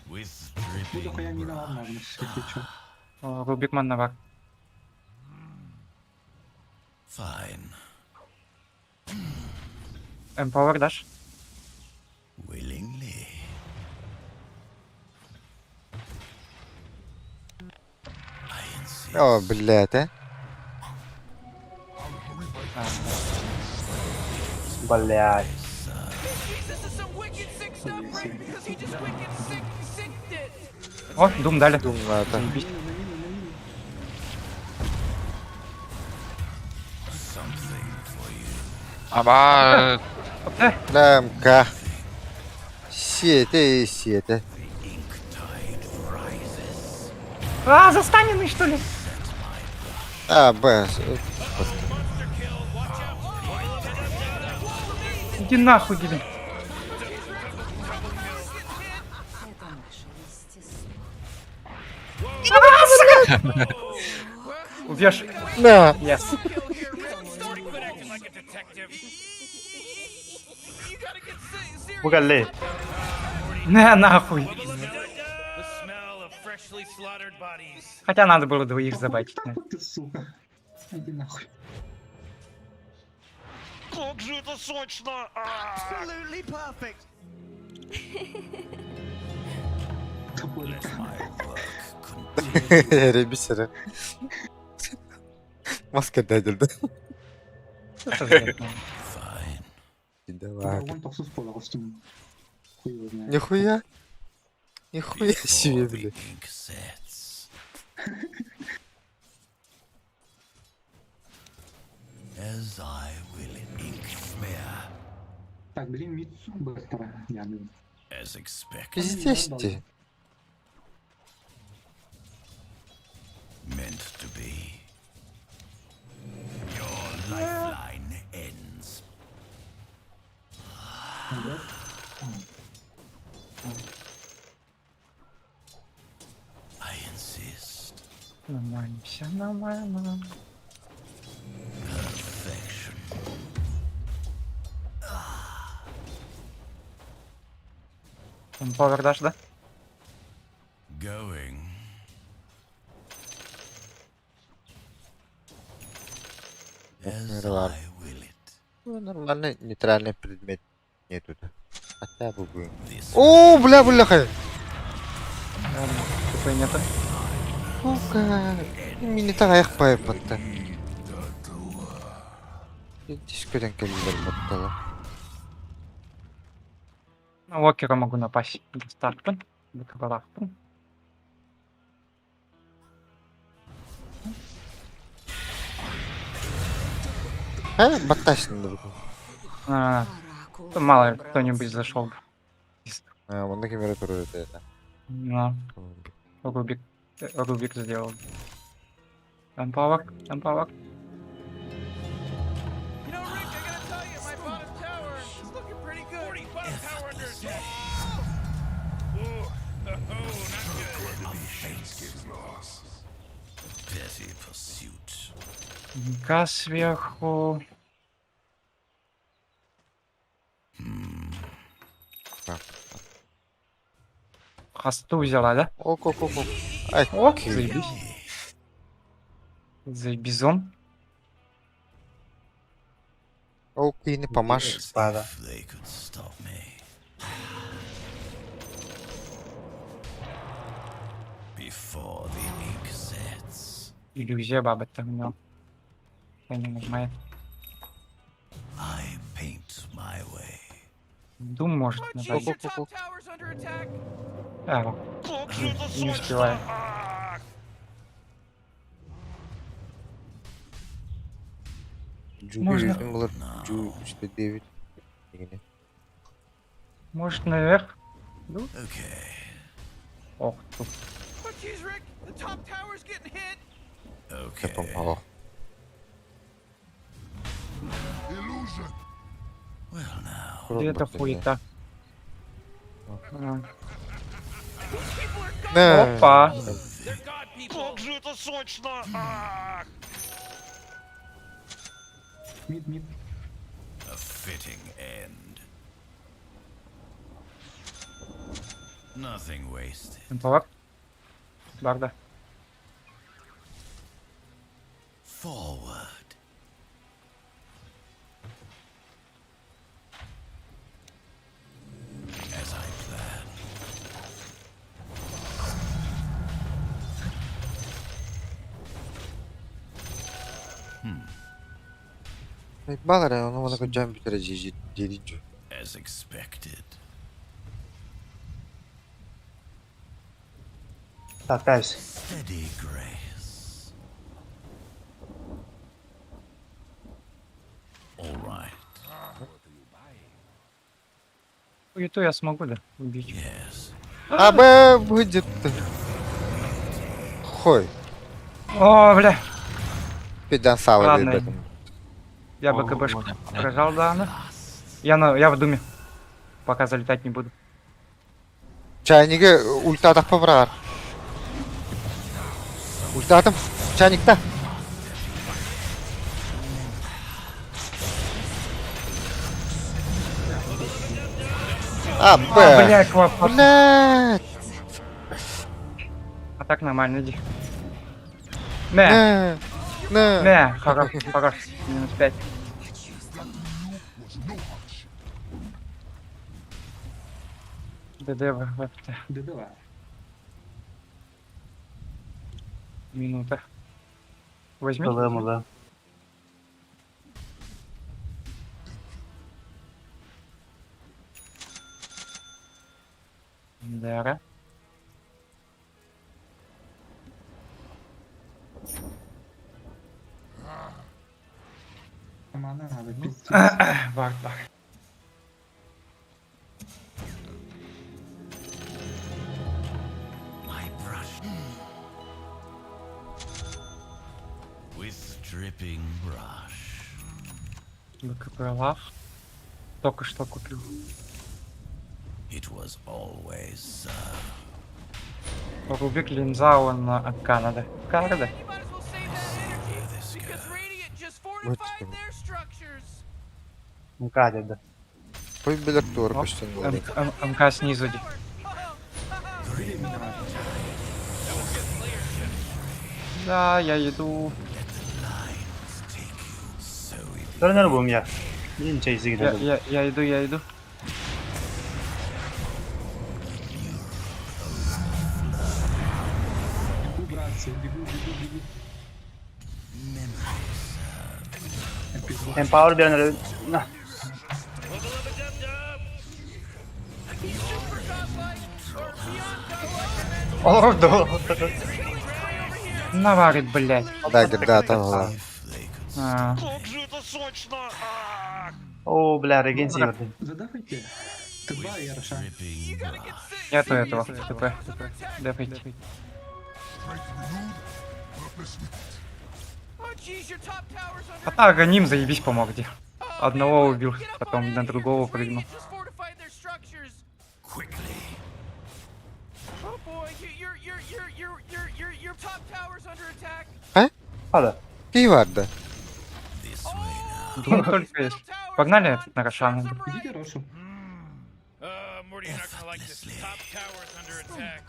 With Ну дохуя dripping мина ладно, если чё. О, Рубик манна Fine. Эмпауэр дашь? Willingly. I insist. О, блядь, а. Блядь. This is some wicked sick stuff, Rick, because he just wicked sick sicked it. О, дум дали. Дум надо. Заебись. Something for you. Аба, Бля, МК. Сиэте, сиэте. The ink tide rises. А, застаненный что ли? А, Б. Иди нахуй, дебил. Это наше естество. Убьешь. На. Yes. Quit acting like a detective. You gotta get serious. Бу кэллэ. На нахуй. The smell of freshly slaughtered bodies. Хотя надо было двоих забайтить. да. Ты сука. Иди нахуй. Как же это сочно! Absolutely perfect. Тупой. Let my work continue. Ребисера. Маска дәділді. Что за бред, ну? Fine. Давай. Вон тохсус полости. Хуй его знает. Нихуя. Нихуя себе, Before the блядь. ink sets. As I will it, ink smear. Так, блин, мид быстро. Я, блин. As expected. Пиздец ты. Meant to be. Your lifeline ends. I insist. Нормально, все нормально. Perfection. Эмпауэр дашь, да? Going. As Ладно. I will it. Ну, нормальный нейтральный предмет нету. да. Хотя бы бы. This О, бля, бля, хай. Ладно, ТП нету. Сука. Мини так аяқ байып батты. Дискөден келдер батталы. На Уокера могу напасть. Достарпын. Бакабалахпын. А, батташын да бүгін. А, Оракул то мало ли собрался. кто-нибудь зашел бы. А, онда камера туру это. На, Рубик. Рубик сделал. Эмпауэр, эмпауэр. You know, Rick, I gotta tell you, my bottom tower is looking pretty good. 40 bottom tower under attack. Ooh, oh, not good. of fate gives loss. Petty pursuit. Ка сверху. Так. Хасту взяла, да? Ок, ок, ок, ок. Ай, О, заебись. Заебизон. Ол күйіні помаш. Спада. If they could stop me. Before the ink sets. Иллюзия баба там у него. Я не нажимает. I paint my way. Дум может нажать. А, не успеваю. Джу Можно. 1 булар, Джу 309. Дегене. Может наверх? Ну? Ох, тут. Oh, jeez, Rick, the top tower's getting hit. Потом, о. Где эта хуета? А. Да. Опа! Как же это сочно! Ах! Мид, мид. A fitting end. Nothing wasted. Импалар. Барда. Forward. As I planned. Балар, оны оны жан бүтәрә жижи дери Джу. As expected. Так, дальше. Steady grace. All right. Хуету я смогу, да, убить. Yes. А Б будет. Хой. О, бля. Педан сало Ладно. в этом. Я БКБшку прожал, да, она. Я, на, я в думе. Пока залетать не буду. Чайниге ульта таппа брар. Ульта атым. Чайникта. А, Б. А, бля, квапа. Блядь. А так нормально, иди. Мэ. Не. Мэ, хорош, хорош. Минус 5. ДД в ВПТ. ДД. Минута. Возьми. Ылым, ылым. Да. Мана надо, пиздец. Вард, вард. My brush. With dripping brush. БКП лав. Только что купил. It was always so. Рубик линза он от Канады. Канада? МК деді. Пой билер тур почти МК снизу. иди. Да, я иду. Көрінер бұл я. Мен чайсы Я, кетеді. я, я иду, я иду. Бегу, братцы, бегу, бегу, бегу. Empower беренер. На. Олорду. Наварит, блядь. Дагер, да, там была. А, Как же это сочно! Ах! О, бля, реген сиверді. Задавайте. Т2 и Арша. нету этого. ТП. Дефайте. А так, Аганим заебись помог где. Одного убил, потом на другого прыгнул. Quickly. Oh boy, your your your your your your your top tower's under attack. А? Хада. Кий барда. Думаю, только есть. Погнали этот на Рошана. Идите Рошу. Morty, you're not gonna like this. Top tower's under attack.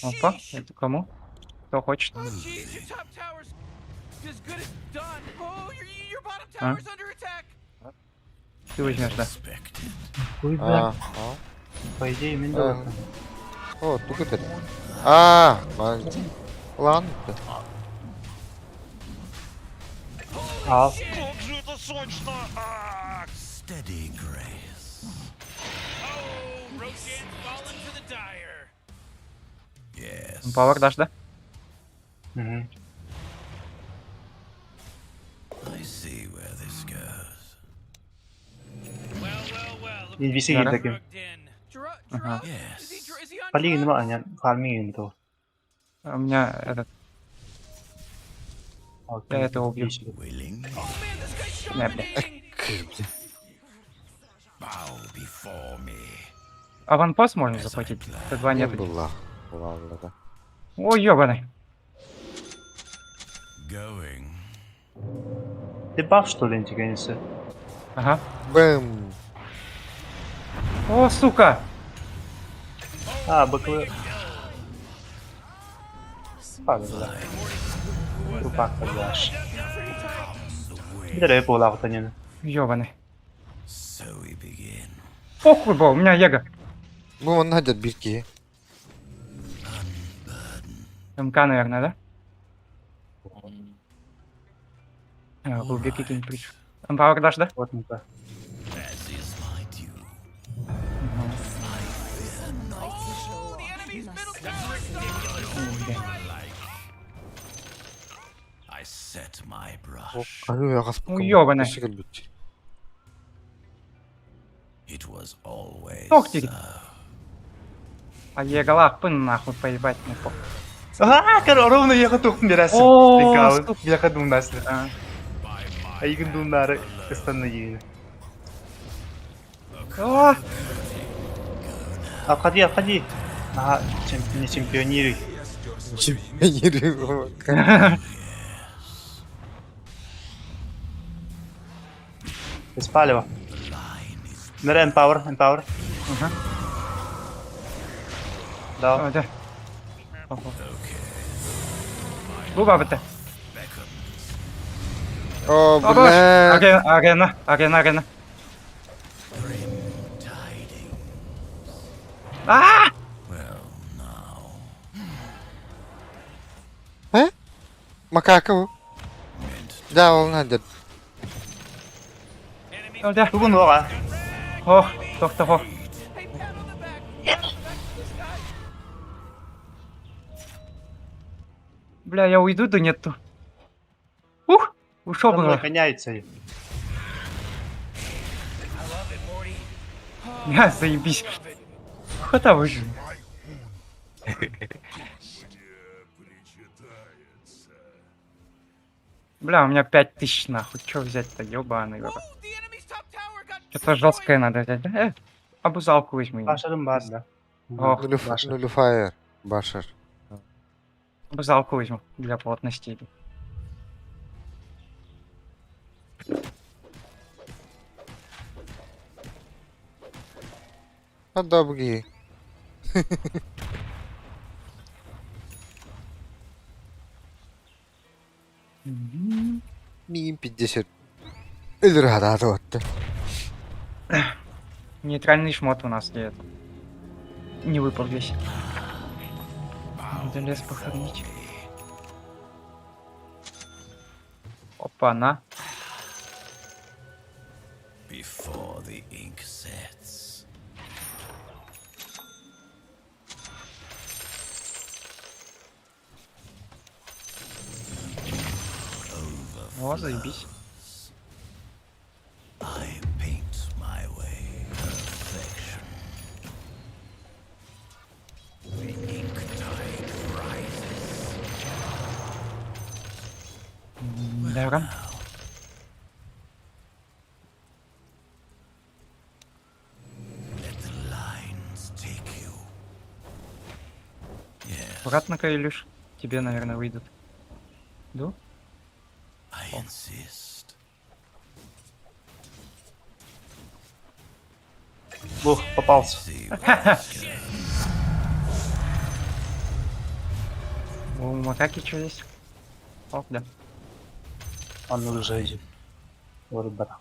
Опа, это кому? Кто хочет? Oh jeez, your top tower's as good as done. Oh, your your bottom А? tower's under attack. Ты возьмешь, да? Ой, А, бля. а. По идее, мен А. де. О, тук это. А, ладно. Ал. Как же это сочно! А! Steady grace. Oh, Roshan's fallen to the dire. Yes. Пауэр дашь, да? Мгм. I see where this goes. Well, well, well. Look Инвиси Дара. киирдэ ким. drugged in. Ага. Yes. Is he on Полигин drugs? ма анян фарминг то. У меня этот... Я это убью. Willing. Oh man, this guy's Не, бля. dominating. Bow before me. Аванпост можно заплатить? Т2 Не нет. была. Была, да. Ой, ёбаный. Going. Ты баф что ли интеграция? Ага. Бэм. О, сука! А, быклы. Падал, да. Трупак подляж. Бери буолаҕыта ньыны. Ёбаный. So we begin. Похуй был, у меня Ега. Бу манна дьэ бир киһи. МК, наверное, да? А, Рубик какие-нибудь приш. Пауэр дашь, да? Вот МК. As is my due. Oh, the enemy's middle tower is ridiculous. I set my brush. Аны яғас Ну, ёбаный. It was always Ох ты. so. А Ега лахпын нахуй поебать не похуй. Аа, көр ровно яха тухтун берәсин. О, Бекалы. сука. Яха думнасты. А. Айгын думнары кыстанны йыгын. О, Обходи, обходи. Ага, чем, не чемпионируй. Чемпионируй. Без палева. Бери empower, empower. Ага. Да. О, да. Ого. Бу бабыта. О, О, боже. бля. Арена, арена, арена, арена. А! Э? Макака бу. Да, ол надо. О, да. Тугун оға. Ох, тохто, ох. Hey, pat on the back. Pat on the back to this guy. Бля, я уйду, да нету. Ух, ушел Там бы. гоняются. I love it, Morty. Я заебись. Хата выжил. Бля, у меня 5000 нахуй. Чё взять-то, ёбаный в рот. Oh, the enemy's top tower got Что-то жесткое надо взять, да? Обузалку возьми. Башарым бар, да. Ох, Нулифайр. Башар. обузалку возьму для плотности. Подобги. Мин 50. Өлөр хадаты отты. Нейтральный шмот у нас где это. Не выпал весь. Надо лес похоронить. Опа, на. Before the ink sets. О, заебись. I paint my way. Perfection. The ink tide rises. Да. Let the lines take you. Yes, Аккуратно-ка, Илюш. Тебе, наверное, выйдут. Да? I insist. Ух, попался. See where this goes. У макаки что есть? О, да. Он уже идет. Вот, бара.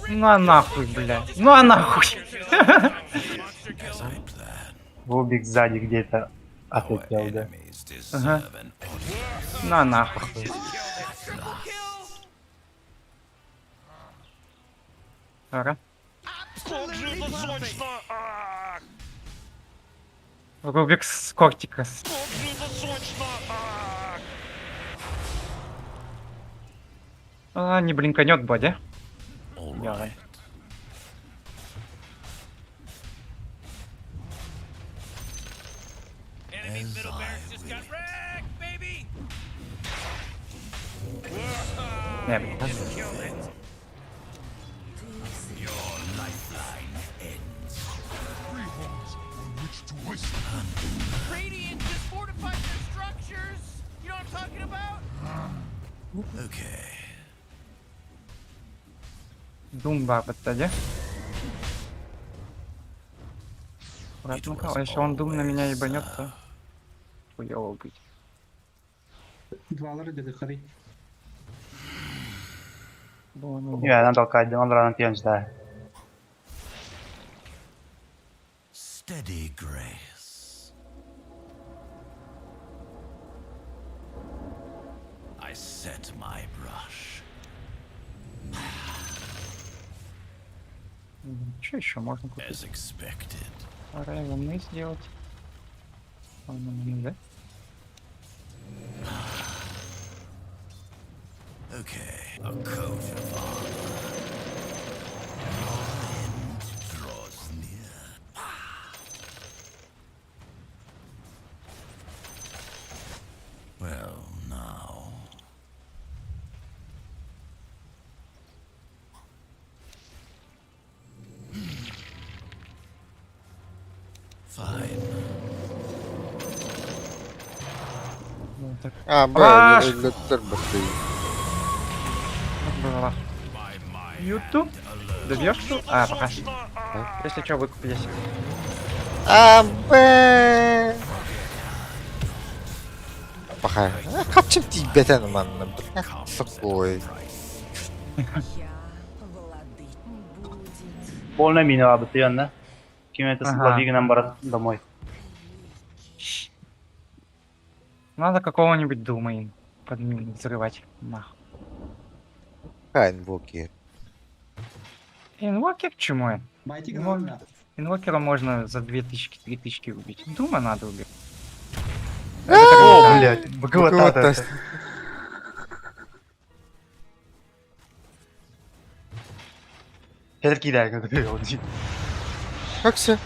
Ну а нахуй, бля. Ну а нахуй. As I plan. Вубик сзади где-то Our отлетел, да. enemies Ага. deserve an audience. На нахуй. Triple kill. Ага. Рубикс Кортикас. А, не блинканет боди. Давай. Не, блин. Radiant just fortified their structures. You know what I'm talking about? Okay. Думба подтади. Аккуратненько. А если он дум на меня ебанет, то хуёво быть. Двалары dedi харый. Я надо толкать, он рано пьем да. Steady grace. I set my brush. Что еще можно купить? As expected. Пора волны сделать. Волны, да? Okay. A coat of armor. Your end draws near. Well, now. Fine. Ну, так. А, А! бля, өлөттөр бытты. Было. Ютуб? Добьешь что? А, пока. Если что, выкупились. А, б. Паха. Качым тиийбэтэн манна. Бля, сокой. Больно мина абыты янна. Ким это Ага. с барат домой. Надо какого-нибудь дума им под мину взрывать. Нахуй. Ха, инвокер. Инвокер к чему я? Байтик Инвок- Инвокера можно за 2000 3000 убить. Дума надо убить. О, блядь, бгвата. Хер кидаю, как ты Как все?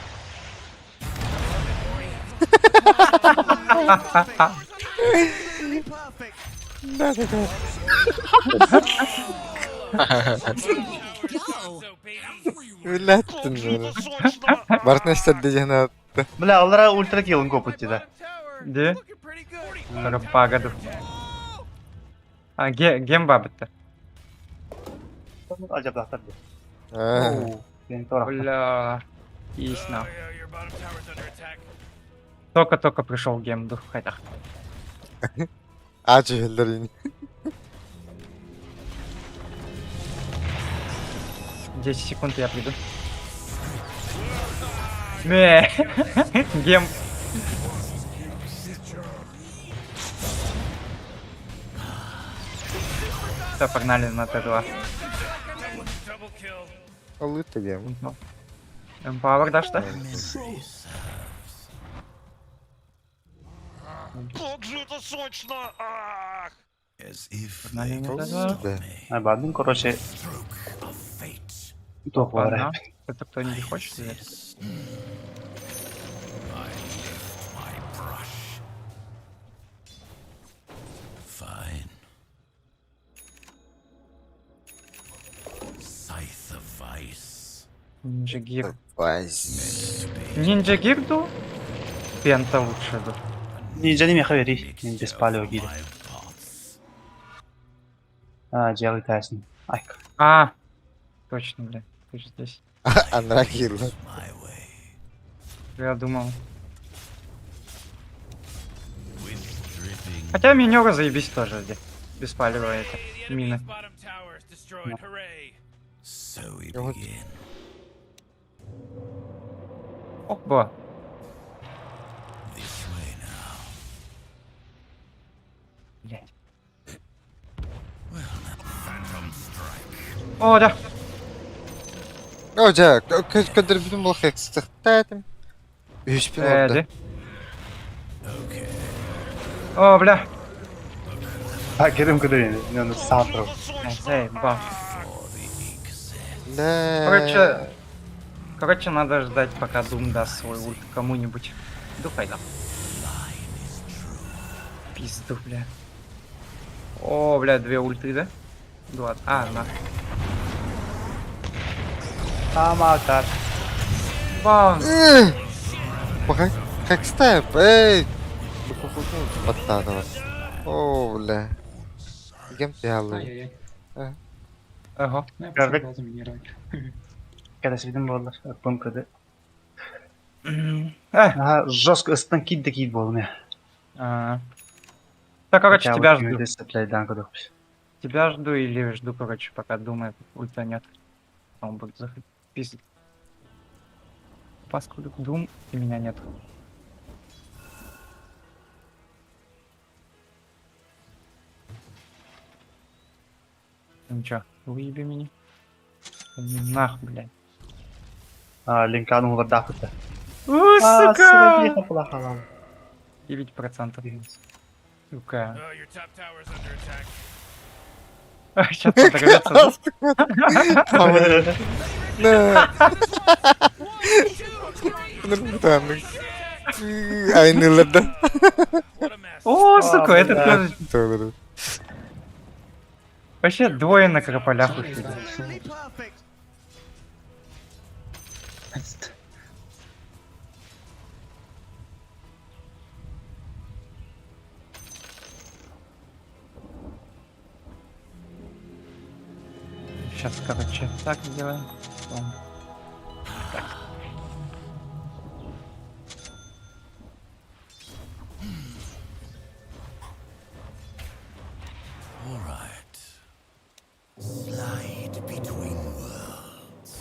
Да, да, да. Өләттін. Бартнестер деген атты. Бля, алара ультра киллын копыт да. Де? Пагоду. А, гемба бітті. Ажаптақтар. Бля, ясно. Только-только пришел гем, дух хотя. Ачы хеллерин. 10 секунд я приду. Не, гем. Все, погнали на Т2. Алыты гем. Эмпауэр дашь, да? Как же это сочно! Ах! As if Погнали they на could Т2. stop me. Айбадын, короче, Stroke of fate. тоқ бар. Ладно. Это кто-нибудь хочет взять? I lift my brush. Fine. Scythe of ice. Ninja Gear. Вайс. Ninja Gear ду? Пента лучше ду. Нинджа не меха бери, мен без палео гиде. А, делай тайсон. Айк. А, точно, бля. Ты же здесь. Анракил. Я думал. Хотя минера заебись тоже здесь. Без палева это. Мины. So we begin. Опа. This way now. Блять. Phantom strike. О, да. О, дьэ, көрдөрбүтүм буолуох эксэхтээтим. Үһүспүн Э, ордо. де. О, бля. А, керем көдөрүн, мен саатыр. Заебал. Да. Короче, короче, надо ждать, пока Дум даст свой ульт кому-нибудь. Духай да. Пизду, бля. О, бля, две ульты, да? Два. А, на. Самокат. Бам! Пока как степ, эй! Баттатова. О, бля. Кем ты алый? Ай-яй-яй. Ага. Ну, я пошел Көрдүк. глазом минировать. Кәдесидин болар, ыппым көдө. Э. Ага, жестко ыстан кид да кид болду мен. А. Так, короче, тебя жду. жду. көдөкпүз. Тебя жду или жду, короче, пока думает, ультанет. Он будет заходить. Пиздить. Паскуда, Дум, и меня нет. Ну чё, выеби меня. Нах, блядь. А, линкан улардаахыта. У, А, сука! сука, плохо. 9%. Сука. Oh, your top tower's under attack. Сейчас подорвется. Да. Айныларда. О, сука, это тоже. тоже... Вообще двое на крополях ушли. Сейчас, короче, так сделаем. Потом Так. All right. Slide between worlds.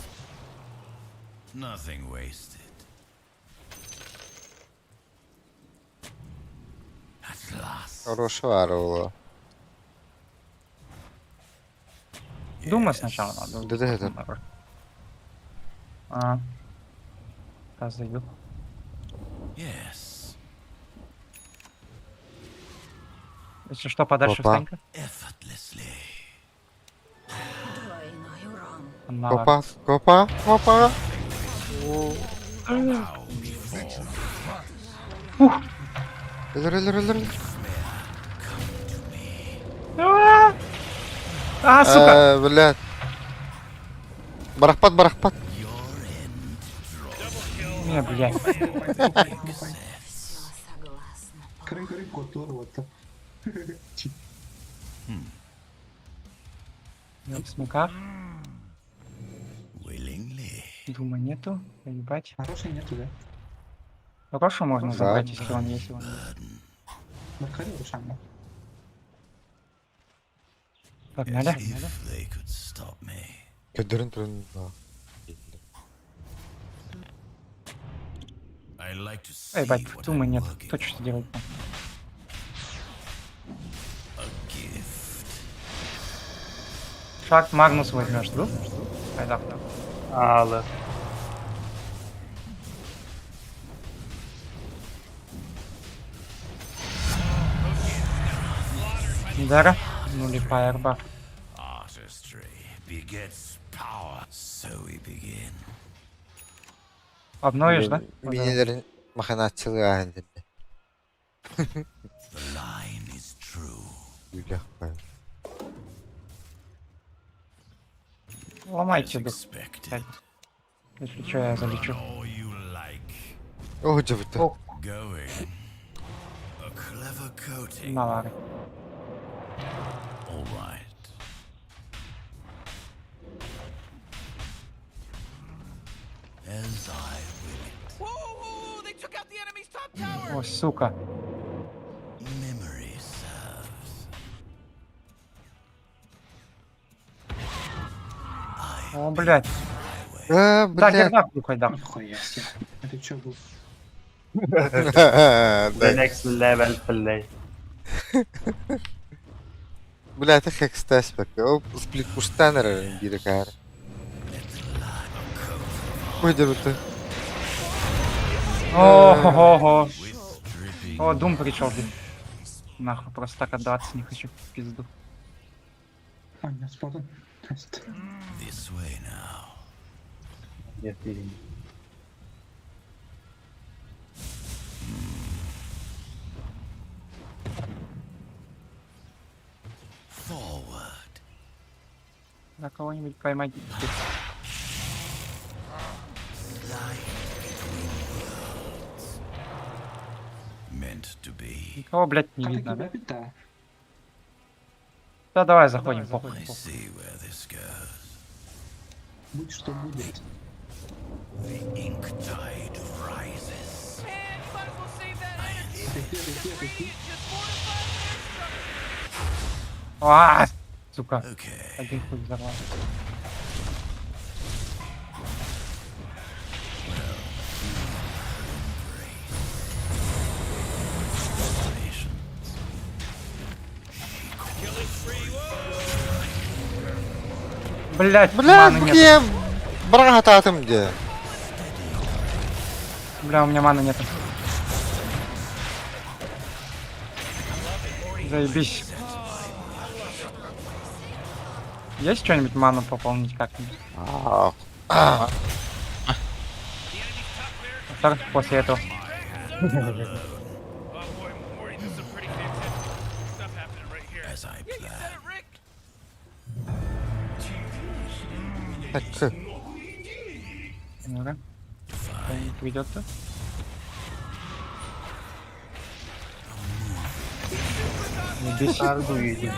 Nothing wasted. At last. Хорошо, Арова. Дума сначала надо. Да, да, да. А. Сейчас зайду. Yes. Если что, подальше Опа. встань-ка. Effortlessly. Двойной урон. На. Опа, опа, опа. Ух. Өлөр, өлөр, өлөр. А, А, сука! Э, Блядь. Барахпат, барахпат. Не, блядь. Кры, кры, котор, вот. Я в смоках. Willingly. Дума нету. Ебать. Хорошей нету, да? Хорошо можно Да. забрать, если он есть. Он есть. Маркари Рушан, Погнали. As if they could stop me. Көдөрүн түрүн. I like to see Эй, ебать, what Дума I'm нет. working Кто что делает? A gift. Шаг Магнус возьмешь, да? Айда. Алы. Дара. Нулифайр баф. Artistry begets power. So we begin. Обновишь, да? Минелерин маханатчылы ахын The line is true. Үлэх Ломайте As дух. expected. Если что, я залечу. All you like. О, жабыта. О, Going. A clever coating. на лары. All right. As I will it. Whoa, whoa, whoa, they took out the enemy's top tower! О, сука. Memory serves. О, блядь. Э, Да, блядь. гернак дух айда. Нихуя себе. Это чё был? The next level play. Бля, это хекстес бак. О, сплит пуштанер бире каар. A Выдеру-то. О-хо-хо-хо. О, Дум пришел, блин. Нахуй, просто так отдаваться не хочу, в пизду. А, нет, спотан. This way now. Forward. На кого-нибудь поймать. Meant to be. Никого, блядь, не видно, да? Да, давай заходим, похуй. I see where this goes. Будь что будет. The ink tide rises. А, сука. Один хуй взорвал. Блять, Бля, маны бу нет. киһи быраҕатаатым дии. Бля, у меня маны нету. Заебись. Есть что-нибудь ману пополнить как-нибудь? А, Так, после этого. As I planned. Так, Ну-ка. Кто-нибудь придет-то? Заебись. Арду едем.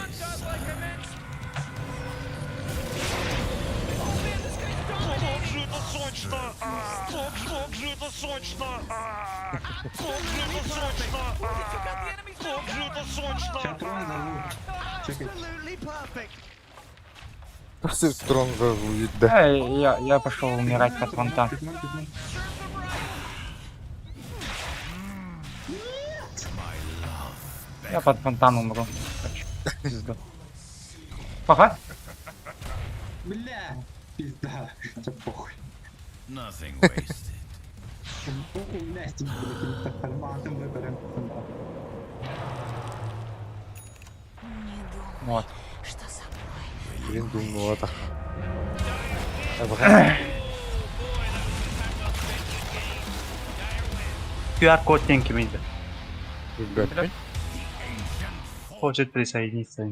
Как же это сочно! Как, как же это сочно! Как же это сочно! Как же это сочно! Сейчас трон взорвут. Чекайте. Просто трон взорвут, да. Эй, я пошел умирать под фонтан. Я под фонтан умру. Короче, Пизду. Ага. Бля, пизда. Хотя похуй. Nothing wasted. Похуй, Настя, блядь, форматом выберем. Вот. Что со мной? Блин, думаю, вот. QR код диэн кимий да? Ребят, Хочет присоединиться.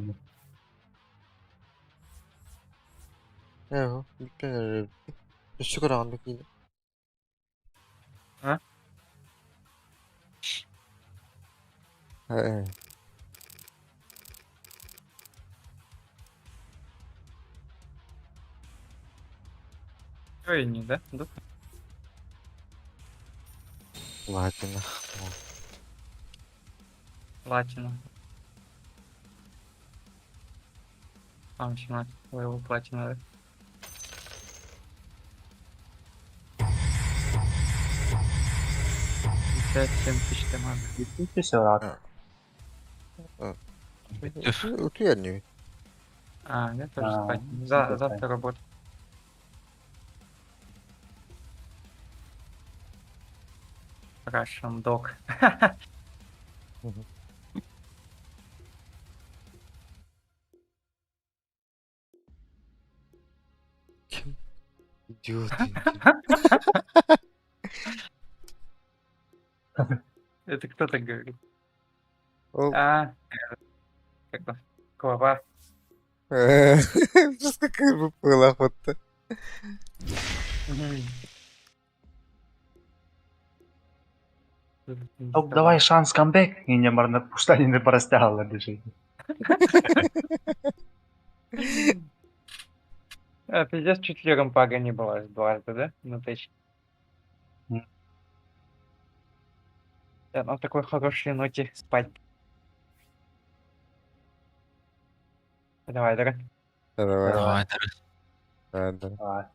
Өссө көрөҕүн киинэ. А? Э. Ой, не, да? Да? Латина. Платина. Там 17 level платина, да? 57 тысяч дамага. Все рад. Утуярню. А, я тоже А, спать. ну, За, это завтра работа. Russian dog. Идиот. Это кто так говорит? Ол. А, как бы, глава. Просто какая бы была вот-то. Топ, давай шанс камбэк. И не марна пуштани не порастягала бежит. А, пиздец, чуть ли рампага не была дважды, да? На тачке. Да, на такой хорошей ноте спать. Давай, давай. Давай. Давай, Давай, давай. Давай.